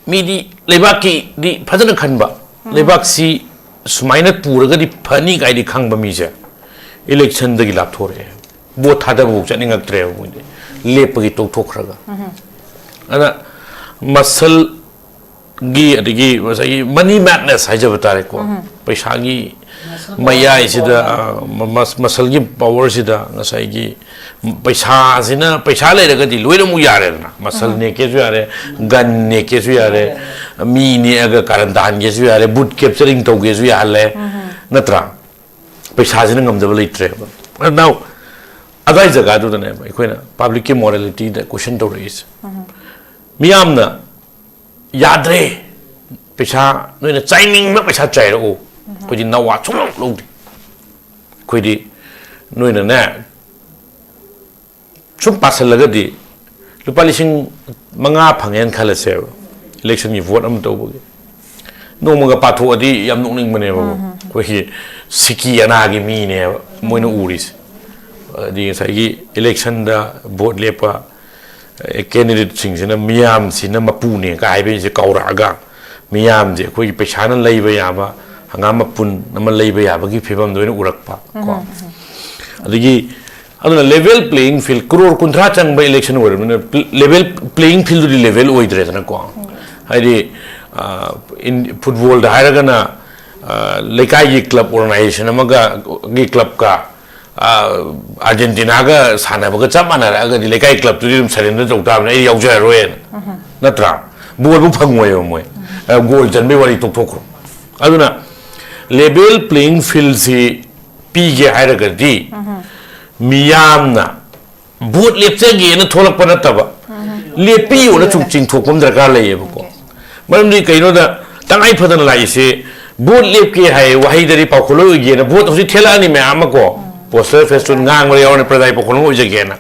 ꯃꯤꯗꯤ ꯂꯩꯕꯥꯛꯀꯤꯗꯤ ꯐꯖꯅ ꯈꯟꯕ, ꯂꯩꯕꯥꯛꯁꯤ ꯁꯨꯃꯥꯏꯅ ꯄꯨꯔꯒꯗꯤ ꯐꯅꯤ ꯀꯥꯏꯗꯤ ꯈꯪꯕ ꯃꯤꯁꯦ electionꯗꯒꯤ ꯂꯥꯞꯊꯣꯔꯛꯑꯦ꯫ Vote ꯊꯥꯗꯕꯐꯥꯎ ꯆꯠꯅꯤꯡꯉꯛꯇ꯭ꯔꯦꯕ ꯃꯣꯏꯗꯤ, ꯂꯦꯞꯄꯒꯤ ꯇꯣꯛꯊꯣꯛꯈ꯭ꯔꯒ꯫ ꯑꯗ muscle ꯒꯤ, ꯑꯗꯒꯤ ꯉꯁꯥꯏꯒꯤ money madness ꯍꯥꯏꯖꯕ ꯇꯥꯔꯦꯀꯣ, ꯄꯩꯁꯥꯒꯤ ꯃꯌꯥꯏꯁꯤꯗ, ꯑ, ꯃ-, ꯃꯁ-, muscleꯒꯤ powerꯁꯤꯗ ꯉꯁꯥꯏꯒꯤ ꯄꯩꯁꯥꯁꯤꯅ, ꯄꯩꯁꯥ ꯂꯩꯔꯒꯗꯤ ꯂꯣꯏꯅꯃꯛ ꯌꯥꯔꯦꯗꯅ꯫ Muscle ꯅꯦꯛꯀꯦꯁꯨ ꯌꯥꯔꯦ, gun ꯅꯦꯛꯀꯦꯁꯨ ꯌꯥꯔꯦ, ꯃꯤ ꯅꯦꯛꯑꯒ ꯀꯥꯔꯟ ꯇꯥꯍꯟꯒꯦꯁꯨ ꯌꯥꯔꯦ, vote capturing ꯇꯧꯒꯦꯁꯨ ꯌꯥꯍꯜꯂꯦ, ꯅꯠꯇ꯭ꯔꯥ? ꯄꯩꯁꯥꯁꯤꯅ ꯉꯝꯗꯕ ꯂꯩꯇ꯭ꯔꯦꯕ꯫ Now, ꯑꯗꯨꯋꯥꯏ ꯖꯒꯥꯗꯨꯗꯅꯦꯕ ꯑꯩꯈꯣꯏꯅ publicꯀꯤ moralityꯗ question ꯇꯧꯔꯛꯏꯁꯦ꯫ ꯃꯤꯌꯥꯝꯅ ꯌꯥꯗ꯭ꯔꯦ, ꯄꯩꯁꯥ ꯅꯣꯏꯅ ꯆꯥꯏꯅꯤꯡꯕ ꯄꯩꯁꯥ ꯆꯥꯏꯔꯛꯎ, ꯑꯩꯈꯣꯏꯗꯤ ꯅꯋꯥ ꯁꯨꯡꯂꯧ ꯂꯧꯗꯦ꯫ ꯑꯩꯈꯣꯏꯗꯤ ꯅꯣꯏꯅꯅꯦ, ꯁꯨꯝ ꯄꯥꯁꯜꯂꯒꯗꯤ ꯂꯨꯄꯥ ꯂꯤꯁꯤꯡ ꯃꯉꯥ ꯐꯪꯉꯦꯅ ꯈꯜꯂꯁꯦꯕ, electionꯒꯤ vote ꯑꯃ ꯇꯧꯕꯒꯤ꯫ ꯅꯣꯡꯃꯒ ꯄꯥꯊꯣꯛꯑꯗꯤ ꯌꯥꯝ ꯅꯣꯛꯅꯤꯡꯕꯅꯦꯕ꯫ ꯑꯩꯈꯣꯏꯒꯤ ꯁꯤꯀꯤ ꯑꯅꯥꯒꯤ ꯃꯤꯅꯦꯕ ꯃꯣꯏꯅ ꯎꯔꯤꯁꯦ꯫ ꯑꯗꯤ ꯉꯁꯥꯏꯒꯤ electionꯗ vote ꯂꯦꯞꯄ, ꯀꯦꯟꯗꯤꯗꯦꯠꯁꯤꯡꯁꯤꯅ ꯃꯤꯌꯥꯝꯁꯤꯅ ꯃꯄꯨꯅꯦ ꯀꯥꯏꯕꯁꯦ ꯀꯧꯔꯛꯑꯒ, ꯃꯤꯌꯥꯝꯁꯦ ꯑꯩꯈꯣꯏꯒꯤ ꯄꯩꯁꯥꯅ ꯂꯩꯕ ꯌꯥꯕ, ꯍꯪꯒꯥꯝ ꯃꯄꯨꯟ ꯑꯃ ꯂꯩꯕ ꯌꯥꯕꯒꯤ ꯐꯤꯕꯝꯗ ꯑꯣꯏꯅ ꯎꯔꯛꯄ ꯀꯣ꯫ ꯑꯗꯒꯤ ꯑꯗꯨꯅ level playing field, ꯀ꯭ꯔꯣꯔ ꯀꯨꯟꯊ꯭ꯔꯥ ꯆꯪꯕ election ꯑꯣꯏꯔꯕꯅꯤꯅ, level playing fieldꯗꯨꯗꯤ level ꯑꯣꯏꯗ꯭ꯔꯦꯗꯅꯀꯣ꯫ ꯍꯥꯏꯗꯤ ꯐꯨꯠꯕꯣꯜꯗ ꯍꯥꯏꯔꯒꯅ, ꯂꯩꯀꯥꯏꯒꯤ ꯀ꯭ꯂꯕ organization ꯑꯃꯒ ꯒꯤ ꯀ꯭ꯂꯕꯀ ꯑꯥꯔꯖꯦꯟꯇꯤꯅꯥꯒ ꯁꯥꯟꯅꯕꯒ ꯆꯞ ꯃꯥꯟꯅꯔꯛꯑꯒꯗꯤ ꯂꯩꯀꯥꯏ ꯀ꯭ꯂꯕꯇꯨꯗꯤ ꯑꯗꯨꯝ surrender ꯇꯧ ꯇꯥꯕꯅꯤ, "ꯑꯩ ꯌꯥꯎꯖꯔꯔꯣꯏꯅ"꯫ ꯅꯠꯇ꯭ꯔꯥ? ꯕꯣꯜꯕꯨ ꯐꯪꯉꯣꯏꯕ ꯃꯣꯏ꯫ ꯒꯣꯜ ꯆꯟꯕꯩ ꯋꯥꯔꯤ ꯇꯣꯛꯊꯣꯛꯈ꯭ꯔꯣ꯫ ꯑꯗꯨꯅ level playing fieldꯁꯤ ꯄꯤꯒꯦ ꯍꯥꯏꯔꯒꯗꯤ ꯃꯤꯌꯥꯝꯅ ꯚꯣꯠ ꯂꯦꯞꯆꯒꯦꯅ ꯊꯣꯛꯂꯛꯄ ꯅꯠꯇꯕ, ꯂꯦꯞꯄꯤꯌꯣꯅ ꯁꯨꯝ ꯆꯤꯡꯊꯣꯛꯄ ꯑꯃ ꯗꯔꯀꯥꯔ ꯂꯩꯌꯦꯕꯀꯣ꯫ ꯃꯔꯝꯗꯤ ꯀꯩꯅꯣꯗ, ꯇꯉꯥꯏ ꯐꯗꯅ ꯂꯥꯛꯏꯁꯦ, ꯚꯣꯠ ꯂꯦꯞꯀꯦ ꯍꯥꯏ ꯋꯥꯍꯩꯗꯗꯤ ꯄꯥꯎꯈꯣꯜꯂꯣꯏ ꯑꯣꯏꯒꯦꯅ ꯚꯣꯠ ꯍꯧꯖꯤꯛ ꯊꯦꯂꯛꯑꯅꯤ ꯃꯌꯥꯝ ꯑꯃ ꯀꯣ꯫ Poster ꯐꯦꯁꯇꯨꯟ ꯉꯥꯡꯕꯗ ꯌꯥꯎꯔꯅꯤ, "ꯄ꯭ꯔꯖꯥꯒꯤ ꯄꯥꯎꯈꯣꯜꯂꯣꯏ ꯑꯣꯏꯖꯒꯦꯅ"꯫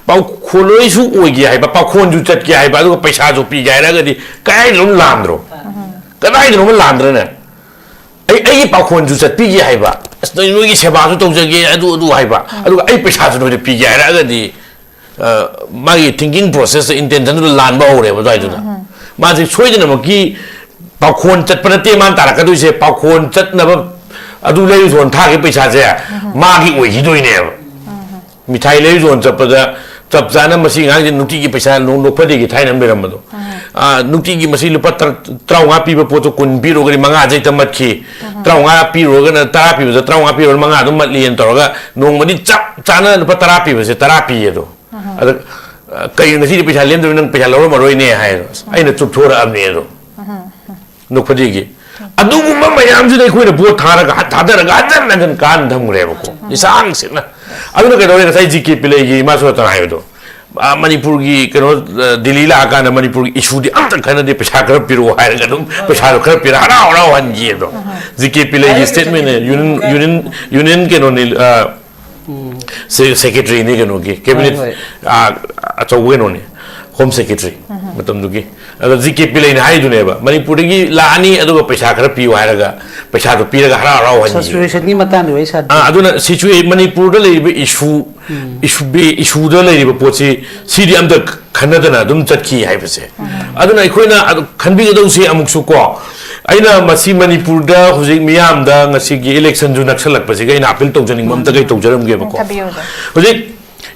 ꯄꯥꯎꯈꯣꯜꯂꯣꯏꯁꯨ ꯑꯣꯏꯒꯦ ꯍꯥꯏꯕ, ꯄꯥꯎꯈꯣꯟꯁꯨ ꯆꯠꯀꯦ ꯍꯥꯏꯕ, ꯑꯗꯨꯒ ꯄꯩꯁꯥꯁꯨ ꯄꯤꯒꯦ ꯍꯥꯏꯔꯒꯗꯤ ꯀꯗꯥꯏꯗꯅꯣꯝ ꯂꯥꯟꯗ꯭ꯔꯣ? ꯀꯗꯥꯏꯗꯅꯣꯝ ꯂꯥꯟꯗ꯭ꯔꯅꯦ? ꯑꯩ, ꯑꯩꯒꯤ ꯄꯥꯎꯈꯣꯟꯁꯨ ꯆꯠꯄꯤꯒꯦ ꯍꯥꯏꯕ, ꯑꯁ, ꯅꯣꯏ, ꯅꯣꯏꯒꯤ ꯁꯦꯕꯥꯁꯨ ꯇꯧꯖꯒꯦ, ꯑꯗꯨ, ꯑꯗꯨ ꯍꯥꯏꯕ, ꯑꯗꯨꯒ ꯑꯩ ꯄꯩꯁꯥꯁꯨ ꯅꯣꯏꯗ ꯄꯤꯒꯦ ꯍꯥꯏꯔꯛꯑꯒꯗꯤ, ꯑ, ꯃꯥꯒꯤ thinking process, intentionꯗꯨ ꯂꯥꯟꯕ ꯍꯧꯔꯦꯕ ꯑꯗꯨꯋꯥꯏꯗꯨꯗ꯫ ꯃꯥꯁꯦ ꯁꯣꯏꯗꯅꯃꯛꯀꯤ ꯄꯥꯎꯈꯣꯟ ꯆꯠꯄ ꯅꯠꯇꯦ ꯃꯥꯅ ꯇꯥꯔꯛꯀꯗꯣꯏꯁꯦ, ꯄꯥꯎꯈꯣꯟ ꯆꯠꯅꯕ ꯑꯗꯨ ꯂꯩꯔꯨ ꯆꯣꯟ ꯊꯥꯈꯤꯕ ꯄꯩꯁꯥꯁꯦ ꯃꯥꯒꯤ ꯑꯣꯏꯈꯤꯗꯣꯏꯅꯦꯕ꯫ ꯃꯤꯊꯥꯏ ꯂꯩꯔꯨ ꯆꯣꯟ ꯆꯠꯄꯗ ꯆꯞ ꯆꯥꯅ ꯃꯁꯤ ꯑꯉꯥꯡꯁꯦ ꯅꯨꯡꯇꯤꯒꯤ ꯄꯩꯁꯥ ꯅꯣꯡ-, ꯅꯣꯛꯐꯗꯦꯒꯤ ꯊꯥꯏꯅ ꯑꯃ ꯂꯩꯔꯝꯕꯗꯣ꯫ ꯑꯥ, ꯅꯨꯡꯇꯤꯒꯤ ꯃꯁꯤ ꯂꯨꯄꯥ ꯇꯔꯥ-, ꯇꯔꯥꯃꯉꯥ ꯄꯤꯕ ꯄꯣꯠꯇꯣ ꯀꯨꯟ ꯄꯤꯔꯨꯔꯒꯗꯤ ꯃꯉꯥꯁꯦ ꯍꯦꯛꯇ ꯃꯠꯈꯤ꯫ ꯇꯔꯥꯃꯉꯥ ꯄꯤꯔꯨꯔꯒꯅ ꯇꯔꯥ ꯄꯤꯕꯗ ꯇꯔꯥꯃꯉꯥ ꯄꯤꯔꯨꯔꯒ ꯃꯉꯥ ꯑꯗꯨꯝ ꯃꯠꯂꯤꯅ ꯇꯧꯔꯒ ꯅꯣꯡꯃꯗꯤ ꯆꯞ ꯆꯥꯅ ꯂꯨꯄꯥ ꯇꯔꯥ ꯄꯤꯕꯁꯦ ꯇꯔꯥ ꯄꯤꯌꯦ ꯑꯗꯣ꯫ ꯑꯗ, ꯑ, "ꯀꯩꯅꯣ ꯉꯁꯤꯗꯤ ꯄꯩꯁꯥ ꯂꯦꯝꯗꯕ, ꯅꯪ ꯄꯩꯁꯥ ꯂꯧꯔꯝꯃꯔꯣꯏꯅꯦ" ꯍꯥꯏꯌꯦ꯫ ꯑꯁ, ꯑꯩꯅ ꯆꯨꯞꯊꯣꯔꯛꯑꯕꯅꯦ ꯑꯗꯣ꯫ ꯅꯣꯛꯐꯗꯦꯒꯤ꯫ ꯑꯗꯨꯒꯨꯝꯕ ꯃꯌꯥꯝꯁꯤꯗ ꯑꯩꯈꯣꯏꯅ ꯚꯣꯠ ꯊꯥꯔꯒ, ꯊꯥꯗꯔꯒ ꯍꯟꯖꯟ ꯍꯟꯖꯟ ꯀꯥꯟ ꯊꯝꯈ꯭ꯔꯦꯕꯀꯣ꯫ ꯏꯁꯥꯡ ꯁꯤꯠꯅ꯫ ꯑꯗꯨꯅ ꯀꯩꯗꯧꯔꯦ? ꯉꯁꯥꯏ ꯖꯤ ꯀꯦ ꯄꯤꯂꯩꯒꯤ ꯏꯃꯥ ꯁꯣꯅꯥꯇꯅ ꯍꯥꯏꯕꯗꯣ꯫ ꯑꯥ, ꯃꯅꯤꯄꯨꯔꯒꯤ ꯀꯩꯅꯣ, ꯑ, ꯗꯤꯜꯂꯤ ꯂꯥꯛꯑꯀꯥꯟꯗ ꯃꯅꯤꯄꯨꯔꯒꯤ ꯏꯁꯨꯗꯤ ꯑꯝꯇ ꯈꯟꯅꯗꯦ, ꯄꯩꯁꯥ ꯈꯔ ꯄꯤꯔꯛꯑꯣ ꯍꯥꯏꯔꯒ ꯑꯗꯨꯝ ꯄꯩꯁꯥꯗꯣ ꯈꯔ ꯄꯤꯔꯛꯑ ꯍꯔꯥꯎ ꯍꯔꯥꯎ ꯍꯟꯈꯤ ꯑꯗꯣ꯫ ꯖꯤ ꯀꯦ ꯄꯤꯂꯩꯒꯤ statement ꯅꯦ, ꯌꯨꯅꯤꯌꯟ, ꯌꯨꯅꯤꯌꯟ, ꯌꯨꯅꯤꯌꯟ ꯀꯩꯅꯣꯅꯤ, ꯑ, ꯁꯦ-, secretary ꯅꯤ ꯀꯩꯅꯣꯒꯤ, cabinet, ꯍꯣꯏ, ꯍꯣꯏ꯫ ꯑ, ꯑꯆꯧꯕ ꯀꯩꯅꯣꯅꯤ꯫ ꯍꯣꯝ ꯁꯦꯀ꯭ꯔꯦꯇꯔꯤ ꯃꯇꯝꯗꯨꯒꯤ꯫ ꯑꯗꯣ ꯖꯤ ꯀꯦ ꯄꯤꯂꯩꯅ ꯍꯥꯏꯗꯨꯅꯦꯕ, "ꯃꯅꯤꯄꯨꯔꯗꯒꯤ ꯂꯥꯛꯑꯅꯤ, ꯑꯗꯨꯒ ꯄꯩꯁꯥ ꯈꯔ ꯄꯤꯌꯨ" ꯍꯥꯏꯔꯒ ꯄꯩꯁꯥꯗꯣ ꯄꯤꯔꯒ ꯍꯔꯥꯎ ꯍꯔꯥꯎ ꯍꯟꯈꯤ꯫ ꯁꯤꯆꯨꯋꯦꯁꯟꯒꯤ ꯃꯇꯥꯡꯗ ꯋꯥꯔꯤ ꯁꯥꯗꯦ꯫ ꯑꯥ, ꯑꯗꯨꯅ ꯁꯤꯆꯨꯋꯦ ꯃꯅꯤꯄꯨꯔꯗ ꯂꯩꯔꯤꯕ ꯏꯁꯨ ꯏꯁꯨ ꯏꯁꯨꯗ ꯂꯩꯔꯤꯕ ꯄꯣꯠꯁꯤ, ꯁꯤꯗꯤ ꯑꯝꯇ ꯈꯟꯅꯗꯅ ꯑꯗꯨꯝ ꯆꯠꯈꯤ ꯍꯥꯏꯕꯁꯦ꯫ ꯑꯗꯨꯅ ꯑꯩꯈꯣꯏꯅ ꯑꯗꯨ ꯈꯟꯕꯤꯒꯗꯧꯁꯤ ꯑꯃꯨꯛꯁꯨ ꯀꯣ, ꯑꯩꯅ ꯃꯁꯤ ꯃꯅꯤꯄꯨꯔꯗ ꯍꯧꯖꯤꯛ ꯃꯤꯌꯥꯝꯗ ꯉꯁꯤꯒꯤ ꯏꯂꯦꯛꯁꯟꯁꯨ ꯅꯛꯁꯜꯂꯛꯄꯁꯤꯒ ꯑꯩꯅ ꯑꯄꯤꯜ ꯇꯧꯖꯅꯤꯡꯕ ꯑꯝꯇ ꯀꯩ ꯇꯧꯖꯔꯝꯒꯦꯕꯀꯣ꯫ ꯊꯥꯕꯤꯌꯨ, ꯊꯥꯕꯤꯌꯨ꯫ ꯍꯧꯖꯤꯛ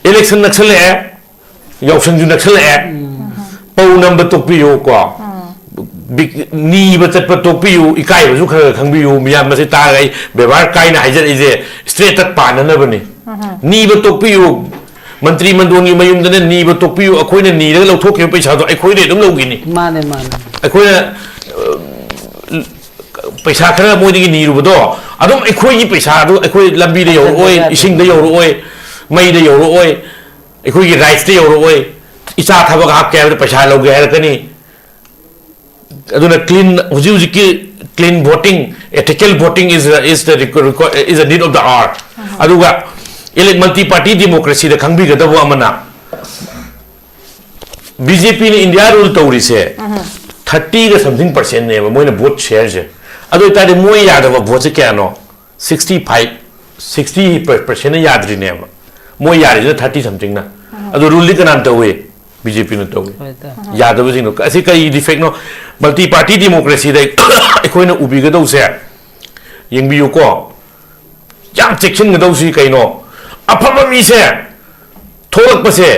ꯏꯂꯦꯛꯁꯟ ꯅꯛꯁꯜꯂꯛꯑꯦ, ꯌꯥꯎꯁꯪꯁꯨ ꯅꯛꯁꯜꯂꯛꯑꯦ꯫ ꯄꯧ ꯅꯝꯕ ꯇꯣꯛꯄꯤꯌꯨ ꯀꯣ꯫ ꯕꯤꯛ- ꯅꯤꯕ ꯆꯠꯄ ꯇꯣꯛꯄꯤꯌꯨ, ꯏꯀꯥꯏꯕꯁꯨ ꯈꯔ ꯈꯔ ꯈꯪꯕꯤꯌꯨ꯫ ꯃꯤꯌꯥꯝ ꯃꯁꯤ ꯇꯥꯔꯒ ꯑꯩ ꯕꯦꯕꯥꯔ ꯀꯥꯏꯅ ꯍꯥꯏꯖꯔꯛꯏꯁꯦ ꯏꯁꯇ꯭ꯔꯦꯠꯇ ꯄꯥꯟꯅꯅꯕꯅꯤ꯫ ꯅꯤꯕ ꯇꯣꯛꯄꯤꯌꯨ꯫ ꯃꯟꯇ꯭ꯔꯤ ꯃꯟꯗꯣꯟꯒꯤ ꯃꯌꯨꯝꯗꯅ ꯅꯤꯕ ꯇꯣꯛꯄꯤꯌꯨ꯫ ꯑꯩꯈꯣꯏꯅ ꯅꯤꯔꯒ ꯂꯧꯊꯣꯛꯈꯤꯕ ꯄꯩꯁꯥꯗꯣ ꯑꯩꯈꯣꯏꯗꯩ ꯑꯗꯨꯝ ꯂꯧꯈꯤꯅꯤ꯫ ꯃꯥꯅꯦ, ꯃꯥꯅꯦ꯫ ꯑꯩꯈꯣꯏꯅ ꯄꯩꯁꯥ ꯈꯔ ꯃꯣꯏꯗꯒꯤ ꯅꯤꯔꯨꯕꯗꯣ ꯑꯗꯨꯝ ꯑꯩꯈꯣꯏꯒꯤ ꯄꯩꯁꯥꯗꯨ ꯑꯩꯈꯣꯏ ꯂꯝꯕꯤꯗ ꯌꯧꯔꯛꯑꯣꯏ, ꯏꯁꯤꯡꯗ ꯌꯧꯔꯛꯑꯣꯏ, ꯃꯩꯗ ꯌꯧꯔꯛꯑꯣꯏ, ꯑꯩꯈꯣꯏꯒꯤ ꯔꯥꯏꯠꯁꯇ ꯌꯧꯔꯛꯑꯣꯏ, ꯏꯆꯥ ꯊꯕꯛ ꯍꯥꯞꯀꯦ ꯍꯥꯏꯕꯗ ꯄꯩꯁꯥ ꯂꯧꯒꯦ ꯍꯥꯏꯔꯛꯀꯅꯤ꯫ ꯑꯗꯨꯅ ꯀ꯭ꯂꯤꯟ, ꯍꯧꯖꯤꯛ ꯍꯧꯖꯤꯛꯀꯤ clean voting, ethical voting is is the is a need of the hour꯫ ꯑꯗꯨꯒ ꯏꯂꯦꯛ ꯃꯜꯇꯤ ꯄꯥꯔꯇꯤ ꯗꯦꯃꯣꯀ꯭ꯔꯦꯁꯤꯗ ꯈꯪꯕꯤꯒꯗꯕ ꯑꯃꯅ, ꯕꯤ ꯖꯦ ꯄꯤꯅ ꯏꯟꯗꯤꯌꯥ ꯔꯨꯜ ꯇꯧꯔꯤꯁꯦ ꯊꯥꯔꯇꯤꯒ ꯁꯝꯊꯤꯡ ꯄꯥꯔꯁꯦꯟꯅꯦꯕ ꯃꯣꯏꯅ ꯚꯣꯠ ꯁꯤꯌꯔꯁꯦ꯫ ꯑꯗꯨ ꯑꯣꯏꯇꯥꯔꯗꯤ ꯃꯣꯏ ꯌꯥꯗꯕ ꯚꯣꯠꯁꯦ ꯀꯌꯥꯅꯣ? ꯁꯤꯛꯁꯇꯤ ꯐꯥꯏꯚ, ꯁꯤꯛꯁꯇꯤ ꯄꯥꯔꯁꯦꯟꯅ ꯌꯥꯗ꯭ꯔꯤꯅꯦꯕ꯫ ꯃꯣꯏ ꯌꯥꯔꯤꯁꯤꯅ ꯊꯥꯔꯇꯤ ꯁꯝꯊꯤꯡꯅ꯫ ꯑꯗꯨ ꯔꯨꯜꯗꯤ ꯀꯅꯥꯅ ꯇꯧꯏ? ꯕꯤ ꯖꯦ ꯄꯤꯅ ꯇꯧꯏ꯫ ꯍꯣꯏ, ꯇ- ꯌꯥꯗꯕꯁꯤꯡꯗꯣ ꯑꯁꯤ ꯀꯔꯤ ꯗꯤꯐꯦꯛꯅꯣ? ꯃꯜꯇꯤ ꯄꯥꯔꯇꯤ ꯗꯦꯃꯣꯀ꯭ꯔꯦꯁꯤꯗ ꯑꯩꯈꯣꯏꯅ ꯎꯕꯤꯒꯗꯧꯁꯦ, ꯌꯦꯡꯕꯤꯌꯨꯀꯣ, ꯌꯥꯝ ꯆꯦꯛꯁꯤꯟꯒꯗꯧꯁꯤ ꯀꯩꯅꯣ? ꯑꯐꯕ ꯃꯤꯁꯦ ꯊꯣꯛꯂꯛꯄꯁꯦ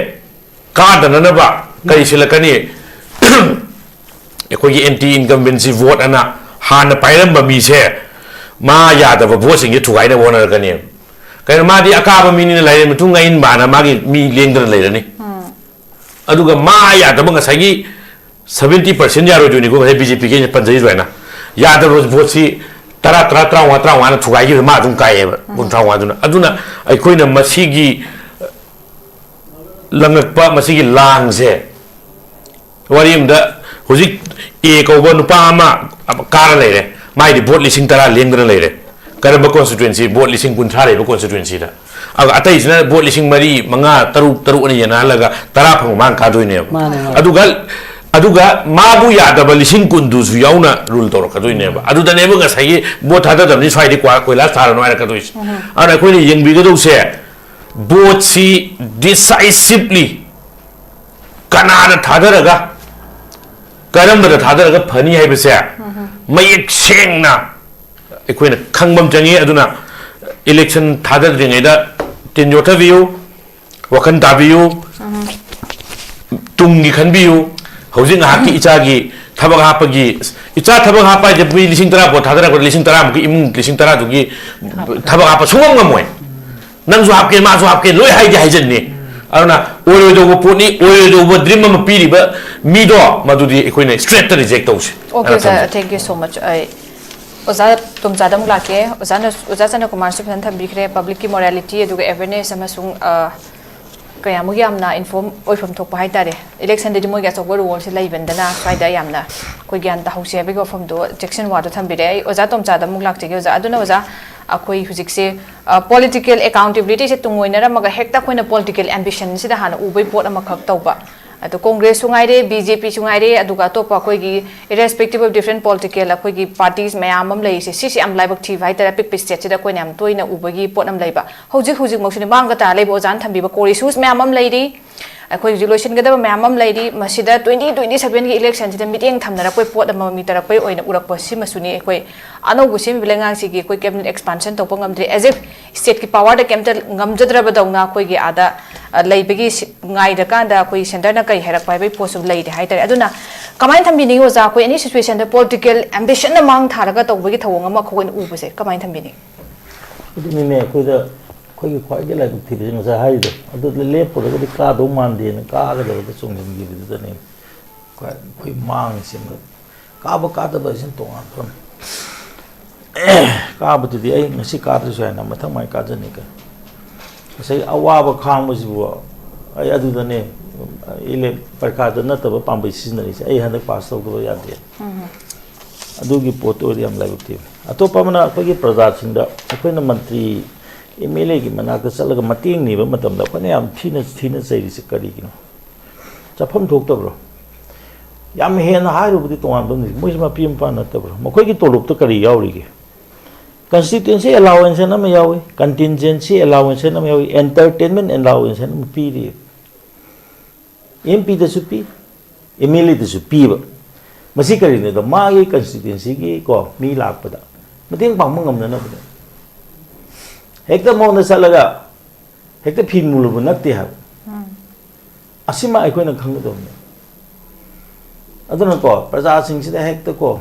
ꯀꯥꯗꯅꯅꯕ ꯀꯔꯤ ꯁꯤꯜꯂꯛꯀꯅꯤ? ꯑꯩꯈꯣꯏꯒꯤ ꯑꯦꯟꯇꯤ ꯏꯟꯀꯝꯕꯦꯟꯁꯤ ꯚꯣꯠ ꯑꯅ ꯍꯥꯟꯅ ꯄꯥꯏꯔꯝꯕ ꯃꯤꯁꯦ ꯃꯥ ꯌꯥꯗꯕ ꯚꯣꯠꯁꯤꯡꯁꯦ ꯊꯨꯒꯥꯏꯅꯕ ꯍꯣꯠꯅꯔꯛꯀꯅꯦꯕ꯫ ꯀꯩꯅꯣ, ꯃꯥꯗꯤ ꯑꯀꯥꯕ ꯃꯤꯅꯤꯅ ꯂꯥꯏꯔꯦꯟ ꯃꯇꯨꯡ ꯉꯥꯏꯟꯕꯅ ꯃꯥꯒꯤ ꯃꯤ ꯂꯦꯡꯗꯅ ꯂꯩꯔꯅꯤ꯫ ꯑꯗꯨꯒ ꯃꯥ ꯌꯥꯗꯕ ꯉꯁꯥꯏꯒꯤ ꯁꯚꯦꯟꯇꯤ ꯄꯥꯔꯁꯦꯟ ꯌꯥꯔꯣꯏꯗꯣꯏꯅꯤꯀꯣ, ꯉꯁꯥꯏ ꯕꯤ ꯖꯦ ꯄꯤꯒꯤ ꯑꯩꯅ ꯄꯟꯖꯔꯤꯗꯣ ꯍꯥꯏꯅ꯫ ꯌꯥꯗꯕ ꯚꯣꯠꯁꯤ ꯇꯔꯥ, ꯇꯔꯥ, ꯇꯔꯥꯃꯉꯥ, ꯇꯔꯥꯃꯉꯥꯅ ꯊꯨꯒꯥꯏꯈꯤꯕꯗ ꯃꯥ ꯑꯗꯨꯝ ꯀꯥꯏꯌꯦꯕ, ꯀꯨꯟꯊ꯭ꯔꯥ ꯃꯉꯥꯗꯨꯅ꯫ ꯑꯗꯨꯅ ꯑꯩꯈꯣꯏꯅ ꯃꯁꯤꯒꯤ ꯂꯪꯉꯛꯄ, ꯃꯁꯤꯒꯤ ꯂꯥꯡꯁꯦ, ꯋꯥꯔꯤ ꯑꯃꯗ ꯍꯧꯖꯤꯛ ꯑꯦ ꯀꯧꯕ ꯅꯨꯄꯥ ꯑꯃ ꯀꯥꯔ ꯂꯩꯔꯦ, ꯃꯥꯏꯗꯤ ꯚꯣꯠ ꯂꯤꯁꯤꯡ ꯇꯔꯥ ꯂꯦꯡꯗꯅ ꯂꯩꯔꯦ꯫ ꯀꯔꯝꯕ ꯀꯣꯟꯁꯇꯤꯇ꯭ꯋꯦꯟꯁꯤ? ꯚꯣꯠ ꯂꯤꯁꯤꯡ ꯀꯨꯟꯊ꯭ꯔꯥ ꯂꯩꯕ ꯀꯣꯟꯁꯇꯤꯇ꯭ꯋꯦꯟꯁꯤꯗ꯫ ꯑꯗꯨꯒ ꯑꯇꯩꯁꯤꯅ ꯚꯣꯠ ꯂꯤꯁꯤꯡ ꯃꯔꯤ, ꯃꯉꯥ, ꯇꯔꯨꯛ, ꯇꯔꯨꯛ ꯑꯅ ꯌꯦꯟꯅꯍꯜꯂꯒ ꯇꯔꯥ ꯐꯪꯕ ꯃꯥꯅ ꯀꯥꯗꯣꯏꯅꯦꯕ꯫ ꯃꯥꯅꯦ, ꯃꯥꯅꯦ꯫ ꯑꯗꯨꯒ ꯑꯗꯨꯒ ꯃꯥꯕꯨ ꯌꯥꯗꯕ ꯂꯤꯁꯤꯡ ꯀꯨꯟꯗꯨꯁꯨ ꯌꯥꯎꯅ ꯔꯨꯜ ꯇꯧꯔꯛꯀꯗꯣꯏꯅꯦꯕ꯫ ꯑꯗꯨꯗꯅꯦꯕ ꯉꯁꯥꯏꯒꯤ ꯚꯣꯠ ꯊꯥꯗꯗꯕꯅꯤ, ꯁ꯭ꯋꯥꯏꯗꯩ ꯀ꯭ꯋꯥ ꯀꯣꯏꯂꯥꯁ ꯊꯥꯔꯅꯨ ꯍꯥꯏꯔꯛꯀꯗꯣꯏꯁꯦ꯫ ꯑꯗꯨꯅ ꯑꯩꯈꯣꯏꯅ ꯌꯦꯡꯕꯤꯒꯗꯧꯁꯦ, ꯚꯣꯠꯁꯤ ꯗꯤꯁꯥꯏꯁꯤꯞꯂꯤ ꯀꯅꯥꯗ ꯊꯥꯗꯔꯒ ꯀꯔꯝꯕꯗ ꯊꯥꯗꯔꯒ ꯐꯅꯤ ꯍꯥꯏꯕꯁꯦ ꯃꯌꯦꯛ ꯁꯦꯡꯅ ꯑꯩꯈꯣꯏꯅ ꯈꯪꯕ ꯑꯃ ꯆꯪꯉꯤ꯫ ꯑꯗꯨꯅ ꯏꯂꯦꯛꯁꯟ ꯊꯥꯗꯗ꯭ꯔꯤꯉꯩꯗ ꯇꯤꯟ ꯌꯣꯠꯊꯕꯤꯌꯨ, ꯋꯥꯈꯜ ꯇꯥꯕꯤꯌꯨ, ꯇꯨꯡꯒꯤ ꯈꯟꯕꯤꯌꯨ꯫ ꯍꯧꯖꯤꯛ ꯉꯥꯏꯍꯥꯛꯀꯤ ꯏꯆꯥꯒꯤ ꯊꯕꯛ ꯍꯥꯞꯄꯒꯤ, ꯏꯆꯥ ꯊꯕꯛ ꯍꯥꯞꯄ ꯍꯥꯏꯁꯦ ꯃꯤ ꯂꯤꯁꯤꯡ ꯇꯔꯥ ꯄꯣꯠ ꯊꯥꯗꯔꯛꯄꯗ ꯂꯤꯁꯤꯡ ꯇꯔꯥꯃꯨꯛꯀꯤ ꯏꯃꯨꯡ ꯂꯤꯁꯤꯡ ꯇꯔꯥꯗꯨꯒꯤ ꯊꯕꯛ ꯍꯥꯞꯄ ꯁꯨꯡꯉꯝ ꯉꯝꯃꯣꯏ꯫ ꯅꯪꯁꯨ ꯍꯥꯞꯀꯦ, ꯃꯥꯁꯨ ꯍꯥꯞꯀꯦ, ꯂꯣꯏ ꯍꯥꯏꯗꯤ ꯍꯥꯏꯖꯟꯅꯤ꯫ ꯑꯗꯨꯅ ꯑꯣꯏꯔꯣꯏꯗꯧꯕ ꯄꯣꯠꯅꯤ, ꯑꯣꯏꯔꯣꯏꯗꯧꯕ ꯗ꯭ꯔꯤꯝ ꯑꯃ ꯄꯤꯔꯤꯕ ꯃꯤꯗꯣ, ꯃꯗꯨꯗꯤ ꯑꯩꯈꯣꯏꯅ ꯁ꯭ꯇ꯭ꯔꯦꯠꯇ ꯔꯤꯖꯦꯛ ꯇꯧꯁꯦ꯫ Okay, ꯑꯗꯨꯅ sir, ꯊꯝꯖꯩ꯫ Thank you so much. ꯑꯩ ꯑꯣꯖꯥ ꯇꯣꯝꯆꯥꯗ ꯑꯃꯨꯛ ꯂꯥꯛꯀꯦ꯫ ꯑꯣꯖꯥꯅ, ꯑꯣꯖꯥ ꯆꯅꯀꯨꯃꯥꯔꯁꯨ ꯐꯖꯅ ꯊꯝꯕꯤꯈ꯭ꯔꯦ, ꯄꯕ꯭ꯂꯤꯛꯀꯤ ꯃꯣꯔꯦꯂꯤꯇꯤ ꯑꯗꯨꯒ ꯑꯦꯋꯦꯔꯅꯦꯁ ꯑꯃꯁꯨꯡ ꯑ, ꯀꯌꯥꯃꯨꯛ ꯌꯥꯝꯅ ꯏꯟꯐꯣꯔꯝ ꯑꯣꯏꯐꯝ ꯊꯣꯛꯄ ꯍꯥꯏꯇꯥꯔꯦ꯫ ꯏꯂꯦꯛꯁꯟꯗꯗꯤ ꯃꯣꯏꯒꯤ ꯑꯆꯧꯕ ꯔꯣꯜꯁꯦ ꯂꯩꯕꯅꯤꯅ ꯁ꯭ꯋꯥꯏꯗ ꯌꯥꯝꯅ ꯑꯩꯈꯣꯏ ꯒ꯭ꯌꯥꯟ ꯇꯥꯍꯧꯁꯦ ꯍꯥꯏꯕꯒꯤ ꯋꯥꯐꯝꯗꯣ, ꯆꯦꯛꯁꯤꯟ ꯋꯥꯗꯣ ꯊꯝꯕꯤꯔꯦ꯫ ꯑꯩ ꯑꯣꯖꯥ ꯇꯣꯝꯆꯥꯗ ꯑꯃꯨꯛ ꯂꯥꯛꯆꯒꯦ꯫ ꯑꯣꯖꯥ, ꯑꯗꯨꯅ ꯑꯣꯖꯥ, ꯑꯩꯈꯣꯏ ꯍꯧꯖꯤꯛꯁꯦ ꯄꯣꯂꯤꯇꯤꯀꯦꯜ ꯑꯦꯀꯥꯎꯟꯇꯦꯕꯤꯂꯤꯇꯤꯁꯦ ꯇꯨꯡꯑꯣꯏꯅꯔꯝꯃꯒ ꯍꯦꯛꯇ ꯑꯩꯈꯣꯏꯅ ꯄꯣꯂꯤꯇꯤꯀꯦꯜ ꯑꯦꯝꯕꯤꯁꯟꯁꯤꯗ ꯍꯥꯟꯅ ꯎꯕꯩ ꯄꯣꯠ ꯑꯃꯈꯛ ꯇꯧꯕ, ꯑꯗꯣ ꯀꯣꯡꯒ꯭ꯔꯦꯁꯁꯨ ꯉꯥꯏꯔꯦ, ꯕꯤ ꯖꯦ ꯄꯤꯁꯨ ꯉꯥꯏꯔꯦ, ꯑꯗꯨꯒ ꯑꯇꯣꯞꯄ ꯑꯩꯈꯣꯏꯒꯤ irrespective of different political ꯑꯩꯈꯣꯏꯒꯤ ꯄꯥꯔꯇꯤꯁ ꯃꯌꯥꯝ ꯑꯃ ꯂꯩꯔꯤꯁꯦ, ꯁꯤꯁꯦ ꯌꯥꯝ ꯂꯥꯏꯕꯛ ꯊꯤꯕ ꯍꯥꯏꯇꯥꯔꯦ꯫ ꯑꯄꯤꯛꯄ ꯁ꯭ꯇꯦꯠꯁꯤꯗ ꯑꯩꯈꯣꯏꯅ ꯌꯥꯝ ꯇꯣꯏꯅ ꯎꯕꯒꯤ ꯄꯣꯠ ꯑꯃ ꯂꯩꯕ꯫ ꯍꯧꯖꯤꯛ ꯍꯧꯖꯤꯛꯃꯛꯁꯨꯅꯦ ꯃꯥꯡꯒ ꯇꯥꯔ ꯂꯩꯕ ꯑꯣꯖꯥꯅ ꯊꯝꯕꯤꯕ core issues ꯃꯌꯥꯝ ꯑꯃ ꯂꯩꯔꯤ꯫ ꯑꯩꯈꯣꯏ ꯍꯧꯖꯤꯛ ꯂꯣꯏꯁꯤꯟꯒꯗꯕ ꯃꯌꯥꯝ ꯑꯃ ꯂꯩꯔꯤ꯫ ꯃꯁꯤꯗ twenty twenty sevenꯒꯤ electionꯁꯤꯗ ꯃꯤꯠꯌꯦꯡ ꯊꯝꯅꯔꯛꯄꯩ ꯄꯣꯠ ꯑꯃ, ꯃꯃꯤ ꯇꯥꯔꯛꯄꯩ ꯑꯣꯏꯅ ꯎꯔꯛꯄ ꯁꯤꯃꯁꯨꯅꯤ꯫ ꯑꯩꯈꯣꯏ ꯑꯅꯧꯕ ꯁꯦꯝꯃꯤꯕ ꯂꯩꯉꯥꯛꯁꯤꯒꯤ ꯑꯩꯈꯣꯏ cabinet expansion ꯇꯧꯕ ꯉꯝꯗ꯭ꯔꯤ, as if ꯁ꯭ꯇꯦꯠꯀꯤ ꯄꯋꯥꯔꯗ ꯀꯩꯝꯇ ꯉꯝꯖꯗ꯭ꯔꯕꯗꯧꯅ ꯑꯩꯈꯣꯏꯒꯤ ꯑꯥꯗ, ꯑ, ꯂꯩꯕꯒꯤ ꯁꯤ-, ꯉꯥꯏꯔꯀꯥꯟꯗ ꯑꯩꯈꯣꯏ ꯁꯦꯟꯇꯔꯅ ꯀꯔꯤ ꯍꯥꯏꯔꯛꯄ ꯍꯥꯏꯕꯒꯤ ꯄꯣꯠꯁꯨ ꯂꯩꯔꯦ ꯍꯥꯏꯇꯥꯔꯦ꯫ ꯑꯗꯨꯅ ꯀꯃꯥꯏꯅ ꯊꯝꯕꯤꯅꯤꯡꯉꯤ ꯑꯣꯖꯥ, ꯑꯩꯈꯣꯏ any situationꯗ political ambitionꯅ ꯃꯥꯡ ꯊꯥꯔꯒ ꯇꯧꯕꯒꯤ ꯊꯧꯑꯣꯡ ꯑꯃ ꯑꯩꯈꯣꯏꯅ ꯎꯕꯁꯦ ꯀꯃꯥꯏꯅ ꯊꯝꯕꯤꯅꯤꯡꯉꯤ? ꯑꯗꯨꯅꯤꯅꯦ ꯑꯩꯈꯣꯏꯗ, ꯑꯩꯈꯣꯏꯒꯤ ꯈ꯭ꯋꯥꯏꯗꯒꯤ ꯂꯥꯏꯕꯛ ꯊꯤꯕꯁꯦ ꯉꯁꯥꯏ ꯍꯥꯏꯔꯤꯗꯣ, ꯑꯗꯨꯗ ꯂꯦꯞꯄꯨꯔꯒꯗꯤ ꯀꯥꯗꯧ ꯃꯥꯟꯗꯦꯅ ꯀꯥꯒꯗꯕꯗ ꯆꯣꯡꯁꯤꯟꯈꯤꯕꯗꯨꯗꯅꯦ ꯑꯩꯈꯣꯏ, ꯑꯩꯈꯣꯏ ꯃꯥꯡꯉꯤꯁꯦ꯫ ꯀꯥꯕ ꯀꯥꯗꯕ ꯍꯥꯏꯁꯤꯅ ꯇꯣꯉꯥꯟꯕ ꯑꯃ꯫ ꯀꯥꯕꯗꯨꯗꯤ ꯑꯩ ꯉꯁꯤ ꯀꯥꯗ꯭ꯔꯁꯨ ꯌꯥꯏꯅ ꯃꯊꯪ ꯃꯥꯏ ꯀꯥꯖꯅꯤ ꯀꯩꯅꯣ꯫ ꯉꯁꯥꯏ ꯑꯋꯥꯕ ꯈꯥꯡꯕꯁꯤꯕꯨ ꯑꯩ ꯑꯗꯨꯗꯅꯦ, ꯏꯂꯦ-, ꯄꯔꯤꯈꯥꯗ ꯅꯠꯇꯕ ꯄꯥꯝꯕꯩ ꯁꯤꯖꯤꯟꯅꯔꯤꯁꯦ꯫ ꯑꯩ ꯍꯟꯗꯛ ꯄꯥꯁ ꯇꯧꯗꯕ ꯌꯥꯗꯦ꯫ ꯑꯗꯨꯒꯤ ꯄꯣꯠꯇꯨ ꯑꯣꯏꯔꯗꯤ ꯌꯥꯝ ꯂꯥꯏꯕꯛ ꯊꯤꯕꯅꯤ꯫ ꯑꯇꯣꯞꯄ ꯑꯃꯅ ꯑꯩꯈꯣꯏꯒꯤ ꯄ꯭ꯔꯖꯥꯁꯤꯡꯗ ꯑꯩꯈꯣꯏꯅ ꯃꯟꯇ꯭ꯔꯤ ꯑꯦꯝ ꯑꯦꯜ ꯑꯦꯒꯤ ꯃꯅꯥꯛꯇ ꯆꯠꯂꯒ ꯃꯇꯦꯡ ꯅꯤꯕ ꯃꯇꯝꯗ ꯑꯩꯈꯣꯏꯅ ꯌꯥꯝ ꯊꯤꯅ ꯊꯤꯅ ꯆꯩꯔꯤꯁꯦ ꯀꯔꯤꯒꯤꯅꯣ? ꯆꯠꯐꯝ ꯊꯣꯛꯇꯕ꯭ꯔꯣ? ꯌꯥꯝ ꯍꯦꯟꯅ ꯍꯥꯏꯔꯨꯕꯗꯤ ꯇꯣꯉꯥꯟꯕ ꯑꯃꯅꯤ, ꯃꯣꯏꯁꯦ ꯃꯄꯤ ꯃꯄꯥ ꯅꯠꯇꯕ꯭ꯔꯣ? ꯃꯈꯣꯏꯒꯤ ꯇꯣꯂꯣꯞꯇ ꯀꯔꯤ ꯌꯥꯎꯔꯤꯒꯦ? Constituency allowance ꯍꯥꯏꯅ ꯑꯃ ꯌꯥꯎꯏ, contingency allowance ꯍꯥꯏꯅ ꯑꯃ ꯌꯥꯎꯏ, entertainment allowance ꯍꯥꯏꯅ ꯑꯃ ꯄꯤꯔꯤ꯫ ꯑꯦꯝ ꯄꯤꯗꯁꯨ ꯄꯤ, ꯑꯦꯝ ꯑꯦꯜ ꯑꯦꯗꯁꯨ ꯄꯤꯕ꯫ ꯃꯁꯤ ꯀꯔꯤꯅꯣꯗ, ꯃꯥꯒꯤ ꯀꯟꯁꯇꯤꯇ꯭ꯋꯦꯟꯁꯤꯒꯤ ꯀꯣ ꯃꯤ ꯂꯥꯛꯄꯗ ꯃꯇꯦꯡ ꯄꯥꯡꯕ ꯉꯝꯅꯅꯕꯅꯦ꯫ ꯍꯦꯛꯇ ꯃꯉꯣꯟꯗ ꯆꯠꯂꯒ ꯍꯦꯛꯇ ꯐꯤ ꯃꯨꯜꯂꯨꯕ ꯅꯠꯇꯦ ꯍꯥꯏꯕ꯫ ꯑꯁꯤꯃ ꯑꯩꯈꯣꯏꯅ ꯈꯪꯒꯗꯕꯅꯤ꯫ ꯑꯗꯨꯅꯀꯣ, ꯄ꯭ꯔꯖꯥꯁꯤꯡꯁꯤꯗ ꯍꯦꯛꯇꯀꯣ,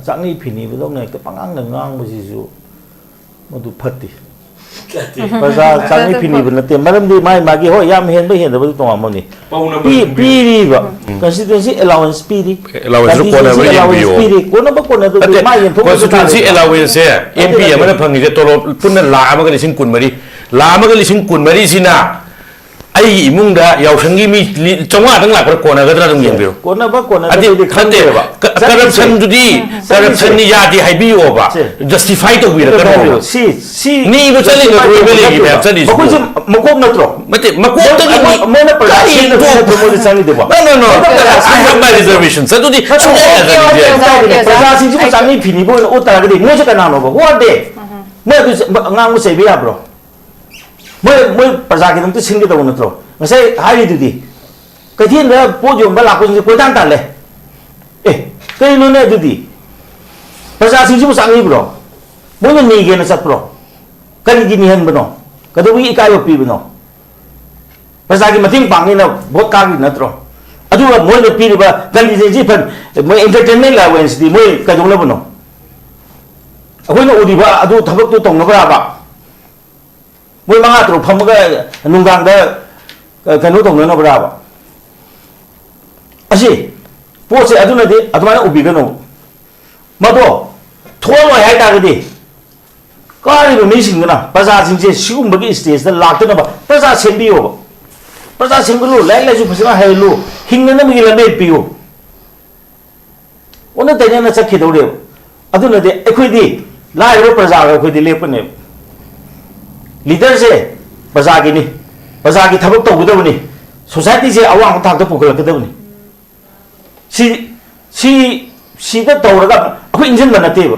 ꯆꯥꯛꯅꯤ ꯐꯤꯅꯤꯕꯗꯧꯅ ꯍꯦꯛꯇ ꯄꯉꯥꯡꯗ ꯉꯥꯡꯕꯁꯤꯁꯨ ꯃꯗꯨ ꯐꯠꯇꯦ꯫ ꯄ꯭ꯔꯖꯥ ꯆꯥꯛꯅꯤ ꯐꯤꯅꯤꯕ ꯅꯠꯇꯦ꯫ ꯃꯔꯝꯗꯤ ꯃꯥꯒꯤ, ꯃꯥꯒꯤ, ꯍꯣꯏ, ꯌꯥꯝ ꯍꯦꯟꯕ ꯍꯦꯟꯗꯕꯗꯤ ꯇꯣꯉꯥꯟꯕ ꯑꯃꯅꯤ꯫ ꯄꯤ-, ꯄꯤꯔꯤꯕ constituency allowance ꯄꯤꯔꯤ꯫ Allowance ꯗꯨ contingency ꯀꯣꯟꯅꯕ꯭ꯔꯥ allowance ꯌꯦꯡꯕꯤꯌꯣ꯫ ꯄꯤꯔꯤ꯫ ꯀꯣꯟꯅꯕ ꯀꯣꯟꯅꯗꯕꯗꯤ ꯅꯠꯇꯦ, ꯃꯥ ꯌꯦꯟꯊꯣꯛꯄꯁꯨ constituency ꯇꯥꯔꯦꯗꯅ꯫ Allowance ꯁꯦ ꯅꯠꯇꯦ, M P ꯅꯠꯇꯦ꯫ ꯑꯃꯅ ꯐꯪꯉꯤꯁꯦ ꯇꯣꯂꯣꯞ ꯄꯨꯟꯅ ꯂꯥꯈ ꯑꯃꯒ ꯂꯤꯁꯤꯡ ꯀꯨꯟꯃꯔꯤ, ꯂꯥꯈ ꯑꯃꯒ ꯂꯤꯁꯤꯡ ꯀꯨꯟꯃꯔꯤꯁꯤꯅ ꯑꯩꯒꯤ ꯏꯃꯨꯡꯗ ꯌꯥꯎꯁꯪꯒꯤ ꯃꯤ ꯂꯤ-, ꯆꯥꯝꯃꯉꯥꯗꯪ ꯂꯥꯛꯄ꯭ꯔꯥ ꯀꯣꯟꯅꯒꯗ꯭ꯔꯥ ꯑꯗꯨꯝ ꯌꯦꯡꯕꯤꯔꯣ꯫ ꯀꯣꯟꯅꯕ ꯀꯣꯟꯅꯗꯕꯗꯤ ꯅꯠꯇꯦ, ꯈꯪꯗ꯭ꯔꯦꯕ꯫ ꯀ-, ꯆꯠꯂꯤꯁꯦ꯫ Corruption ꯗꯨꯗꯤ, ꯆꯠꯂꯤꯁꯦ꯫ Corruption ꯅꯤ ꯌꯥꯗꯦ ꯍꯥꯏꯕꯤꯌꯣꯕ꯫ ꯁꯦ꯫ Justify ꯇꯧꯕꯤꯔꯛꯀꯅꯣꯕ꯫ ꯁꯤ, ꯁꯤ ꯅꯤꯕ ꯆꯠꯂꯤꯅꯣ justify ꯇꯧꯕ ꯃꯦꯂꯦꯒꯤ ꯅꯠꯇꯦꯕ꯫ ꯃꯌꯥꯝ ꯆꯠꯂꯤꯁꯤꯕꯣ? ꯃꯈꯣꯏꯁꯨ ꯃꯀꯣꯛ ꯅꯠꯇ꯭ꯔꯣ? ꯅꯠꯇꯦ, ꯃꯀꯣꯛꯇꯒꯤ ꯃꯣꯏ, ꯃꯣꯏꯅ ꯄ꯭ꯔꯖꯥ ꯀꯔꯤ ꯁꯤꯟꯕ ꯇꯣꯛ-, ꯅꯠꯇ꯭ꯔꯣ ꯃꯣꯏꯗ ꯆꯪꯉꯤꯗꯨꯕꯣ? No, no, no. ꯃꯣꯏꯅ ꯄ꯭ꯔꯖꯥ I have my reservation. ꯑꯗꯨꯗꯤ ꯅꯠꯇ꯭ꯔꯣ? ꯁꯨꯡꯌꯥ ꯌꯥꯗꯕꯅꯤ꯫ ꯄ꯭ꯔꯖꯥꯁꯤꯡꯁꯤꯕꯨ ꯆꯥꯛꯅꯤ ꯐꯤꯅꯤꯕ ꯑꯣꯏꯅ ꯎꯠꯇ꯭ꯔꯒꯗꯤ ꯃꯣꯏꯁꯦ ꯀꯅꯥꯅꯣꯕ? Who are they? ꯃꯣꯏ ꯑꯗꯨ ꯆ-, ꯉꯥꯡꯕ ꯆꯩꯕ ꯌꯥꯕ꯭ꯔꯣ? ꯃꯣꯏ, ꯃꯣꯏ ꯄ꯭ꯔꯖꯥꯒꯤꯗꯃꯛꯇ ꯁꯤꯟꯒꯗꯧꯕ ꯅꯠꯇ꯭ꯔꯣ? ꯉꯁꯥꯏ ꯍꯥꯏꯔꯤꯗꯨꯗꯤ, ꯀꯩꯊꯦꯜꯗ ꯄꯣꯠ ꯌꯣꯟꯕ ꯂꯥꯛꯄꯁꯤꯡꯁꯦ ꯀꯣꯏꯇꯥꯟ ꯇꯥꯜꯂꯦ꯫ ꯑꯦ, ꯀꯩꯅꯣꯅꯦ ꯑꯗꯨꯗꯤ? ꯄ꯭ꯔꯖꯥꯁꯤꯡꯁꯤꯕꯨ ꯆꯥꯛꯅꯤꯕ꯭ꯔꯣ? ꯃꯣꯏꯅ ꯅꯤꯒꯦꯅ ꯆꯠꯄ꯭ꯔꯣ? ꯀꯔꯤꯒꯤ ꯅꯤꯍꯟꯕꯅꯣ? ꯀꯩꯗꯧꯕꯒꯤ ꯏꯀꯥꯏꯕ ꯄꯤꯕꯅꯣ? ꯄ꯭ꯔꯖꯥꯒꯤ ꯃꯇꯦꯡ ꯄꯥꯡꯅꯤꯅ ꯚꯣꯠ ꯀꯥꯈ꯭ꯔꯤ ꯅꯠꯇ꯭ꯔꯣ? ꯑꯗꯨꯒ ꯃꯣꯏꯅ ꯄꯤꯔꯤꯕ contingency fund, ꯃꯣꯏ entertainment allowance ꯇꯤ ꯃꯣꯏ ꯀꯩꯗꯧꯅꯕꯅꯣ? ꯑꯩꯈꯣꯏꯅ ꯎꯔꯤꯕ ꯑꯗꯨ ꯊꯕꯛꯇꯨ ꯇꯧꯅꯕ꯭ꯔꯥꯕ? ꯃꯣꯏ ꯃꯉꯥ ꯇꯔꯨꯛ ꯐꯝꯃꯒ ꯅꯨꯡꯗꯥꯡꯗ, ꯑ, ꯀꯩꯅꯣ ꯇꯧꯅꯅꯕ꯭ꯔꯥꯕ? ꯑꯁꯤ ꯄꯣꯠꯁꯦ ꯑꯗꯨꯅꯗꯤ ꯑꯗꯨꯃꯥꯏꯅ ꯎꯕꯤꯒꯅꯨ꯫ ꯃꯗꯣ ꯊꯣꯛꯍꯜꯂꯣꯏ ꯍꯥꯏ ꯇꯥꯔꯒꯗꯤ ꯀꯥꯔꯤꯕ ꯃꯤꯁꯤꯡꯗꯨꯅ ꯄ꯭ꯔꯖꯥꯁꯤꯡꯁꯦ ꯁꯤꯒꯨꯝꯕꯒꯤ stage ꯇ ꯂꯥꯛꯇꯅꯕ ꯄ꯭ꯔꯖꯥ ꯁꯦꯝꯕꯤꯌꯣꯕ꯫ ꯄ꯭ꯔꯖꯥ ꯁꯦꯝꯒꯠꯂꯨ, ꯂꯥꯏꯔꯤꯛ ꯂꯥꯏꯁꯨ ꯐꯖꯅ ꯍꯩꯍꯜꯂꯨ, ꯍꯤꯡꯅꯅꯕꯒꯤ ꯂꯝꯕꯦꯜ ꯄꯤꯌꯨ꯫ ꯑꯣꯟꯅ ꯇꯩꯅꯅ ꯆꯠꯈꯤꯗꯧꯔꯦꯕ꯫ ꯑꯗꯨꯅꯗꯤ ꯑꯩꯈꯣꯏꯗꯤ ꯂꯥꯏꯔꯕ ꯄ꯭ꯔꯖꯥꯒ ꯑꯩꯈꯣꯏꯗꯤ ꯂꯦꯞꯀꯅꯦꯕ꯫ ꯂꯤꯗꯔꯁꯦ ꯄ꯭ꯔꯖꯥꯒꯤꯅꯤ, ꯄ꯭ꯔꯖꯥꯒꯤ ꯊꯕꯛ ꯇꯧꯒꯗꯕꯅꯤ, ꯁꯣꯁꯥꯏꯇꯤꯁꯦ ꯑꯋꯥꯡꯕ ꯊꯥꯛꯇ ꯄꯨꯈꯠꯂꯛꯀꯗꯕꯅꯤ꯫ ꯁꯤ ꯁꯤ ꯁꯤꯗ ꯇꯧꯔꯒ ꯑꯩꯈꯣꯏ ꯏꯟꯁꯤꯟꯕ ꯅꯠꯇꯦꯕ꯫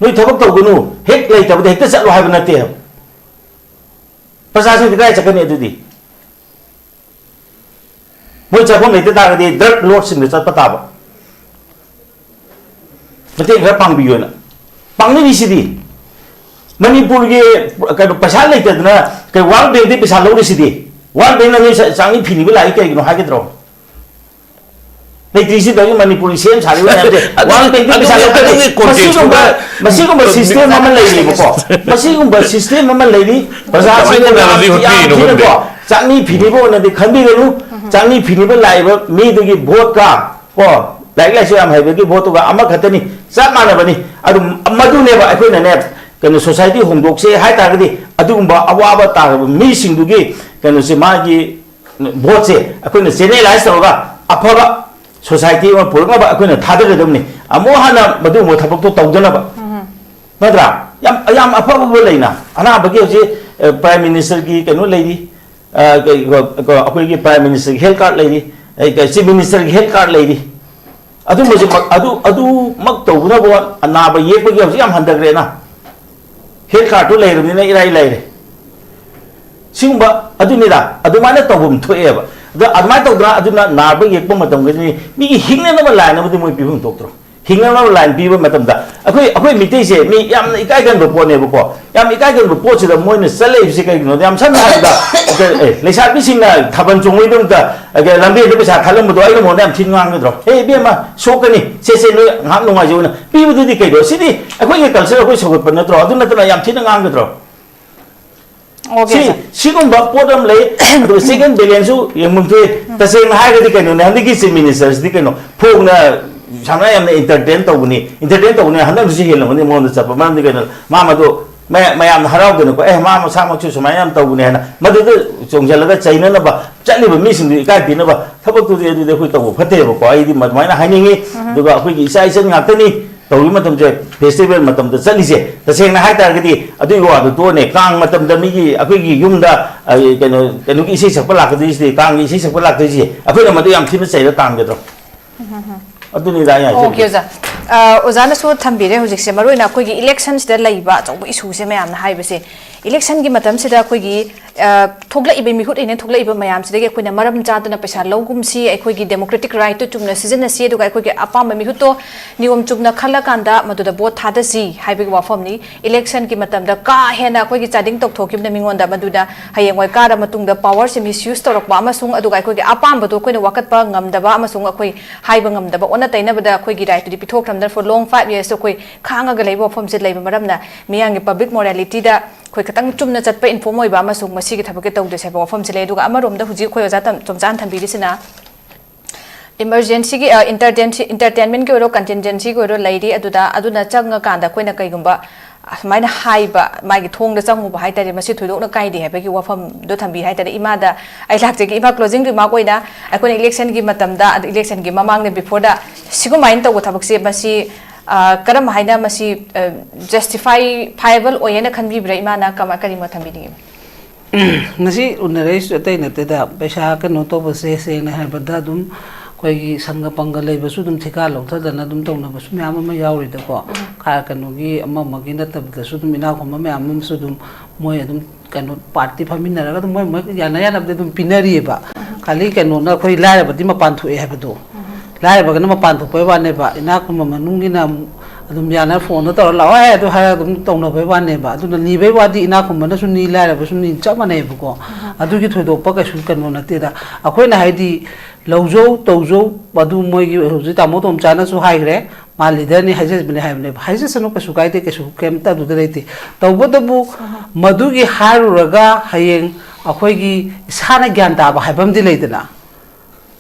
ꯅꯣꯏ ꯊꯕꯛ ꯇꯧꯒꯅꯨ, ꯍꯦꯛ ꯂꯩꯇꯕꯗ ꯍꯦꯛꯇ ꯆꯠꯂꯣ ꯍꯥꯏꯕ ꯅꯠꯇꯦ ꯍꯥꯏꯕ꯫ ꯄ꯭ꯔꯖꯥꯁꯤꯡꯗꯤ ꯀꯗꯥꯏ ꯆꯠꯀꯅꯤ ꯑꯗꯨꯗꯤ? ꯃꯣꯏ ꯆꯠꯐꯝ ꯂꯩꯇ ꯇꯥꯔꯒꯗꯤ ꯗ꯭ꯔꯒ ꯂꯣꯔꯗꯁꯤꯡꯗ ꯆꯠꯄ ꯇꯥꯕ꯫ ꯃꯇꯦꯡ ꯈꯔ ꯄꯥꯡꯕꯤꯌꯣꯅ ꯄꯥꯡꯅꯔꯤꯁꯤꯗꯤ꯫ ꯃꯅꯤꯄꯨꯔꯒꯤ ꯀꯩꯅꯣ ꯄꯩꯁꯥ ꯂꯩꯇꯗꯅ ꯀꯩ ꯋꯥꯔꯜ ꯕꯦꯡꯗꯤ ꯄꯩꯁꯥ ꯂꯧꯔꯤꯁꯤꯗꯤ? ꯋꯥꯔꯜ ꯕꯦꯡꯅ ꯅꯣꯏ ꯆꯥꯛꯅꯤ ꯐꯤꯅꯤꯕ ꯂꯥꯛꯏ ꯀꯩꯒꯤꯅꯣ ꯍꯥꯏꯒꯗ꯭ꯔꯣ? ꯂꯩꯇ꯭ꯔꯤꯁꯤꯗꯒꯤ ꯃꯅꯤꯄꯨꯔꯒꯤ ꯁꯦꯝ ꯁꯥꯔꯤꯕ ꯃꯌꯥꯝꯁꯦ ꯑꯗꯨ- ꯋꯥꯔꯜ ꯕꯦꯡꯗ ꯄꯩꯁꯥ ꯑꯗꯨꯒꯤ- ꯂꯧꯊꯔꯤ꯫ ꯑꯗꯨꯒꯤ context ꯃꯁꯤꯒꯨꯝꯕ ꯇꯨꯗ ꯃꯁꯤꯒꯨꯝꯕ ꯁꯤꯁꯇꯦꯝ ꯑꯃ ꯂꯩꯔꯤꯕꯀꯣ꯫ ꯃꯁꯤꯒꯨꯝꯕ ꯁꯤꯁꯇꯦꯝ ꯑꯃ ꯂꯩꯔꯤ꯫ ꯄ꯭ꯔꯖꯥꯁꯤꯡꯕꯨ ꯀꯃꯥꯏꯅ ꯌꯥꯝ analogy ꯌꯥꯝ ꯍꯣꯠꯄꯤꯔꯤꯅꯣ ꯊꯤꯅꯀꯣ ꯈꯪꯗꯦ꯫ ꯆꯥꯛꯅꯤ ꯐꯤꯅꯤꯕ ꯑꯣꯏꯅꯗꯤ ꯈꯟꯕꯤꯒꯅꯨ꯫ ꯆꯥꯛꯅꯤ ꯐꯤꯅꯤꯕ ꯂꯥꯛꯏꯕ ꯃꯤꯗꯨꯒꯤ ꯚꯣꯠꯀ ꯀꯣ, ꯂꯥꯏꯔꯤꯛ ꯂꯥꯏꯁꯨ ꯌꯥꯝ ꯍꯩꯕꯒꯤ ꯚꯣꯠꯇꯨꯒ ꯑꯃꯈꯛꯇꯅꯤ, ꯆꯞ ꯃꯥꯟꯅꯕꯅꯤ꯫ ꯑꯗꯨꯝ ꯃꯗꯨꯅꯦꯕ ꯑꯩꯈꯣꯏꯅꯅꯦ ꯀꯩꯅꯣ ꯁꯣꯁꯥꯏꯇꯤ ꯍꯣꯡꯗꯣꯛꯁꯦ ꯍꯥꯏ ꯇꯥꯔꯒꯗꯤ ꯑꯗꯨꯒꯨꯝꯕ ꯑꯋꯥꯕ ꯇꯥꯔꯕ ꯃꯤꯁꯤꯡꯗꯨꯒꯤ ꯀꯩꯅꯣꯁꯦ ꯃꯥꯒꯤ ꯚꯣꯠꯁꯦ ꯑꯩꯈꯣꯏꯅ ꯆꯦꯅꯦꯂꯥꯏꯁ ꯇꯧꯔꯒ ꯑꯐꯕ ꯁꯣꯁꯥꯏꯇꯤ ꯑꯃ ꯄꯨꯔꯛꯅꯕ ꯑꯩꯈꯣꯏꯅ ꯊꯥꯗꯒꯗꯕꯅꯤ꯫ ꯑꯃꯨꯛ ꯍꯟꯅ ꯃꯗꯨꯒꯨꯝꯕ ꯊꯕꯛꯇꯣ ꯇꯧꯗꯅꯕ꯫ ꯅꯠꯇ꯭ꯔꯥ? ꯌꯥꯝ ꯌꯥꯝ ꯑꯐꯕ ꯂꯩꯅ ꯑꯅꯥꯕꯒꯤ ꯍꯧꯖꯤꯛ ꯄ꯭ꯔꯥꯏꯝ ꯃꯤꯅꯤꯁꯇꯔꯒꯤ ꯀꯩꯅꯣ ꯂꯩꯔꯤ꯫ ꯑ, ꯀꯩ- ꯀꯣ- ꯀꯣ- ꯑꯩꯈꯣꯏꯒꯤ ꯄ꯭ꯔꯥꯏꯝ ꯃꯤꯅꯤꯁꯇꯔꯒꯤ ꯍꯦꯜꯊ ꯀꯥꯔꯗ ꯂꯩꯔꯤ꯫ ꯑꯩ ꯀꯩ- ꯆꯤꯐ ꯃꯤꯅꯤꯁꯇꯔꯒꯤ ꯍꯦꯜꯊ ꯀꯥꯔꯗ ꯂꯩꯔꯤ꯫ ꯑꯗꯨꯝꯕꯁꯦ ꯃ- ꯑꯗꯨ ꯑꯗꯨꯃꯛ ꯇꯧꯕꯅꯕꯨ ꯑꯅꯥꯕ ꯌꯦꯛꯄꯒꯤ ꯍꯧꯖꯤꯛ ꯌꯥꯝ ꯍꯟꯊꯈ꯭ꯔꯦꯅ꯫ ꯍꯦꯜꯊ ꯀꯥꯔꯗꯇꯨ ꯂꯩꯔꯕꯅꯤꯅ ꯏꯔꯥꯏ ꯂꯩꯔꯦ꯫ ꯁꯤꯒꯨꯝꯕ ꯑꯗꯨꯅꯤꯗ ꯑꯗꯨꯃꯥꯏꯅ ꯇꯧꯐꯝ ꯊꯣꯛꯑꯦꯕ꯫ ꯑꯗꯣ ꯑꯗꯨꯃꯥꯏꯅ ꯇꯧꯗꯅ ꯑꯗꯨꯅ ꯅꯥꯕ ꯌꯦꯛꯄ ꯃꯇꯝꯒꯗꯤ ꯃꯤꯒꯤ ꯍꯤꯡꯅꯅꯕ ꯂꯥꯏꯟ ꯑꯃꯗꯤ ꯃꯣꯏ ꯄꯤꯐꯝ ꯊꯣꯛꯇ꯭ꯔꯣ? ꯍꯤꯡꯅꯅꯕ ꯂꯥꯏꯟ ꯄꯤꯕ ꯃꯇꯝꯗ ꯑꯩꯈꯣꯏ ꯑꯩꯈꯣꯏ ꯃꯤꯇꯩꯁꯦ ꯃꯤ ꯌꯥꯝꯅ ꯏꯀꯥꯏꯒꯟꯕ ꯄꯣꯠꯅꯦꯕꯀꯣ꯫ ꯌꯥꯝ ꯏꯀꯥꯏꯒꯟꯕ ꯄꯣꯠꯁꯤꯗ ꯃꯣꯏꯅ ꯆꯠꯂꯛꯏꯕꯁꯤ ꯀꯩꯒꯤꯅꯣꯗ ꯌꯥꯝ ꯁꯝꯅ ꯍꯥꯏꯔꯕꯗ ꯑꯦ, ꯂꯩꯁꯥꯕꯤꯁꯤꯡꯅ ꯊꯥꯕꯜ ꯆꯣꯡꯕꯩꯗꯃꯛꯇ ꯑꯦ, ꯂꯝꯕꯦꯟꯗ ꯄꯩꯁꯥ ꯊꯥꯗꯂꯝꯕꯗꯣ ꯑꯩꯅ ꯃꯉꯣꯟꯗ ꯌꯥꯝ ꯊꯤꯅ ꯉꯥꯡꯒꯗ꯭ꯔꯣ? "ꯑꯦ ꯏꯕꯦꯝꯃ, ꯁꯣꯛꯀꯅꯤ, ꯁꯦ ꯁꯦ ꯅꯣꯏ ꯉꯥꯏꯍꯥꯛ ꯅꯨꯡꯉꯥꯏꯖꯧꯅ" ꯄꯤꯕꯗꯨꯗꯤ ꯀꯩꯅꯣ? ꯁꯤꯗꯤ ꯑꯩꯈꯣꯏꯒꯤ ꯀꯜꯆꯔ ꯑꯩꯈꯣꯏ ꯁꯧꯒꯠꯄ ꯅꯠꯇ꯭ꯔꯣ? ꯑꯗꯨ ꯅꯠꯇꯅ ꯌꯥꯝ ꯊꯤꯅ ꯉꯥꯡꯒꯗ꯭ꯔꯣ? ꯁꯤ ꯁꯤꯒꯨꯝꯕ ꯄꯣꯠ ꯑꯃ ꯂꯩ꯫ ꯑꯗꯨꯒ ꯆꯦꯛ ꯑꯦꯟ ꯕꯦꯂꯦꯟꯁꯁꯨ ꯌꯦꯡꯐꯝ ꯊꯣꯛꯏ꯫ ꯇꯁꯦꯡꯅ ꯍꯥꯏꯔꯒꯗꯤ ꯀꯩꯅꯣꯅꯦ, ꯍꯟꯗꯛꯀꯤ ꯆꯤꯐ ꯃꯤꯅꯤꯁꯇꯔꯁꯤꯗꯤ ꯀꯩꯅꯣ, ꯐꯣꯡꯅ ꯁꯝꯅ ꯌꯥꯝꯅ ꯏꯟꯇꯔꯇꯦꯟ ꯇꯧꯕꯅꯤ, ꯏꯟꯇꯔꯇꯦꯟ ꯇꯧꯕꯅꯤ꯫ ꯍꯟꯗꯛꯁꯨ ꯍꯦꯜꯂꯝꯒꯅꯤ ꯃꯉꯣꯟꯗ ꯆꯠꯄ꯫ ꯃꯔꯝꯗꯤ ꯀꯩꯅꯣ, ꯃꯥ ꯃꯗꯨ ꯃꯌꯥ- ꯃꯌꯥꯝꯅ ꯍꯔꯥꯎꯗꯅꯀꯣ, "ꯑꯦ, ꯃꯥ ꯃꯁꯥꯃꯛꯁꯨ ꯁꯨꯃꯥꯏꯅ ꯌꯥꯝ ꯇꯧꯕꯅꯦ" ꯍꯥꯏꯅ ꯃꯗꯨꯗ ꯆꯣꯡꯁꯤꯜꯂꯒ ꯆꯩꯅꯅꯕ ꯆꯠꯂꯤꯕ ꯃꯤꯁꯤꯡꯗꯨ ꯏꯀꯥꯏ ꯄꯤꯅꯕ ꯊꯕꯛꯇꯨꯗꯤ ꯑꯗꯨꯗꯤ ꯑꯩꯈꯣꯏ ꯇꯧꯕ ꯐꯠꯇꯦꯕꯀꯣ꯫ ꯑꯩꯗꯤ ꯑꯗꯨꯃꯥꯏꯅ ꯍꯥꯏꯅꯤꯡꯉꯤ꯫ ꯑꯗꯨꯒ ꯑꯩꯈꯣꯏꯒꯤ ꯏꯆꯥ ꯏꯆꯟ ꯉꯥꯛꯇꯅꯤ꯫ ꯇꯧꯔꯤꯕ ꯃꯇꯝꯁꯦ, ꯐꯦꯁꯇꯤꯚꯦꯜ ꯃꯇꯝꯗ ꯆꯠꯂꯤꯁꯦ, ꯇꯁꯦꯡꯅ ꯍꯥꯏꯇꯥꯔꯒꯗꯤ ꯑꯗꯨꯒꯤ ꯋꯥꯗꯨ ꯇꯣꯛꯑꯅꯦ꯫ ꯀꯥꯡ ꯃꯇꯝꯗ ꯃꯤꯒꯤ, ꯑꯩꯈꯣꯏꯒꯤ ꯌꯨꯝꯗ, ꯑ, ꯀꯩꯅꯣ, ꯀꯩꯅꯣꯒꯤ ꯏꯁꯩ ꯁꯛꯄ ꯂꯥꯛꯀꯗꯣꯏꯁꯤꯗꯤ, ꯀꯥꯡꯒꯤ ꯏꯁꯩ ꯁꯛꯄ ꯂꯥꯛꯇꯣꯏꯁꯤ ꯑꯩꯈꯣꯏꯅ ꯃꯗꯨ ꯌꯥꯝ ꯊꯤꯅ ꯆꯩꯔ ꯇꯥꯟꯒꯗ꯭ꯔꯣ? ꯑꯗꯨꯅꯤꯗ ꯑꯩꯅ ꯍꯥꯏꯖꯔꯤꯁꯦ꯫ ꯑꯣꯀꯦ ꯑꯣꯖꯥ꯫ ꯑ, ꯑꯣꯖꯥꯅꯁꯨ ꯊꯝꯕꯤꯔꯦ ꯍꯧꯖꯤꯛꯁꯦ, ꯃꯔꯨꯑꯣꯏꯅ ꯑꯩꯈꯣꯏꯒꯤ ꯏꯂꯦꯛꯁꯟꯁꯤꯗ ꯂꯩꯕ ꯑꯆꯧꯕ ꯏꯁꯨꯁꯦ ꯃꯌꯥꯝꯅ ꯍꯥꯏꯕꯁꯦ, ꯏꯂꯦꯛꯁꯟꯒꯤ ꯃꯇꯝꯁꯤꯗ ꯑꯩꯈꯣꯏꯒꯤ, ꯑ, ꯊꯣꯛꯂꯛꯏꯕ, ꯃꯤꯍꯨꯠ ꯑꯣꯏꯅ ꯊꯣꯛꯂꯛꯏꯕ ꯃꯌꯥꯝꯁꯤꯗꯒꯤ ꯑꯩꯈꯣꯏꯅ ꯃꯔꯝ ꯆꯥꯗꯅ ꯄꯩꯁꯥ ꯂꯧꯒꯨꯝꯁꯤ, ꯑꯩꯈꯣꯏꯒꯤ ꯗꯦꯃꯣꯀ꯭ꯔꯦꯇꯤꯛ ꯔꯥꯏꯠꯇꯨ ꯆꯨꯝꯅ ꯁꯤꯖꯤꯟꯅꯁꯤ, ꯑꯗꯨꯒ ꯑꯩꯈꯣꯏꯒꯤ ꯑꯄꯥꯝꯕ ꯃꯤꯍꯨꯠꯇꯣ ꯅꯤꯌꯣꯝ ꯆꯨꯝꯅ ꯈꯜꯂꯀꯥꯟꯗ ꯃꯗꯨꯗ ꯚꯣꯠ ꯊꯥꯗꯁꯤ ꯍꯥꯏꯕꯒꯤ ꯋꯥꯐꯝꯅꯤ꯫ ꯏꯂꯦꯛꯁꯟꯒꯤ ꯃꯇꯝꯗ ꯀꯥ ꯍꯦꯟꯅ ꯑꯩꯈꯣꯏꯒꯤ ꯆꯥꯗꯤꯡ ꯇꯧꯊꯣꯛꯈꯤꯕꯅ ꯃꯤꯉꯣꯟꯗ, ꯃꯗꯨꯗ ꯍꯌꯦꯡꯋꯥꯏ ꯀꯥꯔ ꯃꯇꯨꯡꯗ ꯄꯋꯥꯔꯁꯦ ꯃꯤꯁꯌꯨꯁ ꯇꯧꯔꯛꯄ ꯑꯃꯁꯨꯡ ꯑꯗꯨꯒ ꯑꯩꯈꯣꯏꯒꯤ ꯑꯄꯥꯝꯕꯗꯣ ꯑꯩꯈꯣꯏꯅ ꯋꯥꯀꯠꯄ ꯉꯝꯗꯕ ꯑꯃꯁꯨꯡ ꯑꯩꯈꯣꯏ ꯍꯥꯏꯕ ꯉꯝꯗꯕ, ꯑꯣꯟꯅ ꯇꯩꯅꯕꯗ ꯑꯩꯈꯣꯏꯒꯤ ꯔꯥꯏꯠꯇꯨꯗꯤ ꯄꯤꯊꯣꯛꯈ꯭ꯔꯕꯅꯤꯅ, for long five years ꯑꯩꯈꯣꯏ ꯈꯥꯡꯉꯒ ꯂꯩꯕ ꯋꯥꯐꯝꯁꯦ ꯂꯩꯕ ꯃꯔꯝꯅ, ꯃꯤꯌꯥꯝꯒꯤ ꯄꯕ꯭ꯂꯤꯛ ꯃꯣꯔꯦꯂꯤꯇꯤꯗ ꯑꯩꯈꯣꯏ ꯈꯤꯇꯪ ꯆꯨꯝꯅ ꯆꯠꯄ, ꯏꯟꯐꯣꯔꯝ ꯑꯣꯏꯕ ꯑꯃꯁꯨꯡ ꯃꯁꯤꯒꯤ ꯊꯕꯛꯁꯦ ꯇꯧꯗꯦ ꯍꯥꯏꯕ ꯋꯥꯐꯝꯁꯦ ꯂꯩ꯫ ꯑꯗꯨꯒ ꯑꯃꯔꯣꯝꯗ ꯍꯧꯖꯤꯛ ꯑꯩꯈꯣꯏ ꯑꯣꯖꯥ ꯇꯝ-, ꯆꯣꯝꯆꯥꯅ ꯊꯝꯕꯤꯔꯤꯁꯤꯅ ꯏꯃꯔꯖꯦꯟꯁꯤꯒꯤ, ꯑ, ꯏꯟꯇꯔꯇꯦꯟꯁꯤ-, ꯏꯟꯇꯔꯇꯦꯟꯃꯦꯟꯒꯤ ꯑꯣꯏꯔꯣ, ꯀꯟꯇꯤꯟꯖꯦꯟꯁꯤꯒꯤ ꯑꯣꯏꯔꯣ ꯂꯩꯔꯤ꯫ ꯑꯗꯨꯗ, ꯑꯗꯨꯅ ꯆꯪꯉꯀꯥꯟꯗ ꯑꯩꯈꯣꯏꯅ ꯀꯩꯒꯨꯝꯕ ꯑꯁꯨꯃꯥꯏꯅ ꯍꯥꯏꯕ, ꯃꯥꯒꯤ ꯊꯣꯡꯗ ꯆꯪꯉꯨꯕ ꯍꯥꯏꯇꯥꯔꯦ, ꯃꯁꯤ ꯊꯣꯏꯗꯣꯛꯅ ꯀꯥꯏꯗꯦ ꯍꯥꯏꯕꯒꯤ ꯋꯥꯐꯝꯗꯣ ꯊꯝꯕꯤ ꯍꯥꯏꯇꯥꯔꯦ꯫ ꯏꯃꯥꯗ ꯑꯩ ꯂꯥꯛꯆꯒꯦ꯫ ꯏꯃꯥ, ꯀ꯭ꯂꯣꯖꯤꯡ ꯔꯤꯃꯥꯔꯛ ꯑꯣꯏꯅ ꯑꯩꯈꯣꯏꯅ ꯏꯂꯦꯛꯁꯟꯒꯤ ꯃꯇꯝꯗ, ꯑꯗ ꯏꯂꯦꯛꯁꯟꯒꯤ ꯃꯃꯥꯡꯗ, ꯕꯤꯐꯣꯔꯗ ꯁꯤꯒꯨꯝꯃꯥꯏꯅ ꯇꯧꯕ ꯊꯕꯛꯁꯦ, ꯃꯁꯤ, ꯑ, ꯀꯔꯝ ꯍꯥꯏꯅ ꯃꯁꯤ, ꯑ, ꯖꯁꯇꯤꯐꯥꯏ ꯐꯥꯏꯕꯜ ꯑꯣꯏ ꯍꯥꯏꯅ ꯈꯟꯕꯤꯕ꯭ꯔꯥ? ꯏꯃꯥꯅ ꯀꯃ-, ꯀꯔꯤ ꯃꯣꯠ ꯊꯝꯕꯤꯅꯤꯡꯉꯤ? ꯉꯁꯤ ꯎꯅꯔꯛꯏꯁꯨ ꯑꯇꯩ ꯅꯠꯇꯦꯗ, ꯄꯩꯁꯥ ꯀꯩꯅꯣ ꯇꯧꯕꯁꯦ ꯁꯦꯡꯅ ꯍꯥꯏꯕꯗ ꯑꯗꯨꯝ ꯑꯩꯈꯣꯏꯒꯤ ꯁꯪꯒ ꯄꯪꯒ ꯂꯩꯕꯁꯨ ꯑꯗꯨꯝ ꯊꯤꯀꯥ ꯂꯧꯊꯗꯅ ꯑꯗꯨꯝ ꯇꯧꯅꯕꯁꯨ ꯃꯌꯥꯝ ꯑꯃ ꯌꯥꯎꯔꯤꯗꯀꯣ꯫ ꯈꯥ-, ꯀꯩꯅꯣꯒꯤ ꯑꯃ ꯑꯃꯒꯤ ꯅꯠꯇꯕꯗꯁꯨ ꯑꯗꯨꯝ ꯏꯅꯥꯛ ꯈꯨꯟꯕ ꯃꯌꯥꯝ ꯑꯃꯁꯨ ꯑꯗꯨꯝ ꯃꯣꯏ ꯑꯗꯨꯝ ꯀꯩꯅꯣ ꯄꯥꯔꯇꯤ ꯐꯝꯃꯤꯟꯅꯔꯒ ꯑꯗꯨꯝ ꯃꯣꯏ ꯃꯣꯏ ꯌꯥꯅ ꯌꯥꯅꯕꯗꯤ ꯑꯗꯨꯝ ꯄꯤꯅꯔꯤꯑꯕ꯫ ꯈꯥꯂꯤ ꯀꯩꯅꯣꯅ ꯑꯩꯈꯣꯏ ꯂꯥꯏꯔꯕꯗꯤ ꯃꯄꯥꯟ ꯊꯣꯛꯑꯦ ꯍꯥꯏꯕꯗꯣ, ꯂꯥꯏꯔꯕꯒꯅ ꯃꯄꯥꯟ ꯊꯣꯛꯄꯩ ꯋꯥꯅꯦꯕ, ꯏꯅꯥꯛ ꯈꯨꯟꯕ ꯃꯅꯨꯡꯒꯤꯅ ꯑꯃꯨꯛ ꯑꯗꯨꯝ ꯌꯥꯅ ꯐꯣꯟꯗ ꯇꯧꯔ ꯂꯥꯛꯑꯣ ꯍꯥꯏ ꯑꯗꯨ ꯍꯥꯏꯔꯒ ꯑꯗꯨꯝ ꯇꯧꯅꯕꯩ ꯋꯥꯅꯦꯕ꯫ ꯑꯗꯨꯅ ꯅꯤꯕꯩ ꯋꯥꯗꯤ ꯏꯅꯥꯛ ꯈꯨꯟꯕꯅꯁꯨ ꯅꯤ, ꯂꯥꯏꯔꯕꯁꯨ ꯅꯤ, ꯆꯞ ꯃꯥꯟꯅꯩꯕꯀꯣ꯫ ꯑꯗꯨꯒꯤ ꯊꯣꯏꯗꯣꯛꯄ ꯀꯩꯁꯨ ꯀꯩꯅꯣ ꯅꯠꯇꯦꯗ꯫ ꯑꯩꯈꯣꯏꯅ ꯍꯥꯏꯗꯤ ꯂꯧꯖꯧ ꯇꯧꯖꯧ, ꯑꯗꯨ ꯃꯣꯏꯒꯤ ꯍꯧꯖꯤꯛ ꯇꯥꯃꯣ ꯇꯣꯝꯆꯥꯅꯁꯨ ꯍꯥꯏꯈ꯭ꯔꯦ, ꯃꯥ ꯂꯤꯗꯔꯅꯤ ꯍꯥꯏꯖꯕꯅꯦ ꯍꯥꯏꯕꯅꯦꯕ꯫ ꯍꯥꯏꯖꯁꯅꯨ, ꯀꯩꯁꯨ ꯀꯥꯏꯗꯦ, ꯀꯩꯁꯨ ꯀꯩꯝꯇ ꯑꯗꯨꯗ ꯂꯩꯇꯦ꯫ ꯇꯧꯕꯇꯕꯨ ꯃꯗꯨꯒꯤ ꯍꯥꯏꯔꯨꯔꯒ ꯍꯌꯦꯡ ꯑꯩꯈꯣꯏꯒꯤ ꯏꯁꯥꯅ ꯒ꯭ꯌꯥꯟ ꯇꯥꯕ ꯍꯥꯏꯕ ꯑꯃꯗꯤ ꯂꯩꯗꯅ꯫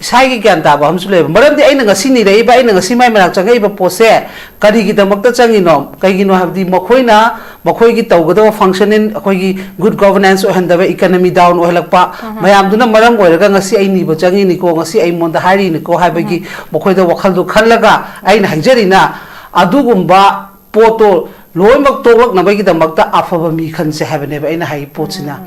ꯏꯁꯥꯒꯤ ꯒ꯭ꯌꯥꯟ ꯇꯥꯕ ꯑꯃꯁꯨ ꯂꯩꯕ꯫ ꯃꯔꯝꯗꯤ ꯑꯩꯅ ꯉꯁꯤ ꯅꯤꯔꯛꯏꯕ, ꯑꯩꯅ ꯉꯁꯤ ꯃꯥꯏ ꯃꯅꯥꯛ ꯆꯪꯉꯛꯏꯕ ꯄꯣꯠꯁꯦ ꯀꯔꯤꯒꯤꯗꯃꯛꯇ ꯆꯪꯉꯤꯅꯣ? ꯀꯩꯒꯤꯅꯣ ꯍꯥꯏꯕꯗꯤ ꯃꯈꯣꯏꯅ ꯃꯈꯣꯏꯒꯤ ꯇꯧꯒꯗꯕ ꯐꯪꯁꯟ ꯏꯟ ꯑꯩꯈꯣꯏꯒꯤ ꯒꯨꯗ ꯒꯣꯚꯔꯅꯦꯟꯁ ꯑꯣꯏꯍꯟꯗꯕ, ꯏꯀꯅꯃꯤ ꯗꯥꯎꯟ ꯑꯣꯏꯍꯜꯂꯛꯄ ꯃꯌꯥꯝꯗꯨꯅ ꯃꯔꯝ ꯑꯣꯏꯔꯒ ꯉꯁꯤ ꯑꯩ ꯅꯤꯕ ꯆꯪꯉꯤꯅꯤꯀꯣ, ꯉꯁꯤ ꯑꯩꯉꯣꯟꯗ ꯍꯥꯏꯔꯤꯅꯤꯀꯣ ꯍꯥꯏꯕꯒꯤ ꯃꯈꯣꯏꯗ ꯋꯥꯈꯜꯗꯣ ꯈꯜꯂꯒ ꯑꯩꯅ ꯍꯥꯏꯖꯔꯤꯅ, ꯑꯗꯨꯒꯨꯝꯕ ꯄꯣꯠꯇꯣ ꯂꯣꯏꯅꯃꯛ ꯇꯣꯛꯂꯛꯅꯕꯒꯤꯗꯃꯛꯇ ꯑꯐꯕ ꯃꯤ ꯈꯟꯁꯦ ꯍꯥꯏꯕꯅꯦꯕ ꯑꯩꯅ ꯍꯥꯏ ꯄꯣꯠꯁꯤꯅ꯫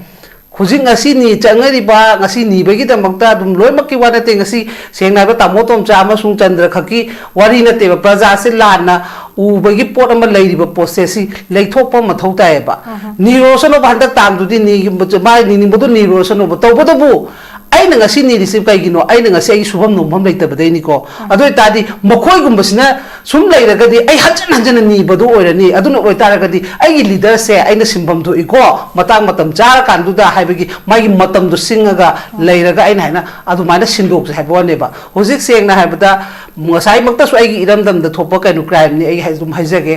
ꯍꯧꯖꯤꯛ ꯉꯁꯤ ꯅꯤ ꯆꯪꯅꯔꯤꯕ, ꯉꯁꯤ ꯅꯤꯕꯒꯤꯗꯃꯛꯇ ꯑꯗꯨꯝ ꯂꯣꯏꯅꯃꯛꯀꯤ ꯋꯥ ꯅꯠꯇꯦ꯫ ꯉꯁꯤ ꯁꯦꯡꯅ ꯍꯥꯏꯕ ꯇꯥꯃꯣ ꯇꯣꯝꯆꯥ ꯑꯃꯁꯨꯡ ꯆꯟꯗ꯭ꯔ ꯈꯛꯀꯤ ꯋꯥꯔꯤ ꯅꯠꯇꯦꯕ꯫ ꯄ꯭ꯔꯖꯥꯁꯦ ꯂꯥꯟꯅ ꯎꯕꯒꯤ ꯄꯣꯠ ꯑꯃ ꯂꯩꯔꯤꯕ ꯄꯣꯠꯁꯦ ꯁꯤ ꯂꯩꯊꯣꯛꯄ ꯃꯊꯧ ꯇꯥꯏꯌꯦꯕ꯫ ꯅꯤꯔꯣꯁꯅꯨꯕ ꯍꯟꯗꯛ ꯇꯥꯡꯗꯨꯗꯤ ꯅꯤꯒꯨꯝꯕ ꯃꯥ ꯅꯤꯅꯤꯡꯕꯗꯣ ꯅꯤꯔꯣꯁꯅꯨꯕ꯫ ꯇꯧꯕꯇꯕꯨ ꯑꯩꯅ ꯉꯁꯤ ꯅꯤꯔꯤꯁꯤ ꯀꯩꯒꯤꯅꯣ? ꯑꯩꯅ ꯉꯁꯤ ꯑꯩꯒꯤ ꯁꯨꯐꯝ ꯅꯣꯝꯐꯝ ꯂꯩꯇꯕꯗꯩꯅꯤꯀꯣ꯫ ꯑꯗꯨ ꯑꯣꯏꯇꯥꯔꯗꯤ ꯃꯈꯣꯏꯒꯨꯝꯕꯁꯤꯅ ꯁꯨꯝ ꯂꯩꯔꯒꯗꯤ ꯑꯩ ꯍꯟꯖꯤꯟ ꯍꯟꯖꯤꯟꯅ ꯅꯤꯕꯗꯨ ꯑꯣꯏꯔꯅꯤ꯫ ꯑꯗꯨꯅ ꯑꯣꯏꯇꯥꯔꯒꯗꯤ ꯑꯩꯒꯤ ꯂꯤꯗꯔꯁꯦ ꯑꯩꯅ ꯁꯤꯟꯐꯝ ꯊꯣꯛꯏꯀꯣ, ꯃꯇꯥꯡ ꯃꯇꯝ ꯆꯥꯔꯀꯥꯟꯗꯨꯗ ꯍꯥꯏꯕꯒꯤ ꯃꯥꯒꯤ ꯃꯇꯝꯗꯣ ꯁꯤꯡꯉꯒ ꯂꯩꯔꯒ ꯑꯩꯅ ꯍꯥꯏꯅ ꯑꯗꯨꯃꯥꯏꯅ ꯁꯤꯟꯗꯣꯛꯁꯦ ꯍꯥꯏꯕ ꯋꯥꯅꯦꯕ꯫ ꯍꯧꯖꯤꯛ ꯁꯦꯡꯅ ꯍꯥꯏꯕꯗ ꯉꯁꯥꯏꯃꯛꯇꯁꯨ ꯑꯩꯒꯤ ꯏꯔꯝꯗꯝꯗ ꯊꯣꯛꯄ ꯀꯩꯅꯣ ꯀ꯭ꯔꯥꯏꯝꯅꯤ ꯑꯩ ꯑꯗꯨꯝ ꯍꯥꯏꯖꯒꯦ꯫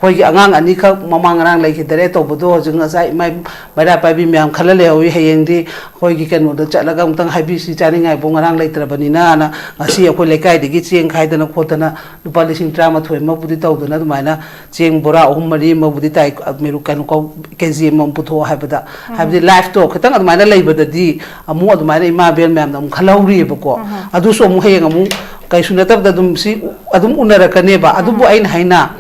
ꯑꯩꯈꯣꯏꯒꯤ ꯑꯉꯥꯡ ꯑꯅꯤꯈꯛ ꯃꯃꯥꯡ ꯉꯔꯥꯡ ꯂꯩꯈꯤꯗꯔꯦ ꯇꯧꯕꯗꯣ ꯍꯧꯖꯤꯛ ꯉꯁꯥꯏ ꯃꯥꯏ ꯃꯩꯔꯥ ꯄꯥꯏꯕꯤ ꯃꯌꯥꯝ ꯈꯜꯂ ꯂꯩꯍꯧꯋꯤ꯫ ꯍꯌꯦꯡꯗꯤ ꯑꯩꯈꯣꯏꯒꯤ ꯀꯩꯅꯣꯗ ꯆꯠꯂꯒ ꯑꯃꯨꯛꯇꯪ ꯍꯥꯏꯕꯤꯁꯤ ꯆꯥꯅꯤꯡꯉꯥꯏꯕꯨ ꯉꯔꯥꯡ ꯂꯩꯇ꯭ꯔꯕꯅꯤꯅꯅ ꯉꯁꯤ ꯑꯩꯈꯣꯏ ꯂꯩꯀꯥꯏꯗꯒꯤ ꯆꯦꯡ ꯈꯥꯏꯗꯅ ꯈꯣꯠꯇꯅ ꯂꯨꯄꯥ ꯂꯤꯁꯤꯡ ꯇꯔꯥꯃꯥꯊꯣꯏ ꯑꯃꯕꯨꯗꯤ ꯇꯧꯗꯅ ꯑꯗꯨꯃꯥꯏꯅ ꯆꯦꯡ ꯕꯣꯔꯥ ꯑꯍꯨꯝ ꯃꯔꯤ ꯑꯃꯕꯨꯗꯤ ꯇꯥꯏ꯫ ꯃꯦꯔꯨ-, ꯀꯩꯅꯣ ꯀꯧ-, ꯀꯦ ꯖꯤ ꯑꯃꯃꯝ ꯄꯨꯊꯣꯛꯑꯣ ꯍꯥꯏꯕꯗ꯫ ꯍꯥꯏꯕꯗꯤ ꯂꯥꯏꯐꯇꯣ ꯈꯤꯇꯪ ꯑꯗꯨꯃꯥꯏꯅ ꯂꯩꯕꯗꯗꯤ ꯑꯃꯨꯛ ꯑꯗꯨꯃꯥꯏꯅ ꯏꯃꯥ ꯏꯕꯦꯟ ꯃꯌꯥꯝꯅ ꯑꯃꯨꯛ ꯈꯜꯍꯧꯔꯤꯑꯕꯀꯣ꯫ ꯑꯗꯨꯁꯨ ꯑꯃꯨꯛ ꯍꯌꯦꯡ ꯑꯃꯨꯛ ꯀꯩꯁꯨ ꯅꯠꯇꯕꯗ ꯑꯗꯨꯝ ꯁꯤ ꯑꯗꯨꯝ ꯎꯅꯔꯛꯀꯅꯦꯕ꯫ ꯑꯗꯨꯕꯨ ꯑꯩꯅ ꯍꯥꯏꯅ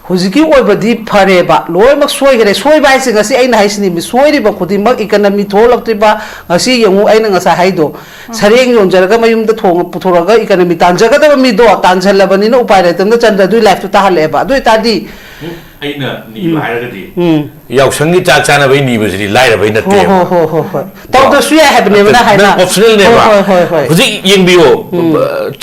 ꯍꯧꯖꯤꯛꯀꯤ ꯑꯣꯏꯕꯗꯤ ꯐꯔꯦꯕ, ꯂꯣꯏꯅꯃꯛ ꯁꯣꯏꯈꯔꯦ꯫ ꯁꯣꯏꯕ ꯍꯥꯏꯁꯦ ꯉꯁꯤ ꯑꯩꯅ ꯍꯥꯏꯁꯤꯅꯤ, ꯃꯤ ꯁꯣꯏꯔꯤꯕ ꯈꯨꯗꯤꯡꯃꯛ ꯏꯀꯅꯃꯤ ꯊꯣꯛꯂꯛꯇ꯭ꯔꯤꯕ, ꯉꯁꯤ ꯌꯦꯡꯉꯨ ꯑꯩꯅ ꯉꯁꯥꯏ ꯍꯥꯏꯗꯣ, ꯁꯔꯦꯡ ꯌꯣꯟꯖꯔꯒ ꯃꯌꯨꯝꯗ ꯊꯣꯡꯉ ꯄꯨꯊꯣꯔꯛꯑꯒ ꯏꯀꯅꯃꯤ ꯇꯥꯟꯖꯒꯗꯕ ꯃꯤꯗꯣ ꯇꯥꯟꯁꯤꯜꯂꯕꯅꯤꯅ ꯎꯄꯥꯏ ꯂꯩꯇꯕꯅ ꯆꯟꯗ꯭ꯔ ꯑꯗꯨꯏ ꯂꯥꯏꯐꯇꯨ ꯇꯥꯍꯜꯂꯛꯑꯦꯕ꯫ ꯑꯗꯨ ꯑꯣꯏꯇꯥꯔꯗꯤ ꯑꯩꯅ ꯅꯤꯕ ꯍꯥꯏꯔꯒꯗꯤ ꯎꯝ꯫ ꯌꯥꯎꯁꯪꯒꯤ ꯆꯥꯛ ꯆꯥꯅꯕꯒꯤ ꯅꯤꯕꯁꯤꯗꯤ ꯂꯥꯏꯔꯕꯩ ꯍꯣ ꯅꯠꯇꯦꯕ꯫ ꯍꯣ ꯍꯣ ꯍꯣ ꯍꯣꯏ꯫ ꯇꯧꯗ꯭ꯔꯁꯨ ꯌꯥꯏ ꯍꯥꯏꯕꯅꯦꯕ ꯅꯪ ꯍꯥꯏꯅ꯫ ꯅꯪ optionalꯅꯦꯕ꯫ ꯍꯣꯏ, ꯍꯣꯏ, ꯍꯣꯏ, ꯍꯣꯏ꯫ ꯍꯧꯖꯤꯛ ꯌꯦꯡꯕꯤꯌꯣ, ꯎꯝ꯫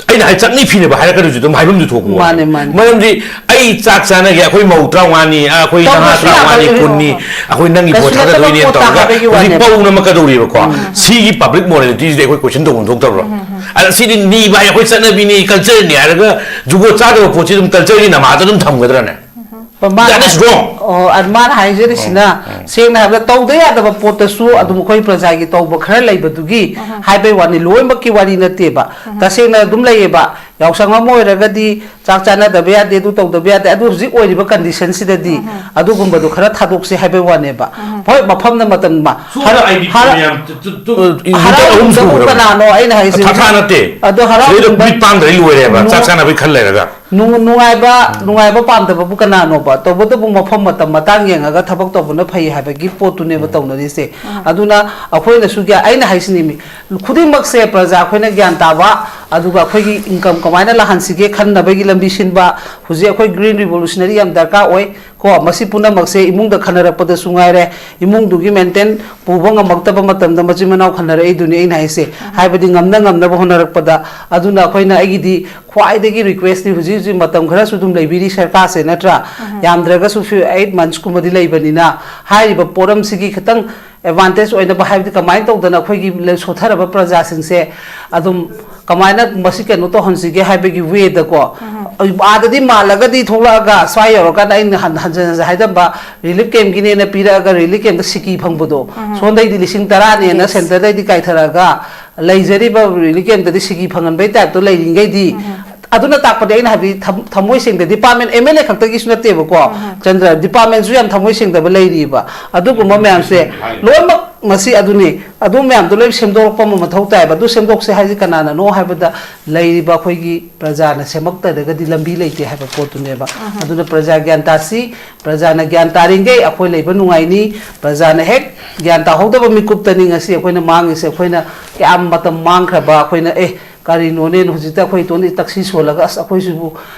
ꯑꯩꯅ ꯍꯥꯏ ꯆꯥꯛꯅꯤ ꯐꯤꯅꯦꯕ ꯍꯥꯏꯔꯛꯀꯗꯣꯏꯁꯨ ꯑꯗꯨꯝ ꯍꯥꯏꯐꯝꯁꯨ ꯊꯣꯛꯄ ꯋꯥꯅꯤ꯫ ꯃꯥꯅꯦ, ꯃꯥꯅꯦ꯫ ꯃꯔꯝꯗꯤ ꯑꯩ ꯆꯥꯛ ꯆꯥꯅꯒꯦ, ꯑꯩꯈꯣꯏ ꯃꯧ ꯇꯔꯥꯃꯉꯥꯅꯤ, ꯑꯩꯈꯣꯏ ꯅꯍꯥ ꯇꯧꯗ꯭ꯔꯁꯨ ꯇꯔꯥꯃꯉꯥꯅꯤ, ꯌꯥꯕ ꯀꯨꯟꯅꯤ, ꯑꯩꯈꯣꯏ ꯅꯪꯒꯤ ꯄꯣꯠ ꯀꯩꯁꯨ ꯅꯠꯇꯕ ꯊꯥꯗꯗꯣꯏꯅꯦꯅ ꯄꯣꯠ ꯇꯧꯔꯒ ꯇꯥꯍꯟꯕꯒꯤ ꯍꯧꯖꯤꯛ ꯋꯥꯅꯦꯕ꯫ ꯄꯧꯅ ꯑꯃ ꯀꯗꯧꯔꯤꯕꯀꯣ꯫ ꯎꯝ꯫ ꯁꯤꯒꯤ public moralityꯁꯤꯗꯤ ꯑꯩꯈꯣꯏ question ꯇꯧꯐꯝ ꯊꯣꯛꯇꯕ꯭ꯔꯣ? ꯎꯝ, ꯎꯝ, ꯎꯝ꯫ ꯑꯗ ꯁꯤꯗꯤ ꯅꯤꯕ ꯍꯥꯏ ꯑꯩꯈꯣꯏ ꯆꯠꯅꯕꯤꯅꯤ, cultureꯅꯤ ꯍꯥꯏꯔꯒ ꯖꯨꯒꯣꯠ ꯆꯥꯗꯕ ꯄꯣꯠꯁꯤ ꯑꯗꯨꯝ cultureꯒꯤ ꯅꯃꯥꯗ ꯑꯗꯨꯝ ꯊꯝꯒꯗ꯭ꯔꯅꯦ? ꯃꯥꯅ That is wrong. ꯑꯣ, ꯑ, ꯃꯥꯅ ꯍꯥꯏꯖꯔꯤꯁꯤꯅ, ꯎꯝ, ꯎꯝ꯫ ꯁꯦꯡꯅ ꯍꯥꯏꯕꯗ ꯇꯧꯗ ꯌꯥꯗꯕ ꯄꯣꯠꯇꯁꯨ ꯑꯗꯨꯝ ꯑꯩꯈꯣꯏ ꯄ꯭ꯔꯖꯥꯒꯤ ꯇꯧꯕ ꯈꯔ ꯂꯩꯕꯗꯨꯒꯤ ꯍꯥꯏꯕꯩ ꯋꯥꯅꯤ, ꯂꯣꯏꯅꯃꯛꯀꯤ ꯋꯥꯔꯤ ꯅꯠꯇꯦꯕ꯫ ꯇꯁꯦꯡꯅ ꯑꯗꯨꯝ ꯂꯩꯌꯦꯕ, ꯌꯥꯎꯁꯪ ꯑꯃ ꯑꯣꯏꯔꯒꯗꯤ ꯆꯥꯛ ꯆꯥꯅꯗꯕ ꯌꯥꯗꯦ, ꯑꯗꯨ ꯇꯧꯗꯕ ꯌꯥꯗꯦ, ꯑꯗꯨ ꯍꯧꯖꯤꯛ ꯑꯣꯏꯔꯤꯕ conditionꯁꯤꯗꯗꯤ ꯑꯗꯨꯒꯨꯝꯕꯗꯣ ꯈꯔ ꯊꯥꯗꯣꯛꯁꯤ ꯍꯥꯏꯕꯩ ꯋꯥꯅꯦꯕ꯫ ꯍꯣꯏ, ꯃꯐꯝꯗ ꯃꯇꯝ ꯃ-, ꯁꯣꯝꯗ ꯍꯔꯥꯎ-, IDP ꯍꯔꯥꯎ-, ꯃꯌꯥꯝ ꯇꯨ-, ꯇꯨ-, ꯇꯨ-, ꯍꯔꯥꯎ ꯑꯍꯨꯝ ꯀꯨꯝꯍꯩ ꯁꯨꯈ꯭ꯔꯕꯅꯦ꯫ ꯑꯅꯥꯅꯣ ꯑꯩꯅ ꯍꯥꯏꯁꯦ ꯊꯥ ꯊꯥ ꯍꯧꯖꯤꯛ ꯅꯠꯇꯦ꯫ ꯑꯗꯣ ꯍꯔꯥꯎ ꯁꯤꯗꯩꯗ ꯀꯨꯝꯍꯩ ꯐꯨꯔꯤꯠ ꯄꯥꯡꯗ꯭ꯔꯗꯤ ꯂꯣꯏꯔꯦꯕ, ꯆꯥꯛ ꯅꯣ-, ꯆꯥꯅꯕꯒꯤ ꯈꯜ ꯂꯩꯔꯒ꯫ ꯅꯨꯡ- ꯅꯨꯡꯉꯥꯏꯕ ꯅꯨꯡꯉꯥꯏꯕ ꯄꯥꯝꯗꯕꯕꯨ ꯀꯅꯥꯅꯣꯕ? ꯇꯧꯕꯇꯕꯨ ꯃꯐꯝ ꯃꯇꯝ ꯃꯇꯥꯡ ꯌꯦꯡꯉꯒ ꯊꯕꯛ ꯇꯧꯕꯅ ꯐꯩ ꯍꯥꯏꯕꯒꯤ ꯄꯣꯠꯇꯨꯅꯦꯕ ꯇꯧꯅꯔꯤꯁꯦ꯫ ꯑꯗꯨꯅ ꯑꯩꯈꯣꯏꯅꯁꯨ ꯒ꯭ꯌꯥ- ꯑꯩꯅ ꯍꯥꯏꯁꯤꯅꯤ, ꯃꯤ ꯈꯨꯗꯤꯡꯃꯛꯁꯦ ꯄ꯭ꯔꯖꯥ ꯑꯩꯈꯣꯏꯅ ꯒ꯭ꯌꯥꯟ ꯇꯥꯕ, ꯑꯗꯨꯒ ꯑꯩꯈꯣꯏꯒꯤ ꯏꯟꯀꯝ ꯀꯃꯥꯏꯅ ꯂꯥꯛꯍꯟꯁꯤꯒꯦ ꯈꯟꯅꯕꯒꯤ ꯂꯝꯕꯤ ꯁꯤꯟꯕ꯫ ꯍꯧꯖꯤꯛ ꯑꯩꯈꯣꯏ ꯒ꯭ꯔꯤꯟ ꯔꯤꯚꯣꯂꯨꯁꯅꯔꯤ ꯌꯥꯝ ꯗꯔꯀꯥꯔ ꯑꯣꯏ꯫ ꯀꯣ, ꯃꯁꯤ ꯄꯨꯝꯅꯃꯛꯁꯦ ꯏꯃꯨꯡꯗ ꯈꯟꯅꯔꯛꯄꯗꯁꯨ ꯉꯥꯏꯔꯦ, ꯏꯃꯨꯡꯗꯨꯒꯤ ꯃꯦꯟꯇꯦꯟ ꯄꯨꯕ ꯉꯝꯃꯛꯇꯕ ꯃꯇꯝꯗ ꯃꯆꯤꯟ ꯃꯅꯥꯎ ꯈꯟꯅꯔꯛꯏꯗꯨꯅꯤ ꯑꯩꯅ ꯍꯥꯏꯁꯦ꯫ ꯍꯥꯏꯕꯗꯤ ꯉꯝꯅ ꯉꯝꯅꯕ ꯍꯣꯠꯅꯔꯛꯄꯗ꯫ ꯑꯗꯨꯅ ꯑꯩꯈꯣꯏꯅ, ꯑꯩꯒꯤꯗꯤ ꯈ꯭ꯋꯥꯏꯗꯒꯤ ꯔꯤꯀ꯭ꯋꯦꯁꯅꯤ, ꯍꯧꯖꯤꯛ ꯍꯧꯖꯤꯛ ꯃꯇꯝ ꯈꯔꯁꯨ ꯑꯗꯨꯝ ꯂꯩꯕꯤꯔꯤ ꯁꯔꯀꯥꯔꯁꯦ, ꯅꯠꯇ꯭ꯔꯥ? ꯌꯥꯝꯗ꯭ꯔꯒꯁꯨ ꯐꯤ- ꯑꯩꯠ ꯃꯟꯁꯀꯨꯝꯕꯗꯤ ꯂꯩꯕꯅꯤꯅ, ꯍꯥꯏꯔꯤꯕ ꯄꯣꯠ ꯑꯃꯁꯤꯒꯤ ꯈꯤꯇꯪ ꯑꯦꯗꯚꯥꯟꯇꯦꯖ ꯑꯣꯏꯅꯕ, ꯍꯥꯏꯕꯗꯤ ꯀꯃꯥꯏꯅ ꯇꯧꯗꯅ ꯑꯩꯈꯣꯏꯒꯤ ꯂ- ꯁꯣꯠꯊꯔꯕ ꯄ꯭ꯔꯖꯥꯁꯤꯡꯁꯦ ꯑꯗꯨꯝ ꯀꯃꯥꯏꯅ ꯃꯁꯤ ꯀꯩꯅꯣ ꯇꯧꯍꯟꯁꯤꯒꯦ ꯍꯥꯏꯕꯒꯤ ꯋꯦꯗꯀꯣ꯫ ꯑꯗꯗꯤ ꯃꯥꯜꯂꯒꯗꯤ ꯊꯣꯛꯂꯛꯑꯒ ꯁ꯭ꯋꯥꯏ ꯌꯧꯔꯀꯥꯟꯗ ꯑꯩꯅ ꯍꯟ- ꯍꯟꯖꯟ ꯍꯟꯖꯟ ꯍꯥꯏꯖꯕ, ꯔꯤꯂꯤꯐ ꯀꯦꯝꯒꯤꯅꯦꯅ ꯄꯤꯔꯛꯑꯒ ꯔꯤꯂꯤꯐ ꯀꯦꯝꯗ ꯁꯤꯀꯤ ꯐꯪꯕꯗꯣ, ꯁꯣꯝꯗꯩꯗꯤ ꯂꯤꯁꯤꯡ ꯇꯔꯥꯅꯦꯅ ꯁꯦꯟꯇꯔꯗꯩꯗꯤ ꯀꯥꯏꯊꯔꯛꯑꯒ ꯂꯩꯖꯔꯤꯕ ꯔꯤꯂꯤꯐ ꯀꯦꯝꯗꯗꯤ ꯁꯤꯀꯤ ꯐꯪꯍꯟꯕꯩ ꯇꯥꯏꯞꯇꯣ ꯂꯩꯔꯤꯉꯩꯗꯤ, ꯑꯗꯨꯅ ꯇꯥꯛꯄꯗꯤ ꯑꯩꯅ ꯍꯥꯏꯕꯗꯤ ꯊꯝ- ꯊꯃꯣꯏ ꯁꯦꯡꯗ ꯗꯤꯄꯥꯔꯠꯃꯦꯟ ꯑꯦꯝ ꯑꯦꯜ ꯑꯦ ꯈꯛꯇꯒꯤꯁꯨ ꯅꯠꯇꯦꯕꯀꯣ, ꯆꯟꯗ꯭ꯔ, ꯗꯤꯄꯥꯔꯠꯃꯦꯟꯁꯨ ꯌꯥꯝ ꯊꯃꯣꯏ ꯁꯦꯡꯗꯕ ꯂꯩꯔꯤꯕ꯫ ꯑꯗꯨꯒꯨꯝꯕ ꯃꯌꯥꯝꯁꯦ ꯂꯣꯏꯅꯃꯛ ꯃꯁꯤ ꯑꯗꯨꯅꯤ, ꯑꯗꯨ ꯃꯌꯥꯝꯗꯣ ꯂꯣꯏ ꯁꯦꯝꯗꯣꯔꯛꯄ ꯑꯃ ꯃꯊꯧ ꯇꯥꯏꯕ꯫ ꯑꯗꯨ ꯁꯦꯝꯗꯣꯛꯁꯦ ꯍꯥꯏꯁꯦ ꯀꯅꯥꯅꯅꯣ ꯍꯥꯏꯕꯗ, ꯂꯩꯔꯤꯕ ꯑꯩꯈꯣꯏꯒꯤ ꯄ꯭ꯔꯖꯥꯅ ꯁꯦꯝꯃꯛꯇ꯭ꯔꯒꯗꯤ ꯂꯝꯕꯤ ꯂꯩꯇꯦ ꯍꯥꯏꯕ ꯄꯣꯠꯇꯨꯅꯦꯕ꯫ ꯑꯗꯨꯅ ꯄ꯭ꯔꯖꯥ ꯒ꯭ꯌꯥꯟ ꯇꯥꯁꯤ, ꯄ꯭ꯔꯖꯥꯅ ꯒ꯭ꯌꯥꯟ ꯇꯥꯔꯤꯈꯩ ꯑꯩꯈꯣꯏ ꯂꯩꯕ ꯅꯨꯡꯉꯥꯏꯅꯤ꯫ ꯄ꯭ꯔꯖꯥꯅ ꯍꯦꯛ ꯒ꯭ꯌꯥꯟ ꯇꯥꯍꯧꯗꯕ ꯃꯤꯀꯨꯞꯇꯅꯤ ꯉꯁꯤ ꯑꯩꯈꯣꯏꯅ ꯃꯥꯡꯉꯤꯁꯦ꯫ ꯑꯩꯈꯣꯏꯅ ꯀꯌꯥꯝ ꯃꯇꯝ ꯃꯥꯡꯈ꯭ꯔꯕ, ꯑꯩꯈꯣꯏꯅ ꯑꯦ ꯀꯔꯤꯅꯣꯅꯦꯅ ꯍꯧꯖꯤꯛꯇ ꯑꯩꯈꯣꯏ ꯏꯇꯣꯟꯗ ꯇꯛꯁꯤ ꯁꯣꯜꯂꯒ, "ꯑꯁ, ꯑꯩꯈꯣꯏꯁꯤꯕꯨ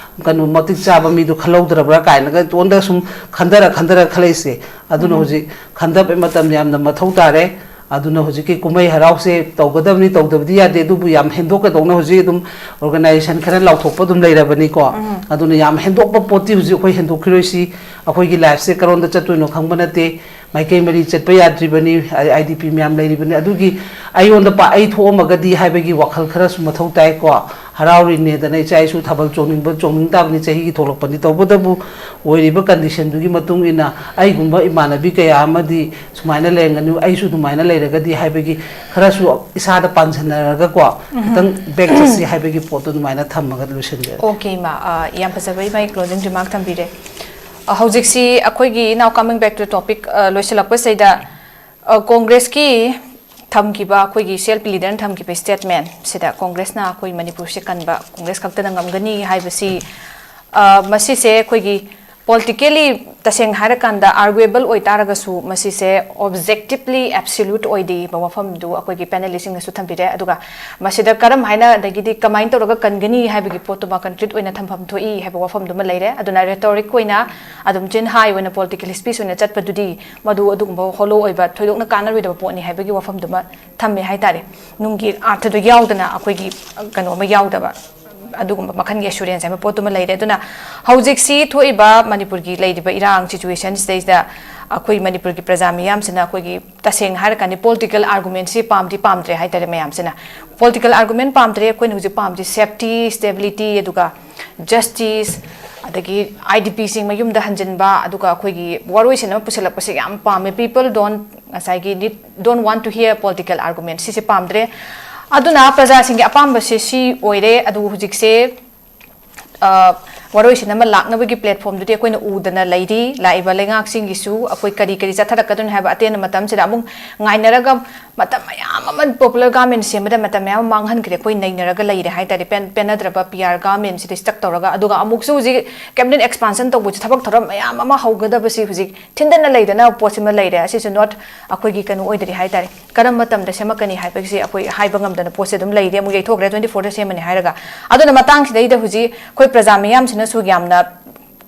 ꯀꯩꯅꯣ ꯃꯇꯤꯛ ꯆꯥꯕ ꯃꯤꯗꯣ ꯈꯜꯍꯧꯗ꯭ꯔꯕ꯭ꯔꯥ?" ꯀꯥꯏꯅꯒ ꯏꯇꯣꯟꯗ ꯁꯨꯝ ꯈꯟꯊꯔ ꯈꯟꯊꯔ ꯈꯜꯂꯛꯏꯁꯦ꯫ ꯑꯗꯨꯅ ꯍꯧꯖꯤꯛ ꯈꯟꯊꯕꯒꯤ ꯃꯇꯝ ꯌꯥꯝꯅ ꯃꯊꯧ ꯇꯥꯔꯦ꯫ ꯑꯗꯨꯅ ꯍꯧꯖꯤꯛꯀꯤ ꯀꯨꯝꯍꯩ ꯍꯔꯥꯎꯁꯦ ꯇꯧꯒꯗꯕꯅꯤ, ꯇꯧꯗꯕꯗꯤ ꯌꯥꯗꯦ, ꯑꯗꯨꯕꯨ ꯌꯥꯝ ꯍꯦꯟꯗꯣꯛꯀꯗꯧꯅ ꯍꯧꯖꯤꯛ ꯑꯗꯨꯝ ꯑꯣꯔꯒꯅꯥꯏꯖꯦꯁꯟ ꯈꯔ ꯂꯥꯎꯊꯣꯛꯄ ꯑꯗꯨꯝ ꯂꯩꯔꯕꯅꯤꯀꯣ꯫ ꯑꯗꯨꯅ ꯌꯥꯝ ꯍꯦꯟꯗꯣꯛꯄ ꯄꯣꯠꯇꯤ ꯍꯧꯖꯤꯛ ꯑꯩꯈꯣꯏ ꯍꯦꯟꯗꯣꯛꯈꯤꯔꯣꯏꯁꯤ꯫ ꯑꯩꯈꯣꯏꯒꯤ ꯂꯥꯏꯐꯁꯦ ꯀꯔꯣꯝꯗ ꯆꯠꯇꯣꯏꯅꯣ ꯈꯪꯕ ꯅꯠꯇꯦ꯫ ꯃꯥꯏꯀꯩ ꯃꯔꯤ ꯆꯠꯄ ꯌꯥꯗ꯭ꯔꯤꯕꯅꯤ, ꯑꯥꯏ ꯗꯤ ꯄꯤ ꯃꯌꯥꯝ ꯂꯩꯔꯤꯕꯅꯤ꯫ ꯑꯗꯨꯒꯤ ꯑꯩꯉꯣꯟꯗ ꯄꯥ- ꯑꯩ ꯊꯣꯛꯑꯝꯃꯒꯗꯤ ꯍꯥꯏꯕꯒꯤ ꯋꯥꯈꯜ ꯈꯔꯁꯨ ꯃꯊꯧ ꯇꯥꯏꯀꯣ꯫ ꯍꯔꯥꯎꯔꯤꯅꯦꯗꯅ ꯏꯆꯥ ꯏꯁꯨ ꯊꯥꯕꯜ ꯆꯣꯡꯅꯤꯡꯕ ꯆꯣꯡꯅꯤꯡ ꯇꯥꯕꯅꯤ, ꯆꯍꯤꯒꯤ ꯊꯣꯛꯂꯛꯄꯅꯤ꯫ ꯇꯧꯕꯇꯕꯨ ꯑꯣꯏꯔꯤꯕ ꯀꯟꯗꯤꯁꯟꯗꯨꯒꯤ ꯃꯇꯨꯡ ꯏꯟꯅ ꯑꯩꯒꯨꯝꯕ ꯏꯃꯥꯟꯅꯕꯤ ꯀꯌꯥ ꯑꯃꯗꯤ ꯁꯨꯃꯥꯏꯅ ꯂꯩꯔꯝꯒꯅꯤ, ꯑꯩꯁꯨ ꯑꯗꯨꯃꯥꯏꯅ ꯂꯩꯔꯒꯗꯤ ꯍꯥꯏꯕꯒꯤ ꯈꯔꯁꯨ ꯏꯁꯥꯗ ꯄꯥꯟꯁꯤꯟꯅꯔꯒꯀꯣ, ꯈꯤꯇꯪ ꯕꯦꯛ ꯆꯠꯁꯤ ꯍꯥꯏꯕꯒꯤ ꯄꯣꯠꯇꯣ ꯑꯗꯨꯃꯥꯏꯅ ꯊꯝꯃꯒ ꯂꯣꯏꯁꯤꯟꯖꯔꯦ꯫ ꯑꯣꯀꯦ, ꯏꯃꯥ꯫ ꯑ, ꯌꯥꯝ ꯐꯖꯕ ꯏꯃꯥꯒꯤ ꯀ꯭ꯂꯣꯖꯤꯡ ꯔꯤꯃꯥꯔꯛ ꯊꯝꯕꯤꯔꯦ꯫ ꯑ, ꯍꯧꯖꯤꯛꯁꯤ ꯑꯩꯈꯣꯏꯒꯤ, now coming back to topic, ꯑ, ꯂꯣꯏꯁꯤꯜꯂꯛꯄꯁꯤꯗ, ꯑ, ꯀꯣꯡꯒ꯭ꯔꯦꯁꯀꯤ ꯊꯝꯈꯤꯕ, ꯑꯩꯈꯣꯏꯒꯤ ꯁꯤ ꯑꯦꯜ ꯄꯤ ꯂꯤꯗꯔꯅ ꯊꯝꯈꯤꯕ ꯁ꯭ꯇꯦꯠꯃꯦꯟ ꯁꯤꯗ ꯀꯣꯡꯒ꯭ꯔꯦꯁꯅ ꯑꯩꯈꯣꯏ ꯃꯅꯤꯄꯨꯔꯁꯦ ꯀꯟꯕ, ꯀꯣꯡꯒ꯭ꯔꯦꯁ ꯈꯛꯇꯅ ꯉꯝꯒꯅꯤ ꯍꯥꯏꯕꯁꯤ, ꯑ, ꯃꯁꯤꯁꯦ ꯑꯩꯈꯣꯏꯒꯤ ꯄꯣꯂꯤꯇꯤꯀꯦꯂꯤ, ꯇꯁꯦꯡꯅ ꯍꯥꯏꯔꯀꯥꯟꯗ, ꯑꯥꯔꯒꯨꯑꯦꯕꯜ ꯑꯣꯏꯇꯥꯔꯒꯁꯨ, ꯃꯁꯤꯁꯦ ꯑꯣꯕꯖꯦꯛꯇꯤꯕꯂꯤ ꯑꯦꯕꯁꯣꯂ꯭ꯌꯨꯠ ꯑꯣꯏꯗꯦ ꯍꯥꯏꯕ ꯋꯥꯐꯝꯗꯨ ꯑꯩꯈꯣꯏꯒꯤ ꯄꯦꯅꯦꯂꯤꯁꯁꯤꯡꯅꯁꯨ ꯊꯝꯕꯤꯔꯦ꯫ ꯑꯗꯨꯒ ꯃꯁꯤꯗ ꯀꯔꯝ ꯍꯥꯏꯅ, ꯑꯗꯒꯤꯗꯤ ꯀꯃꯥꯏꯅ ꯇꯧꯔꯒ ꯀꯟꯒꯅꯤ ꯍꯥꯏꯕꯒꯤ ꯄꯣꯠꯇꯨꯃ ꯀꯟꯀ꯭ꯔꯤꯠ ꯑꯣꯏꯅ ꯊꯝꯐꯝ ꯊꯣꯛꯏ ꯍꯥꯏꯕ ꯋꯥꯐꯝꯗꯨꯃ ꯂꯩꯔꯦ꯫ ꯑꯗꯨꯅ ꯔꯦꯇꯣꯔꯤꯛ ꯑꯣꯏꯅ ꯑꯗꯨꯝ ꯆꯤꯟ ꯍꯥꯏ ꯑꯣꯏꯅ ꯄꯣꯂꯤꯇꯤꯀꯦꯜ ꯁ꯭ꯄꯤꯆ ꯑꯣꯏꯅ ꯆꯠꯄꯗꯨꯗꯤ ꯃꯗꯨ ꯑꯗꯨꯒꯨꯝꯕ ꯍꯣꯂꯣ ꯑꯣꯏꯕ, ꯊꯣꯏꯗꯣꯛꯅ ꯀꯥꯟꯅꯔꯣꯏꯗꯕ ꯄꯣꯠꯅꯤ ꯍꯥꯏꯕꯒꯤ ꯋꯥꯐꯝꯗꯨꯃ ꯊꯝꯃꯦ ꯍꯥꯏꯇꯥꯔꯦ꯫ ꯅꯨꯡꯒꯤ ꯑꯥꯔꯊꯗꯣ ꯌꯥꯎꯗꯅ ꯑꯩꯈꯣꯏꯒꯤ ꯀꯩꯅꯣ ꯑꯃ ꯌꯥꯎꯗꯕ, ꯑꯗꯨꯒꯨꯝꯕ ꯃꯈꯜꯒꯤ ꯑꯦꯁꯨꯔꯦꯟꯁ ꯍꯥꯏꯕ ꯄꯣꯠꯇꯨꯃ ꯂꯩꯔꯦ꯫ ꯑꯗꯨꯅ ꯍꯧꯖꯤꯛꯁꯤ ꯊꯣꯛꯏꯕ ꯃꯅꯤꯄꯨꯔꯒꯤ ꯂꯩꯔꯤꯕ ꯏꯔꯥꯡ ꯁꯤꯆꯨꯋꯦꯁꯟꯁꯤꯗꯩꯁꯤꯗ ꯑꯩꯈꯣꯏ ꯃꯅꯤꯄꯨꯔꯒꯤ ꯄ꯭ꯔꯖꯥ ꯃꯤꯌꯥꯝꯁꯤꯅ ꯑꯩꯈꯣꯏꯒꯤ, ꯇꯁꯦꯡꯅ ꯍꯥꯏꯔꯀꯥꯟꯗ, ꯄꯣꯂꯤꯇꯤꯀꯦꯜ ꯑꯥꯔꯒꯨꯃꯦꯟꯁꯤ ꯄꯥꯝꯗꯤ ꯄꯥꯝꯗ꯭ꯔꯦ ꯍꯥꯏꯇꯥꯔꯦ꯫ ꯃꯌꯥꯝꯁꯤꯅ ꯄꯣꯂꯤꯇꯤꯀꯦꯜ ꯑꯥꯔꯒꯨꯃꯦꯟ ꯄꯥꯝꯗ꯭ꯔꯦ꯫ ꯑꯩꯈꯣꯏꯅ ꯍꯧꯖꯤꯛ ꯄꯥꯝꯗꯤ ꯁꯦꯐꯇꯤ, ꯁ꯭ꯇꯦꯕꯤꯂꯤꯇꯤ, ꯑꯗꯨꯒ ꯖꯁꯇꯤꯁ, ꯑꯗꯒꯤ ꯑꯥꯏ ꯗꯤ ꯄꯤꯁꯤꯡ ꯃꯌꯨꯝꯗ ꯍꯟꯖꯤꯟꯕ, ꯑꯗꯨꯒ ꯑꯩꯈꯣꯏꯒꯤ ꯋꯥꯔꯣꯏꯁꯤꯟ ꯑꯃ ꯄꯨꯁꯤꯜꯂꯛꯄꯁꯦ ꯌꯥꯝ ꯄꯥꯝꯃꯦ꯫ People don't, ꯉꯁꯥꯏꯒꯤ, need, don't want to hear political argument, ꯁꯤꯁꯦ ꯄꯥꯝꯗ꯭ꯔꯦ꯫ ꯑꯗꯨꯅ ꯄ꯭ꯔꯖꯥꯁꯤꯡꯒꯤ ꯑꯄꯥꯝꯕꯁꯦ ꯁꯤ ꯑꯣꯏꯔꯦ꯫ ꯑꯗꯨꯕꯨ ꯍꯧꯖꯤꯛꯁꯦ, ꯑ, ꯋꯥꯔꯣꯏꯁꯤꯟ ꯑꯃ ꯂꯥꯛꯅꯕꯒꯤ ꯄ꯭ꯂꯦꯠꯐꯣꯝꯗꯨꯗꯤ ꯑꯩꯈꯣꯏꯅ ꯎꯗꯅ ꯂꯩꯔꯤ꯫ ꯂꯥꯛꯏꯕ ꯂꯩꯉꯥꯛꯁꯤꯡꯒꯤꯁꯨ ꯑꯩꯈꯣꯏ ꯀꯔꯤ ꯀꯔꯤ ꯆꯠꯊꯔꯛꯀꯗꯣꯏꯅꯣ ꯍꯥꯏꯕ ꯑꯇꯦꯟꯕ ꯃꯇꯝꯁꯤꯗ ꯑꯃꯨꯛ ꯉꯥꯏꯅꯔꯒ, ꯃꯇꯝ ꯃꯌꯥꯝ ꯑꯃ ꯄꯣꯄꯨꯂꯔ ꯒꯚꯔꯟꯃꯦꯟꯠ ꯁꯦꯝꯕꯗ ꯃꯇꯝ ꯃꯌꯥꯝ ꯑꯃ ꯃꯥꯡꯍꯟꯈ꯭ꯔꯦ꯫ ꯑꯩꯈꯣꯏ ꯅꯩꯅꯔꯒ ꯂꯩꯔꯦ ꯍꯥꯏꯇꯥꯔꯦ꯫ ꯄꯦꯟ-, ꯄꯦꯟꯅꯗ꯭ꯔꯕ ꯄꯤ ꯑꯥꯔ ꯒꯚꯔꯟꯃꯦꯟꯠꯁꯤꯗ ꯁ꯭ꯇꯛ ꯇꯧꯔꯒ, ꯑꯗꯨꯒ ꯑꯃꯨꯛꯁꯨ ꯍꯧꯖꯤꯛ ꯀꯦꯕꯤꯅꯦꯠ ꯑꯦꯛꯁꯄꯥꯟꯁꯟ ꯇꯧꯕꯁꯨ, ꯊꯕꯛ ꯊꯧꯔꯝ ꯃꯌꯥꯝ ꯑꯃ ꯍꯧꯒꯗꯕꯁꯤ ꯍꯧꯖꯤꯛ ꯊꯤꯟꯗꯅ ꯂꯩꯗꯅ ꯄꯣꯠꯁꯤꯃ ꯂꯩꯔꯦ꯫ ꯑꯁꯤꯁꯨ ꯅꯣꯠ, ꯑꯩꯈꯣꯏꯒꯤ ꯀꯩꯅꯣ ꯑꯣꯏꯗ꯭ꯔꯤ ꯍꯥꯏꯇꯥꯔꯦ꯫ ꯀꯔꯝꯕ ꯃꯇꯝꯗ ꯁꯦꯝꯃꯛꯀꯅꯤ ꯍꯥꯏꯕꯒꯤꯁꯦ ꯑꯩꯈꯣꯏ ꯍꯥꯏꯕ ꯉꯝꯗꯅ ꯄꯣꯠꯁꯦ ꯑꯗꯨꯝ ꯂꯩꯔꯦ꯫ ꯑꯃꯨꯛ ꯌꯩꯊꯣꯛꯈ꯭ꯔꯦ, ꯇ꯭ꯋꯦꯟꯇꯤ ꯐꯣꯔꯗ ꯁꯦꯝꯃꯅꯤ ꯍꯥꯏꯔꯒ꯫ ꯑꯗꯨꯅ ꯃꯇꯥꯡꯁꯤꯗꯩꯗ ꯍꯧꯖꯤꯛ ꯑꯩꯈꯣꯏ ꯄ꯭ꯔꯖꯥ ꯃꯤꯌꯥꯝꯁꯤꯅꯁꯨ ꯌꯥꯝꯅ,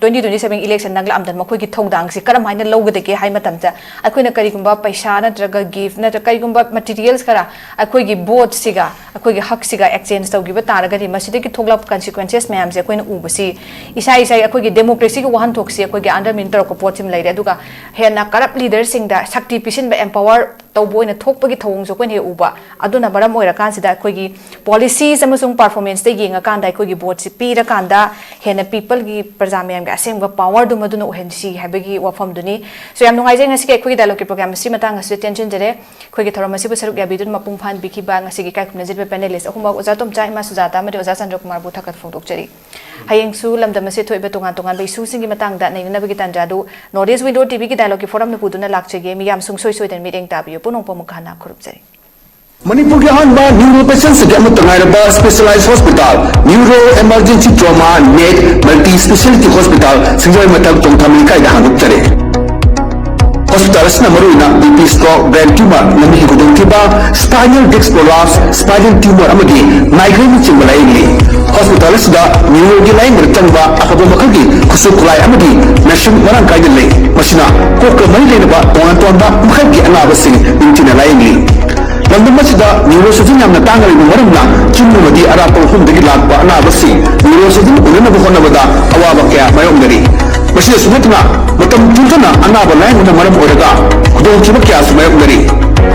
ꯇ꯭ꯋꯦꯟꯇꯤ ꯇ꯭ꯋꯦꯟꯇꯤ ꯁꯚꯦꯟ ꯏꯂꯦꯛꯁꯟ ꯅꯛꯂꯛꯑꯝꯗꯅ ꯃꯈꯣꯏꯒꯤ ꯊꯧꯗꯥꯡꯁꯤ ꯀꯔꯝ ꯍꯥꯏꯅ ꯂꯧꯒꯗꯒꯦ ꯍꯥꯏ ꯃꯇꯝꯗ, ꯑꯩꯈꯣꯏꯅ ꯀꯔꯤꯒꯨꯝꯕ ꯄꯩꯁꯥ ꯅꯠꯇ꯭ꯔꯒ ꯒꯤꯐ ꯅꯠꯇ꯭ꯔꯒ ꯀꯔꯤꯒꯨꯝꯕ ꯃꯦꯇꯤꯔꯤꯌꯦꯜꯁ ꯈꯔ ꯑꯩꯈꯣꯏꯒꯤ ꯚꯣꯠꯁꯤꯒ, ꯑꯩꯈꯣꯏꯒꯤ ꯍꯛꯁꯤꯒ ꯑꯦꯛꯆꯦꯟꯖ ꯇꯧꯈꯤꯕ ꯇꯥꯔꯒꯗꯤ, ꯃꯁꯤꯗꯒꯤ ꯊꯣꯛꯂꯛꯄ ꯀꯟꯁꯤꯀ꯭ꯋꯦꯟꯁꯦꯁ ꯃꯌꯥꯝꯁꯦ ꯑꯩꯈꯣꯏꯅ ꯎꯕꯁꯤ, ꯏꯁꯥ ꯏꯁꯥꯒꯤ ꯑꯩꯈꯣꯏꯒꯤ ꯗꯦꯃꯣꯀ꯭ꯔꯦꯁꯤꯒꯤ ꯋꯥꯍꯟꯊꯣꯛꯁꯤ ꯑꯩꯈꯣꯏꯒꯤ ꯑꯟꯗꯔꯃꯤꯟ ꯇꯧꯔꯛꯄ ꯄꯣꯠꯁꯤꯃ ꯂꯩꯔꯦ꯫ ꯑꯗꯨꯒ ꯍꯦꯟꯅ ꯀꯔꯞ ꯂꯤꯗꯔꯁꯤꯡꯗ ꯁꯛꯇꯤ ꯄꯤꯁꯤꯟꯕ, ꯑꯦꯝꯄꯥꯋꯔ ꯇꯧꯕ ꯑꯣꯏꯅ ꯊꯣꯛꯄꯒꯤ ꯊꯧꯑꯣꯡꯁꯨ ꯑꯩꯈꯣꯏꯅ ꯍꯦꯛ ꯎꯕ꯫ ꯑꯗꯨꯅ ꯃꯔꯝ ꯑꯣꯏꯔꯀꯥꯟꯁꯤꯗ ꯑꯩꯈꯣꯏꯒꯤ ꯄꯣꯂꯤꯁꯤꯁ ꯑꯃꯁꯨꯡ ꯄꯔꯐꯣꯔꯃꯦꯟꯁꯇ ꯌꯦꯡꯉꯀꯥꯟꯗ ꯑꯩꯈꯣꯏꯒꯤ ꯚꯣꯠꯁꯤ ꯄꯤꯔꯀꯥꯟꯗ ꯍꯦꯟꯅ ꯄꯤꯄꯜꯒꯤ, ꯄ꯭ꯔꯖꯥ ꯃꯌꯥꯝꯒꯤ ꯑꯁꯦꯡꯕ ꯄꯥꯋꯔꯗꯨ ꯃꯗꯨꯅ ꯑꯣꯏꯍꯟꯁꯤ ꯍꯥꯏꯕꯒꯤ ꯋꯥꯐꯝꯗꯨꯅꯤ꯫ So, ꯌꯥꯝ ꯅꯨꯡꯉꯥꯏꯖꯩ ꯉꯁꯤꯒꯤ ꯑꯩꯈꯣꯏꯒꯤ ꯗꯥꯏꯂꯣꯒꯀꯤ ꯄ꯭ꯔꯣꯒ꯭ꯔꯥꯝ ꯑꯁꯤ ꯃꯇꯥꯡ ꯑꯁꯤꯗ ꯇꯦꯟꯁꯤꯟꯖꯔꯦ꯫ ꯑꯩꯈꯣꯏꯒꯤ ꯊꯧꯔꯝ ꯑꯁꯤꯕꯨ ꯁꯔꯨꯛ ꯌꯥꯕꯤꯗꯨꯅ ꯃꯄꯨꯡ ꯐꯥꯍꯟꯕꯤꯈꯤꯕ ꯉꯁꯤꯒꯤ ꯏꯀꯥꯏ ꯈꯨꯝꯅꯖꯔꯤꯕ ꯄꯦꯅꯦꯂꯤꯁ ꯑꯍꯨꯝꯃꯛ, ꯑꯣꯖꯥ ꯇꯣꯝꯆꯥ, ꯏꯃꯥ ꯁꯨꯖꯥꯇꯥ ꯑꯃꯗꯤ ꯑꯣꯖꯥ ꯆꯟꯗ꯭ꯔꯀꯨꯃꯥꯔꯕꯨ ꯊꯥꯒꯠꯄ ꯐꯣꯡꯗꯣꯛꯆꯔꯤ꯫ ꯍꯌꯦꯡꯁꯨ ꯂꯝꯗꯝ ꯑꯁꯤꯗ ꯊꯣꯛꯏꯕ ꯇꯣꯉꯥꯟ ꯇꯣꯉꯥꯟꯕ ꯏꯁꯨꯁꯤꯡꯒꯤ ꯃꯇꯥꯡꯗ ꯅꯩꯅꯅꯕꯒꯤ ꯇꯥꯟꯖꯥꯗꯨ North East Window ꯇꯤ ꯚꯤꯒꯤ ꯗꯥꯏꯂꯣꯒꯀꯤ ꯐꯣꯔꯝꯅ ꯄꯨꯗꯨꯅ ꯂꯥꯛꯆꯒꯦ꯫ ꯃꯤꯌꯥꯝ ꯁꯨꯡꯁꯣꯏ ꯁꯣꯏꯗꯅ ꯃꯤꯠꯌꯦꯡ ꯇꯥꯕꯤꯌꯨ꯫ ꯄꯨꯝꯅꯃꯛꯄꯨ ꯑꯃꯨꯛ ꯍꯟꯅ ꯈꯨꯔꯨꯝꯖꯔꯤ꯫ ꯃꯅꯤꯄꯨꯔꯒꯤ ꯑꯍꯥꯟꯕ ꯅ꯭ꯌꯨꯔꯣ ꯄꯦꯁꯦꯟꯁꯤꯡꯒꯤ ꯑꯃꯠꯇ ꯉꯥꯏꯔꯕ specialise hospital, neuro emergency trauma net multi speciality hospital, ꯁꯤꯡꯖꯃꯩ ꯃꯊꯛ ꯆꯣꯡꯊꯥꯃꯤ ꯂꯩꯀꯥꯏꯗ ꯍꯥꯡꯗꯣꯛꯆꯔꯦ꯫ ꯍꯣꯁꯄꯤꯇꯥꯜ ꯑꯁꯤꯅ ꯃꯔꯨꯑꯣꯏꯅ B P stroke, brain tumour, ꯅꯃꯤꯒꯤ ꯈꯨꯗꯣꯡꯊꯤꯕ, spinal disc prolapse, spinal tumour ꯑꯃꯗꯤ ꯃꯥꯏꯒ꯭ꯔꯦꯟꯅꯆꯤꯡꯕ ꯂꯥꯌꯦꯡꯂꯤ꯫ ꯍꯣꯁꯄꯤꯇꯥꯜ ꯑꯁꯤꯗ ꯅ꯭ꯌꯨꯔꯣꯒꯤ ꯂꯥꯌꯦꯡꯕꯗ ꯆꯪꯕ ꯑꯐꯕ ꯃꯈꯜꯒꯤ ꯈꯨꯠꯁꯨ ꯈꯨꯠꯂꯥꯏ ꯑꯃꯗꯤ ꯃꯦꯁꯤꯟ ꯃꯔꯥꯡ ꯀꯥꯏꯅ ꯂꯩ꯫ ꯃꯁꯤꯅ ꯀꯣꯛꯀ ꯃꯔꯤ ꯂꯩꯅꯕ ꯇꯣꯉꯥꯟ ꯇꯣꯉꯥꯟꯕ ꯃꯈꯜꯒꯤ ꯑꯅꯥꯕꯁꯤꯡ ꯅꯤꯡꯊꯤꯅ ꯂꯥꯌꯦꯡꯂꯤ꯫ ꯂꯝꯗꯝ ꯑꯁꯤꯗ ꯅ꯭ꯌꯨꯔꯣ ꯁꯔꯖꯟ ꯌꯥꯝꯅ ꯇꯥꯡꯅ ꯂꯩꯕ ꯃꯔꯝꯅ ꯆꯤꯡ ꯑꯃꯗꯤ ꯑꯔꯥꯞꯄ ꯃꯐꯝꯗꯒꯤ ꯂꯥꯛꯄ ꯑꯅꯥꯕꯁꯤꯡ ꯅ꯭ꯌꯨꯔꯣ ꯁꯔꯖꯟ ꯎꯅꯅꯕ ꯍꯣꯠꯅꯕꯗ ꯑꯋꯥꯕ ꯀꯌꯥ ꯃꯥꯌꯣꯛꯅꯔꯤ꯫ ꯃꯁꯤꯗꯁꯨ ꯅꯠꯇꯅ ꯃꯇꯝ ꯄꯨꯝꯊꯅ ꯑꯅꯥꯕ ꯂꯥꯌꯦꯡꯕꯅ ꯃꯔꯝ ꯑꯣꯏꯔꯒ ꯈꯨꯗꯣꯡꯊꯤꯕ ꯀꯌꯥꯁꯨ ꯃꯥꯌꯣꯛꯅꯔꯤ꯫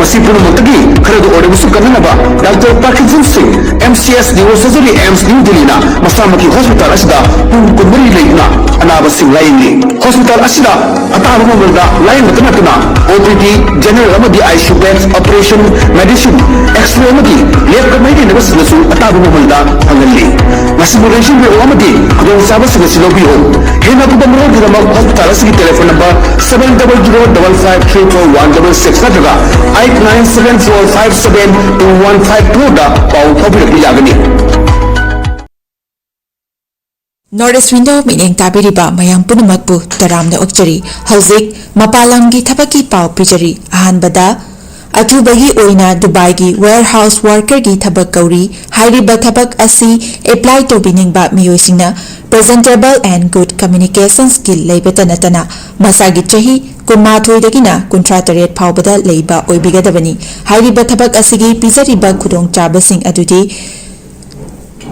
ꯃꯁꯤ ꯄꯨꯝꯅꯃꯛꯇꯒꯤ ꯈꯔꯗ ꯑꯣꯏꯔꯕꯁꯨ ꯀꯟꯅꯅꯕ doctor ꯄ꯭ꯔꯀꯤꯖꯤꯠ Singh, M C S neuro surgery, AIIMS new ꯗꯤꯜꯂꯤꯅ ꯃꯁꯥꯃꯛꯀꯤ ꯍꯣꯁꯄꯤꯇꯥꯜ ꯑꯁꯤꯗ ꯄꯨꯡ ꯀꯨꯟꯃꯔꯤ ꯂꯩꯗꯨꯅ ꯑꯅꯥꯕꯁꯤꯡ ꯂꯥꯌꯦꯡꯂꯤ꯫ ꯍꯣꯁꯄꯤꯇꯥꯜ ꯑꯁꯤꯗ ꯑꯇꯥꯕ ꯃꯃꯜꯗ ꯂꯥꯌꯦꯡꯕꯇ ꯅꯠꯇꯅ ꯑꯣ ꯄꯤ ꯗꯤ, ꯖꯦꯅꯔꯦꯜ ꯑꯃꯗꯤ I C U bed, operation, medicine, x-ray ꯑꯃꯗꯤ ꯂꯦꯕꯀ ꯃꯔꯤ ꯂꯩꯅꯕꯁꯤꯡꯗꯁꯨ ꯑꯇꯥꯕ ꯃꯃꯜꯗ ꯐꯪꯍꯜꯂꯤ꯫ ꯉꯁꯤꯕꯨ ꯂꯦꯡꯁꯤꯟꯕꯤꯔꯛꯎ ꯑꯃꯗꯤ ꯈꯨꯗꯣꯡꯆꯥꯕꯁꯤꯡ ꯑꯁꯤ ꯂꯧꯕꯤꯌꯨ꯫ ꯍꯦꯟꯅ ꯑꯀꯨꯞꯄ ꯃꯔꯣꯜꯒꯤꯗꯃꯛ ꯍꯣꯁꯄꯤꯇꯥꯜ ꯑꯁꯤꯒꯤ telephone number seven double zero double five three four one double six ꯅꯠꯇ꯭ꯔꯒ eight nine seven four five seven two one five four ꯗ ꯄꯥꯎ ꯐꯥꯎꯕꯤꯔꯛꯄ ꯌꯥꯒꯅꯤ꯫ North East Window ꯃꯤꯠꯌꯦꯡ ꯇꯥꯕꯤꯔꯤꯕ ꯃꯌꯥꯝ ꯄꯨꯝꯅꯃꯛꯄꯨ ꯇꯔꯥꯝꯅ ꯑꯣꯛꯆꯔꯤ꯫ ꯍꯧꯖꯤꯛ ꯃꯄꯥꯟ ꯂꯝꯒꯤ ꯊꯕꯛꯀꯤ ꯄꯥꯎ ꯄꯤꯖꯔꯤ꯫ ꯑꯍꯥꯟꯕꯗ, ꯑꯊꯨꯕꯒꯤ ꯑꯣꯏꯅ ꯗꯨꯕꯥꯏꯒꯤ warehouse workerꯒꯤ ꯊꯕꯛ ꯀꯧꯔꯤ꯫ ꯍꯥꯏꯔꯤꯕ ꯊꯕꯛ ꯑꯁꯤ apply ꯇꯧꯕꯤꯅꯤꯡꯕ ꯃꯤꯑꯣꯏꯁꯤꯡꯅ presentable and good communication skill ꯂꯩꯕꯇ ꯅꯠꯇꯅ ꯃꯁꯥꯒꯤ ꯆꯍꯤ ꯀꯨꯟꯃꯥꯊꯣꯏꯗꯒꯤꯅ ꯀꯨꯟꯊ꯭ꯔꯥ ꯇꯔꯦꯠ ꯐꯥꯎꯕꯗ ꯂꯩꯕ ꯑꯣꯏꯕꯤꯒꯗꯕꯅꯤ꯫ ꯍꯥꯏꯔꯤꯕ ꯊꯕꯛ ꯑꯁꯤꯒꯤ ꯄꯤꯖꯔꯤꯕ ꯈꯨꯗꯣꯡꯆꯥꯕꯁꯤꯡ ꯑꯗꯨꯗꯤ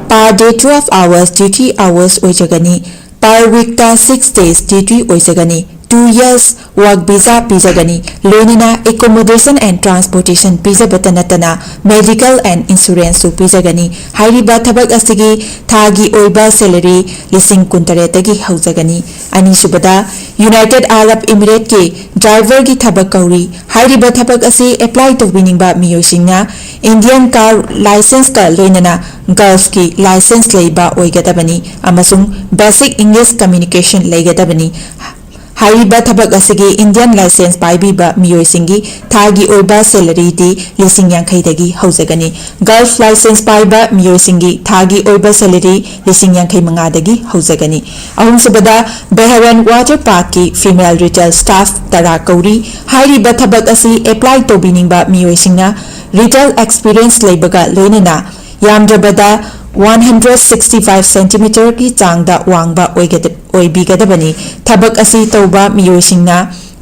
per day twelve hours duty hours ꯑꯣꯏꯖꯒꯅꯤ꯫ Per weekꯇ six days duty ꯑꯣꯏꯖꯒꯅꯤ꯫ Two years work visa ꯄꯤꯖꯒꯅꯤ꯫ ꯂꯣꯏꯅꯅ accommodation and transportation ꯄꯤꯖꯕꯇ ꯅꯠꯇꯅ medical and insuranceꯁꯨ ꯄꯤꯖꯒꯅꯤ꯫ ꯍꯥꯏꯔꯤꯕ ꯊꯕꯛ ꯑꯁꯤꯒꯤ ꯊꯥꯒꯤ ꯑꯣꯏꯕ salary ꯂꯤꯁꯤꯡ ꯀꯨꯟꯇꯔꯦꯠꯇꯒꯤ ꯍꯧꯖꯒꯅꯤ꯫ ꯑꯅꯤꯁꯨꯕꯗ, United Arab Emirateꯀꯤ driverꯒꯤ ꯊꯕꯛ ꯀꯧꯔꯤ꯫ ꯍꯥꯏꯔꯤꯕ ꯊꯕꯛ ꯑꯁꯤ apply ꯇꯧꯕꯤꯅꯤꯡꯕ ꯃꯤꯑꯣꯏꯁꯤꯡꯅ Indian car licenceꯀ ꯂꯣꯏꯅꯅ Gulfꯀꯤ license ꯂꯩꯕ ꯑꯣꯏꯒꯗꯕꯅꯤ ꯑꯃꯁꯨꯡ basic English communication ꯂꯩꯒꯗꯕꯅꯤ꯫ ꯍꯥꯏꯔꯤꯕ ꯊꯕꯛ ꯑꯁꯤꯒꯤ Indian license ꯄꯥꯏꯕꯤꯕ ꯃꯤꯑꯣꯏꯁꯤꯡꯒꯤ ꯊꯥꯒꯤ ꯑꯣꯏꯕ salaryꯗꯤ ꯂꯤꯁꯤꯡ ꯌꯥꯡꯈꯩꯗꯒꯤ ꯍꯧꯖꯒꯅꯤ꯫ Gulf license ꯄꯥꯏꯕ ꯃꯤꯑꯣꯏꯁꯤꯡꯒꯤ ꯊꯥꯒꯤ ꯑꯣꯏꯕ salary ꯂꯤꯁꯤꯡ ꯌꯥꯡꯈꯩ ꯃꯉꯥꯗꯒꯤ ꯍꯧꯖꯒꯅꯤ꯫ ꯑꯍꯨꯝꯁꯨꯕꯗ, Beharan Water Parkꯀꯤ female retail staff ꯇꯔꯥ ꯀꯧꯔꯤ꯫ ꯍꯥꯏꯔꯤꯕ ꯊꯕꯛ ꯑꯁꯤ apply ꯇꯧꯕꯤꯅꯤꯡꯕ ꯃꯤꯑꯣꯏꯁꯤꯡꯅ retail experience ꯂꯩꯕꯒ ꯂꯣꯏꯅꯅ ꯌꯥꯝꯗ꯭ꯔꯕꯗ one hundred sixty five centimeterꯒꯤ ꯆꯥꯡꯗ ꯋꯥꯡꯕ ꯑꯣꯏꯒꯗ-, ꯑꯣꯏꯕꯤꯒꯗꯕꯅꯤ꯫ ꯊꯕꯛ ꯑꯁꯤ ꯇꯧꯕ ꯃꯤꯑꯣꯏꯁꯤꯡꯅ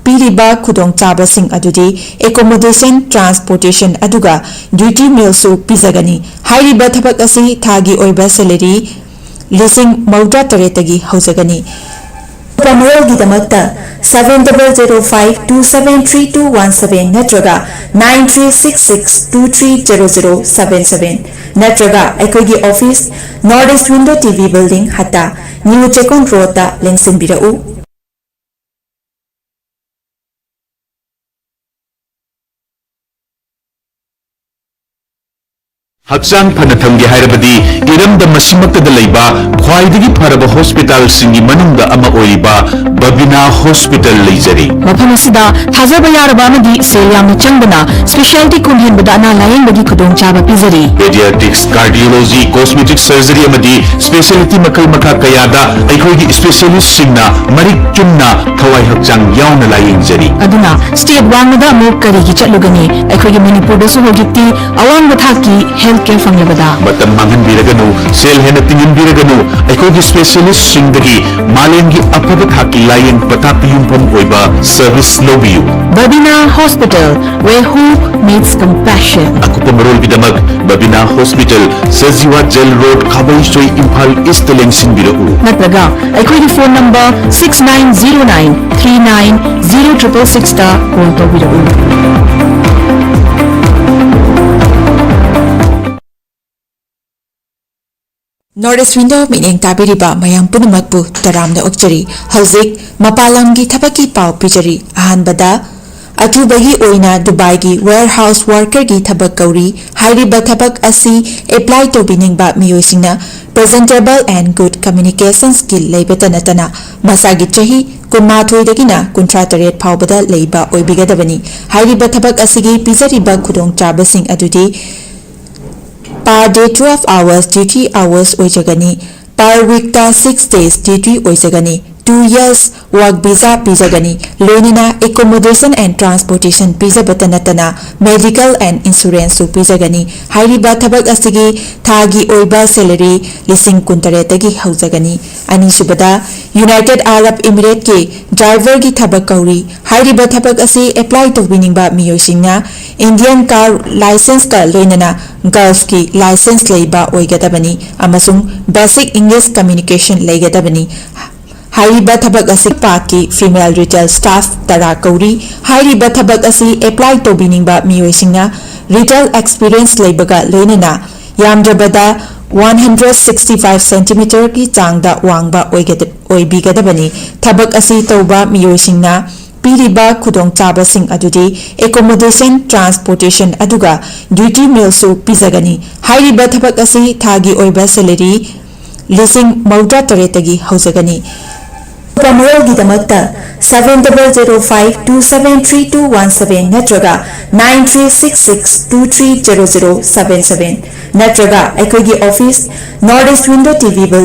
ꯄꯤꯔꯤꯕ ꯈꯨꯗꯣꯡꯆꯥꯕꯁꯤꯡ ꯑꯗꯨꯗꯤ accommodation, transportation ꯑꯗꯨꯒ duty mealꯁꯨ ꯄꯤꯖꯒꯅꯤ꯫ ꯍꯥꯏꯔꯤꯕ ꯊꯕꯛ ꯑꯁꯤ ꯊꯥꯒꯤ ꯑꯣꯏꯕ salary ꯂꯤꯁꯤꯡ ꯃꯧꯗ꯭ꯔꯥ ꯇꯔꯦꯠꯇꯒꯤ ꯍꯧꯖꯒꯅꯤ꯫ ꯑꯀꯨꯞꯄ ꯃꯔꯣꯜꯒꯤꯗꯃꯛꯇ seven double zero five two seven three two one seven ꯅꯠꯇ꯭ꯔꯒ nine three six six two three zero zero seven seven ꯅꯠꯇ꯭ꯔꯒ ꯑꯩꯈꯣꯏꯒꯤ office, North East Window T V Building, ꯍꯠꯇꯥ, New ꯆꯦꯛꯀꯣꯟ ꯔꯣꯗꯇ ꯂꯦꯡꯁꯤꯟꯕꯤꯔꯛꯎ꯫ ꯍꯛꯆꯥꯡ ꯐꯅ ꯊꯝꯒꯦ ꯍꯥꯏꯔꯕꯗꯤ ꯏꯔꯝꯗꯝ ꯑꯁꯤꯃꯛꯇꯗ ꯂꯩꯕ ꯈ꯭ꯋꯥꯏꯗꯒꯤ ꯐꯔꯕ ꯍꯣꯁꯄꯤꯇꯥꯜꯁꯤꯡꯒꯤ ꯃꯅꯨꯡꯗ ꯑꯃ ꯑꯣꯏꯔꯤꯕ ꯕꯕꯤꯅꯥ ꯍꯣꯁꯄꯤꯇꯥꯜ ꯂꯩꯖꯔꯤ꯫ ꯃꯐꯝ ꯑꯁꯤꯗ ꯊꯥꯖꯕ ꯌꯥꯔꯕ ꯑꯃꯗꯤ ꯁꯦꯜ ꯌꯥꯝꯅ ꯆꯪꯗꯅ specialty ꯀꯨꯟ ꯍꯦꯟꯕꯗ ꯑꯅꯥ ꯂꯥꯌꯦꯡꯕꯒꯤ ꯈꯨꯗꯣꯡꯆꯥꯕ ꯄꯤꯖꯔꯤ꯫ Pediatrics, cardiology, cosmetic surgery ꯑꯃꯗꯤ specialty ꯃꯈꯜ ꯃꯈꯥ ꯀꯌꯥꯗ ꯑꯩꯈꯣꯏꯒꯤ specialistꯁꯤꯡꯅ ꯃꯔꯤꯛ ꯆꯨꯝꯅ ꯊꯋꯥꯏ ꯍꯛꯆꯥꯡ ꯌꯥꯎꯅ ꯂꯥꯌꯦꯡꯖꯔꯤ꯫ ꯑꯗꯨꯅ state ꯋꯥꯡꯃꯗ ꯑꯃꯨꯛ ꯀꯔꯤꯒꯤ ꯆꯠꯂꯨꯒꯅꯤ? ꯑꯩꯈꯣꯏꯒꯤ ꯃꯅꯤꯄꯨꯔꯗꯁꯨ ꯍꯧꯖꯤꯛꯇꯤ ꯑꯋꯥꯡꯕ ꯊꯥꯛꯀꯤ health care ꯐꯪꯂꯕꯗ꯫ ꯃꯇꯝ ꯃꯥꯡꯍꯟꯕꯤꯔꯒꯅꯨ, ꯁꯦꯜ ꯍꯦꯟꯅ ꯇꯤꯡꯍꯟꯕꯤꯔꯒꯅꯨ, ꯑꯩꯈꯣꯏꯒꯤ specialistꯁꯤꯡꯗꯒꯤ ꯃꯥꯂꯦꯝꯒꯤ ꯑꯐꯕ ꯊꯥꯛꯀꯤ ꯂꯥꯌꯦꯡ ꯄꯊꯥꯞꯇ ꯌꯨꯝꯐꯝ ꯑꯣꯏꯕ service ꯂꯧꯕꯤꯌꯨ꯫ Babina Hospital, where hope meets compassion. ꯑꯀꯨꯞꯄ ꯃꯔꯣꯜꯒꯤꯗꯃꯛ Babina hospital, Sajiwa jail road, Khabeisoi, Imphal east ꯂꯦꯡꯁꯤꯟꯕꯤꯔꯛꯎ꯫ ꯅꯠꯇ꯭ꯔꯒ ꯑꯩꯈꯣꯏꯒꯤ phone number six nine zero nine three nine zero triple sixꯇ call ꯇꯧꯕꯤꯔꯛꯎ꯫ North East Window ꯃꯤꯠꯌꯦꯡ ꯇꯥꯕꯤꯔꯤꯕ ꯃꯌꯥꯝ ꯄꯨꯝꯅꯃꯛꯄꯨ ꯇꯔꯥꯝꯅ ꯑꯣꯛꯆꯔꯤ꯫ ꯍꯧꯖꯤꯛ ꯃꯄꯥꯟ ꯂꯝꯒꯤ ꯊꯕꯛꯀꯤ ꯄꯥꯎ ꯄꯤꯖꯔꯤ꯫ ꯑꯍꯥꯟꯕꯗ, ꯑꯊꯨꯕꯒꯤ ꯑꯣꯏꯅ ꯗꯨꯕꯥꯏꯒꯤ warehouse workerꯒꯤ ꯊꯕꯛ ꯀꯧꯔꯤ꯫ ꯍꯥꯏꯔꯤꯕ ꯊꯕꯛ ꯑꯁꯤ apply ꯇꯧꯕꯤꯅꯤꯡꯕ ꯃꯤꯑꯣꯏꯁꯤꯡꯅ presentable and good communication skill ꯂꯩꯕꯇ ꯅꯠꯇꯅ ꯃꯁꯥꯒꯤ ꯆꯍꯤ ꯀꯨꯟꯃꯥꯊꯣꯏꯗꯒꯤꯅ ꯀꯨꯟꯊ꯭ꯔꯥ ꯇꯔꯦꯠ ꯐꯥꯎꯕꯗ ꯂꯩꯕ ꯑꯣꯏꯕꯤꯒꯗꯕꯅꯤ꯫ ꯍꯥꯏꯔꯤꯕ ꯊꯕꯛ ꯑꯁꯤꯒꯤ ꯄꯤꯖꯔꯤꯕ ꯈꯨꯗꯣꯡꯆꯥꯕꯁꯤꯡ ꯑꯗꯨꯗꯤ per day twelve hours duty hours ꯑꯣꯏꯖꯒꯅꯤ꯫ Per weekꯇ six days duty ꯑꯣꯏꯖꯒꯅꯤ꯫ Two years work visa ꯄꯤꯖꯒꯅꯤ꯫ ꯂꯣꯏꯅꯅ accommodation and transportation ꯄꯤꯖꯕꯇ ꯅꯠꯇꯅ medical and insuranceꯁꯨ ꯄꯤꯖꯒꯅꯤ꯫ ꯍꯥꯏꯔꯤꯕ ꯊꯕꯛ ꯑꯁꯤꯒꯤ ꯊꯥꯒꯤ ꯑꯣꯏꯕ salary ꯂꯤꯁꯤꯡ ꯀꯨꯟꯇꯔꯦꯠꯇꯒꯤ ꯍꯧꯖꯒꯅꯤ꯫ ꯑꯅꯤꯁꯨꯕꯗ, United Arab Emirateꯀꯤ driverꯒꯤ ꯊꯕꯛ ꯀꯧꯔꯤ꯫ ꯍꯥꯏꯔꯤꯕ ꯊꯕꯛ ꯑꯁꯤ apply ꯇꯧꯕꯤꯅꯤꯡꯕ ꯃꯤꯑꯣꯏꯁꯤꯡꯅ Indian car licenceꯀ ꯂꯣꯏꯅꯅ Gulfꯀꯤ license ꯂꯩꯕ ꯑꯣꯏꯒꯗꯕꯅꯤ ꯑꯃꯁꯨꯡ basic English communication ꯂꯩꯒꯗꯕꯅꯤ꯫ ꯍꯥꯏꯔꯤꯕ ꯊꯕꯛ ꯑꯁꯤ ꯄꯥꯛꯀꯤ female retail staff ꯇꯔꯥ ꯀꯧꯔꯤ꯫ ꯍꯥꯏꯔꯤꯕ ꯊꯕꯛ ꯑꯁꯤ apply ꯇꯧꯕꯤꯅꯤꯡꯕ ꯃꯤꯑꯣꯏꯁꯤꯡꯅ retail experience ꯂꯩꯕꯒ ꯂꯣꯏꯅꯅ ꯌꯥꯝꯗ꯭ꯔꯕꯗ one hundred sixty five centimeterꯒꯤ ꯆꯥꯡꯗ ꯋꯥꯡꯕ ꯑꯣꯏꯒꯗ-, ꯑꯣꯏꯕꯤꯒꯗꯕꯅꯤ꯫ ꯊꯕꯛ ꯑꯁꯤ ꯇꯧꯕ ꯃꯤꯑꯣꯏꯁꯤꯡꯅ ꯄꯤꯔꯤꯕ ꯈꯨꯗꯣꯡꯆꯥꯕꯁꯤꯡ ꯑꯗꯨꯗꯤ accommodation, transportation ꯑꯗꯨꯒ duty mealꯁꯨ ꯄꯤꯖꯒꯅꯤ꯫ ꯍꯥꯏꯔꯤꯕ ꯊꯕꯛ ꯑꯁꯤ ꯊꯥꯒꯤ ꯑꯣꯏꯕ salary ꯂꯤꯁꯤꯡ ꯃꯧꯗ꯭ꯔꯥ ꯇꯔꯦꯠꯇꯒꯤ ꯍꯧꯖꯒꯅꯤ꯫ ꯑꯀꯨꯞꯄ ꯃꯔꯣꯜꯒꯤꯗꯃꯛꯇ seven double zero five two seven three two one seven ꯅꯠꯇ꯭ꯔꯒ nine three six six two three zero zero seven seven ꯅꯠꯇ꯭ꯔꯒ ꯑꯩꯈꯣꯏꯒꯤ office, North East Window T V building,